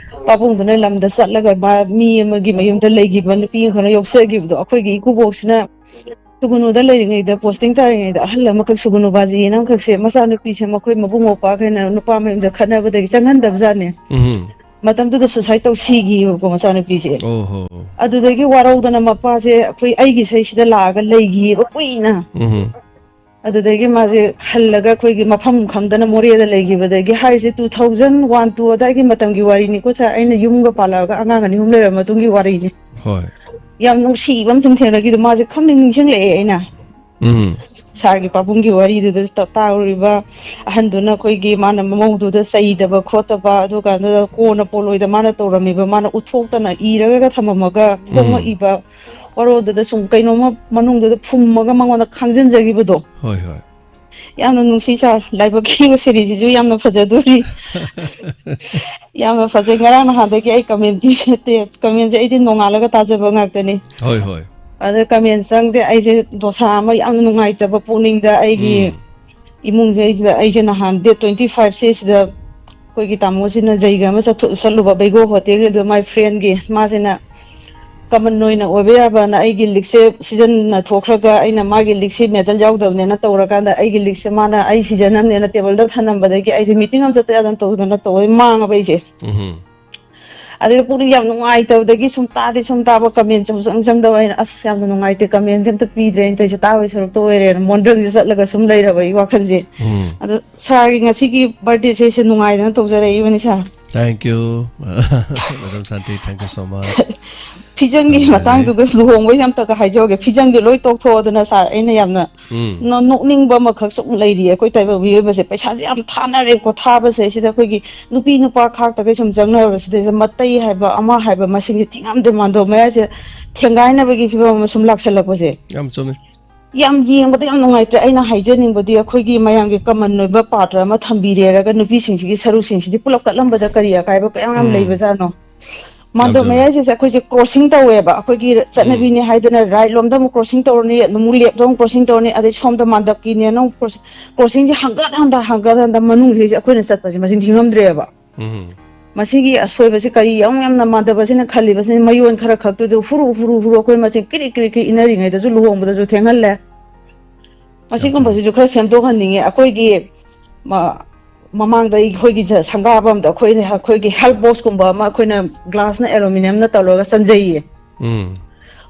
ꯄꯥꯕꯨꯡꯗꯨꯅ ꯂꯝꯗ ꯆꯠꯂꯒ ꯃꯥ ꯃꯤ ꯑꯃꯒꯤ ꯃꯌꯨꯝꯗ ꯂꯩꯈꯤꯕ ꯅꯨꯄꯤ ꯑꯃꯈꯛꯅ ꯌꯣꯛꯆꯈꯤꯕꯗꯣ, ꯑꯩꯈꯣꯏꯒꯤ ꯏꯀꯨꯕꯣꯛꯁꯤꯅ ꯁꯨꯒꯨꯅꯨꯗ ꯂꯩꯔꯤꯉꯩꯗ, posting ꯇꯥꯔꯤꯉꯩꯗ, ꯑꯍꯜ ꯑꯃꯈꯛ, ꯁꯨꯒꯨꯅꯨ ꯕꯥꯖꯤꯅ ꯑꯃꯈꯛꯁꯦ, ꯃꯆꯥꯅꯨꯄꯤꯁꯦ ꯃꯈꯣꯏ ꯃꯕꯨꯡ ꯃꯧꯄ꯭ꯋꯥꯈꯩꯅ ꯅꯨꯄꯥ ꯃꯌꯨꯝꯗ ꯈꯠꯅꯕꯗꯒꯤ ꯆꯪꯍꯟꯗꯕꯖꯥꯠꯅꯦ꯫ ꯎꯝ꯫ ꯃꯇꯝꯗꯨꯗ suicide ꯇꯧ ꯁꯤꯈꯤꯌꯦꯕꯀꯣ ꯃꯆꯥꯅꯨꯄꯤꯁꯦ꯫ ꯑꯣ ꯍꯣ꯫ ꯑꯗꯨꯗꯒꯤ ꯋꯥꯔꯧꯗꯅ ꯃꯄꯥꯁꯦ ꯑꯩꯈꯣꯏ, ꯑꯩꯒꯤ ꯏꯁꯩꯁꯤꯗ ꯂꯥꯛꯑꯒ ꯂꯩꯈꯤꯌꯦꯕ ꯀꯨꯏꯅ꯫ ꯎꯝ꯫ ꯑꯗꯨꯗꯒꯤ ꯃꯥꯁꯦ ꯍꯜꯂꯒ ꯑꯩꯈꯣꯏꯒꯤ ꯃꯐꯝ ꯈꯪꯗꯅ ꯃꯣꯔꯦꯗ ꯂꯩꯈꯤꯕꯗꯒꯤ, ꯍꯥꯏꯔꯤꯁꯦ two thousand one two ꯑꯗꯥꯏꯒꯤ ꯃꯇꯝꯒꯤ ꯋꯥꯔꯤꯅꯤꯀꯣ sir, ꯑꯩꯅ ꯌꯨꯝꯒ ꯄꯥꯜꯂꯛꯑꯒ ꯑꯉꯥꯡ ꯑꯅꯤ ꯑꯍꯨꯝ ꯂꯩꯔꯕ ꯃꯇꯨꯡꯒꯤ ꯋꯥꯔꯤꯅꯤ꯫ ꯍꯣꯏ꯫ ꯌꯥꯝ ꯅꯨꯡꯁꯤꯕ ꯑꯃ ꯁꯨꯝ ꯊꯦꯡꯅꯈꯤꯗꯣ, ꯃꯥꯁꯦ ꯈꯪꯅꯤꯡ ꯅꯤꯡꯁꯤꯡꯂꯛꯑꯦ ꯑꯩꯅ꯫ ꯎꯝ꯫ Sirꯒꯤ ꯄꯥꯕꯨꯡꯒꯤ ꯋꯥꯔꯤꯗꯨꯗ ꯇ-, ꯇꯥꯔꯨꯔꯤꯕ ꯑꯍꯟꯗꯨꯅ ꯑꯩꯈꯣꯏꯒꯤ ꯃꯥꯅ ꯃꯃꯧꯗꯨꯗ ꯆꯩꯗꯕ ꯈꯣꯠꯇꯕ, ꯑꯗꯨ ꯀꯥꯟꯗꯨꯗ ꯀꯣꯟꯅ ꯄꯣꯠꯂꯣꯏꯗ ꯃꯥꯅ ꯇꯧꯔꯝꯃꯤꯕ, ꯃꯥꯅ ꯎꯠꯊꯣꯛꯇꯅ ꯏꯔꯒ ꯊꯝꯃꯝꯃꯒ ꯎꯝ꯫ ꯐꯣꯡꯉꯛꯏꯕ ꯋꯥꯔꯣꯜꯗꯨꯗ ꯁꯨꯝ ꯀꯩꯅꯣꯝꯃ ꯃꯅꯨꯡꯗꯨꯗ ꯐꯨꯝꯃꯒ ꯃꯉꯣꯟꯗ ꯈꯥꯡꯖꯤꯟꯖꯈꯤꯕꯗꯣ꯫ ꯍꯣꯏ, ꯍꯣꯏ꯫ ꯌꯥꯝꯅ ꯅꯨꯡꯁꯤ ꯁꯥꯔ, ꯂꯥꯏꯕꯛꯀꯤ ꯁꯤꯔꯤꯁꯤꯁꯨ ꯌꯥꯝꯅ ꯐꯖꯗꯣꯔꯤ꯫ ꯌꯥꯝꯅ ꯐꯖꯩ꯫ ꯉꯔꯥꯡ ꯅꯍꯥꯟꯗꯒꯤ ꯑꯩ ꯀꯃꯦꯟ ꯄꯤꯁꯦ, ꯀꯃꯦꯟꯁꯦ ꯑꯩꯗꯤ ꯅꯣꯡꯉꯥꯜꯂꯒ ꯇꯥꯖꯕ ꯉꯥꯛꯇꯅꯤ꯫ ꯍꯣꯏ, ꯍꯣꯏ꯫ ꯑꯗ ꯀꯃꯦꯟ ꯆꯪꯗꯦ꯫ ꯑꯩꯁꯦ ꯗꯣꯁꯥ ꯑꯃ ꯌꯥꯝꯅ ꯅꯨꯡꯉꯥꯏꯇꯕ ꯄꯨꯛꯅꯤꯡꯗ ꯑꯩꯒꯤ ꯎꯝ꯫ ꯏꯃꯨꯡꯁꯦ ꯑꯩꯁꯤꯗ, ꯑꯩꯁꯦ ꯅꯍꯥꯟ ꯗꯦꯠ ꯇ꯭ꯋꯦꯟꯇꯤ ꯐꯥꯏꯚꯁꯦ ꯁꯤꯗ ꯑꯩꯈꯣꯏꯒꯤ ꯇꯥꯃꯣꯁꯤꯅ ꯖꯩꯒ ꯑꯃ ꯆꯠꯊꯣꯛ-, ꯆꯠꯂꯨꯕ ꯕꯩꯒꯣ ꯍꯣꯇꯦꯜꯒꯤ, ꯑꯗꯨ ꯃꯥꯏ ꯐ꯭ꯔꯦꯟꯒꯤ, ꯃꯥꯁꯤꯅ ꯀꯃꯟ ꯑꯣꯏꯅ ꯑꯣꯏꯕ ꯌꯥꯕꯅ ꯑꯩꯒꯤ ꯂꯤꯛꯁꯦ ꯁꯤꯖꯟꯅ ꯊꯣꯛꯈ꯭ꯔꯒ ꯑꯩꯅ ꯃꯥꯒꯤ ꯂꯤꯛꯁꯤ ꯃꯦꯗꯜ ꯌꯥꯎꯗꯕꯅꯦꯅ ꯇꯧꯔꯀꯥꯟꯗ ꯑꯩꯒꯤ ꯂꯤꯛꯁꯦ ꯃꯥꯅ ꯑꯩ ꯁꯤꯖꯟꯅꯕꯅꯦꯅ ꯇꯦꯕꯜꯗ ꯊꯅꯝꯕꯗꯒꯤ ꯑꯩꯁꯦ ꯃꯤꯇꯤꯡ ꯑꯃ ꯆꯠꯇ ꯌꯥꯗꯅ ꯇꯧꯗꯅ ꯇꯧꯕ ꯃꯥꯡꯉꯕ ꯑꯩꯁꯦ꯫ ꯎꯝ꯫ ꯑꯗꯩ ꯄꯨꯛꯅꯤꯡ ꯌꯥꯝ ꯅꯨꯡꯉꯥꯏꯇꯕꯗꯒꯤ ꯁꯨꯝ ꯇꯥꯗꯤ ꯁꯨꯝ ꯇꯥꯕ, ꯀꯃꯦꯟ ꯁꯨꯝ ꯆꯪ ꯆꯪꯗꯕ ꯑꯩꯅ, "ꯑꯁ, ꯌꯥꯝꯅ ꯅꯨꯡꯉꯥꯏꯇꯦ, ꯀꯃꯦꯟꯗꯤ ꯑꯝꯇ ꯄꯤꯗ꯭ꯔꯦꯅ ꯇꯧꯔꯤꯁꯦ, ꯇꯥꯕꯩ ꯁꯔꯨꯛꯇ ꯑꯣꯏꯔꯦꯅ" ꯃꯣꯟꯗ꯭ꯔꯪꯁꯦ ꯆꯠꯂꯒ ꯁꯨꯝ ꯂꯩꯔꯕ ꯑꯩ ꯋꯥꯈꯜꯁꯦ꯫ ꯎꯝ꯫ ꯑꯗꯣ ꯁꯥꯔꯒꯤ ꯉꯁꯤꯒꯤ ꯕꯥꯔꯗꯦꯁꯦ ꯁꯤ ꯅꯨꯡꯉꯥꯏꯗꯅ ꯇꯧꯖꯔꯛꯏꯕꯅꯤ ꯁꯥꯔ꯫ Thank you, Madam Santi, thank you so much. ꯐꯤꯖꯪꯒꯤ ꯌꯥꯝ ꯅꯨꯡꯉꯥꯏꯖꯩ꯫ ꯃꯇꯥꯡꯗꯨꯒ ꯂꯨꯍꯣꯡꯕꯩꯁꯦ ꯑꯝꯇꯒ ꯍꯥꯏꯖꯍꯧꯒꯦ꯫ ꯐꯤꯖꯪꯗꯤ ꯂꯣꯏ ꯇꯣꯛꯊꯣꯛꯑꯗꯅ ꯁꯥꯔ, ꯑꯩꯅ ꯌꯥꯝꯅ ꯎꯝ꯫ ꯅ-, ꯅꯣꯛꯅꯤꯡꯕ ꯑꯃꯈꯛ ꯁꯨꯝ ꯂꯩꯔꯤꯌꯦ꯫ ꯑꯩꯈꯣꯏ ꯇꯥꯏꯕꯪ ꯃꯤꯑꯣꯏꯕꯁꯦ ꯄꯩꯁꯥꯁꯦ ꯌꯥꯝ ꯊꯥꯅꯔꯦꯀꯣ꯫ ꯊꯥꯕꯁꯦ ꯁꯤꯗ ꯑꯩꯈꯣꯏꯒꯤ ꯅꯨꯄꯤ ꯅꯨꯄꯥ ꯈꯥꯛꯇꯒꯩ ꯁꯨꯝ ꯆꯪꯅꯔꯕ ꯁꯤꯗꯩꯁꯤꯗ ꯃꯇꯩ ꯍꯥꯏꯕ ꯑꯃ ꯍꯥꯏꯕ ꯃꯁꯤꯡꯁꯦ ꯊꯤꯉꯝꯗꯦ꯫ ꯃꯥꯟꯗꯣꯞ ꯃꯌꯥꯏꯁꯦ ꯊꯦꯡꯒꯥꯏꯅꯕꯒꯤ ꯐꯤꯕꯝ ꯑꯃ ꯁꯨꯝ ꯂꯥꯛꯁꯜꯂꯛꯄꯁꯦ꯫ ꯌꯥꯝ ꯆꯨꯝꯃꯤ꯫ ꯌꯥꯝ ꯌꯦꯡꯕꯗ ꯌꯥꯝ ꯅꯨꯡꯉꯥꯏꯇ꯭ꯔꯦ꯫ ꯑꯩꯅ ꯍꯥꯏꯖꯅꯤꯡꯕꯗꯤ ꯑꯩꯈꯣꯏꯒꯤ ꯃꯌꯥꯝꯒꯤ ꯀꯃꯟ ꯑꯣꯏꯕ ꯄꯥꯇ꯭ꯔ ꯑꯃ ꯊꯝꯕꯤꯔꯦꯔꯒ ꯅꯨꯄꯤꯁꯤꯡꯁꯤꯒꯤ ꯁꯔꯨꯛꯁꯤꯡꯁꯤꯗꯤ ꯄꯨꯂꯞ ꯀꯠꯂꯝꯕꯗ ꯀꯔꯤ ꯑꯀꯥꯏꯕ ꯀꯌꯥꯝ ꯌꯥꯝ ꯎꯝ꯫ ꯂꯩꯕꯖꯥꯠꯅꯣ? ꯌꯥꯝ ꯃꯥꯟꯗꯣꯞ ꯆꯨꯝꯃꯤ꯫ ꯃꯌꯥꯏꯁꯤꯁꯦ ꯑꯩꯈꯣꯏꯁꯦ ꯀ꯭ꯔꯣꯁꯤꯡ ꯇꯧꯋꯦꯕ꯫ ꯑꯩꯈꯣꯏꯒꯤ ꯎꯝ꯫ ꯆꯠꯅꯕꯤꯅꯦ ꯍꯥꯏꯗꯅ ꯔꯥꯏꯠ ꯂꯣꯝꯗ ꯑꯃꯨꯛ ꯀ꯭ꯔꯣꯁꯤꯡ ꯇꯧꯔꯅꯤ, ꯑꯃꯨꯛ ꯂꯦꯐ ꯂꯣꯝ ꯀ꯭ꯔꯣꯁꯤꯡ ꯇꯧꯔꯅꯤ, ꯑꯗꯩ ꯁꯣꯝꯗ ꯃꯥꯟꯗꯞꯀꯤꯅꯦꯅ ꯑꯃꯨꯛ ꯀ꯭ꯔꯣꯁ-, ꯀ꯭ꯔꯣꯁꯤꯡꯁꯦ ꯍꯪꯒꯠ ꯍꯟꯗ ꯍꯪꯒꯠ ꯍꯟꯗ ꯃꯅꯨꯡꯁꯤꯁꯦ ꯑꯩꯈꯣꯏꯅ ꯆꯠꯄꯁꯦ ꯃꯁꯤꯡ ꯊꯤꯉꯝꯗ꯭ꯔꯦꯕ꯫ ꯎꯝ꯫ ꯃꯁꯤꯒꯤ ꯑꯁꯣꯏꯕꯁꯤ ꯀꯔꯤ ꯌꯥꯝ ꯌꯥꯝꯅ ꯃꯥꯟꯗꯕꯁꯤꯅ ꯈꯜꯂꯤꯕꯁꯤꯅ ꯃꯌꯣꯟ ꯈꯔ ꯈꯛꯇꯨꯗ ꯍꯨꯔꯨ ꯍꯨꯔꯨ ꯍꯨꯔꯨ ꯑꯩꯈꯣꯏ ꯃꯁꯦꯟ ꯀ꯭ꯔꯤꯛ ꯀ꯭ꯔꯤꯛ ꯀ꯭ꯔꯤꯛ ꯏꯟꯅꯔꯤꯉꯩꯗꯁꯨ ꯂꯨꯍꯣꯡꯕꯗꯁꯨ ꯊꯦꯡꯍꯜꯂꯦ꯫ ꯃꯁꯤꯒꯨꯝꯕꯁꯤꯁꯨ ꯈꯔ ꯁꯦꯝꯗꯣꯛꯍꯟꯅꯤꯡꯉꯦ꯫ ꯑꯩꯈꯣꯏꯒꯤ ꯃ-, ꯃꯃꯥꯡꯗ ꯑꯩꯈꯣꯏꯒꯤ ꯖ-, ꯁꯪꯒꯥꯕ ꯑꯃꯗ ꯑꯩꯈꯣꯏꯅ, ꯑꯩꯈꯣꯏꯒꯤ ꯍꯦꯜꯞ ꯕꯣꯛꯁꯀꯨꯝꯕ ꯑꯃ ꯑꯩꯈꯣꯏꯅ ꯒ꯭ꯂꯥꯁꯅ ꯑꯦꯂꯨꯃꯤꯅꯤꯌꯝꯅ ꯇꯧꯔꯒ ꯆꯟꯖꯩꯌꯦ꯫ ꯎꯝ꯫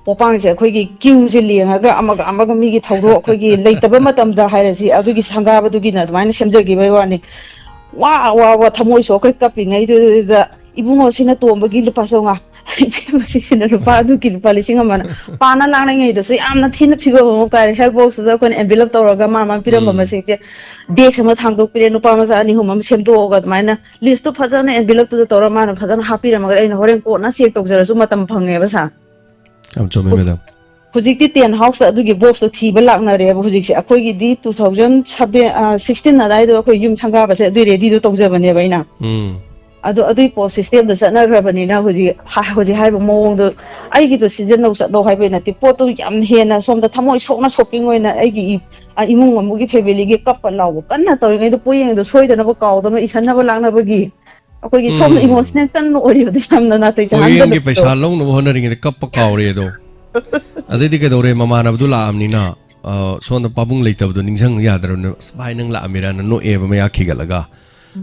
ꯄꯣꯄꯥꯡꯁꯦ ꯑꯩꯈꯣꯏꯒꯤ ꯀ꯭ꯌꯨꯁꯦ ꯂꯦꯡꯉꯒ ꯑꯃꯒ ꯑꯃꯒ ꯃꯤꯒꯤ ꯊꯧꯗꯣꯛ ꯑꯩꯈꯣꯏꯒꯤ ꯂꯩꯇꯕ ꯃꯇꯝꯗ ꯍꯥꯏꯔꯁꯤ ꯑꯗꯨꯒꯤ ꯁꯪꯒꯥꯕꯗꯨꯒꯤꯅ ꯑꯗꯨꯃꯥꯏꯅ ꯁꯦꯝꯖꯈꯤꯕꯩ ꯋꯥꯅꯤ꯫ ꯋꯥ ꯋꯥ ꯋꯥ ꯊꯃꯣꯏ ꯁꯣꯛꯈꯩ ꯀꯞꯄꯤꯉꯩꯗꯨꯗ ꯏꯕꯨꯡꯉꯣꯁꯤꯅ ꯇꯣꯝꯕꯒꯤ ꯂꯨꯄꯥ ꯆꯥꯝꯃꯉꯥ, ꯏꯕꯦꯝꯃꯁꯤꯁꯤꯅ ꯂꯨꯄꯥ ꯑꯗꯨꯒꯤ ꯂꯨꯄꯥ ꯂꯤꯁꯤꯡ ꯑꯃꯅ ꯄꯥꯅ ꯂꯥꯡꯂꯤꯉꯩꯗꯁꯨ ꯌꯥꯝꯅ ꯊꯤꯅ ꯐꯤꯕꯝ ꯑꯃ ꯀꯥꯏꯔꯦ꯫ ꯍꯦꯜꯞ ꯕꯣꯛꯁꯇꯨꯗ ꯑꯩꯈꯣꯏꯅ ꯑꯦꯟꯚꯤꯂꯞ ꯇꯧꯔꯒ ꯃꯥ ꯃꯥ ꯄꯤꯔꯝꯕ ꯎꯝ꯫ ꯃꯁꯤꯡꯁꯦ ꯗꯦꯁ ꯑꯃ ꯊꯥꯡꯗꯣꯛꯄꯤꯔꯦ, ꯅꯨꯄꯥ ꯃꯆꯥ ꯑꯅꯤ ꯑꯍꯨꯝ ꯑꯃ ꯁꯦꯝꯗꯣꯛꯑꯒ ꯑꯗꯨꯃꯥꯏꯅ ꯂꯤꯁꯇꯨ ꯐꯖꯅ ꯑꯦꯟꯚꯤꯂꯞꯇꯨꯗ ꯇꯧꯔ ꯃꯥꯅ ꯐꯖꯅ ꯍꯥꯞꯄꯤꯔꯝꯃꯒ ꯑꯩꯅ ꯍꯣꯔꯦꯟ ꯀꯣꯟꯅ ꯆꯦꯛ ꯇꯧꯖꯔꯁꯨ ꯃꯇꯝ ꯐꯪꯉꯦꯕ ꯁꯥꯔ꯫ ꯌꯥꯝ ꯆꯨꯝꯃꯤ, ꯃꯦꯗꯥꯝ꯫ ꯍꯧꯖꯤꯛꯇꯤ ꯇꯦꯟ ꯍꯥꯎꯁꯇ ꯑꯗꯨꯒꯤ ꯕꯣꯛꯁꯇꯣ ꯊꯤꯕ ꯂꯥꯛꯅꯔꯦꯕ꯫ ꯍꯧꯖꯤꯛꯁꯦ ꯑꯩꯈꯣꯏꯒꯤꯗꯤ ꯇꯨ ꯊꯥꯎꯖꯟ ꯁꯕꯦꯟ ꯁꯤꯛꯁꯇꯤꯟ ꯑꯗꯨꯋꯥꯏꯗ ꯑꯩꯈꯣꯏ ꯌꯨꯝ ꯁꯪꯒꯥꯕꯁꯦ ꯑꯗꯨꯏ ꯔꯦꯗꯤꯗꯣ ꯇꯧꯖꯕꯅꯦꯕ ꯑꯩꯅ꯫ ꯎꯝ ꯑꯗꯣ ꯑꯗꯨꯏ ꯄꯣꯠ ꯁꯤꯁꯇꯦꯝꯗꯣ ꯆꯠꯅꯈ꯭ꯔꯕꯅꯤꯅ ꯍꯧꯖꯤꯛ ꯍꯥ- ꯍꯧꯖꯤꯛ ꯍꯥꯏꯕ ꯃꯑꯣꯡꯗꯣ ꯑꯩꯒꯤꯗꯣ ꯁꯤꯖꯟꯅꯧ ꯆꯠꯂꯧ ꯍꯥꯏꯕꯩ ꯅꯠꯇꯦ꯫ ꯄꯣꯠꯇꯣ ꯌꯥꯝ ꯍꯦꯟꯅ ꯁꯣꯝꯗ ꯊꯃꯣꯏ ꯁꯣꯛꯅ ꯁꯣꯛꯀꯤꯡ ꯑꯣꯏꯅ ꯑꯩꯒꯤ ꯏ- ꯑ, ꯏꯃꯨꯡ ꯃꯅꯨꯡꯒꯤ ꯐꯦꯃꯤꯂꯤꯒꯤ ꯀꯞꯄ ꯂꯥꯎꯕ ꯀꯟꯅ ꯇꯧꯔꯤꯉꯩꯗ ꯄꯣꯌꯦꯡꯗꯣ ꯁꯣꯏꯗꯅꯕ ꯀꯥꯎꯗꯅꯕ ꯏꯁꯟꯅꯕ ꯂꯥꯛꯅꯕꯒꯤ ꯑꯩꯈꯣꯏꯒꯤ ꯁꯣꯝꯗ ꯎꯝ꯫ ꯏꯃꯣꯁꯅꯦꯜ ꯀꯟꯅ ꯑꯣꯏꯔꯤꯕꯗꯣ ꯌꯥꯝꯅ ꯅꯥꯇꯩ ꯆꯥꯍꯟꯗꯕꯗꯣ꯫ ꯄꯣꯌꯦꯡꯒꯤ ꯄꯩꯁꯥ ꯂꯧꯅꯕ ꯍꯣꯠꯅꯔꯤꯉꯩꯗ ꯀꯞꯄ ꯀꯥꯎꯔꯦ ꯑꯗꯣ꯫ ꯑꯗꯩꯗꯤ ꯀꯩꯗꯧꯔꯦ, ꯃꯃꯥꯟꯅꯕꯗꯨ ꯂꯥꯛꯑꯕꯅꯤꯅ ꯑ, ꯁꯣꯝꯗ ꯄꯥꯕꯨꯡ ꯂꯩꯇꯕꯗꯣ ꯅꯤꯡꯁꯤꯡ ꯌꯥꯗ꯭ꯔꯕꯅꯤꯅ, "ꯑꯁ ꯚꯥꯏ, ꯅꯪ ꯂꯥꯛꯑꯃꯤꯔꯅ?" ꯅꯣꯛꯑꯦꯕ ꯃꯌꯥ ꯈꯤꯒꯠꯂꯒ꯫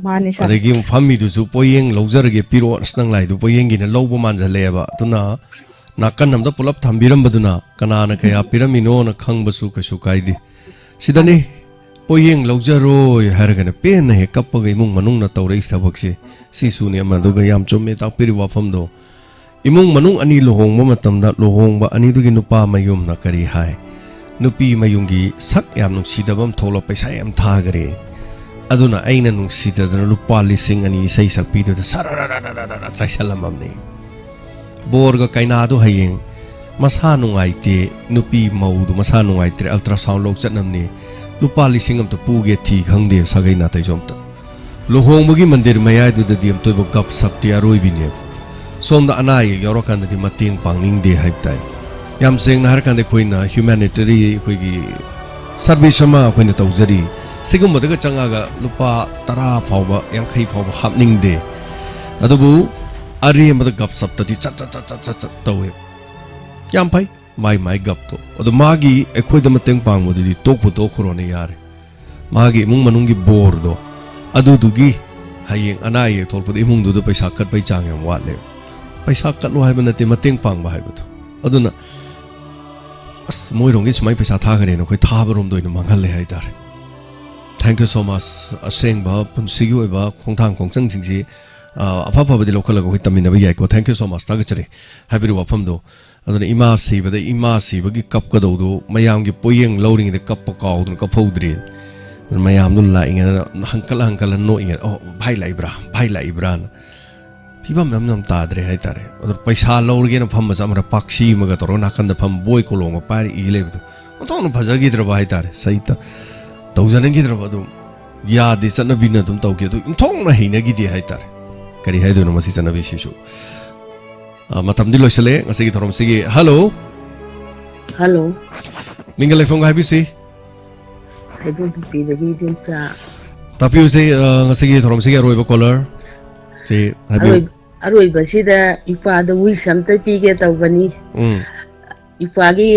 ꯃꯥꯅꯤ ꯁꯥꯔ꯫ ꯑꯗꯒꯤ ꯑꯃꯨꯛ ꯐꯝꯃꯤꯗꯨꯁꯨ, "ꯄꯣꯌꯦꯡ ꯂꯧꯖꯔꯒꯦ, ꯄꯤꯔꯛꯑꯣ, ꯑꯁ ꯅꯪ ꯂꯥꯛꯏꯗꯨ ꯄꯣꯌꯦꯡꯒꯤꯅ ꯂꯧꯕ ꯃꯥꯟꯁꯤꯜꯂꯛꯑꯦꯕ"꯫ ꯑꯗꯨꯅ ꯅꯥꯀꯟ ꯑꯃꯗ ꯄꯨꯂꯞ ꯊꯝꯕꯤꯔꯝꯕꯗꯨꯅ ꯀꯅꯥꯅ ꯀꯌꯥ ꯄꯤꯔꯝꯃꯤꯅꯣꯅ ꯈꯪꯕꯁꯨ ꯀꯩꯁꯨ ꯀꯥꯏꯗꯦ꯫ ꯁꯤꯗꯅꯤ, "ꯄꯣꯌꯦꯡ ꯂꯧꯖꯔꯣꯏ" ꯍꯥꯏꯔꯒꯅ ꯄꯦꯟꯅ ꯍꯦꯛ ꯀꯞꯄꯒ ꯏꯃꯨꯡ ꯃꯅꯨꯡꯅ ꯇꯧꯔꯛꯏ ꯊꯕꯛꯁꯦ꯫ ꯁꯤꯁꯨꯅꯦ ꯑꯃꯗꯨꯒ ꯌꯥꯝ ꯆꯨꯝꯃꯦ ꯇꯥꯛꯄꯤꯔꯤꯕ ꯋꯥꯐꯝꯗꯣ꯫ ꯏꯃꯨꯡ ꯃꯅꯨꯡ ꯑꯅꯤ ꯂꯨꯍꯣꯡꯕ ꯃꯇꯝꯗ ꯂꯨꯍꯣꯡꯕ ꯑꯅꯤꯗꯨꯒꯤ ꯅꯨꯄꯥ ꯃꯌꯨꯝꯅ ꯀꯔꯤ ꯍꯥꯏ? ꯅꯨꯄꯤ ꯃꯌꯨꯝꯒꯤ ꯁꯛ ꯌꯥꯝ ꯅꯨꯡꯁꯤꯗꯕ ꯑꯃ ꯊꯣꯛꯂꯛ, ꯄꯩꯁꯥ ꯌꯥꯝ ꯊꯥꯈꯔꯦ꯫ ꯑꯗꯨꯅ ꯑꯩꯅ ꯅꯨꯡꯁꯤꯗꯗꯅ ꯂꯨꯄꯥ ꯂꯤꯁꯤꯡ ꯑꯅꯤ ꯏꯁꯩ ꯁꯛꯄꯤꯗꯨꯗ ꯁꯔꯔꯔꯔꯔꯔ ꯆꯥꯏꯁꯜꯂꯝꯃꯕꯅꯤ꯫ ꯕꯣꯔꯒ ꯀꯩꯅꯥꯗꯣ ꯍꯌꯦꯡ ꯃꯁꯥ ꯅꯨꯡꯉꯥꯏꯇꯦ, ꯅꯨꯄꯤ ꯃꯧꯗꯣ ꯃꯁꯥ ꯅꯨꯡꯉꯥꯏꯇ꯭ꯔꯦ, ꯑꯜꯇ꯭ꯔꯥꯁꯥꯎꯟ ꯂꯧ ꯆꯠꯅꯕꯅꯤ, ꯂꯨꯄꯥ ꯂꯤꯁꯤꯡ ꯑꯃꯇ ꯄꯨꯒꯦ ꯊꯤ ꯈꯪꯗꯦ ꯁꯥꯒꯩ ꯅꯥꯇꯩꯁꯨ ꯑꯝꯇ꯫ ꯂꯨꯍꯣꯡꯕꯒꯤ ꯃꯟꯗꯤꯔ ꯃꯌꯥꯏꯗꯨꯗꯗꯤ ꯑꯝꯇꯣꯏꯕ ꯒꯞ ꯁꯞꯇꯤ ꯑꯔꯣꯏꯕꯤꯅꯦꯕ꯫ ꯁꯣꯝꯗ ꯑꯅꯥ ꯑꯌꯦꯛ ꯌꯥꯎꯔꯀꯥꯟꯗꯗꯤ ꯃꯇꯦꯡ ꯄꯥꯡꯅꯤꯡꯗꯦ ꯍꯥꯏꯕ ꯇꯥꯏ꯫ ꯌꯥꯝ ꯁꯦꯡꯅ ꯍꯥꯏꯔꯀꯥꯟꯗ ꯑꯩꯈꯣꯏꯅ ꯍ꯭ꯌꯨꯃꯦꯅꯤꯇꯔꯤ ꯑꯩꯈꯣꯏꯒꯤ ꯁꯥꯔꯚꯤꯁ ꯑꯃ ꯑꯩꯈꯣꯏꯅ ꯇꯧꯖꯔꯤ꯫ ꯁꯤꯒꯨꯝꯕꯗꯒ ꯆꯪꯉꯒ ꯂꯨꯄꯥ ꯇꯔꯥ ꯐꯥꯎꯕ, ꯌꯥꯡꯈꯩ ꯐꯥꯎꯕ ꯍꯥꯞꯅꯤꯡꯗꯦ꯫ ꯑꯗꯨꯕꯨ ꯑꯔꯦꯝꯕꯗ ꯒꯞ ꯁꯞꯇꯗꯤ ꯆꯠ ꯆꯠ ꯆꯠ ꯆꯠ ꯆꯠ ꯆꯠ ꯇꯧꯋꯦ꯫ ꯌꯥꯝ ꯐꯩ ꯃꯥꯏ ꯃꯥꯏ ꯒꯞꯇꯣ꯫ ꯑꯗꯣ ꯃꯥꯒꯤ ꯑꯩꯈꯣꯏꯗ ꯃꯇꯦꯡ ꯄꯥꯡꯕꯗꯨꯗꯤ ꯇꯣꯛꯄꯨ ꯇꯣꯛꯈ꯭ꯔꯣꯅꯦ ꯌꯥꯔꯦ꯫ ꯃꯥꯒꯤ ꯏꯃꯨꯡ ꯃꯅꯨꯡꯒꯤ ꯕꯣꯔꯗꯣ, ꯑꯗꯨꯗꯨꯒꯤ ꯍꯌꯦꯡ ꯑꯅꯥ ꯑꯌꯦꯛ ꯊꯣꯛꯂꯛꯄꯗ ꯏꯃꯨꯡꯗꯨꯗ ꯄꯩꯁꯥ ꯀꯠꯄꯩ ꯆꯥꯡ ꯌꯥꯝ ꯋꯥꯠꯂꯦ꯫ ꯄꯩꯁꯥ ꯀꯠꯂꯣ ꯍꯥꯏꯕ ꯅꯠꯇꯦ, ꯃꯇꯦꯡ ꯄꯥꯡꯕ ꯍꯥꯏꯕꯗꯣ꯫ ꯑꯗꯨꯅ ꯑꯁ, ꯃꯣꯏꯔꯣꯝꯒꯤ ꯁꯨꯃꯥꯏꯅ ꯄꯩꯁꯥ ꯊꯥꯈ꯭ꯔꯦꯅ ꯑꯩꯈꯣꯏ ꯊꯥꯕꯔꯣꯝꯗ ꯑꯣꯏꯅ ꯃꯥꯡꯍꯜꯂꯦ ꯍꯥꯏꯇꯥꯔꯦ꯫ Thank you so much꯫ ꯑꯁꯦꯡꯕ ꯄꯨꯟꯁꯤꯒꯤ ꯑꯣꯏꯕ ꯈꯣꯡꯊꯥꯡ ꯈꯣꯡꯆꯪꯁꯤꯡꯁꯤ, ꯑ, ꯑꯐ ꯑꯐꯕꯗꯤ ꯂꯧꯈꯠꯂꯒ ꯑꯩꯈꯣꯏ ꯇꯝꯃꯤꯟꯅꯕ ꯌꯥꯏꯀꯣ꯫ Thank you so much꯫ ꯊꯥꯒꯠꯆꯔꯤ ꯍꯥꯏꯕꯤꯔꯤꯕ ꯋꯥꯐꯝꯗꯣ꯫ ꯑꯗꯨꯅ ꯏꯃꯥ ꯁꯤꯕꯗ ꯏꯃꯥ ꯁꯤꯕꯒꯤ ꯀꯞꯀꯗꯧꯗꯣ ꯃꯌꯥꯝꯒꯤ ꯄꯣꯌꯦꯡ ꯂꯧꯔꯤꯉꯩꯗ ꯀꯞꯄ ꯀꯥꯎꯗꯅ ꯀꯞꯍꯧꯗ꯭ꯔꯦ꯫ ꯑꯗꯨꯅ ꯃꯌꯥꯝꯗꯣ ꯂꯥꯛꯏꯉꯩꯗ ꯍꯪꯀꯠ ꯍꯪꯀꯠꯂ ꯅꯣꯛꯏꯉꯩꯗ, "ꯑꯣ, ꯚꯥꯏ ꯂꯥꯛꯏꯕ꯭ꯔꯥ? ꯚꯥꯏ ꯂꯥꯛꯏꯕ꯭ꯔꯥꯅ?" ꯐꯤꯕꯝ ꯌꯥꯝ ꯌꯥꯝ ꯇꯥꯗ꯭ꯔꯦ ꯍꯥꯏꯇꯥꯔꯦ꯫ ꯑꯗꯣ ꯄꯩꯁꯥ ꯂꯧꯔꯒꯦꯅ ꯐꯝꯕ ꯆꯞ ꯃꯥꯟꯅ ꯄꯥꯛꯁꯤ ꯑꯃꯒ ꯇꯧꯔꯒ ꯅꯥꯀꯟꯗ ꯐꯝ ꯕꯣꯏ ꯀꯣꯂꯣꯝꯒ ꯄꯥꯏꯔ ꯏ ꯂꯩꯕꯗꯣ ꯑꯣꯟꯊꯣꯛꯅ ꯐꯖꯈꯤꯗ꯭ꯔꯕ ꯍꯥꯏꯇꯥꯔꯦ꯫ ꯁꯍꯤꯇ ꯇꯧꯖꯅꯤꯡꯈꯤꯗ꯭ꯔꯕ ꯑꯗꯨꯝ ꯌꯥꯗꯦ, ꯆꯠꯅꯕꯤꯅ ꯑꯗꯨꯝ ꯇꯧꯈꯤ꯫ ꯑꯗꯨ ꯏꯟꯊꯣꯛꯅ ꯍꯩꯅꯈꯤꯗꯦ ꯍꯥꯏꯇꯥꯔꯦ꯫ ꯀꯔꯤ ꯍꯥꯏꯗꯣꯏꯅꯣ ꯃꯁꯤ ꯆꯠꯅꯕꯤꯁꯤꯁꯨ? ꯑ, ꯃꯇꯝꯗꯤ ꯂꯣꯏꯁꯤꯜꯂꯦ ꯉꯁꯤꯒꯤ ꯊꯧꯔꯝꯁꯤꯒꯤ꯫ ꯍꯜꯂꯣ꯫ ꯍꯜꯂꯣ꯫ ꯃꯤꯡꯒ ꯂꯩꯐꯝꯒ ꯍꯥꯏꯕꯤꯁꯤ꯫ ꯍꯩꯕꯣꯡ ꯄꯨꯈ꯭ꯔꯤꯗꯒꯤ ꯏꯕꯦꯝꯆꯥ꯫ ꯇꯥꯛꯄꯤꯌꯨꯁꯦ, ꯑ, ꯉꯁꯤꯒꯤ ꯊꯧꯔꯝꯁꯤꯒꯤ ꯑꯔꯣꯏꯕ ꯀꯣꯂꯔ꯫ ꯁꯤ ꯍꯥꯏꯕꯤꯌꯨ꯫ ꯑꯔꯣꯏ-, ꯑꯔꯣꯏꯕꯁꯤꯗ ꯏꯄꯥꯗ wish ꯑꯝꯇ ꯄꯤꯒꯦ ꯇꯧꯕꯅꯤ꯫ ꯎꯝ꯫ ꯏꯄꯥꯒꯤ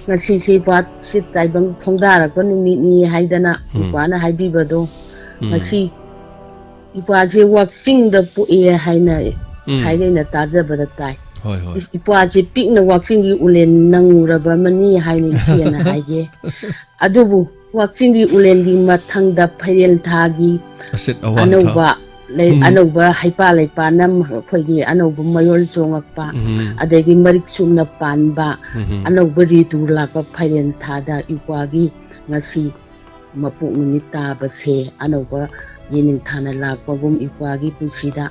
ꯉꯁꯤꯁꯤ ꯏꯄꯥꯁꯤ ꯇꯥꯏꯕꯪ ꯈꯣꯡꯗꯥꯔꯛꯄ ꯅꯨꯃꯤꯠꯅꯤ ꯍꯥꯏꯗꯅ ꯎꯝ꯫ ꯏꯄꯥꯅ ꯍꯥꯏꯕꯤꯕꯗꯣ ꯎꯝ꯫ ꯉꯁꯤ ꯏꯄꯥꯁꯦ ꯋꯥꯛꯆꯤꯡꯗ ꯄꯣꯛꯑꯦ ꯍꯥꯏꯅ ꯎꯝ꯫ ꯉꯁꯥꯏꯗ ꯑꯩꯅ ꯇꯥꯖꯕꯗ ꯇꯥꯏ꯫ ꯍꯣꯏ, ꯍꯣꯏ꯫ ꯏꯁ-, ꯏꯄꯥꯁꯦ ꯄꯤꯛꯅ ꯋꯥꯛꯆꯤꯡꯒꯤ ꯎꯂꯦꯟ ꯅꯪꯉꯨꯔꯕ ꯑꯃꯅꯤ ꯍꯥꯏꯅ ꯏꯆꯦꯅ ꯍꯥꯏꯒꯦ꯫ ꯑꯗꯨꯕꯨ ꯋꯥꯛꯆꯤꯡꯒꯤ ꯎꯂꯦꯟꯒꯤ ꯃꯊꯪꯗ ꯐꯩꯔꯦꯟ ꯊꯥꯒꯤ ꯑꯁꯤꯠ ꯑꯋꯥꯟ ꯊꯥ꯫ ꯑꯅꯧꯕ ꯂꯩ-, ꯎꯝ꯫ ꯑꯅꯧꯕ ꯍꯩꯄꯥꯜ ꯂꯩꯄꯥꯟ ꯑꯃ, ꯑꯩꯈꯣꯏꯒꯤ ꯑꯅꯧꯕ ꯃꯌꯣꯜ ꯆꯣꯡꯉꯛꯄ, ꯎꯝ꯫ ꯑꯗꯒꯤ ꯃꯔꯤꯛ ꯆꯨꯝꯅ ꯄꯥꯟꯕ, ꯎꯝ꯫ ꯑꯅꯧꯕ ꯔꯤꯇꯨ ꯂꯥꯛꯄ ꯐꯩꯔꯦꯟ ꯊꯥꯗ ꯏꯄꯥꯒꯤ ꯉꯁꯤ ꯃꯄꯣꯛ ꯅꯨꯃꯤꯠ ꯇꯥꯕꯁꯦ ꯑꯅꯧꯕ ꯌꯦꯅꯤꯡꯊꯥꯅ ꯂꯥꯛꯄꯒꯨꯝ ꯏꯄꯥꯒꯤ ꯄꯨꯟꯁꯤꯗ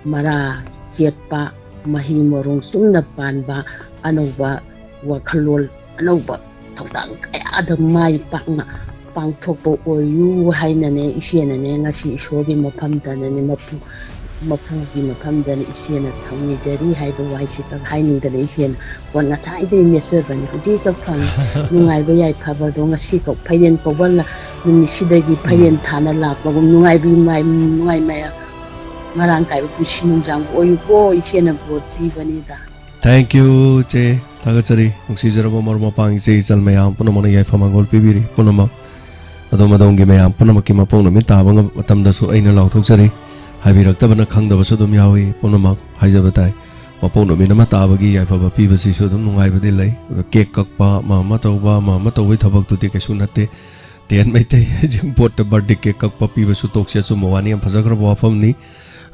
ꯃꯔꯥ ꯆꯦꯠꯄ, ꯃꯍꯩ ꯃꯔꯣꯡ ꯆꯨꯝꯅ ꯄꯥꯟꯕ, ꯑꯅꯧꯕ ꯋꯥꯈꯜꯂꯣꯟ, ꯑꯅꯧꯕ ꯊꯧꯗꯥꯡ ꯀꯌꯥꯗ ꯃꯥꯏ ꯄꯥꯛꯅ ꯄꯥꯡꯊꯣꯛꯄ ꯑꯣꯏꯌꯨ ꯍꯥꯏꯅꯅꯦ, ꯏꯆꯦꯅꯅꯦ ꯉꯁꯤ ꯏꯁꯣꯔꯒꯤ ꯃꯐꯝꯗꯅꯅꯦ ꯃꯄꯨ ꯃꯄꯨꯒꯤ ꯃꯐꯝꯗꯅ ꯏꯆꯦꯅ ꯊꯧꯅꯤꯖꯔꯤ ꯍꯥꯏꯕ ꯋꯥꯍꯩꯁꯤꯈꯛ ꯍꯥꯏꯅꯤꯡꯗꯅ ꯏꯆꯦꯅ ꯐꯣꯟ ꯉꯁꯥꯏꯗꯒꯤ ꯃꯦꯠꯆꯕꯅꯤ꯫ ꯍꯧꯖꯤꯛꯈꯛ ꯐꯪꯉꯤ꯫ ꯅꯨꯡꯉꯥꯏꯕ ꯌꯥꯏꯐꯕꯗꯣ ꯉꯁꯤꯈꯛ ꯐꯩꯔꯦꯟ ꯀꯧꯕ ꯂ-, ꯅꯨꯃꯤꯠꯁꯤꯗꯒꯤ ꯐꯩꯔꯦꯟ ꯎꯝ꯫ ꯊꯥꯅ ꯂꯥꯛꯄꯒꯨꯝ ꯅꯨꯡꯉꯥꯏꯕꯤ ꯃꯥꯏ-, ꯅꯨꯡꯉꯥꯏ ꯃꯌꯥꯝ ꯃꯔꯥꯡ ꯀꯥꯏꯕ ꯄꯨꯟꯁꯤ ꯅꯨꯡꯖꯥꯡꯕꯨ ꯑꯣꯏꯌꯨꯀꯣ, ꯏꯆꯦꯅ ꯕꯣꯔ ꯄꯤꯕꯅꯤꯗ꯫ Thank you, ꯆꯦ꯫ ꯊꯥꯒꯠꯆꯔꯤ꯫ ꯅꯨꯡꯁꯤꯖꯔꯕ ꯃꯔꯨꯞ ꯃꯄꯥꯡ ꯏꯆꯦ ꯏꯆꯜ ꯃꯌꯥꯝ ꯄꯨꯝꯅꯃꯛꯅ ꯌꯥꯏꯐ ꯃꯪꯒꯣꯜ ꯄꯤꯕꯤꯔꯤ꯫ ꯄꯨꯝꯅꯃꯛ ꯑꯗꯣꯝ ꯑꯗꯣꯝꯒꯤ ꯃꯌꯥꯝ ꯄꯨꯝꯅꯃꯛꯀꯤ ꯃꯄꯣꯛ ꯅꯨꯃꯤꯠ ꯇꯥꯕ ꯉꯝ-, ꯃꯇꯝꯗꯁꯨ ꯑꯩꯅ ꯂꯥꯎꯊꯣꯛꯆꯔꯤ꯫ ꯍꯥꯏꯕꯤꯔꯛꯇꯕꯅ ꯈꯪꯗꯕꯁꯨ ꯑꯗꯨꯝ ꯌꯥꯎꯏ꯫ ꯄꯨꯝꯅꯃꯛ ꯍꯥꯏꯖꯕ ꯇꯥꯏ꯫ ꯃꯄꯣꯛ ꯅꯨꯃꯤꯠ ꯑꯃ ꯇꯥꯕꯒꯤ ꯌꯥꯏꯐꯕ ꯄꯤꯕꯁꯤꯁꯨ ꯑꯗꯨꯝ ꯅꯨꯡꯉꯥꯏꯕꯗꯤ ꯂꯩ꯫ ꯑꯗꯣ ꯀꯦꯛ ꯀꯛꯄ, ꯑꯃ ꯑꯃ ꯇꯧꯕ, ꯑꯃ ꯑꯃ ꯇꯧꯕꯒꯤ ꯊꯕꯛꯇꯨꯗꯤ ꯀꯩꯁꯨ ꯅꯠꯇꯦ꯫ ꯇꯦꯟ ꯃꯩꯇꯩ ꯍꯩꯖꯤꯡꯄꯣꯠꯇ ꯕꯥꯔꯗꯦ ꯀꯦꯛ ꯀꯛꯄ ꯄꯤꯕꯁꯨ ꯇꯣꯛꯁꯤ꯫ ꯑꯆꯨꯝꯕ ꯋꯥꯅꯤ, ꯌꯥꯝ ꯐꯖꯈ꯭ꯔꯕ ꯋꯥꯐꯝꯅꯤ꯫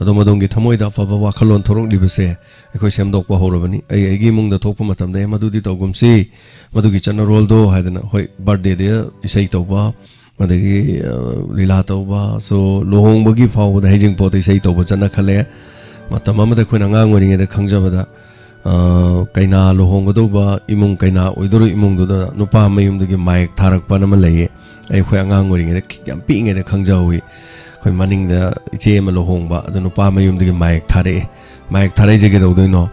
ꯑꯗꯣꯝ ꯑꯗꯣꯝꯒꯤ ꯊꯃꯣꯏꯗ ꯑꯐꯕ ꯋꯥꯈꯜꯂꯣꯟ ꯊꯣꯔꯛꯂꯤꯕꯁꯦ ꯑꯩꯈꯣꯏ ꯁꯦꯝꯗꯣꯛꯄ ꯍꯧꯔꯕꯅꯤ꯫ ꯑꯩ ꯑꯩꯒꯤ ꯏꯃꯨꯡꯗ ꯊꯣꯛꯄ ꯃꯇꯝꯗ "ꯑꯦ, ꯃꯗꯨꯗꯤ ꯇꯧꯒꯨꯝꯁꯤ, ꯃꯗꯨꯒꯤ ꯆꯠꯅꯔꯣꯜꯗꯣ" ꯍꯥꯏꯗꯅ, ꯍꯣꯏ, ꯕꯥꯔꯗꯦꯗ ꯏꯁꯩ ꯇꯧꯕ, ꯑꯗꯒꯤ, ꯑ, ꯂꯤꯂꯥ ꯇꯧꯕ, so, ꯂꯨꯍꯣꯡꯕꯒꯤ ꯐꯥꯎꯕꯗ ꯍꯩꯖꯤꯡꯄꯣꯠꯇ ꯏꯁꯩ ꯇꯧꯕ ꯆꯠꯅꯈꯠꯂꯦ꯫ ꯃꯇꯝ ꯑꯃꯗ ꯑꯩꯈꯣꯏꯅ ꯑꯉꯥꯡ ꯑꯣꯏꯔꯤꯉꯩꯗ ꯈꯪꯖꯕꯗ, ꯑ, ꯀꯩꯅꯥ ꯂꯨꯍꯣꯡꯒꯗꯧꯕ ꯏꯃꯨꯡ, ꯀꯩꯅꯥ ꯑꯣꯏꯗꯧꯔꯤꯕ ꯏꯃꯨꯡꯗꯨꯗ ꯅꯨꯄꯥ ꯃꯌꯨꯝꯗꯒꯤ ꯃꯥꯌꯦꯛ ꯊꯥꯔꯛꯄꯅ ꯑꯃ ꯂꯩꯌꯦ꯫ ꯑꯩꯈꯣꯏ ꯑꯉꯥꯡ ꯑꯣꯏꯔꯤꯉꯩꯗ ꯈꯤ-, ꯌꯥꯝ ꯄꯤꯛꯏꯉꯩꯗ ꯈꯪꯖꯍꯧꯋꯤ꯫ ꯑꯩꯈꯣꯏ ꯃꯅꯤꯡꯗ ꯏꯆꯦ ꯑꯃ ꯂꯨꯍꯣꯡꯕ, ꯑꯗꯨ ꯅꯨꯄꯥ ꯃꯌꯨꯝꯗꯒꯤ ꯃꯥꯌꯦꯛ ꯊꯥꯔꯛꯑꯦ꯫ ꯃꯥꯌꯦꯛ ꯊꯥꯔꯛꯏꯁꯦ ꯀꯩꯗꯧꯗꯣꯏꯅꯣ?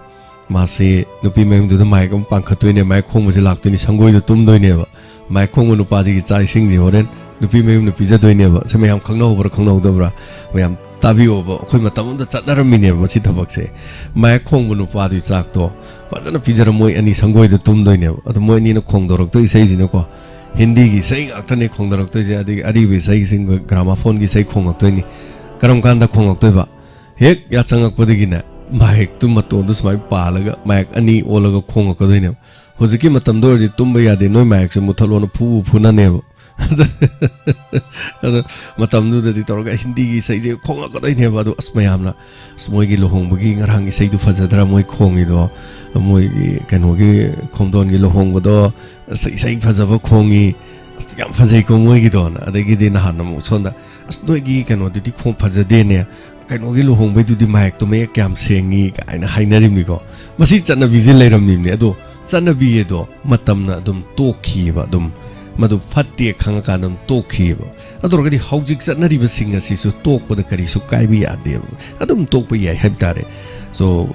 ꯃꯥꯁꯤ ꯅꯨꯄꯤ ꯃꯌꯨꯝꯗꯨꯗ ꯃꯥꯌꯦꯛ ꯑꯃ ꯄꯥꯡꯈꯠꯇꯣꯏꯅꯦ, ꯃꯥꯌꯦꯛ ꯈꯣꯡꯕꯁꯦ ꯂꯥꯛꯇꯣꯏꯅꯤ, ꯁꯪꯒꯣꯏꯗ ꯇꯨꯝꯗꯣꯏꯅꯦꯕ꯫ ꯃꯥꯏ ꯈꯣꯡꯕ ꯅꯨꯄꯥꯁꯤꯒꯤ ꯆꯥꯛ ꯏꯁꯤꯡꯁꯦ ꯍꯣꯔꯦꯟ ꯅꯨꯄꯤ ꯃꯌꯨꯝꯅ ꯄꯤꯖꯗꯣꯏꯅꯦꯕ꯫ ꯁꯤ ꯃꯌꯥꯝ ꯈꯪꯅꯍꯧꯕ꯭ꯔꯥ ꯈꯪꯅꯍꯧꯗꯕ꯭ꯔꯥ? ꯃꯌꯥꯝ ꯇꯥꯕꯤꯌꯣꯕ꯫ ꯑꯩꯈꯣꯏ ꯃꯇꯝ ꯑꯃꯗ ꯆꯠꯅꯔꯝꯃꯤꯅꯦꯕ ꯃꯁꯤ ꯊꯕꯛꯁꯦ꯫ ꯃꯥꯏ ꯈꯣꯡꯕ ꯅꯨꯄꯥꯗꯨꯒꯤ ꯆꯥꯛꯇꯣ ꯐꯖꯅ ꯄꯤꯖꯔ ꯃꯣꯏ ꯑꯅꯤ ꯁꯪꯒꯣꯏꯗ ꯇꯨꯝꯗꯣꯏꯅꯦꯕ꯫ ꯑꯗꯣ ꯃꯣꯏ ꯑꯅꯤꯅ ꯈꯣꯡꯗꯣꯔꯛꯇꯣꯏ ꯏꯁꯩꯁꯤꯅꯀꯣ, ꯍꯤꯟꯗꯤꯒꯤ ꯏꯁꯩ ꯉꯥꯛꯇꯅꯦ ꯈꯣꯡꯗꯣꯔꯛꯇꯣꯏꯁꯦ, ꯑꯗꯒꯤ ꯑꯔꯤꯕ ꯏꯁꯩꯁꯤꯡꯒ ꯒ꯭ꯔꯥꯃꯥꯐꯣꯟꯒꯤ ꯏꯁꯩ ꯈꯣꯡꯉꯛꯇꯣꯏꯅꯤ꯫ ꯀꯔꯝ ꯀꯥꯟꯗ ꯈꯣꯡꯉꯛꯇꯣꯏꯕ? ꯍꯦꯛ ꯌꯥꯆꯪꯉꯛꯄꯗꯒꯤꯅꯦ, ꯃꯥꯏꯛꯇꯨ ꯃꯇꯣꯟꯗꯨ ꯁꯨꯃꯥꯏꯅ ꯄꯥꯜꯂꯒ ꯃꯥꯏꯛ ꯑꯅꯤ ꯑꯣꯜꯂꯒ ꯈꯣꯡꯉꯛꯀꯗꯣꯏꯅꯦꯕ꯫ ꯍꯧꯖꯤꯛꯀꯤ ꯃꯇꯝꯗ ꯑꯣꯏꯔꯗꯤ ꯇꯨꯝꯕ ꯌꯥꯗꯦ, ꯅꯣꯏ ꯃꯥꯏꯛꯁꯦ ꯃꯨꯠꯊꯠꯂꯣꯅ ꯐꯨꯕꯨ ꯐꯨꯅꯅꯦꯕ꯫ ꯑꯗꯣ ꯃꯇꯝꯗꯨꯗꯗꯤ ꯇꯧꯔꯒ ꯍꯤꯟꯗꯤꯒꯤ ꯏꯁꯩꯁꯦ ꯈꯣꯡꯉꯛꯀꯗꯣꯏꯅꯦꯕ꯫ ꯑꯗꯣ ꯑꯁ, ꯃꯌꯥꯝꯅ, "ꯑꯁ, ꯃꯣꯏꯒꯤ ꯂꯨꯍꯣꯡꯕꯒꯤ ꯉꯔꯥꯡ ꯏꯁꯩꯗꯨ ꯐꯖꯗ꯭ꯔꯥ ꯃꯣꯏ ꯈꯣꯡꯉꯤꯗꯣ? ꯃꯣꯏꯒꯤ ꯀꯩꯅꯣꯒꯤ ꯈꯣꯡꯗꯣꯟꯒꯤ ꯂꯨꯍꯣꯡꯕꯗꯣ, ꯑꯁ, ꯏꯁꯩ ꯐꯖꯕ ꯈꯣꯡꯉꯤ, ꯑꯁ, ꯌꯥꯝ ꯐꯖꯩꯀꯣ ꯃꯣꯏꯒꯤꯗꯣꯅ"꯫ ꯑꯗꯒꯤꯗꯤ ꯅꯍꯥꯟ ꯑꯃꯨꯛ ꯁꯣꯝꯗ, "ꯑꯁ, ꯅꯣꯏꯒꯤ ꯀꯩꯅꯣꯗꯨꯗꯤ ꯈꯣꯡ ꯐꯖꯗꯦꯅꯦ, ꯀꯩꯅꯣꯒꯤ ꯂꯨꯍꯣꯡꯕꯩꯗꯨꯗꯤ ꯃꯥꯏꯛꯇꯣ ꯃꯌꯦꯛ ꯀꯌꯥꯝ ꯁꯦꯡꯉꯤ" ꯀꯥꯏꯅ ꯍꯥꯏꯅꯔꯤꯕꯅꯤꯀꯣ꯫ ꯃꯁꯤ ꯆꯠꯅꯕꯤꯁꯦ ꯂꯩꯔꯝꯃꯤꯕꯅꯤ꯫ ꯑꯗꯣ ꯆꯠꯅꯕꯤ ꯑꯗꯣ ꯃꯇꯝꯅ ꯑꯗꯨꯝ ꯇꯣꯛꯈꯤꯑꯕ, ꯑꯗꯨꯝ ꯃꯗꯨ ꯐꯠꯇꯦ ꯈꯪꯉꯀꯥꯟꯗ ꯑꯗꯨꯝ ꯇꯣꯛꯈꯤꯑꯕ꯫ ꯑꯗꯨ ꯑꯣꯏꯔꯒꯗꯤ ꯍꯧꯖꯤꯛ ꯆꯠꯅꯔꯤꯕꯁꯤꯡ ꯑꯁꯤꯁꯨ ꯇꯣꯛꯄꯗ ꯀꯔꯤꯁꯨ ꯀꯥꯏꯕ ꯌꯥꯗꯦꯕ, ꯑꯗꯨꯝ ꯇꯣꯛꯄ ꯌꯥꯏ ꯍꯥꯏꯕ ꯇꯥꯔꯦ꯫ ꯁꯣ,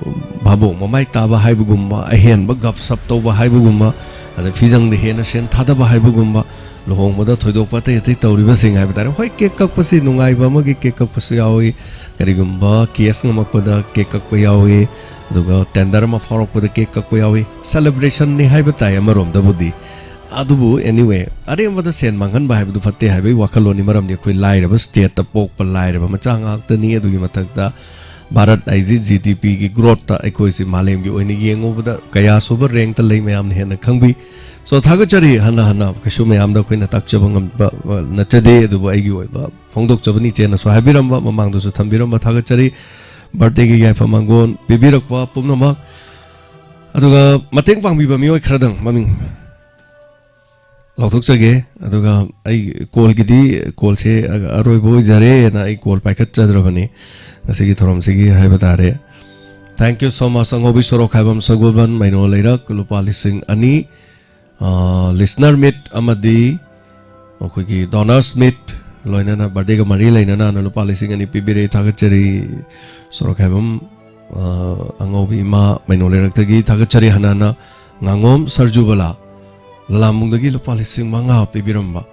ꯚꯥꯕꯣꯛ ꯃꯃꯥꯏ ꯇꯥꯕ ꯍꯥꯏꯕꯒꯨꯝꯕ, ꯑꯍꯦꯟꯕ ꯒꯞ ꯁꯞ ꯇꯧꯕ ꯍꯥꯏꯕꯒꯨꯝꯕ, ꯑꯗ ꯐꯤꯖꯪꯗ ꯍꯦꯟꯅ ꯁꯦꯟ ꯊꯥꯗꯕ ꯍꯥꯏꯕꯒꯨꯝꯕ, ꯂꯨꯍꯣꯡꯕꯗ ꯊꯣꯏꯗꯣꯛꯄ ꯑꯇꯩ ꯑꯇꯩ ꯇꯧꯔꯤꯕꯁꯤꯡ ꯍꯥꯏꯕ ꯇꯥꯔꯦ꯫ ꯍꯣꯏ, ꯀꯦꯛ ꯀꯛꯄꯁꯤ ꯅꯨꯡꯉꯥꯏꯕ ꯑꯃꯒꯤ ꯀꯦꯛ ꯀꯛꯄꯁꯨ ꯌꯥꯎꯏ, ꯀꯔꯤꯒꯨꯝꯕ ꯀꯦꯁ ꯉꯝꯃꯛꯄꯗ ꯀꯦꯛ ꯀꯛꯄ ꯌꯥꯎꯏ, ꯑꯗꯨꯒ ꯇꯦꯟꯗꯔ ꯑꯃ ꯐꯥꯎꯔꯛꯄꯗ ꯀꯦꯛ ꯀꯛꯄ ꯌꯥꯎꯏ꯫ ꯁꯦꯂꯦꯕ꯭ꯔꯦꯁꯟꯅꯤ ꯍꯥꯏꯕ ꯇꯥꯏ ꯑꯃꯔꯣꯝꯗꯕꯨꯗꯤ꯫ ꯑꯗꯨꯕꯨ anyway, ꯑꯔꯦꯝꯕꯗ ꯁꯦꯟ ꯃꯥꯡꯍꯟꯕ ꯍꯥꯏꯕꯗꯨ ꯐꯠꯇꯦ ꯍꯥꯏꯕꯒꯤ ꯋꯥꯈꯜꯂꯣꯟꯅꯤ꯫ ꯃꯔꯝꯗꯤ ꯑꯩꯈꯣꯏ ꯂꯥꯏꯔꯕ ꯁ꯭ꯇꯦꯠꯇ ꯄꯣꯛꯄ ꯂꯥꯏꯔꯕ ꯃꯆꯥ ꯉꯥꯛꯇꯅꯤ꯫ ꯑꯗꯨꯒꯤ ꯃꯊꯛꯇ ꯚꯥꯔꯠ ꯍꯥꯏꯁꯤ ꯖꯤ ꯗꯤ ꯄꯤꯒꯤ ꯒ꯭ꯔꯣꯠꯇ ꯑꯩꯈꯣꯏꯁꯤ ꯃꯥꯂꯦꯝꯒꯤ ꯑꯣꯏꯅ ꯌꯦꯡꯉꯨꯕꯗ ꯀꯌꯥ ꯁꯨꯕ ꯔꯦꯡꯛꯇ ꯂꯩ, ꯃꯌꯥꯝꯅ ꯍꯦꯟꯅ ꯈꯪꯕꯤ꯫ ꯁꯣ, ꯊꯥꯒꯠꯆꯔꯤ꯫ ꯍꯟꯅ ꯍꯟꯅ ꯀꯩꯁꯨ ꯃꯌꯥꯝꯗ ꯑꯩꯈꯣꯏꯅ ꯇꯥꯛꯆꯕ ꯉꯝꯕ, ꯑ, ꯅꯠꯆꯗꯦ, ꯑꯗꯨꯕꯨ ꯑꯩꯒꯤ ꯑꯣꯏꯕ ꯐꯣꯡꯗꯣꯛꯆꯕꯅꯤ꯫ ꯏꯆꯦꯅꯁꯨ ꯍꯥꯏꯕꯤꯔꯝꯕ, ꯃꯃꯥꯡꯗꯁꯨ ꯊꯝꯕꯤꯔꯝꯕ ꯊꯥꯒꯠꯆꯔꯤ꯫ ꯕꯥꯔꯗꯦꯒꯤ ꯌꯥꯏꯐ ꯃꯥꯡꯒꯣꯟ ꯄꯤꯕꯤꯔꯛꯄ ꯄꯨꯝꯅꯃꯛ, ꯑꯗꯨꯒ ꯃꯇꯦꯡ ꯄꯥꯡꯕꯤꯕ ꯃꯤꯑꯣꯏ ꯈꯔꯗꯪ ꯃꯃꯤꯡ ꯂꯥꯎꯊꯣꯛꯆꯒꯦ꯫ ꯑꯗꯨꯒ ꯑꯩ ꯀꯣꯜꯒꯤꯗꯤ, ꯀꯣꯜꯁꯦ ꯑꯔꯣꯏꯕ ꯑꯣꯏꯖꯔꯦꯅ ꯑꯩ ꯀꯣꯜ ꯄꯥꯏꯈꯠꯆꯗ꯭ꯔꯕꯅꯤ꯫ ꯉꯁꯤꯒꯤ ꯊꯧꯔꯝꯁꯤꯒꯤ ꯍꯥꯏꯕ ꯇꯥꯔꯦ꯫ Thank you so much꯫ ꯑꯉꯧꯕꯤ ꯁꯣꯔꯣꯛꯈꯥꯏꯕꯝ ꯁꯒꯣꯜꯕꯟ ꯃꯩꯅꯣ ꯂꯩꯔꯛ ꯂꯨꯄꯥ ꯂꯤꯁꯤꯡ ꯑꯅꯤ꯫ ꯑ, listener meet ꯑꯃꯗꯤ ꯑꯩꯈꯣꯏꯒꯤ donors meet ꯂꯣꯏꯅꯅ birthdayꯒ ꯃꯔꯤ ꯂꯩꯅꯅ ꯂꯨꯄꯥ ꯂꯤꯁꯤꯡ ꯑꯅꯤ ꯄꯤꯕꯤꯔꯛꯏ꯫ ꯊꯥꯒꯠꯆꯔꯤ ꯁꯣꯔꯣꯛꯈꯥꯏꯕꯝ, ꯑ, ꯑꯉꯧꯕꯤ ꯏꯃꯥ ꯃꯩꯅꯣ ꯂꯩꯔꯛꯇꯒꯤ ꯊꯥꯒꯠꯆꯔꯤ꯫ ꯍꯥꯟꯅꯅ ꯉꯥꯉꯣꯝ ꯁꯔꯖꯨꯕꯂꯥ ꯂꯂꯥꯝꯕꯨꯡꯗꯒꯤ ꯂꯨꯄꯥ ꯂꯤꯁꯤꯡ ꯃꯉꯥ ꯄꯤꯕꯤꯔꯝꯕ꯫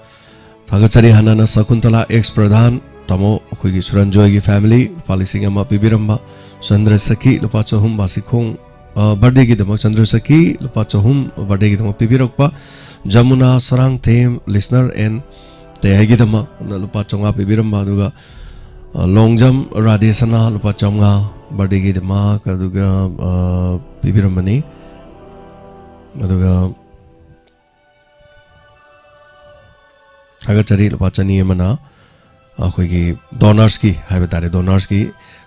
ꯊꯥꯒꯠꯆꯔꯤ꯫ ꯍꯥꯟꯅꯅ ꯁꯀꯨꯟꯇꯂꯥ ꯑꯦꯛꯁ ꯄ꯭ꯔꯙꯥꯟ, ꯇꯥꯃꯣ ꯑꯩꯈꯣꯏꯒꯤ ꯁꯨꯔꯟꯖꯣꯏꯒꯤ family ꯂꯨꯄꯥ ꯂꯤꯁꯤꯡ ꯑꯃ ꯄꯤꯕꯤꯔꯝꯕ꯫ ꯆꯟꯗ꯭ꯔ ꯁꯈꯤ ꯂꯨꯄꯥ ꯆꯍꯨꯝ ꯕꯥꯁꯤꯈꯣꯡ, ꯑ, birthdayꯒꯤꯗꯃꯛ ꯆꯟꯗ꯭ꯔ ꯁꯈꯤ ꯂꯨꯄꯥ ꯆꯍꯨꯝ birthdayꯒꯤꯗꯃꯛ ꯄꯤꯕꯤꯔꯛꯄ꯫ ꯖꯃꯨꯅꯥ ꯁꯔꯥꯡꯊꯦꯝ listener and ꯇꯦꯍꯥꯏꯒꯤꯗꯃꯛ ꯂꯨꯄꯥ ꯆꯥꯝꯃꯉꯥ ꯄꯤꯕꯤꯔꯝꯕ꯫ ꯑꯗꯨꯒ, ꯑ, ꯂꯣꯡꯖꯝ ꯔꯥꯙꯦꯁꯅꯥ ꯂꯨꯄꯥ ꯆꯥꯝꯃꯉꯥ birthdayꯒꯤꯗꯃꯛ ꯑꯗꯨꯒ, ꯑ, ꯄꯤꯕꯤꯔꯝꯕꯅꯤ꯫ ꯑꯗꯨꯒ ꯊꯥꯒꯠꯆꯔꯤ꯫ ꯂꯨꯄꯥ ꯆꯅꯤ ꯑꯃꯅ ꯑꯩꯈꯣꯏꯒꯤ donorsꯀꯤ ꯍꯥꯏꯕ ꯇꯥꯔꯦ, donorsꯀꯤ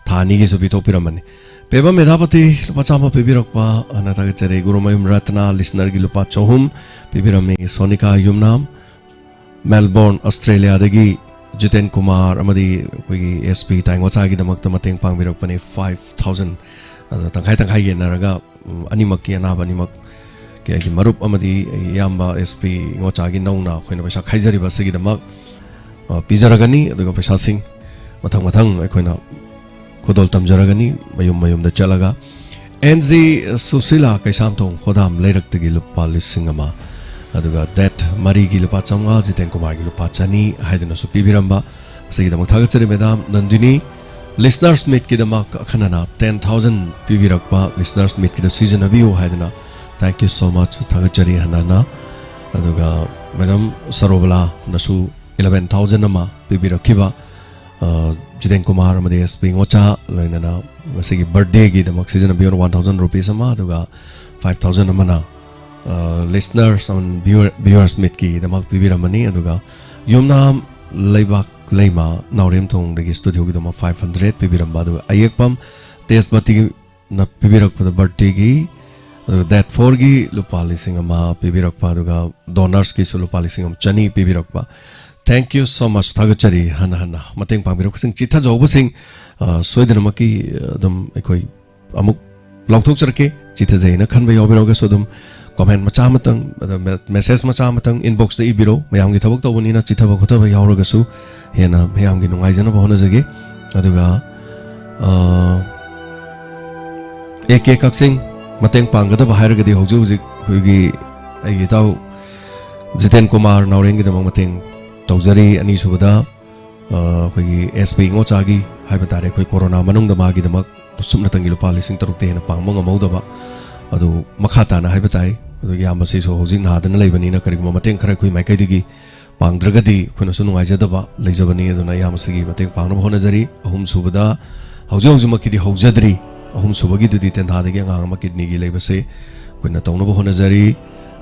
ꯊꯥ ꯑꯅꯤꯒꯤꯁꯨ ꯄꯤꯊꯣꯛꯄꯤꯔꯝꯕꯅꯤ꯫ ꯄꯦꯕꯝ ꯃꯦꯙꯥꯄꯇꯤ ꯂꯨꯄꯥ ꯆꯥꯝꯃ ꯄꯤꯕꯤꯔꯛꯄ, ꯑꯅ ꯊꯥꯒꯠꯆꯔꯤ꯫ ꯒꯨꯔꯨꯃꯌꯨꯝ ꯔꯠꯅ listenerꯒꯤ ꯂꯨꯄꯥ ꯆꯍꯨꯝ ꯄꯤꯕꯤꯔꯝꯃꯤ꯫ ꯁꯣꯅꯤꯀꯥ ꯌꯨꯝꯅꯥꯝ, ꯃꯦꯜꯕꯣꯔꯟ, ꯑꯁꯇ꯭ꯔꯦꯂꯤꯌꯥꯗꯒꯤ ꯖꯤꯇꯦꯟ ꯀꯨꯃꯥꯔ ꯑꯃꯗꯤ ꯑꯩꯈꯣꯏꯒꯤ ꯑꯦꯁ ꯄꯤ ꯇꯥꯏꯉꯣꯆꯥꯒꯤꯗꯃꯛꯇ ꯃꯇꯦꯡ ꯄꯥꯡꯕꯤꯔꯛꯄꯅꯤ꯫ Five thousand꯫ ꯑꯗꯣ ꯇꯪꯈꯥꯏ ꯇꯪꯈꯥꯏ ꯌꯦꯟꯅꯔꯒ, ꯎꯝ, ꯑꯅꯤꯃꯛꯀꯤ ꯑꯅꯥꯕ ꯑꯅꯤꯃꯛ, ꯀꯩꯒꯤ ꯃꯔꯨꯞ ꯑꯃꯗꯤ ꯑꯩꯒꯤ ꯏꯌꯥꯝꯕ ꯑꯦꯁ ꯄꯤ ꯉꯣꯆꯥꯒꯤ ꯅꯧꯅ ꯑꯩꯈꯣꯏꯅ ꯄꯩꯁꯥ ꯈꯥꯏꯖꯔꯤꯕ ꯑꯁꯤꯒꯤꯗꯃꯛ, ꯑ, ꯄꯤꯖꯔꯒꯅꯤ꯫ ꯑꯗꯨꯒ ꯄꯩꯁꯥꯁꯤꯡ ꯃꯊꯪ ꯃꯊꯪ ꯑꯩꯈꯣꯏꯅ ꯈꯨꯗꯣꯜ ꯇꯝꯖꯔꯒꯅꯤ ꯃꯌꯨꯝ ꯃꯌꯨꯝꯗ ꯆꯠꯂꯒ꯫ ꯑꯦꯟ ꯖꯤ ꯁꯨꯁꯤꯂꯥ ꯀꯩꯁꯥꯝꯊꯣꯡ ꯍꯣꯗꯥꯝ ꯂꯩꯔꯛꯇꯒꯤ ꯂꯨꯄꯥ ꯂꯤꯁꯤꯡ ꯑꯃ, ꯑꯗꯨꯒ date ꯃꯔꯤꯒꯤ ꯂꯨꯄꯥ ꯆꯥꯝꯃꯉꯥ ꯖꯤꯇꯦꯟ ꯀꯨꯃꯥꯔꯒꯤ ꯂꯨꯄꯥ ꯆꯅꯤ ꯍꯥꯏꯗꯨꯅꯁꯨ ꯄꯤꯕꯤꯔꯝꯕ꯫ ꯃꯁꯤꯒꯤꯗꯃꯛ ꯊꯥꯒꯠꯆꯔꯤ ꯃꯦꯗꯥꯝ ꯅꯟꯗꯤꯅꯤ꯫ Listeners meetꯀꯤꯗꯃꯛ ꯑꯈꯟꯅꯅ ten thousand ꯄꯤꯕꯤꯔꯛꯄ, listeners meetꯀꯤꯗ ꯁꯤꯖꯤꯟꯅꯕꯤꯌꯨ ꯍꯥꯏꯗꯅ, thank you so much, ꯊꯥꯒꯠꯆꯔꯤ ꯍꯟꯅ ꯍꯟꯅ꯫ ꯑꯗꯨꯒ ꯃꯦꯗꯥꯝ ꯁꯔꯣꯕꯂꯥꯅꯁꯨ eleven thousand ꯑꯃ ꯄꯤꯕꯤꯔꯛꯈꯤꯕ, ꯑ, ꯖꯤꯇꯦꯟ ꯀꯨꯃꯥꯔ ꯑꯃꯗꯤ ꯑꯦꯁ ꯄꯤ ꯉꯣꯆꯥ ꯂꯣꯏꯅꯅ ꯃꯁꯤꯒꯤ birthdayꯒꯤꯗꯃꯛ ꯁꯤꯖꯤꯟꯅꯕꯤꯌꯨ one thousand rupees ꯑꯃ, ꯑꯗꯨꯒ five thousand ꯑꯃꯅ, ꯑ, listeners and viewer, viewers meetꯀꯤꯗꯃꯛ ꯄꯤꯕꯤꯔꯝꯃꯅꯤ꯫ ꯑꯗꯨꯒ ꯌꯨꯝꯅꯥꯝ ꯂꯩꯕꯥꯛ ꯂꯩꯃ ꯅꯥꯎꯔꯦꯝꯊꯣꯡꯗꯒꯤ studioꯒꯤꯗꯃꯛ five hundred ꯄꯤꯕꯤꯔꯝꯕ, ꯑꯗꯨꯒ ꯑꯌꯦꯛꯄꯝ ꯇꯦꯖꯄꯇꯤꯅ ꯄꯤꯕꯤꯔꯛꯄꯗ birthdayꯒꯤ, ꯑꯗꯨꯒ date fourꯒꯤ ꯂꯨꯄꯥ ꯂꯤꯁꯤꯡ ꯑꯃ ꯄꯤꯕꯤꯔꯛꯄ, ꯑꯗꯨꯒ donorsꯀꯤꯁꯨ ꯂꯨꯄꯥ ꯂꯤꯁꯤꯡ ꯑꯃ ꯆꯅꯤ ꯄꯤꯕꯤꯔꯛꯄ꯫ Thank you so much꯫ ꯊꯥꯒꯠꯆꯔꯤ ꯍꯟꯅ ꯍꯟꯅ ꯃꯇꯦꯡ ꯄꯥꯡꯕꯤꯔꯛꯄꯁꯤꯡ꯫ ꯆꯤꯊꯖꯍꯧꯕꯁꯤꯡ ꯑ, ꯁꯣꯏꯗꯅꯃꯛꯀꯤ ꯑꯗꯨꯝ ꯑꯩꯈꯣꯏ ꯑꯃꯨꯛ ꯂꯥꯎꯊꯣꯛꯆꯔꯛꯀꯦ꯫ ꯆꯤꯊꯖꯩꯅ ꯈꯟꯕ ꯌꯥꯎꯕꯤꯔꯒꯁꯨ ꯑꯗꯨꯝ comment ꯃꯆꯥ ꯑꯃꯇꯪ, ꯑꯗ me-, message ꯃꯆꯥ ꯑꯃꯇꯪ inbox ꯇ ꯏꯕꯤꯔꯣ꯫ ꯃꯌꯥꯝꯒꯤ ꯊꯕꯛ ꯇꯧꯕꯅꯤꯅ ꯆꯤꯊꯕ ꯈꯣꯠꯊꯕ ꯌꯥꯎꯔꯒꯁꯨ ꯍꯦꯟꯅ ꯃꯌꯥꯝꯒꯤ ꯅꯨꯡꯉꯥꯏꯖꯅꯕ ꯍꯣꯠꯅꯖꯒꯦ꯫ ꯑꯗꯨꯒ, ꯑ, ꯑꯦ ꯀꯦ ꯀꯛꯆꯤꯡ ꯃꯇꯦꯡ ꯄꯥꯡꯒꯗꯕ ꯍꯥꯏꯔꯒꯗꯤ ꯍꯧꯖꯤꯛ ꯍꯧꯖꯤꯛ ꯑꯩꯈꯣꯏꯒꯤ ꯑꯩꯒꯤ ꯏꯇꯥꯎ ꯖꯤꯇꯦꯟ ꯀꯨꯃꯥꯔ ꯅꯥꯎꯔꯦꯝꯒꯤꯗꯃꯛ ꯃꯇꯦꯡ ꯇꯧꯖꯔꯤ꯫ ꯑꯅꯤꯁꯨꯕꯗ, ꯑ, ꯑꯩꯈꯣꯏꯒꯤ ꯑꯦꯁ ꯄꯤ ꯏꯉꯣꯆꯥꯒꯤ ꯍꯥꯏꯕ ꯇꯥꯔꯦ, ꯑꯩꯈꯣꯏ ꯀꯣꯔꯣꯅꯥ ꯃꯅꯨꯡꯗ ꯃꯥꯒꯤꯗꯃꯛ ꯁꯨꯞꯅꯇꯪꯒꯤ ꯂꯨꯄꯥ ꯂꯤꯁꯤꯡ ꯇꯔꯨꯛꯇꯩ ꯍꯦꯟꯅ ꯄꯥꯡꯕ ꯉꯝꯍꯧꯗꯕ, ꯑꯗꯨ ꯃꯈꯥ ꯇꯥꯅ ꯍꯥꯏꯕ ꯇꯥꯏ꯫ ꯑꯗꯨ ꯏꯌꯥꯝꯕꯁꯤꯁꯨ ꯍꯧꯖꯤꯛ ꯅꯥꯗꯅ ꯂꯩꯕꯅꯤꯅ ꯀꯔꯤꯒꯨꯝꯕ ꯃꯇꯦꯡ ꯈꯔ ꯑꯩꯈꯣꯏ ꯃꯥꯏꯀꯩꯗꯒꯤ ꯄꯥꯡꯗ꯭ꯔꯒꯗꯤ ꯑꯩꯈꯣꯏꯅꯁꯨ ꯅꯨꯡꯉꯥꯏꯖꯗꯕ ꯂꯩꯖꯕꯅꯤ꯫ ꯑꯗꯨꯅ ꯏꯌꯥꯝꯕꯁꯤꯒꯤ ꯃꯇꯦꯡ ꯄꯥꯡꯅꯕ ꯍꯣꯠꯅꯖꯔꯤ꯫ ꯑꯍꯨꯝꯁꯨꯕꯗ, ꯍꯧꯖꯤꯛ ꯍꯧꯖꯤꯛꯃꯛꯀꯤꯗꯤ ꯍꯧꯖꯗ꯭ꯔꯤ꯫ ꯑꯍꯨꯝꯁꯨꯕꯒꯤꯗꯨꯗꯤ ꯇꯦꯟꯊꯥꯗꯒꯤ ꯑꯉꯥꯡ ꯑꯃ kidney ꯒꯤ ꯂꯩꯕꯁꯦ ꯑꯩꯈꯣꯏꯅ ꯇꯧꯅꯕ ꯍꯣꯠꯅꯖꯔꯤ꯫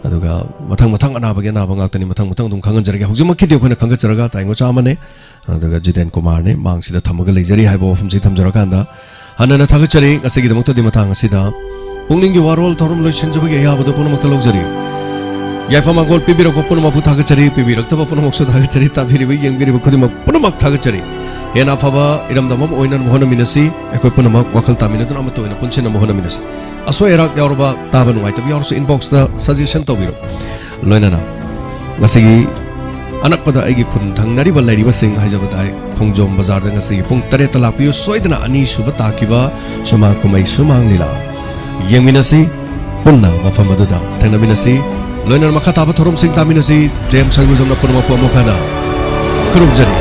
ꯑꯗꯨꯒ ꯃꯊꯪ ꯃꯊꯪ ꯑꯅꯥꯕꯒꯤ ꯑꯅꯥꯕ ꯉꯥꯛꯇꯅꯤ, ꯃꯊꯪ ꯃꯊꯪ ꯑꯗꯨꯝ ꯈꯪꯍꯟꯖꯔꯒꯦ꯫ ꯍꯧꯖꯤꯛꯃꯛꯀꯤꯗꯤ ꯑꯩꯈꯣꯏꯅ ꯈꯪꯒꯠꯆꯔꯒ ꯇꯥꯏꯉꯣꯆꯥ ꯑꯃꯅꯦ, ꯑꯗꯨꯒ ꯖꯤꯇꯦꯟ ꯀꯨꯃꯥꯔꯅꯦ, ꯃꯥꯡꯁꯤꯗ ꯊꯝꯃꯒ ꯂꯩꯖꯔꯤ ꯍꯥꯏꯕ ꯋꯥꯐꯝꯁꯤ ꯊꯝꯖꯔꯀꯥꯟꯗ, ꯍꯟꯅꯅ ꯊꯥꯒꯠꯆꯔꯤ꯫ ꯉꯁꯤꯒꯤꯗꯃꯛꯇꯗꯤ ꯃꯇꯥꯡ ꯑꯁꯤꯗ ꯄꯨꯛꯅꯤꯡꯒꯤ ꯋꯥꯔꯣꯜ ꯊꯧꯔꯝ ꯂꯣꯏꯁꯤꯟꯖꯕꯒꯤ ꯑꯌꯥꯕꯗꯨ ꯄꯨꯝꯅꯃꯛꯇ ꯂꯧꯖꯔꯤ꯫ ꯌꯥꯏꯐ ꯃꯥꯡꯒꯣꯜ ꯄꯤꯕꯤꯔꯛꯄ ꯄꯨꯝꯅꯃꯛꯄꯨ ꯊꯥꯒꯠꯆꯔꯤ, ꯄꯤꯕꯤꯔꯛꯇꯕ ꯄꯨꯝꯅꯃꯛꯁꯨ ꯊꯥꯒꯠꯆꯔꯤ, ꯇꯥꯕꯤꯔꯤꯕ, ꯌꯦꯡꯕꯤꯔꯤꯕ ꯈꯨꯗꯤꯡꯃꯛ ꯄꯨꯝꯅꯃꯛ ꯊꯥꯒꯠꯆꯔꯤ꯫ ꯍꯦꯟꯅ ꯑꯐꯕ ꯏꯔꯝꯗꯝ ꯑꯃ ꯑꯣꯏꯅꯅꯕ ꯍꯣꯠꯅꯃꯤꯟꯅꯁꯤ꯫ ꯑꯩꯈꯣꯏ ꯄꯨꯝꯅꯃꯛ ꯋꯥꯈꯜ ꯇꯥꯃꯤꯟꯅꯗꯨꯅ ꯑꯃꯠꯇ ꯑꯣꯏꯅ ꯄꯨꯟꯁꯤꯟꯅꯕ ꯍꯣꯠꯅꯃꯤꯟꯅꯁꯤ꯫ ꯑꯁꯣꯏ ꯑꯔꯥꯛ ꯌꯥꯎꯔꯕ, ꯇꯥꯕ ꯅꯨꯡꯉꯥꯏꯇꯕ ꯌꯥꯎꯔꯁꯨ inbox ꯇ suggestion ꯇꯧꯕꯤꯔꯣ꯫ ꯂꯣꯏꯅꯅ ꯉꯁꯤꯒꯤ ꯑꯅꯛꯄꯗ ꯑꯩꯒꯤ ꯈꯨꯟ ꯊꯪꯅꯔꯤꯕ ꯂꯩꯔꯤꯕꯁꯤꯡ ꯍꯥꯏꯖꯕ ꯇꯥꯏ, ꯈꯣꯡꯖꯣꯝ ꯕꯖꯥꯔꯗ ꯉꯁꯤꯒꯤ ꯄꯨꯡ ꯇꯔꯦꯠꯇ ꯂꯥꯛꯄꯤꯌꯨ꯫ ꯁꯣꯏꯗꯅ ꯑꯅꯤꯁꯨꯕ ꯇꯥꯈꯤꯕ ꯁꯨꯃꯥꯡ ꯀꯨꯝꯍꯩ ꯁꯨꯃꯥꯡ ꯂꯤꯂꯥ ꯌꯦꯡꯃꯤꯟꯅꯁꯤ, ꯄꯨꯟꯅ ꯃꯐꯝ ꯑꯗꯨꯗ ꯊꯦꯡꯅꯃꯤꯟꯅꯁꯤ꯫ ꯂꯣꯏꯅꯅ ꯃꯈꯥ ꯇꯥꯕ ꯊꯧꯔꯝꯁꯤꯡ ꯇꯥꯃꯤꯟꯅꯁꯤ꯫ ꯖꯦꯝꯁ ꯁꯪꯒꯨꯖꯝꯅ ꯄꯨꯝꯅꯃꯛꯄꯨ ꯑꯃꯨꯛ ꯍꯟꯅ ꯈꯨꯔꯨꯝꯖꯔꯤ꯫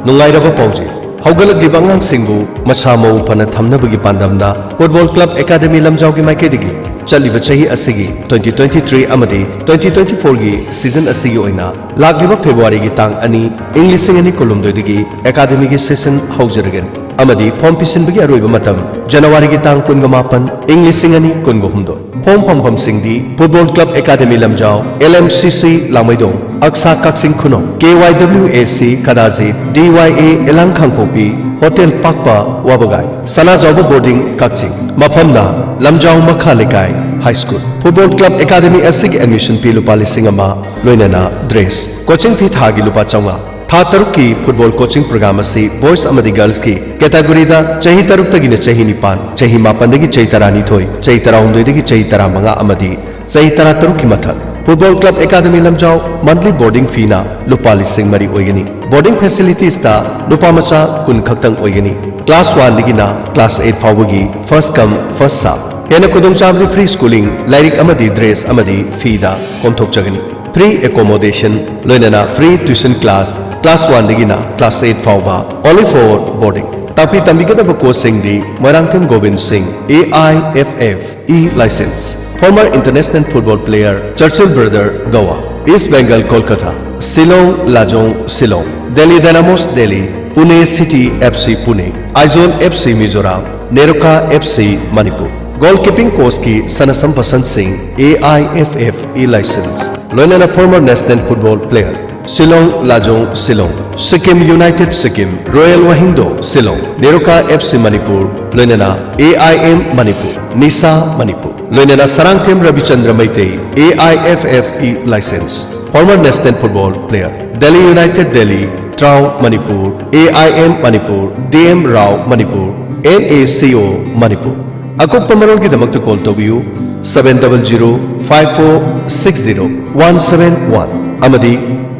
ꯅꯨꯡꯉꯥꯏꯔꯕ ꯄꯥꯎꯖꯦꯜ꯫ ꯍꯧꯒꯠꯂꯛꯂꯤꯕ ꯑꯉꯥꯡꯁꯤꯡꯕꯨ ꯃꯁꯥ ꯃꯎ ꯐꯅ ꯊꯝꯅꯕꯒꯤ ꯄꯥꯟꯗꯝꯗ Football Club Academy ꯂꯝꯖꯥꯎꯒꯤ ꯃꯥꯏꯀꯩꯗꯒꯤ ꯆꯠꯂꯤꯕ ꯆꯍꯤ ꯑꯁꯤꯒꯤ twenty twenty-three ꯑꯃꯗꯤ twenty twenty-fourꯒꯤ season ꯑꯁꯤꯒꯤ ꯑꯣꯏꯅ ꯂꯥꯛꯂꯤꯕ Februaryꯒꯤ ꯇꯥꯡ ꯑꯅꯤ, ꯏꯪ ꯂꯤꯁꯤꯡ ꯑꯅꯤ ꯀꯨꯟꯍꯨꯝꯗꯣꯏꯗꯒꯤ academyꯒꯤ session ꯍꯧꯖꯔꯒꯅꯤ ꯑꯃꯗꯤ form ꯄꯤꯁꯤꯟꯕꯒꯤ ꯑꯔꯣꯏꯕ ꯃꯇꯝ Januaryꯒꯤ ꯇꯥꯡ ꯀꯨꯟꯒ ꯃꯥꯄꯟ, ꯏꯪ ꯂꯤꯁꯤꯡ ꯑꯅꯤ ꯀꯨꯟꯒ ꯍꯨꯝꯗꯣꯏ꯫ Form ꯐꯪꯐꯝꯁꯤꯡꯗꯤ Football Club Academy Lamjao, L M C C ꯂꯥꯡꯃꯩꯗꯣꯡ, ꯑꯛꯁꯥ Kakching ꯈꯨꯅꯧ, K Y W A C ꯀꯗꯥꯖꯤꯠ, D Y A ꯏꯂꯥꯡ ꯈꯥꯡꯄꯣꯛꯄꯤ, Hotel ꯄꯥꯛꯄ ꯋꯥꯕꯒꯥꯏ, ꯁꯅꯥꯖꯥꯎꯕ Boarding ꯀꯛꯆꯤꯡ꯫ ꯃꯐꯝꯅ ꯂꯝꯖꯥꯎ ꯃꯈꯥ ꯂꯩꯀꯥꯏ High School꯫ Football Club Academy ꯑꯁꯤꯒꯤ admission fee ꯂꯨꯄꯥ ꯂꯤꯁꯤꯡ ꯑꯃ, ꯂꯣꯏꯅꯅ dress꯫ Coaching fee ꯊꯥꯒꯤ ꯂꯨꯄꯥ ꯆꯥꯝꯃꯉꯥ꯫ ꯊꯥ ꯇꯔꯨꯛꯀꯤ football coaching program ꯑꯁꯤ boys ꯑꯃꯗꯤ girlsꯀꯤ categoryꯗ ꯆꯍꯤ ꯇꯔꯨꯛꯇꯒꯤꯅ ꯆꯍꯤ ꯅꯤꯄꯥꯟ, ꯆꯍꯤ ꯃꯥꯄꯟꯗꯒꯤ ꯆꯍꯤ ꯇꯔꯥꯅꯤꯊꯣꯏ, ꯆꯍꯤ ꯇꯔꯥꯍꯨꯝꯗꯣꯏꯗꯒꯤ ꯆꯍꯤ ꯇꯔꯥꯃꯉꯥ ꯑꯃꯗꯤ ꯆꯍꯤ ꯇꯔꯥꯇꯔꯨꯛꯀꯤ ꯃꯊꯛ꯫ Football Club Academy ꯂꯝꯖꯥꯎ monthly boarding feeꯅ ꯂꯨꯄꯥ ꯂꯤꯁꯤꯡ ꯃꯔꯤ ꯑꯣꯏꯒꯅꯤ꯫ Boarding facilitiesꯇ ꯅꯨꯄꯥ ꯃꯆꯥ ꯀꯨꯟ ꯈꯛꯇꯪ ꯑꯣꯏꯒꯅꯤ꯫ Class oneꯗꯒꯤꯅ class eight ꯐꯥꯎꯕꯒꯤ first come first serve꯫ ꯍꯦꯟꯅ ꯈꯨꯗꯣꯡꯆꯥꯕꯗꯤ free schooling, ꯂꯥꯏꯔꯤꯛ ꯑꯃꯗꯤ dress ꯑꯃꯗꯤ feeꯗ ꯀꯣꯝꯊꯣꯛꯆꯒꯅꯤ꯫ Free accommodation, ꯂꯣꯏꯅꯅ free tuition class, class oneꯗꯒꯤꯅ class eight ꯐꯥꯎꯕ, only for boarding꯫ ꯇꯥꯛꯄꯤ ꯇꯝꯕꯤꯒꯗꯕ coachꯁꯤꯡꯗꯤ ꯃꯣꯏꯔꯥꯡꯊꯦꯝ ꯒꯣꯕꯤꯟ ꯁꯤꯡ, A I F F E license, former international football player, Churchill Brother, Goa, East Bengal, Kolkata, Shillong, Lajong, Shillong, Delhi Dynamos, Delhi, Pune City F C, Pune, Aizawl F C, Mizoram, Neroka F C, Manipur꯫ Goalkeeping coachꯀꯤ ꯁꯅꯁꯝ ꯄꯁꯟ ꯁꯤꯡ, A I F F E license, ꯂꯣꯏꯅꯅ former national football player, Shillong, Lajong, Shillong, Sikkim United, Sikkim, Royal Wahindo, Shillong, Neroka F C, Manipur, ꯂꯣꯏꯅꯅ A I M, Manipur, NISA, Manipur, ꯂꯣꯏꯅꯅ Sarangthem ꯔꯕꯤꯆꯟꯗ꯭ꯔ Meitei, A I F F E license, former national football player, Delhi United, Delhi, TRAU, Manipur, A I M, Manipur, D M Rao, Manipur, N A C O, Manipur꯫ ꯑꯀꯨꯞꯄ ꯃꯔꯣꯜꯒꯤꯗꯃꯛꯇ call ꯇꯧꯕꯤꯌꯨ, seven double zero five four six zero one seven one ꯑꯃꯗꯤ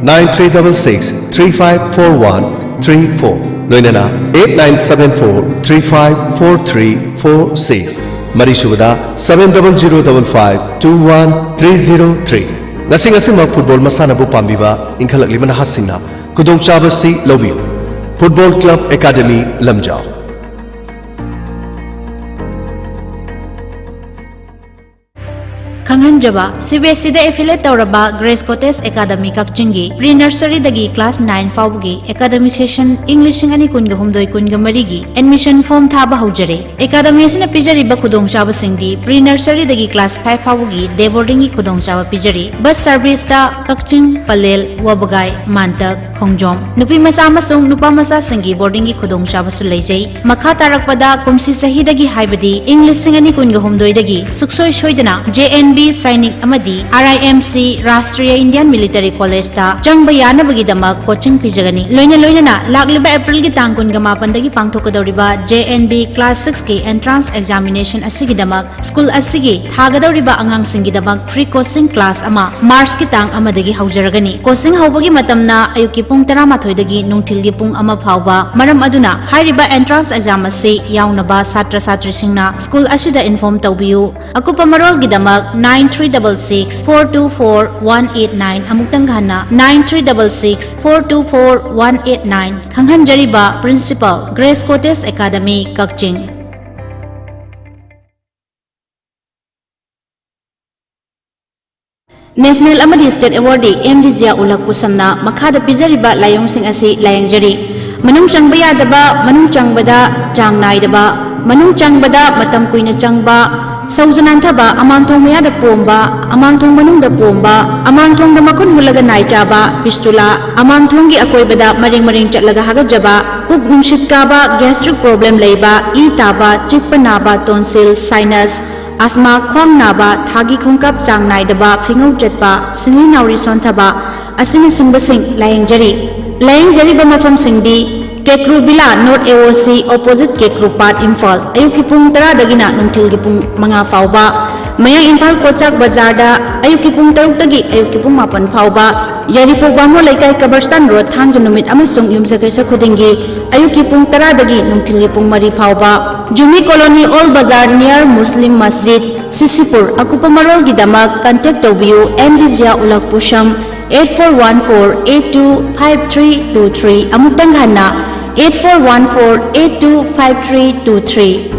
nine three double six three five four one three four, ꯂꯣꯏꯅꯅ eight nine seven four three five four three four six, ꯃꯔꯤꯁꯨꯕꯗ seven double zero double five two one three zero three꯫ ꯉꯁꯤ ꯉꯁꯤꯃꯛ football ꯃꯁꯥꯟꯅꯕꯨ ꯄꯥꯝꯕꯤꯕ ꯏꯟꯈꯠꯂꯛꯂꯤꯕ ꯅꯍꯥꯁꯤꯡꯅ ꯈꯨꯗꯣꯡꯆꯥꯕꯁꯤ ꯂꯧꯕꯤꯌꯨ꯫ Football Club Academy, Lamjao. ꯈꯪꯍꯟꯖꯕ, C B ꯑꯦꯁ ꯏꯗ ꯑꯦꯐꯤꯂꯦꯠ ꯇꯧꯔꯕ ꯒ꯭ꯔꯦꯁ ꯀꯣꯇꯦꯖ ꯑꯦꯀꯥꯗꯃꯤ ꯀꯛꯆꯤꯡꯒꯤ ꯄ꯭ꯔꯤ ꯅꯔꯁꯔꯤꯗꯒꯤ ꯀ꯭ꯂꯥꯁ ꯅꯥꯏꯟ ꯐꯥꯎꯕꯒꯤ ꯑꯦꯀꯥꯗꯃꯤ ꯁꯦꯁꯟ ꯏꯪ ꯂꯤꯁꯤꯡ ꯑꯅꯤ ꯀꯨꯟꯒ ꯍꯨꯝꯗꯣꯏ ꯀꯨꯟꯒ ꯃꯔꯤꯒꯤ ꯑꯦꯗꯃꯤꯁꯟ ꯐꯣꯔꯝ ꯊꯥꯕ ꯍꯧꯖꯔꯦ꯫ ꯑꯦꯀꯥꯗꯃꯤ ꯑꯁꯤꯅ ꯄꯤꯖꯔꯤꯕ ꯈꯨꯗꯣꯡꯆꯥꯕꯁꯤꯡꯗꯤ ꯄ꯭ꯔꯤ ꯅꯔꯁꯔꯤꯗꯒꯤ ꯀ꯭ꯂꯥꯁ ꯐꯥꯏꯚ ꯐꯥꯎꯕꯒꯤ ꯗꯦ ꯕꯣꯔꯗꯤꯡꯒꯤ ꯈꯨꯗꯣꯡꯆꯥꯕ ꯄꯤꯖꯔꯤ꯫ ꯕꯁ ꯁꯔꯚꯤꯁꯇ ꯀꯛꯆꯤꯡ, ꯄꯂꯦꯜ, ꯋꯥꯕꯒꯥꯏ, ꯃꯥꯟꯇꯛ, ꯈꯣꯡꯖꯣꯝ꯫ ꯅꯨꯄꯤ ꯃꯆꯥ ꯑꯃꯁꯨꯡ ꯅꯨꯄꯥ ꯃꯆꯥꯁꯤꯡꯒꯤ ꯕꯣꯔꯗꯤꯡꯒꯤ ꯈꯨꯗꯣꯡꯆꯥꯕꯁꯨ ꯂꯩꯖꯩ꯫ ꯃꯈꯥ ꯇꯥꯔꯛꯄꯗ ꯀꯨꯝꯁꯤ ꯆꯍꯤꯗꯒꯤ ꯍꯥꯏꯕꯗꯤ ꯏꯪ ꯂꯤꯁꯤꯡ ꯑꯅꯤ ꯀꯨꯟꯒ ꯍꯨꯝꯗꯣꯏꯗꯒꯤ ꯁꯨꯛꯁꯣꯏ ꯁꯣꯏꯗꯅ ꯖꯦ ꯑꯦꯟ ꯕꯤ ꯁꯥꯏꯅꯤꯛ ꯑꯃꯗꯤ ꯑꯥꯔ ꯑꯥꯏ M C Rashtriya Indian military ꯀꯣꯂꯦꯖꯇ ꯆꯪꯕ ꯌꯥꯅꯕꯒꯤꯗꯃꯛ ꯀꯣꯆꯤꯡ ꯄꯤꯖꯒꯅꯤ꯫ ꯂꯣꯏꯅ ꯂꯣꯏꯅꯅ ꯂꯥꯛꯂꯤꯕ ꯑꯦꯄ꯭ꯔꯤꯜꯒꯤ ꯇꯥꯡ ꯀꯨꯟꯒ ꯃꯥꯄꯟꯗꯒꯤ ꯄꯥꯡꯊꯣꯛꯀꯗꯧꯔꯤꯕ ꯖꯦ ꯑꯦꯟ ꯕꯤ ꯀ꯭ꯂꯥꯁ ꯁꯤꯛꯁꯀꯤ ꯑꯦꯟꯇ꯭ꯔꯥꯟꯁ ꯑꯦꯛꯖꯥꯃꯤꯅꯦꯁꯟ ꯑꯁꯤꯒꯤꯗꯃꯛ ꯁ꯭ꯀꯨꯜ ꯑꯁꯤꯒꯤ ꯊꯥꯒꯗꯧꯔꯤꯕ ꯑꯉꯥꯡꯁꯤꯡꯒꯤꯗꯃꯛ ꯐ꯭ꯔꯤ ꯀꯣꯆꯤꯡ ꯀ꯭ꯂꯥꯁ ꯑꯃ ꯃꯥꯔꯆꯀꯤ ꯇꯥꯡ ꯑꯃꯗꯒꯤ ꯍꯧꯖꯔꯒꯅꯤ꯫ ꯀꯣꯆꯤꯡ ꯍꯧꯕꯒꯤ ꯃꯇꯝꯅ ꯑꯌꯨꯛꯀꯤ ꯄꯨꯡ ꯇꯔꯥꯃꯥꯊꯣꯏꯗꯒꯤ ꯅꯨꯡꯊꯤꯜꯒꯤ ꯄꯨꯡ ꯑꯃ ꯐꯥꯎꯕ꯫ ꯃꯔꯝ ꯑꯗꯨꯅ ꯍꯥꯏꯔꯤꯕ ꯑꯦꯟꯇ꯭ꯔꯥꯟꯁ ꯑꯦꯛꯖꯥꯝ ꯑꯁꯤ ꯌꯥꯎꯅꯕ ꯁꯥꯇ꯭ꯔ ꯁꯥꯇ꯭ꯔꯤꯁꯤꯡꯅ ꯁ꯭ꯀꯨꯜ ꯑꯁꯤꯗ ꯏꯟꯐꯣꯔꯝ ꯇꯧꯕꯤꯌꯨ꯫ ꯑꯀꯨꯞꯄ ꯃꯔꯣꯜꯒꯤꯗꯃꯛ nine three double six four two four one eight nine, ꯑꯃꯨꯛꯇꯪ ꯍꯟꯅ nine three double six four two four one eight nine꯫ ꯈꯪꯍꯟꯖꯔꯤꯕ ꯄ꯭ꯔꯤꯟꯁꯤꯄꯜ, ꯒ꯭ꯔꯦꯁ ꯀꯣꯇꯦꯖ ꯑꯦꯀꯥꯗꯃꯤ, ꯀꯛꯆꯤꯡ꯫ ꯅꯦꯁꯅꯦꯜ ꯑꯃꯗꯤ ꯁ꯭ꯇꯦꯠ ꯑꯦꯋꯥꯔꯗꯤ ꯑꯦꯝ ꯗꯤ ꯖꯤꯌꯥ ꯎꯂꯛ ꯄꯨꯁꯝꯅ ꯃꯈꯥꯗ ꯄꯤꯖꯔꯤꯕ ꯂꯥꯏꯑꯣꯡꯁꯤꯡ ꯑꯁꯤ ꯂꯥꯌꯦꯡꯖꯔꯤ꯫ ꯃꯅꯨꯡ ꯆꯪꯕ ꯌꯥꯗꯕ, ꯃꯅꯨꯡ ꯆꯪꯕꯗ ꯆꯥꯡ ꯅꯥꯏꯗꯕ, ꯃꯅꯨꯡ ꯆꯪꯕꯗ ꯃꯇꯝ ꯀꯨꯏꯅ ꯆꯪꯕ, ꯁꯧꯖ ꯅꯥꯟꯊꯕ, ꯑꯃꯥꯡꯊꯣꯡ ꯃꯌꯥꯗ ꯄꯣꯝꯕ, ꯑꯃꯥꯡꯊꯣꯡ ꯃꯅꯨꯡꯗ ꯄꯣꯝꯕ, ꯑꯃꯥꯡꯊꯣꯡꯗ ꯃꯈꯨꯟ ꯍꯨꯜꯂꯒ ꯅꯥꯏ ꯆꯥꯕ, ꯐꯤꯁꯇꯨꯂꯥ, ꯑꯃꯥꯡꯊꯣꯡꯒꯤ ꯑꯀꯣꯏꯕꯗ ꯃꯔꯦꯡ ꯃꯔꯦꯡ ꯆꯠꯂꯒ ꯍꯥꯒꯠꯆꯕ, ꯄꯨꯛ ꯅꯨꯡꯁꯤꯠ ꯀꯥꯕ, ꯒ꯭ꯌꯥꯁꯇ꯭ꯔꯤꯛ ꯄ꯭ꯔꯣꯕ꯭ꯂꯦꯝ ꯂꯩꯕ, ꯏ ꯇꯥꯕ, ꯆꯤꯛꯄ ꯅꯥꯕ, ꯇꯣꯟꯁꯤꯜ, ꯁꯥꯏꯅꯁ, ꯑꯁꯃꯥ, ꯈ꯭ꯋꯥꯡ ꯅꯥꯕ, ꯊꯥꯒꯤ ꯈꯣꯡꯀꯥꯞ ꯆꯥꯡ ꯅꯥꯏꯗꯕ, ꯐꯤꯉꯧ ꯆꯠꯄ, ꯁꯤꯡꯂꯤ ꯅꯥꯎꯔꯤ ꯁꯣꯟꯊꯕ ꯑꯁꯤꯅꯆꯤꯡꯕꯁꯤꯡ ꯂꯥꯌꯦꯡꯖꯔꯤ꯫ ꯂꯥꯌꯦꯡꯖꯔꯤꯕ ꯃꯐꯝꯁꯤꯡꯗꯤ ꯀꯦꯀ꯭ꯔꯨ ꯕꯤꯂꯥ, ꯅꯣꯔꯠ ꯑꯦ ꯑꯣ ꯁꯤ, ꯑꯣꯄꯣꯖꯤꯠ ꯀꯦꯀ꯭ꯔꯨ ꯄꯥꯠ, ꯏꯝꯐꯥꯜ, ꯑꯌꯨꯛꯀꯤ ꯄꯨꯡ ꯇꯔꯥꯗꯒꯤꯅ ꯅꯨꯡꯊꯤꯜꯒꯤ ꯄꯨꯡ ꯃꯉꯥ ꯐꯥꯎꯕ꯫ ꯃꯌꯥꯡ ꯏꯝꯐꯥꯜ ꯀꯣꯆꯥꯛ ꯕꯖꯥꯔꯗ ꯑꯌꯨꯛꯀꯤ ꯄꯨꯡ ꯇꯔꯨꯛꯇꯒꯤ ꯑꯌꯨꯛꯀꯤ ꯄꯨꯡ ꯃꯥꯄꯟ ꯐꯥꯎꯕ꯫ ꯌꯥꯏꯔꯤꯄꯣꯛ ꯕꯥꯃꯣꯟ ꯂꯩꯀꯥꯏ ꯀꯕꯔꯁꯇꯥꯟ ꯔꯣꯗ, ꯊꯥꯡꯖ ꯅꯨꯃꯤꯠ ꯑꯃꯁꯨꯡ ꯌꯨꯝꯁꯀꯩꯁ ꯈꯨꯗꯤꯡꯒꯤ ꯑꯌꯨꯛꯀꯤ ꯄꯨꯡ ꯇꯔꯥꯗꯒꯤ ꯅꯨꯡꯊꯤꯜꯒꯤ ꯄꯨꯡ ꯃꯔꯤ ꯐꯥꯎꯕ꯫ ꯖꯨꯃꯤ ꯀꯣꯂꯣꯅꯤ, ꯑꯣꯜ ꯕꯖꯥꯔ, ꯅꯤꯌꯔ ꯃꯨꯁꯂꯤꯝ ꯃꯁꯖꯤꯗ, ꯁꯤꯁꯤꯄꯨꯔ꯫ ꯑꯀꯨꯞꯄ ꯃꯔꯣꯜꯒꯤꯗꯃꯛ ꯀꯟꯇꯦꯛ ꯇꯧꯕꯤꯌꯨ M D Zia Ulhaq Pusham, eight four one four eight two five three two three꯫ ꯑꯃꯨꯛꯇꯪ ꯍꯟꯅ, eight four one four eight two five three two three.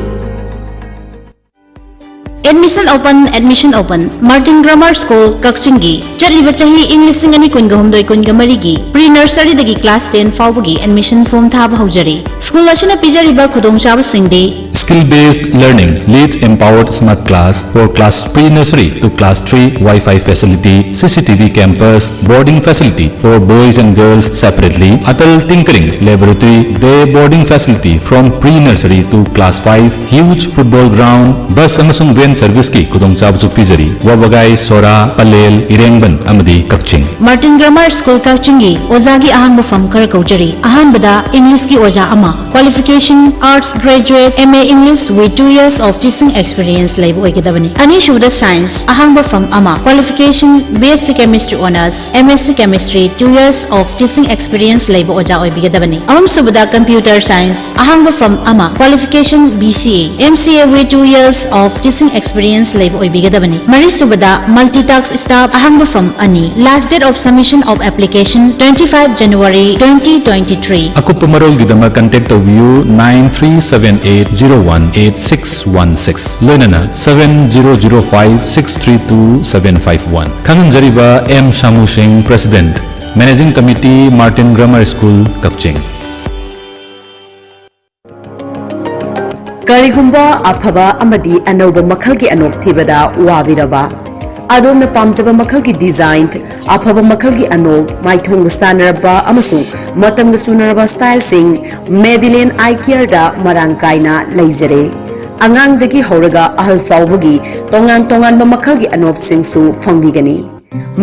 Admission open, admission open. Martin Grammar School, ꯀꯛꯆꯤꯡꯒꯤ ꯆꯠꯂꯤꯕ ꯆꯍꯤ ꯏꯪ ꯂꯤꯁꯤꯡ ꯑꯅꯤ ꯀꯨꯟꯒ ꯍꯨꯝꯗꯣꯏ ꯀꯨꯟꯒ ꯃꯔꯤꯒꯤ pre nursery ꯗꯒꯤ class ten ꯐꯥꯎꯕꯒꯤ admission form ꯊꯥꯕ ꯍꯧꯖꯔꯤ꯫ School ꯑꯁꯤꯅ ꯄꯤꯖꯔꯤꯕ ꯈꯨꯗꯣꯡꯆꯥꯕꯁꯤꯡꯗꯤ: Skill based learning leads empowered smart class for class pre nursery to class three, Wi-Fi facility, C C T V campus, boarding facility for boys and girls separately, Atal Tinkering Laboratory, day boarding facility from pre nursery to class five, huge football ground, bus ꯑꯃꯁꯨꯡ van service ꯀꯤ ꯈꯨꯗꯣꯡꯆꯥꯕꯁꯨ ꯄꯤꯖꯔꯤ꯫ ꯋꯥꯕꯒꯥꯏ, ꯁꯣꯔꯥ, ꯄꯂꯦꯜ, ꯏꯔꯦꯡꯕꯟ ꯑꯃꯗꯤ ꯀꯛꯆꯤꯡ꯫ Martin Grammar School ꯀꯛꯆꯤꯡꯒꯤ ꯑꯣꯖꯥꯒꯤ ꯑꯍꯥꯡꯕ ꯐꯝ ꯈꯔ ꯀꯧꯖꯔꯤ꯫ ꯑꯍꯥꯟꯕꯗ English ꯀꯤ ꯑꯣꯖꯥ ꯑꯃ, qualification Arts graduate, M A English with two years of teaching experience ꯂꯩꯕ ꯑꯣꯏꯒꯗꯕꯅꯤ꯫ ꯑꯅꯤꯁꯨꯕꯗ Science, ꯑꯍꯥꯡꯕ ꯐꯝ ꯑꯃ, qualification B S C Chemistry Honours, M S C Chemistry, two years of teaching experience ꯂꯩꯕ ꯑꯣꯖꯥ ꯑꯣꯏꯕꯤꯒꯗꯕꯅꯤ꯫ ꯑꯍꯨꯝꯁꯨꯕꯗ Computer Science, ꯑꯍꯥꯡꯕ ꯐꯝ ꯑꯃ, qualification B C A, M C A with two years of teaching experience ꯂꯩꯕ ꯑꯣꯏꯕꯤꯒꯗꯕꯅꯤ꯫ ꯃꯔꯤꯁꯨꯕꯗ Multitask Staff, ꯑꯍꯥꯡꯕ ꯐꯝ ꯑꯅꯤ, last date of submission of application twenty five January twenty twenty three꯫ ꯑꯀꯨꯞꯄ ꯃꯔꯣꯜꯒꯤꯗꯃꯛ contact ꯇꯧꯕꯤꯌꯨ nine three seven eight zero one eight six one six, ꯂꯣꯏꯅꯅ seven zero zero five six three two seven five one꯫ ꯈꯪꯍꯟꯖꯔꯤꯕ M ꯁꯥꯃꯨ ꯁꯤꯡ, President, Managing Committee, Martin Grammar School, ꯀꯛꯆꯤꯡ꯫ ꯀꯔꯤꯒꯨꯝꯕ ꯑꯐꯕ ꯑꯃꯗꯤ ꯑꯅꯧꯕ ꯃꯈꯜꯒꯤ ꯑꯅꯣꯞ ꯊꯤꯕꯗ ꯋꯥꯕꯤꯔꯕ? ꯑꯗꯣꯝꯅ ꯄꯥꯝꯖꯕ ꯃꯈꯜꯒꯤ design, ꯑꯐꯕ ꯃꯈꯜꯒꯤ ꯑꯅꯣꯞ, ꯃꯥꯏꯊꯣꯡꯒ ꯆꯥꯟꯅꯔꯕ ꯑꯃꯁꯨꯡ ꯃꯇꯝꯒ ꯆꯨꯅꯔꯕ styleꯁꯤꯡ Madeline Eye Careꯗ ꯃꯔꯥꯡ ꯀꯥꯏꯅ ꯂꯩꯖꯔꯦ꯫ ꯑꯉꯥꯡꯗꯒꯤ ꯍꯧꯔꯒ ꯑꯍꯜ ꯐꯥꯎꯕꯒꯤ ꯇꯣꯉꯥꯟ ꯇꯣꯉꯥꯟꯕ ꯃꯈꯜꯒꯤ ꯑꯅꯣꯞꯁꯤꯡꯁꯨ ꯐꯪꯕꯤꯒꯅꯤ꯫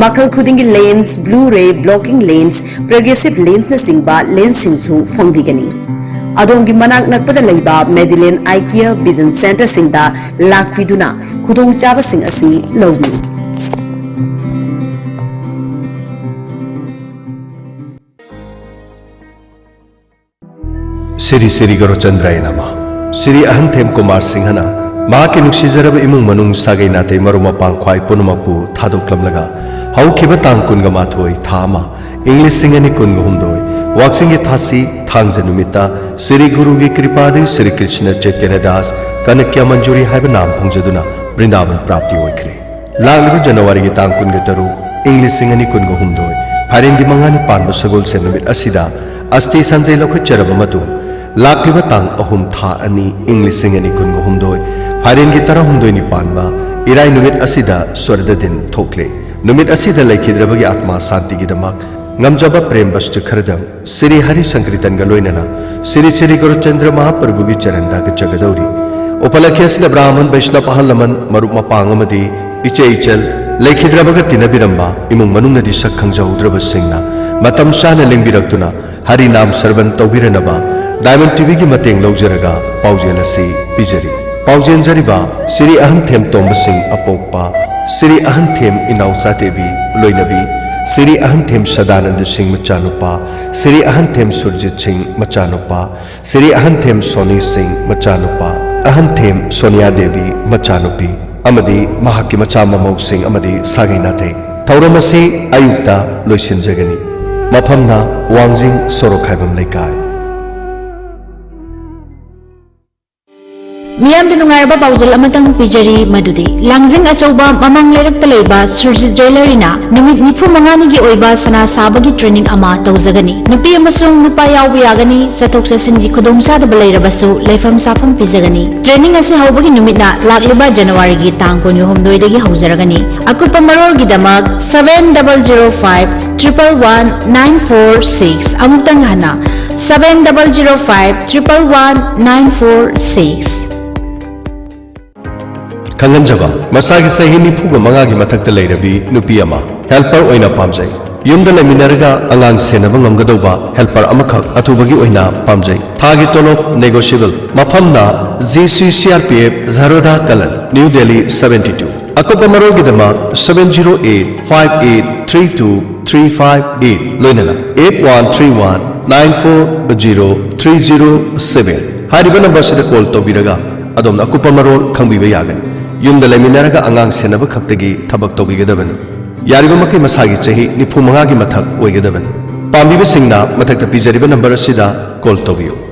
ꯃꯈꯜ ꯈꯨꯗꯤꯡꯒꯤ lens, Blu-ray, blocking lens, progressive lensꯅꯆꯤꯡꯕ lensꯁꯤꯡꯁꯨ ꯐꯪꯕꯤꯒꯅꯤ꯫ ꯑꯗꯣꯝꯒꯤ ꯃꯅꯥꯛ ꯅꯛꯄꯗ ꯂꯩꯕ Madeline Eye Care Vision Centreꯁꯤꯡꯗ ꯂꯥꯛꯄꯤꯗꯨꯅ ꯈꯨꯗꯣꯡꯆꯥꯕꯁꯤꯡ ꯑꯁꯤ ꯂꯧꯕꯤꯌꯨ꯫ ꯁ꯭ꯔꯤ ꯁ꯭ꯔꯤ ꯒꯧꯔꯆꯟꯗ꯭ꯔꯥꯌ ꯅꯃ꯫ ꯁ꯭ꯔꯤ ꯑꯍꯟꯊꯦꯝ ꯀꯨꯃꯥꯔ ꯁꯤꯡꯍꯅ ꯃꯍꯥꯛꯀꯤ ꯅꯨꯡꯁꯤꯖꯔꯕ ꯏꯃꯨꯡ ꯃꯅꯨꯡ, ꯁꯥꯒꯩ ꯅꯥꯇꯩ, ꯃꯔꯨꯞ ꯃꯄꯥꯡ ꯈ꯭ꯋꯥꯏ ꯄꯨꯝꯅꯃꯛꯄꯨ ꯊꯥꯗꯣꯛꯂꯝꯂꯒ ꯍꯧꯈꯤꯕ ꯇꯥꯡ ꯀꯨꯟꯒ ꯃꯥꯊꯣꯏ, ꯊꯥ ꯑꯃ, ꯏꯪ ꯂꯤꯁꯤꯡ ꯑꯅꯤ ꯀꯨꯟꯒ ꯍꯨꯝꯗꯣꯏ, ꯋꯥꯛꯆꯤꯡꯒꯤ ꯊꯥꯁꯤ ꯊꯥꯡꯖ ꯅꯨꯃꯤꯠꯇ ꯁ꯭ꯔꯤ ꯒꯨꯔꯨꯒꯤ ꯀ꯭ꯔꯤꯄꯥꯗꯒꯤ ꯁ꯭ꯔꯤ ꯀ꯭ꯔꯤꯁꯅ ꯆꯩꯇꯟꯌ ꯗꯥꯁ ꯀꯅꯀ꯭ꯌ ꯃꯟꯖꯨꯔꯤ ꯍꯥꯏꯕ ꯅꯥꯝ ꯐꯪꯖꯗꯨꯅ ꯕ꯭ꯔꯤꯟꯗꯥꯕꯟ ꯄ꯭ꯔꯥꯞꯇꯤ ꯑꯣꯏꯈ꯭ꯔꯦ꯫ ꯂꯥꯛꯂꯤꯕ ꯖꯅꯋꯥꯔꯤꯒꯤ ꯇꯥꯡ ꯀꯨꯟꯒ ꯇꯔꯨꯛ, ꯏꯪ ꯂꯤꯁꯤꯡ ꯑꯅꯤ ꯀꯨꯟꯒ ꯍꯨꯝꯗꯣꯏ, ꯐꯥꯏꯔꯦꯟꯒꯤ ꯃꯉꯥꯅꯤ ꯄꯥꯟꯕ ꯁꯒꯣꯜꯁꯦꯟ ꯅꯨꯃꯤꯠ ꯑꯁꯤꯗ ꯑꯁꯇꯤ ꯁꯟꯖꯩ ꯂꯧꯈꯠꯆꯔꯕ ꯃꯇꯨꯡ, ꯂꯥꯛꯂꯤꯕ ꯇꯥꯡ ꯑꯍꯨꯝ, ꯊꯥ ꯑꯅꯤ, ꯏꯪ ꯂꯤꯁꯤꯡ ꯑꯅꯤ ꯀꯨꯟꯒ ꯍꯨꯝꯗꯣꯏ, ꯐꯥꯏꯔꯦꯟꯒꯤ ꯇꯔꯥꯍꯨꯝꯗꯣꯏꯅꯤ ꯄꯥꯟꯕ ꯏꯔꯥꯏ ꯅꯨꯃꯤꯠ ꯑꯁꯤꯗ ꯁ꯭ꯋꯔꯒꯗꯤꯟ ꯊꯣꯛꯂꯦ꯫ ꯅꯨꯃꯤꯠ ꯑꯁꯤꯗ ꯂꯩꯈꯤꯗ꯭ꯔꯕꯒꯤ ꯑꯥꯠꯃꯥ ꯁꯥꯟꯇꯤꯒꯤꯗꯃꯛ ꯉꯝꯖꯕ ꯄ꯭ꯔꯦꯝ ꯕꯁꯇꯨ ꯈꯔꯗꯪ ꯁ꯭ꯔꯤ ꯍꯔꯤ ꯁꯪꯀ꯭ꯔꯤꯇꯟꯒ ꯂꯣꯏꯅꯅ ꯁ꯭ꯔꯤ ꯁ꯭ꯔꯤ ꯒꯨꯔꯨꯆꯟꯗ꯭ꯔ ꯃꯍꯥꯄ꯭ꯔꯚꯨꯒꯤ ꯆꯔꯟꯗ ꯍꯥꯒꯠꯆꯒꯗꯧꯔꯤ꯫ ꯎꯄꯂꯛꯈ꯭ꯌ ꯑꯁꯤꯗ ꯕ꯭ꯔꯥꯍꯃꯟ, ꯕꯩꯁꯅꯕ, ꯑꯍꯜ ꯂꯃꯟ, ꯃꯔꯨꯞ ꯃꯄꯥꯡ ꯑꯃꯗꯤ ꯏꯆꯦ ꯏꯆꯜ, ꯂꯩꯈꯤꯗ꯭ꯔꯕꯒ ꯇꯤꯟꯅꯕꯤꯔꯝꯕ ꯏꯃꯨꯡ ꯃꯅꯨꯡꯅꯗꯤ ꯁꯛ ꯈꯪꯖꯍꯧꯗ꯭ꯔꯕꯁꯤꯡꯅ ꯃꯇꯝ ꯆꯥꯅ ꯂꯦꯡꯕꯤꯔꯛꯇꯨꯅ ꯍꯔꯤꯅꯥꯝ ꯁ꯭ꯔꯕꯟ ꯇꯧꯕꯤꯔꯅꯕ ꯗꯥꯏꯃꯟ ꯇꯤꯚꯤꯒꯤ ꯃꯇꯦꯡ ꯂꯧꯖꯔꯒ ꯄꯥꯎꯖꯦꯜ ꯑꯁꯤ ꯄꯤꯖꯔꯤ꯫ ꯄꯥꯎꯖꯦꯟꯖꯔꯤꯕ ꯁ꯭ꯔꯤ ꯑꯍꯟꯊꯦꯝ ꯇꯣꯝꯕ ꯁꯤꯡ ꯑꯄꯣꯛꯄ, ꯁ꯭ꯔꯤ ꯑꯍꯟꯊꯦꯝ ꯏꯅꯥꯎꯆꯥ ꯗꯦꯕꯤ ꯂꯣꯏꯅꯕꯤ, ꯁ꯭ꯔꯤ ꯑꯍꯟꯊꯦꯝ ꯁꯗꯥꯅꯟꯗ ꯁꯤꯡ ꯃꯆꯥꯅꯨꯄꯥ, ꯁ꯭ꯔꯤ ꯑꯍꯟꯊꯦꯝ ꯁꯨꯔꯖꯤꯠ ꯁꯤꯡ ꯃꯆꯥꯅꯨꯄꯥ, ꯁ꯭ꯔꯤ ꯑꯍꯟꯊꯦꯝ ꯁꯣꯅꯤ ꯁꯤꯡ ꯃꯆꯥꯅꯨꯄꯥ, ꯑꯍꯟꯊꯦꯝ ꯁꯣꯅꯤꯌꯥ ꯗꯦꯕꯤ ꯃꯆꯥꯅꯨꯄꯤ ꯑꯃꯗꯤ ꯃꯍꯥꯛꯀꯤ ꯃꯆꯥ ꯃꯃꯧꯁꯤꯡ ꯑꯃꯗꯤ ꯁꯥꯒꯩ ꯅꯥꯇꯩ꯫ ꯊꯧꯔꯝ ꯑꯁꯤ ꯑꯌꯨꯛꯇ ꯂꯣꯏꯁꯤꯟꯖꯒꯅꯤ꯫ ꯃꯐꯝꯅ ꯋꯥꯡꯖꯤꯡ ꯁꯣꯔꯣꯛ ꯈꯥꯏꯕꯝ ꯂꯩꯀꯥꯏ꯫ ꯃꯤꯌꯥꯝꯗ ꯅꯨꯡꯉꯥꯏꯔꯕ ꯄꯥꯎꯖꯦꯜ ꯑꯃꯇꯪ ꯄꯤꯖꯔꯤ, ꯃꯗꯨꯗꯤ ꯂꯥꯡꯖꯤꯡ ꯑꯆꯧꯕ ꯃꯃꯥꯡ ꯂꯩꯔꯛꯇ ꯂꯩꯕ ꯁꯨꯔꯖꯤꯠ ꯖ꯭ꯋꯦꯂꯔꯤꯅ ꯅꯨꯃꯤꯠ ꯅꯤꯐꯨ ꯃꯉꯥꯅꯤꯒꯤ ꯑꯣꯏꯕ ꯁꯅꯥ ꯁꯥꯕꯒꯤ ꯇ꯭ꯔꯦꯅꯤꯡ ꯑꯃ ꯇꯧꯖꯒꯅꯤ꯫ ꯅꯨꯄꯤ ꯑꯃꯁꯨꯡ ꯅꯨꯄꯥ ꯌꯥꯎꯕ ꯌꯥꯒꯅꯤ꯫ ꯆꯠꯊꯣꯛ ꯆꯠꯁꯤꯟꯒꯤ ꯈꯨꯗꯣꯡꯆꯥꯗꯕ ꯂꯩꯔꯕꯁꯨ ꯂꯩꯐꯝ ꯆꯥꯐꯝ ꯄꯤꯖꯒꯅꯤ꯫ ꯇ꯭ꯔꯦꯅꯤꯡ ꯑꯁꯤ ꯍꯧꯕꯒꯤ ꯅꯨꯃꯤꯠꯅ ꯂꯥꯛꯂꯤꯕ ꯖꯅꯋꯥꯔꯤꯒꯤ ꯇꯥꯡ ꯀꯨꯟꯍꯨꯝꯗꯣꯏꯗꯒꯤ ꯍꯧꯖꯔꯒꯅꯤ꯫ ꯑꯀꯨꯞꯄ ꯃꯔꯣꯜꯒꯤꯗꯃꯛ seven double zero five triple one nine four six, ꯑꯃꯨꯛꯇꯪ ꯍꯟꯅ, seven double zero five triple one nine four six꯫ ꯈꯪꯍꯟꯖꯕ, ꯃꯁꯥꯒꯤ ꯆꯍꯤ ꯅꯤꯐꯨꯒ ꯃꯉꯥꯒꯤ ꯃꯊꯛꯇ ꯂꯩꯔꯕꯤ ꯅꯨꯄꯤ ꯑꯃ ꯍꯦꯜꯄꯔ ꯑꯣꯏꯅ ꯄꯥꯝꯖꯩ꯫ ꯌꯨꯝꯗ ꯂꯩꯃꯤꯟꯅꯔꯒ ꯑꯉꯥꯡ ꯁꯦꯟꯅꯕ ꯉꯝꯒꯗꯧꯕ ꯍꯦꯜꯄꯔ ꯑꯃꯈꯛ ꯑꯊꯨꯕꯒꯤ ꯑꯣꯏꯅ ꯄꯥꯝꯖꯩ꯫ ꯊꯥꯒꯤ ꯇꯣꯂꯣꯞ ꯅꯦꯒꯣꯁꯤꯌꯦꯕꯜ꯫ ꯃꯐꯝꯅ G C C R P F, Jaroda Kalan, new Delhi seventy two꯫ ꯑꯀꯨꯞꯄ ꯃꯔꯣꯜꯒꯤꯗꯃꯛ seven zero eight five eight three two three five eight ꯂꯣꯏꯅꯅ eight one three one nine four zero three zero seven ꯍꯥꯏꯔꯤꯕ ꯅꯝꯕꯔꯁꯤꯗ ꯀꯣꯜ ꯇꯧꯕꯤꯔꯒ ꯑꯗꯣꯝꯅ ꯑꯀꯨꯞꯄ ꯃꯔꯣꯜ ꯈꯪꯕꯤꯕ ꯌꯥꯒꯅꯤ꯫ ꯌꯨꯝꯗ ꯂꯩꯃꯤꯟꯅꯔꯒ ꯑꯉꯥꯡ ꯁꯦꯟꯅꯕ ꯈꯛꯇꯒꯤ ꯊꯕꯛ ꯇꯧꯕꯤꯒꯗꯕꯅꯤ꯫ ꯌꯥꯔꯤꯕ ꯃꯈꯩ ꯃꯁꯥꯒꯤ ꯆꯍꯤ ꯅꯤꯐꯨ ꯃꯉꯥꯒꯤ ꯃꯊꯛ ꯑꯣꯏꯒꯗꯕꯅꯤ꯫ ꯄꯥꯝꯕꯤꯕꯁꯤꯡꯅ ꯃꯊꯛꯇ ꯄꯤꯖꯔꯤꯕ ꯅꯝꯕꯔ ꯑꯁꯤꯗ ꯀꯣꯜ ꯇꯧꯕꯤꯌꯨ꯫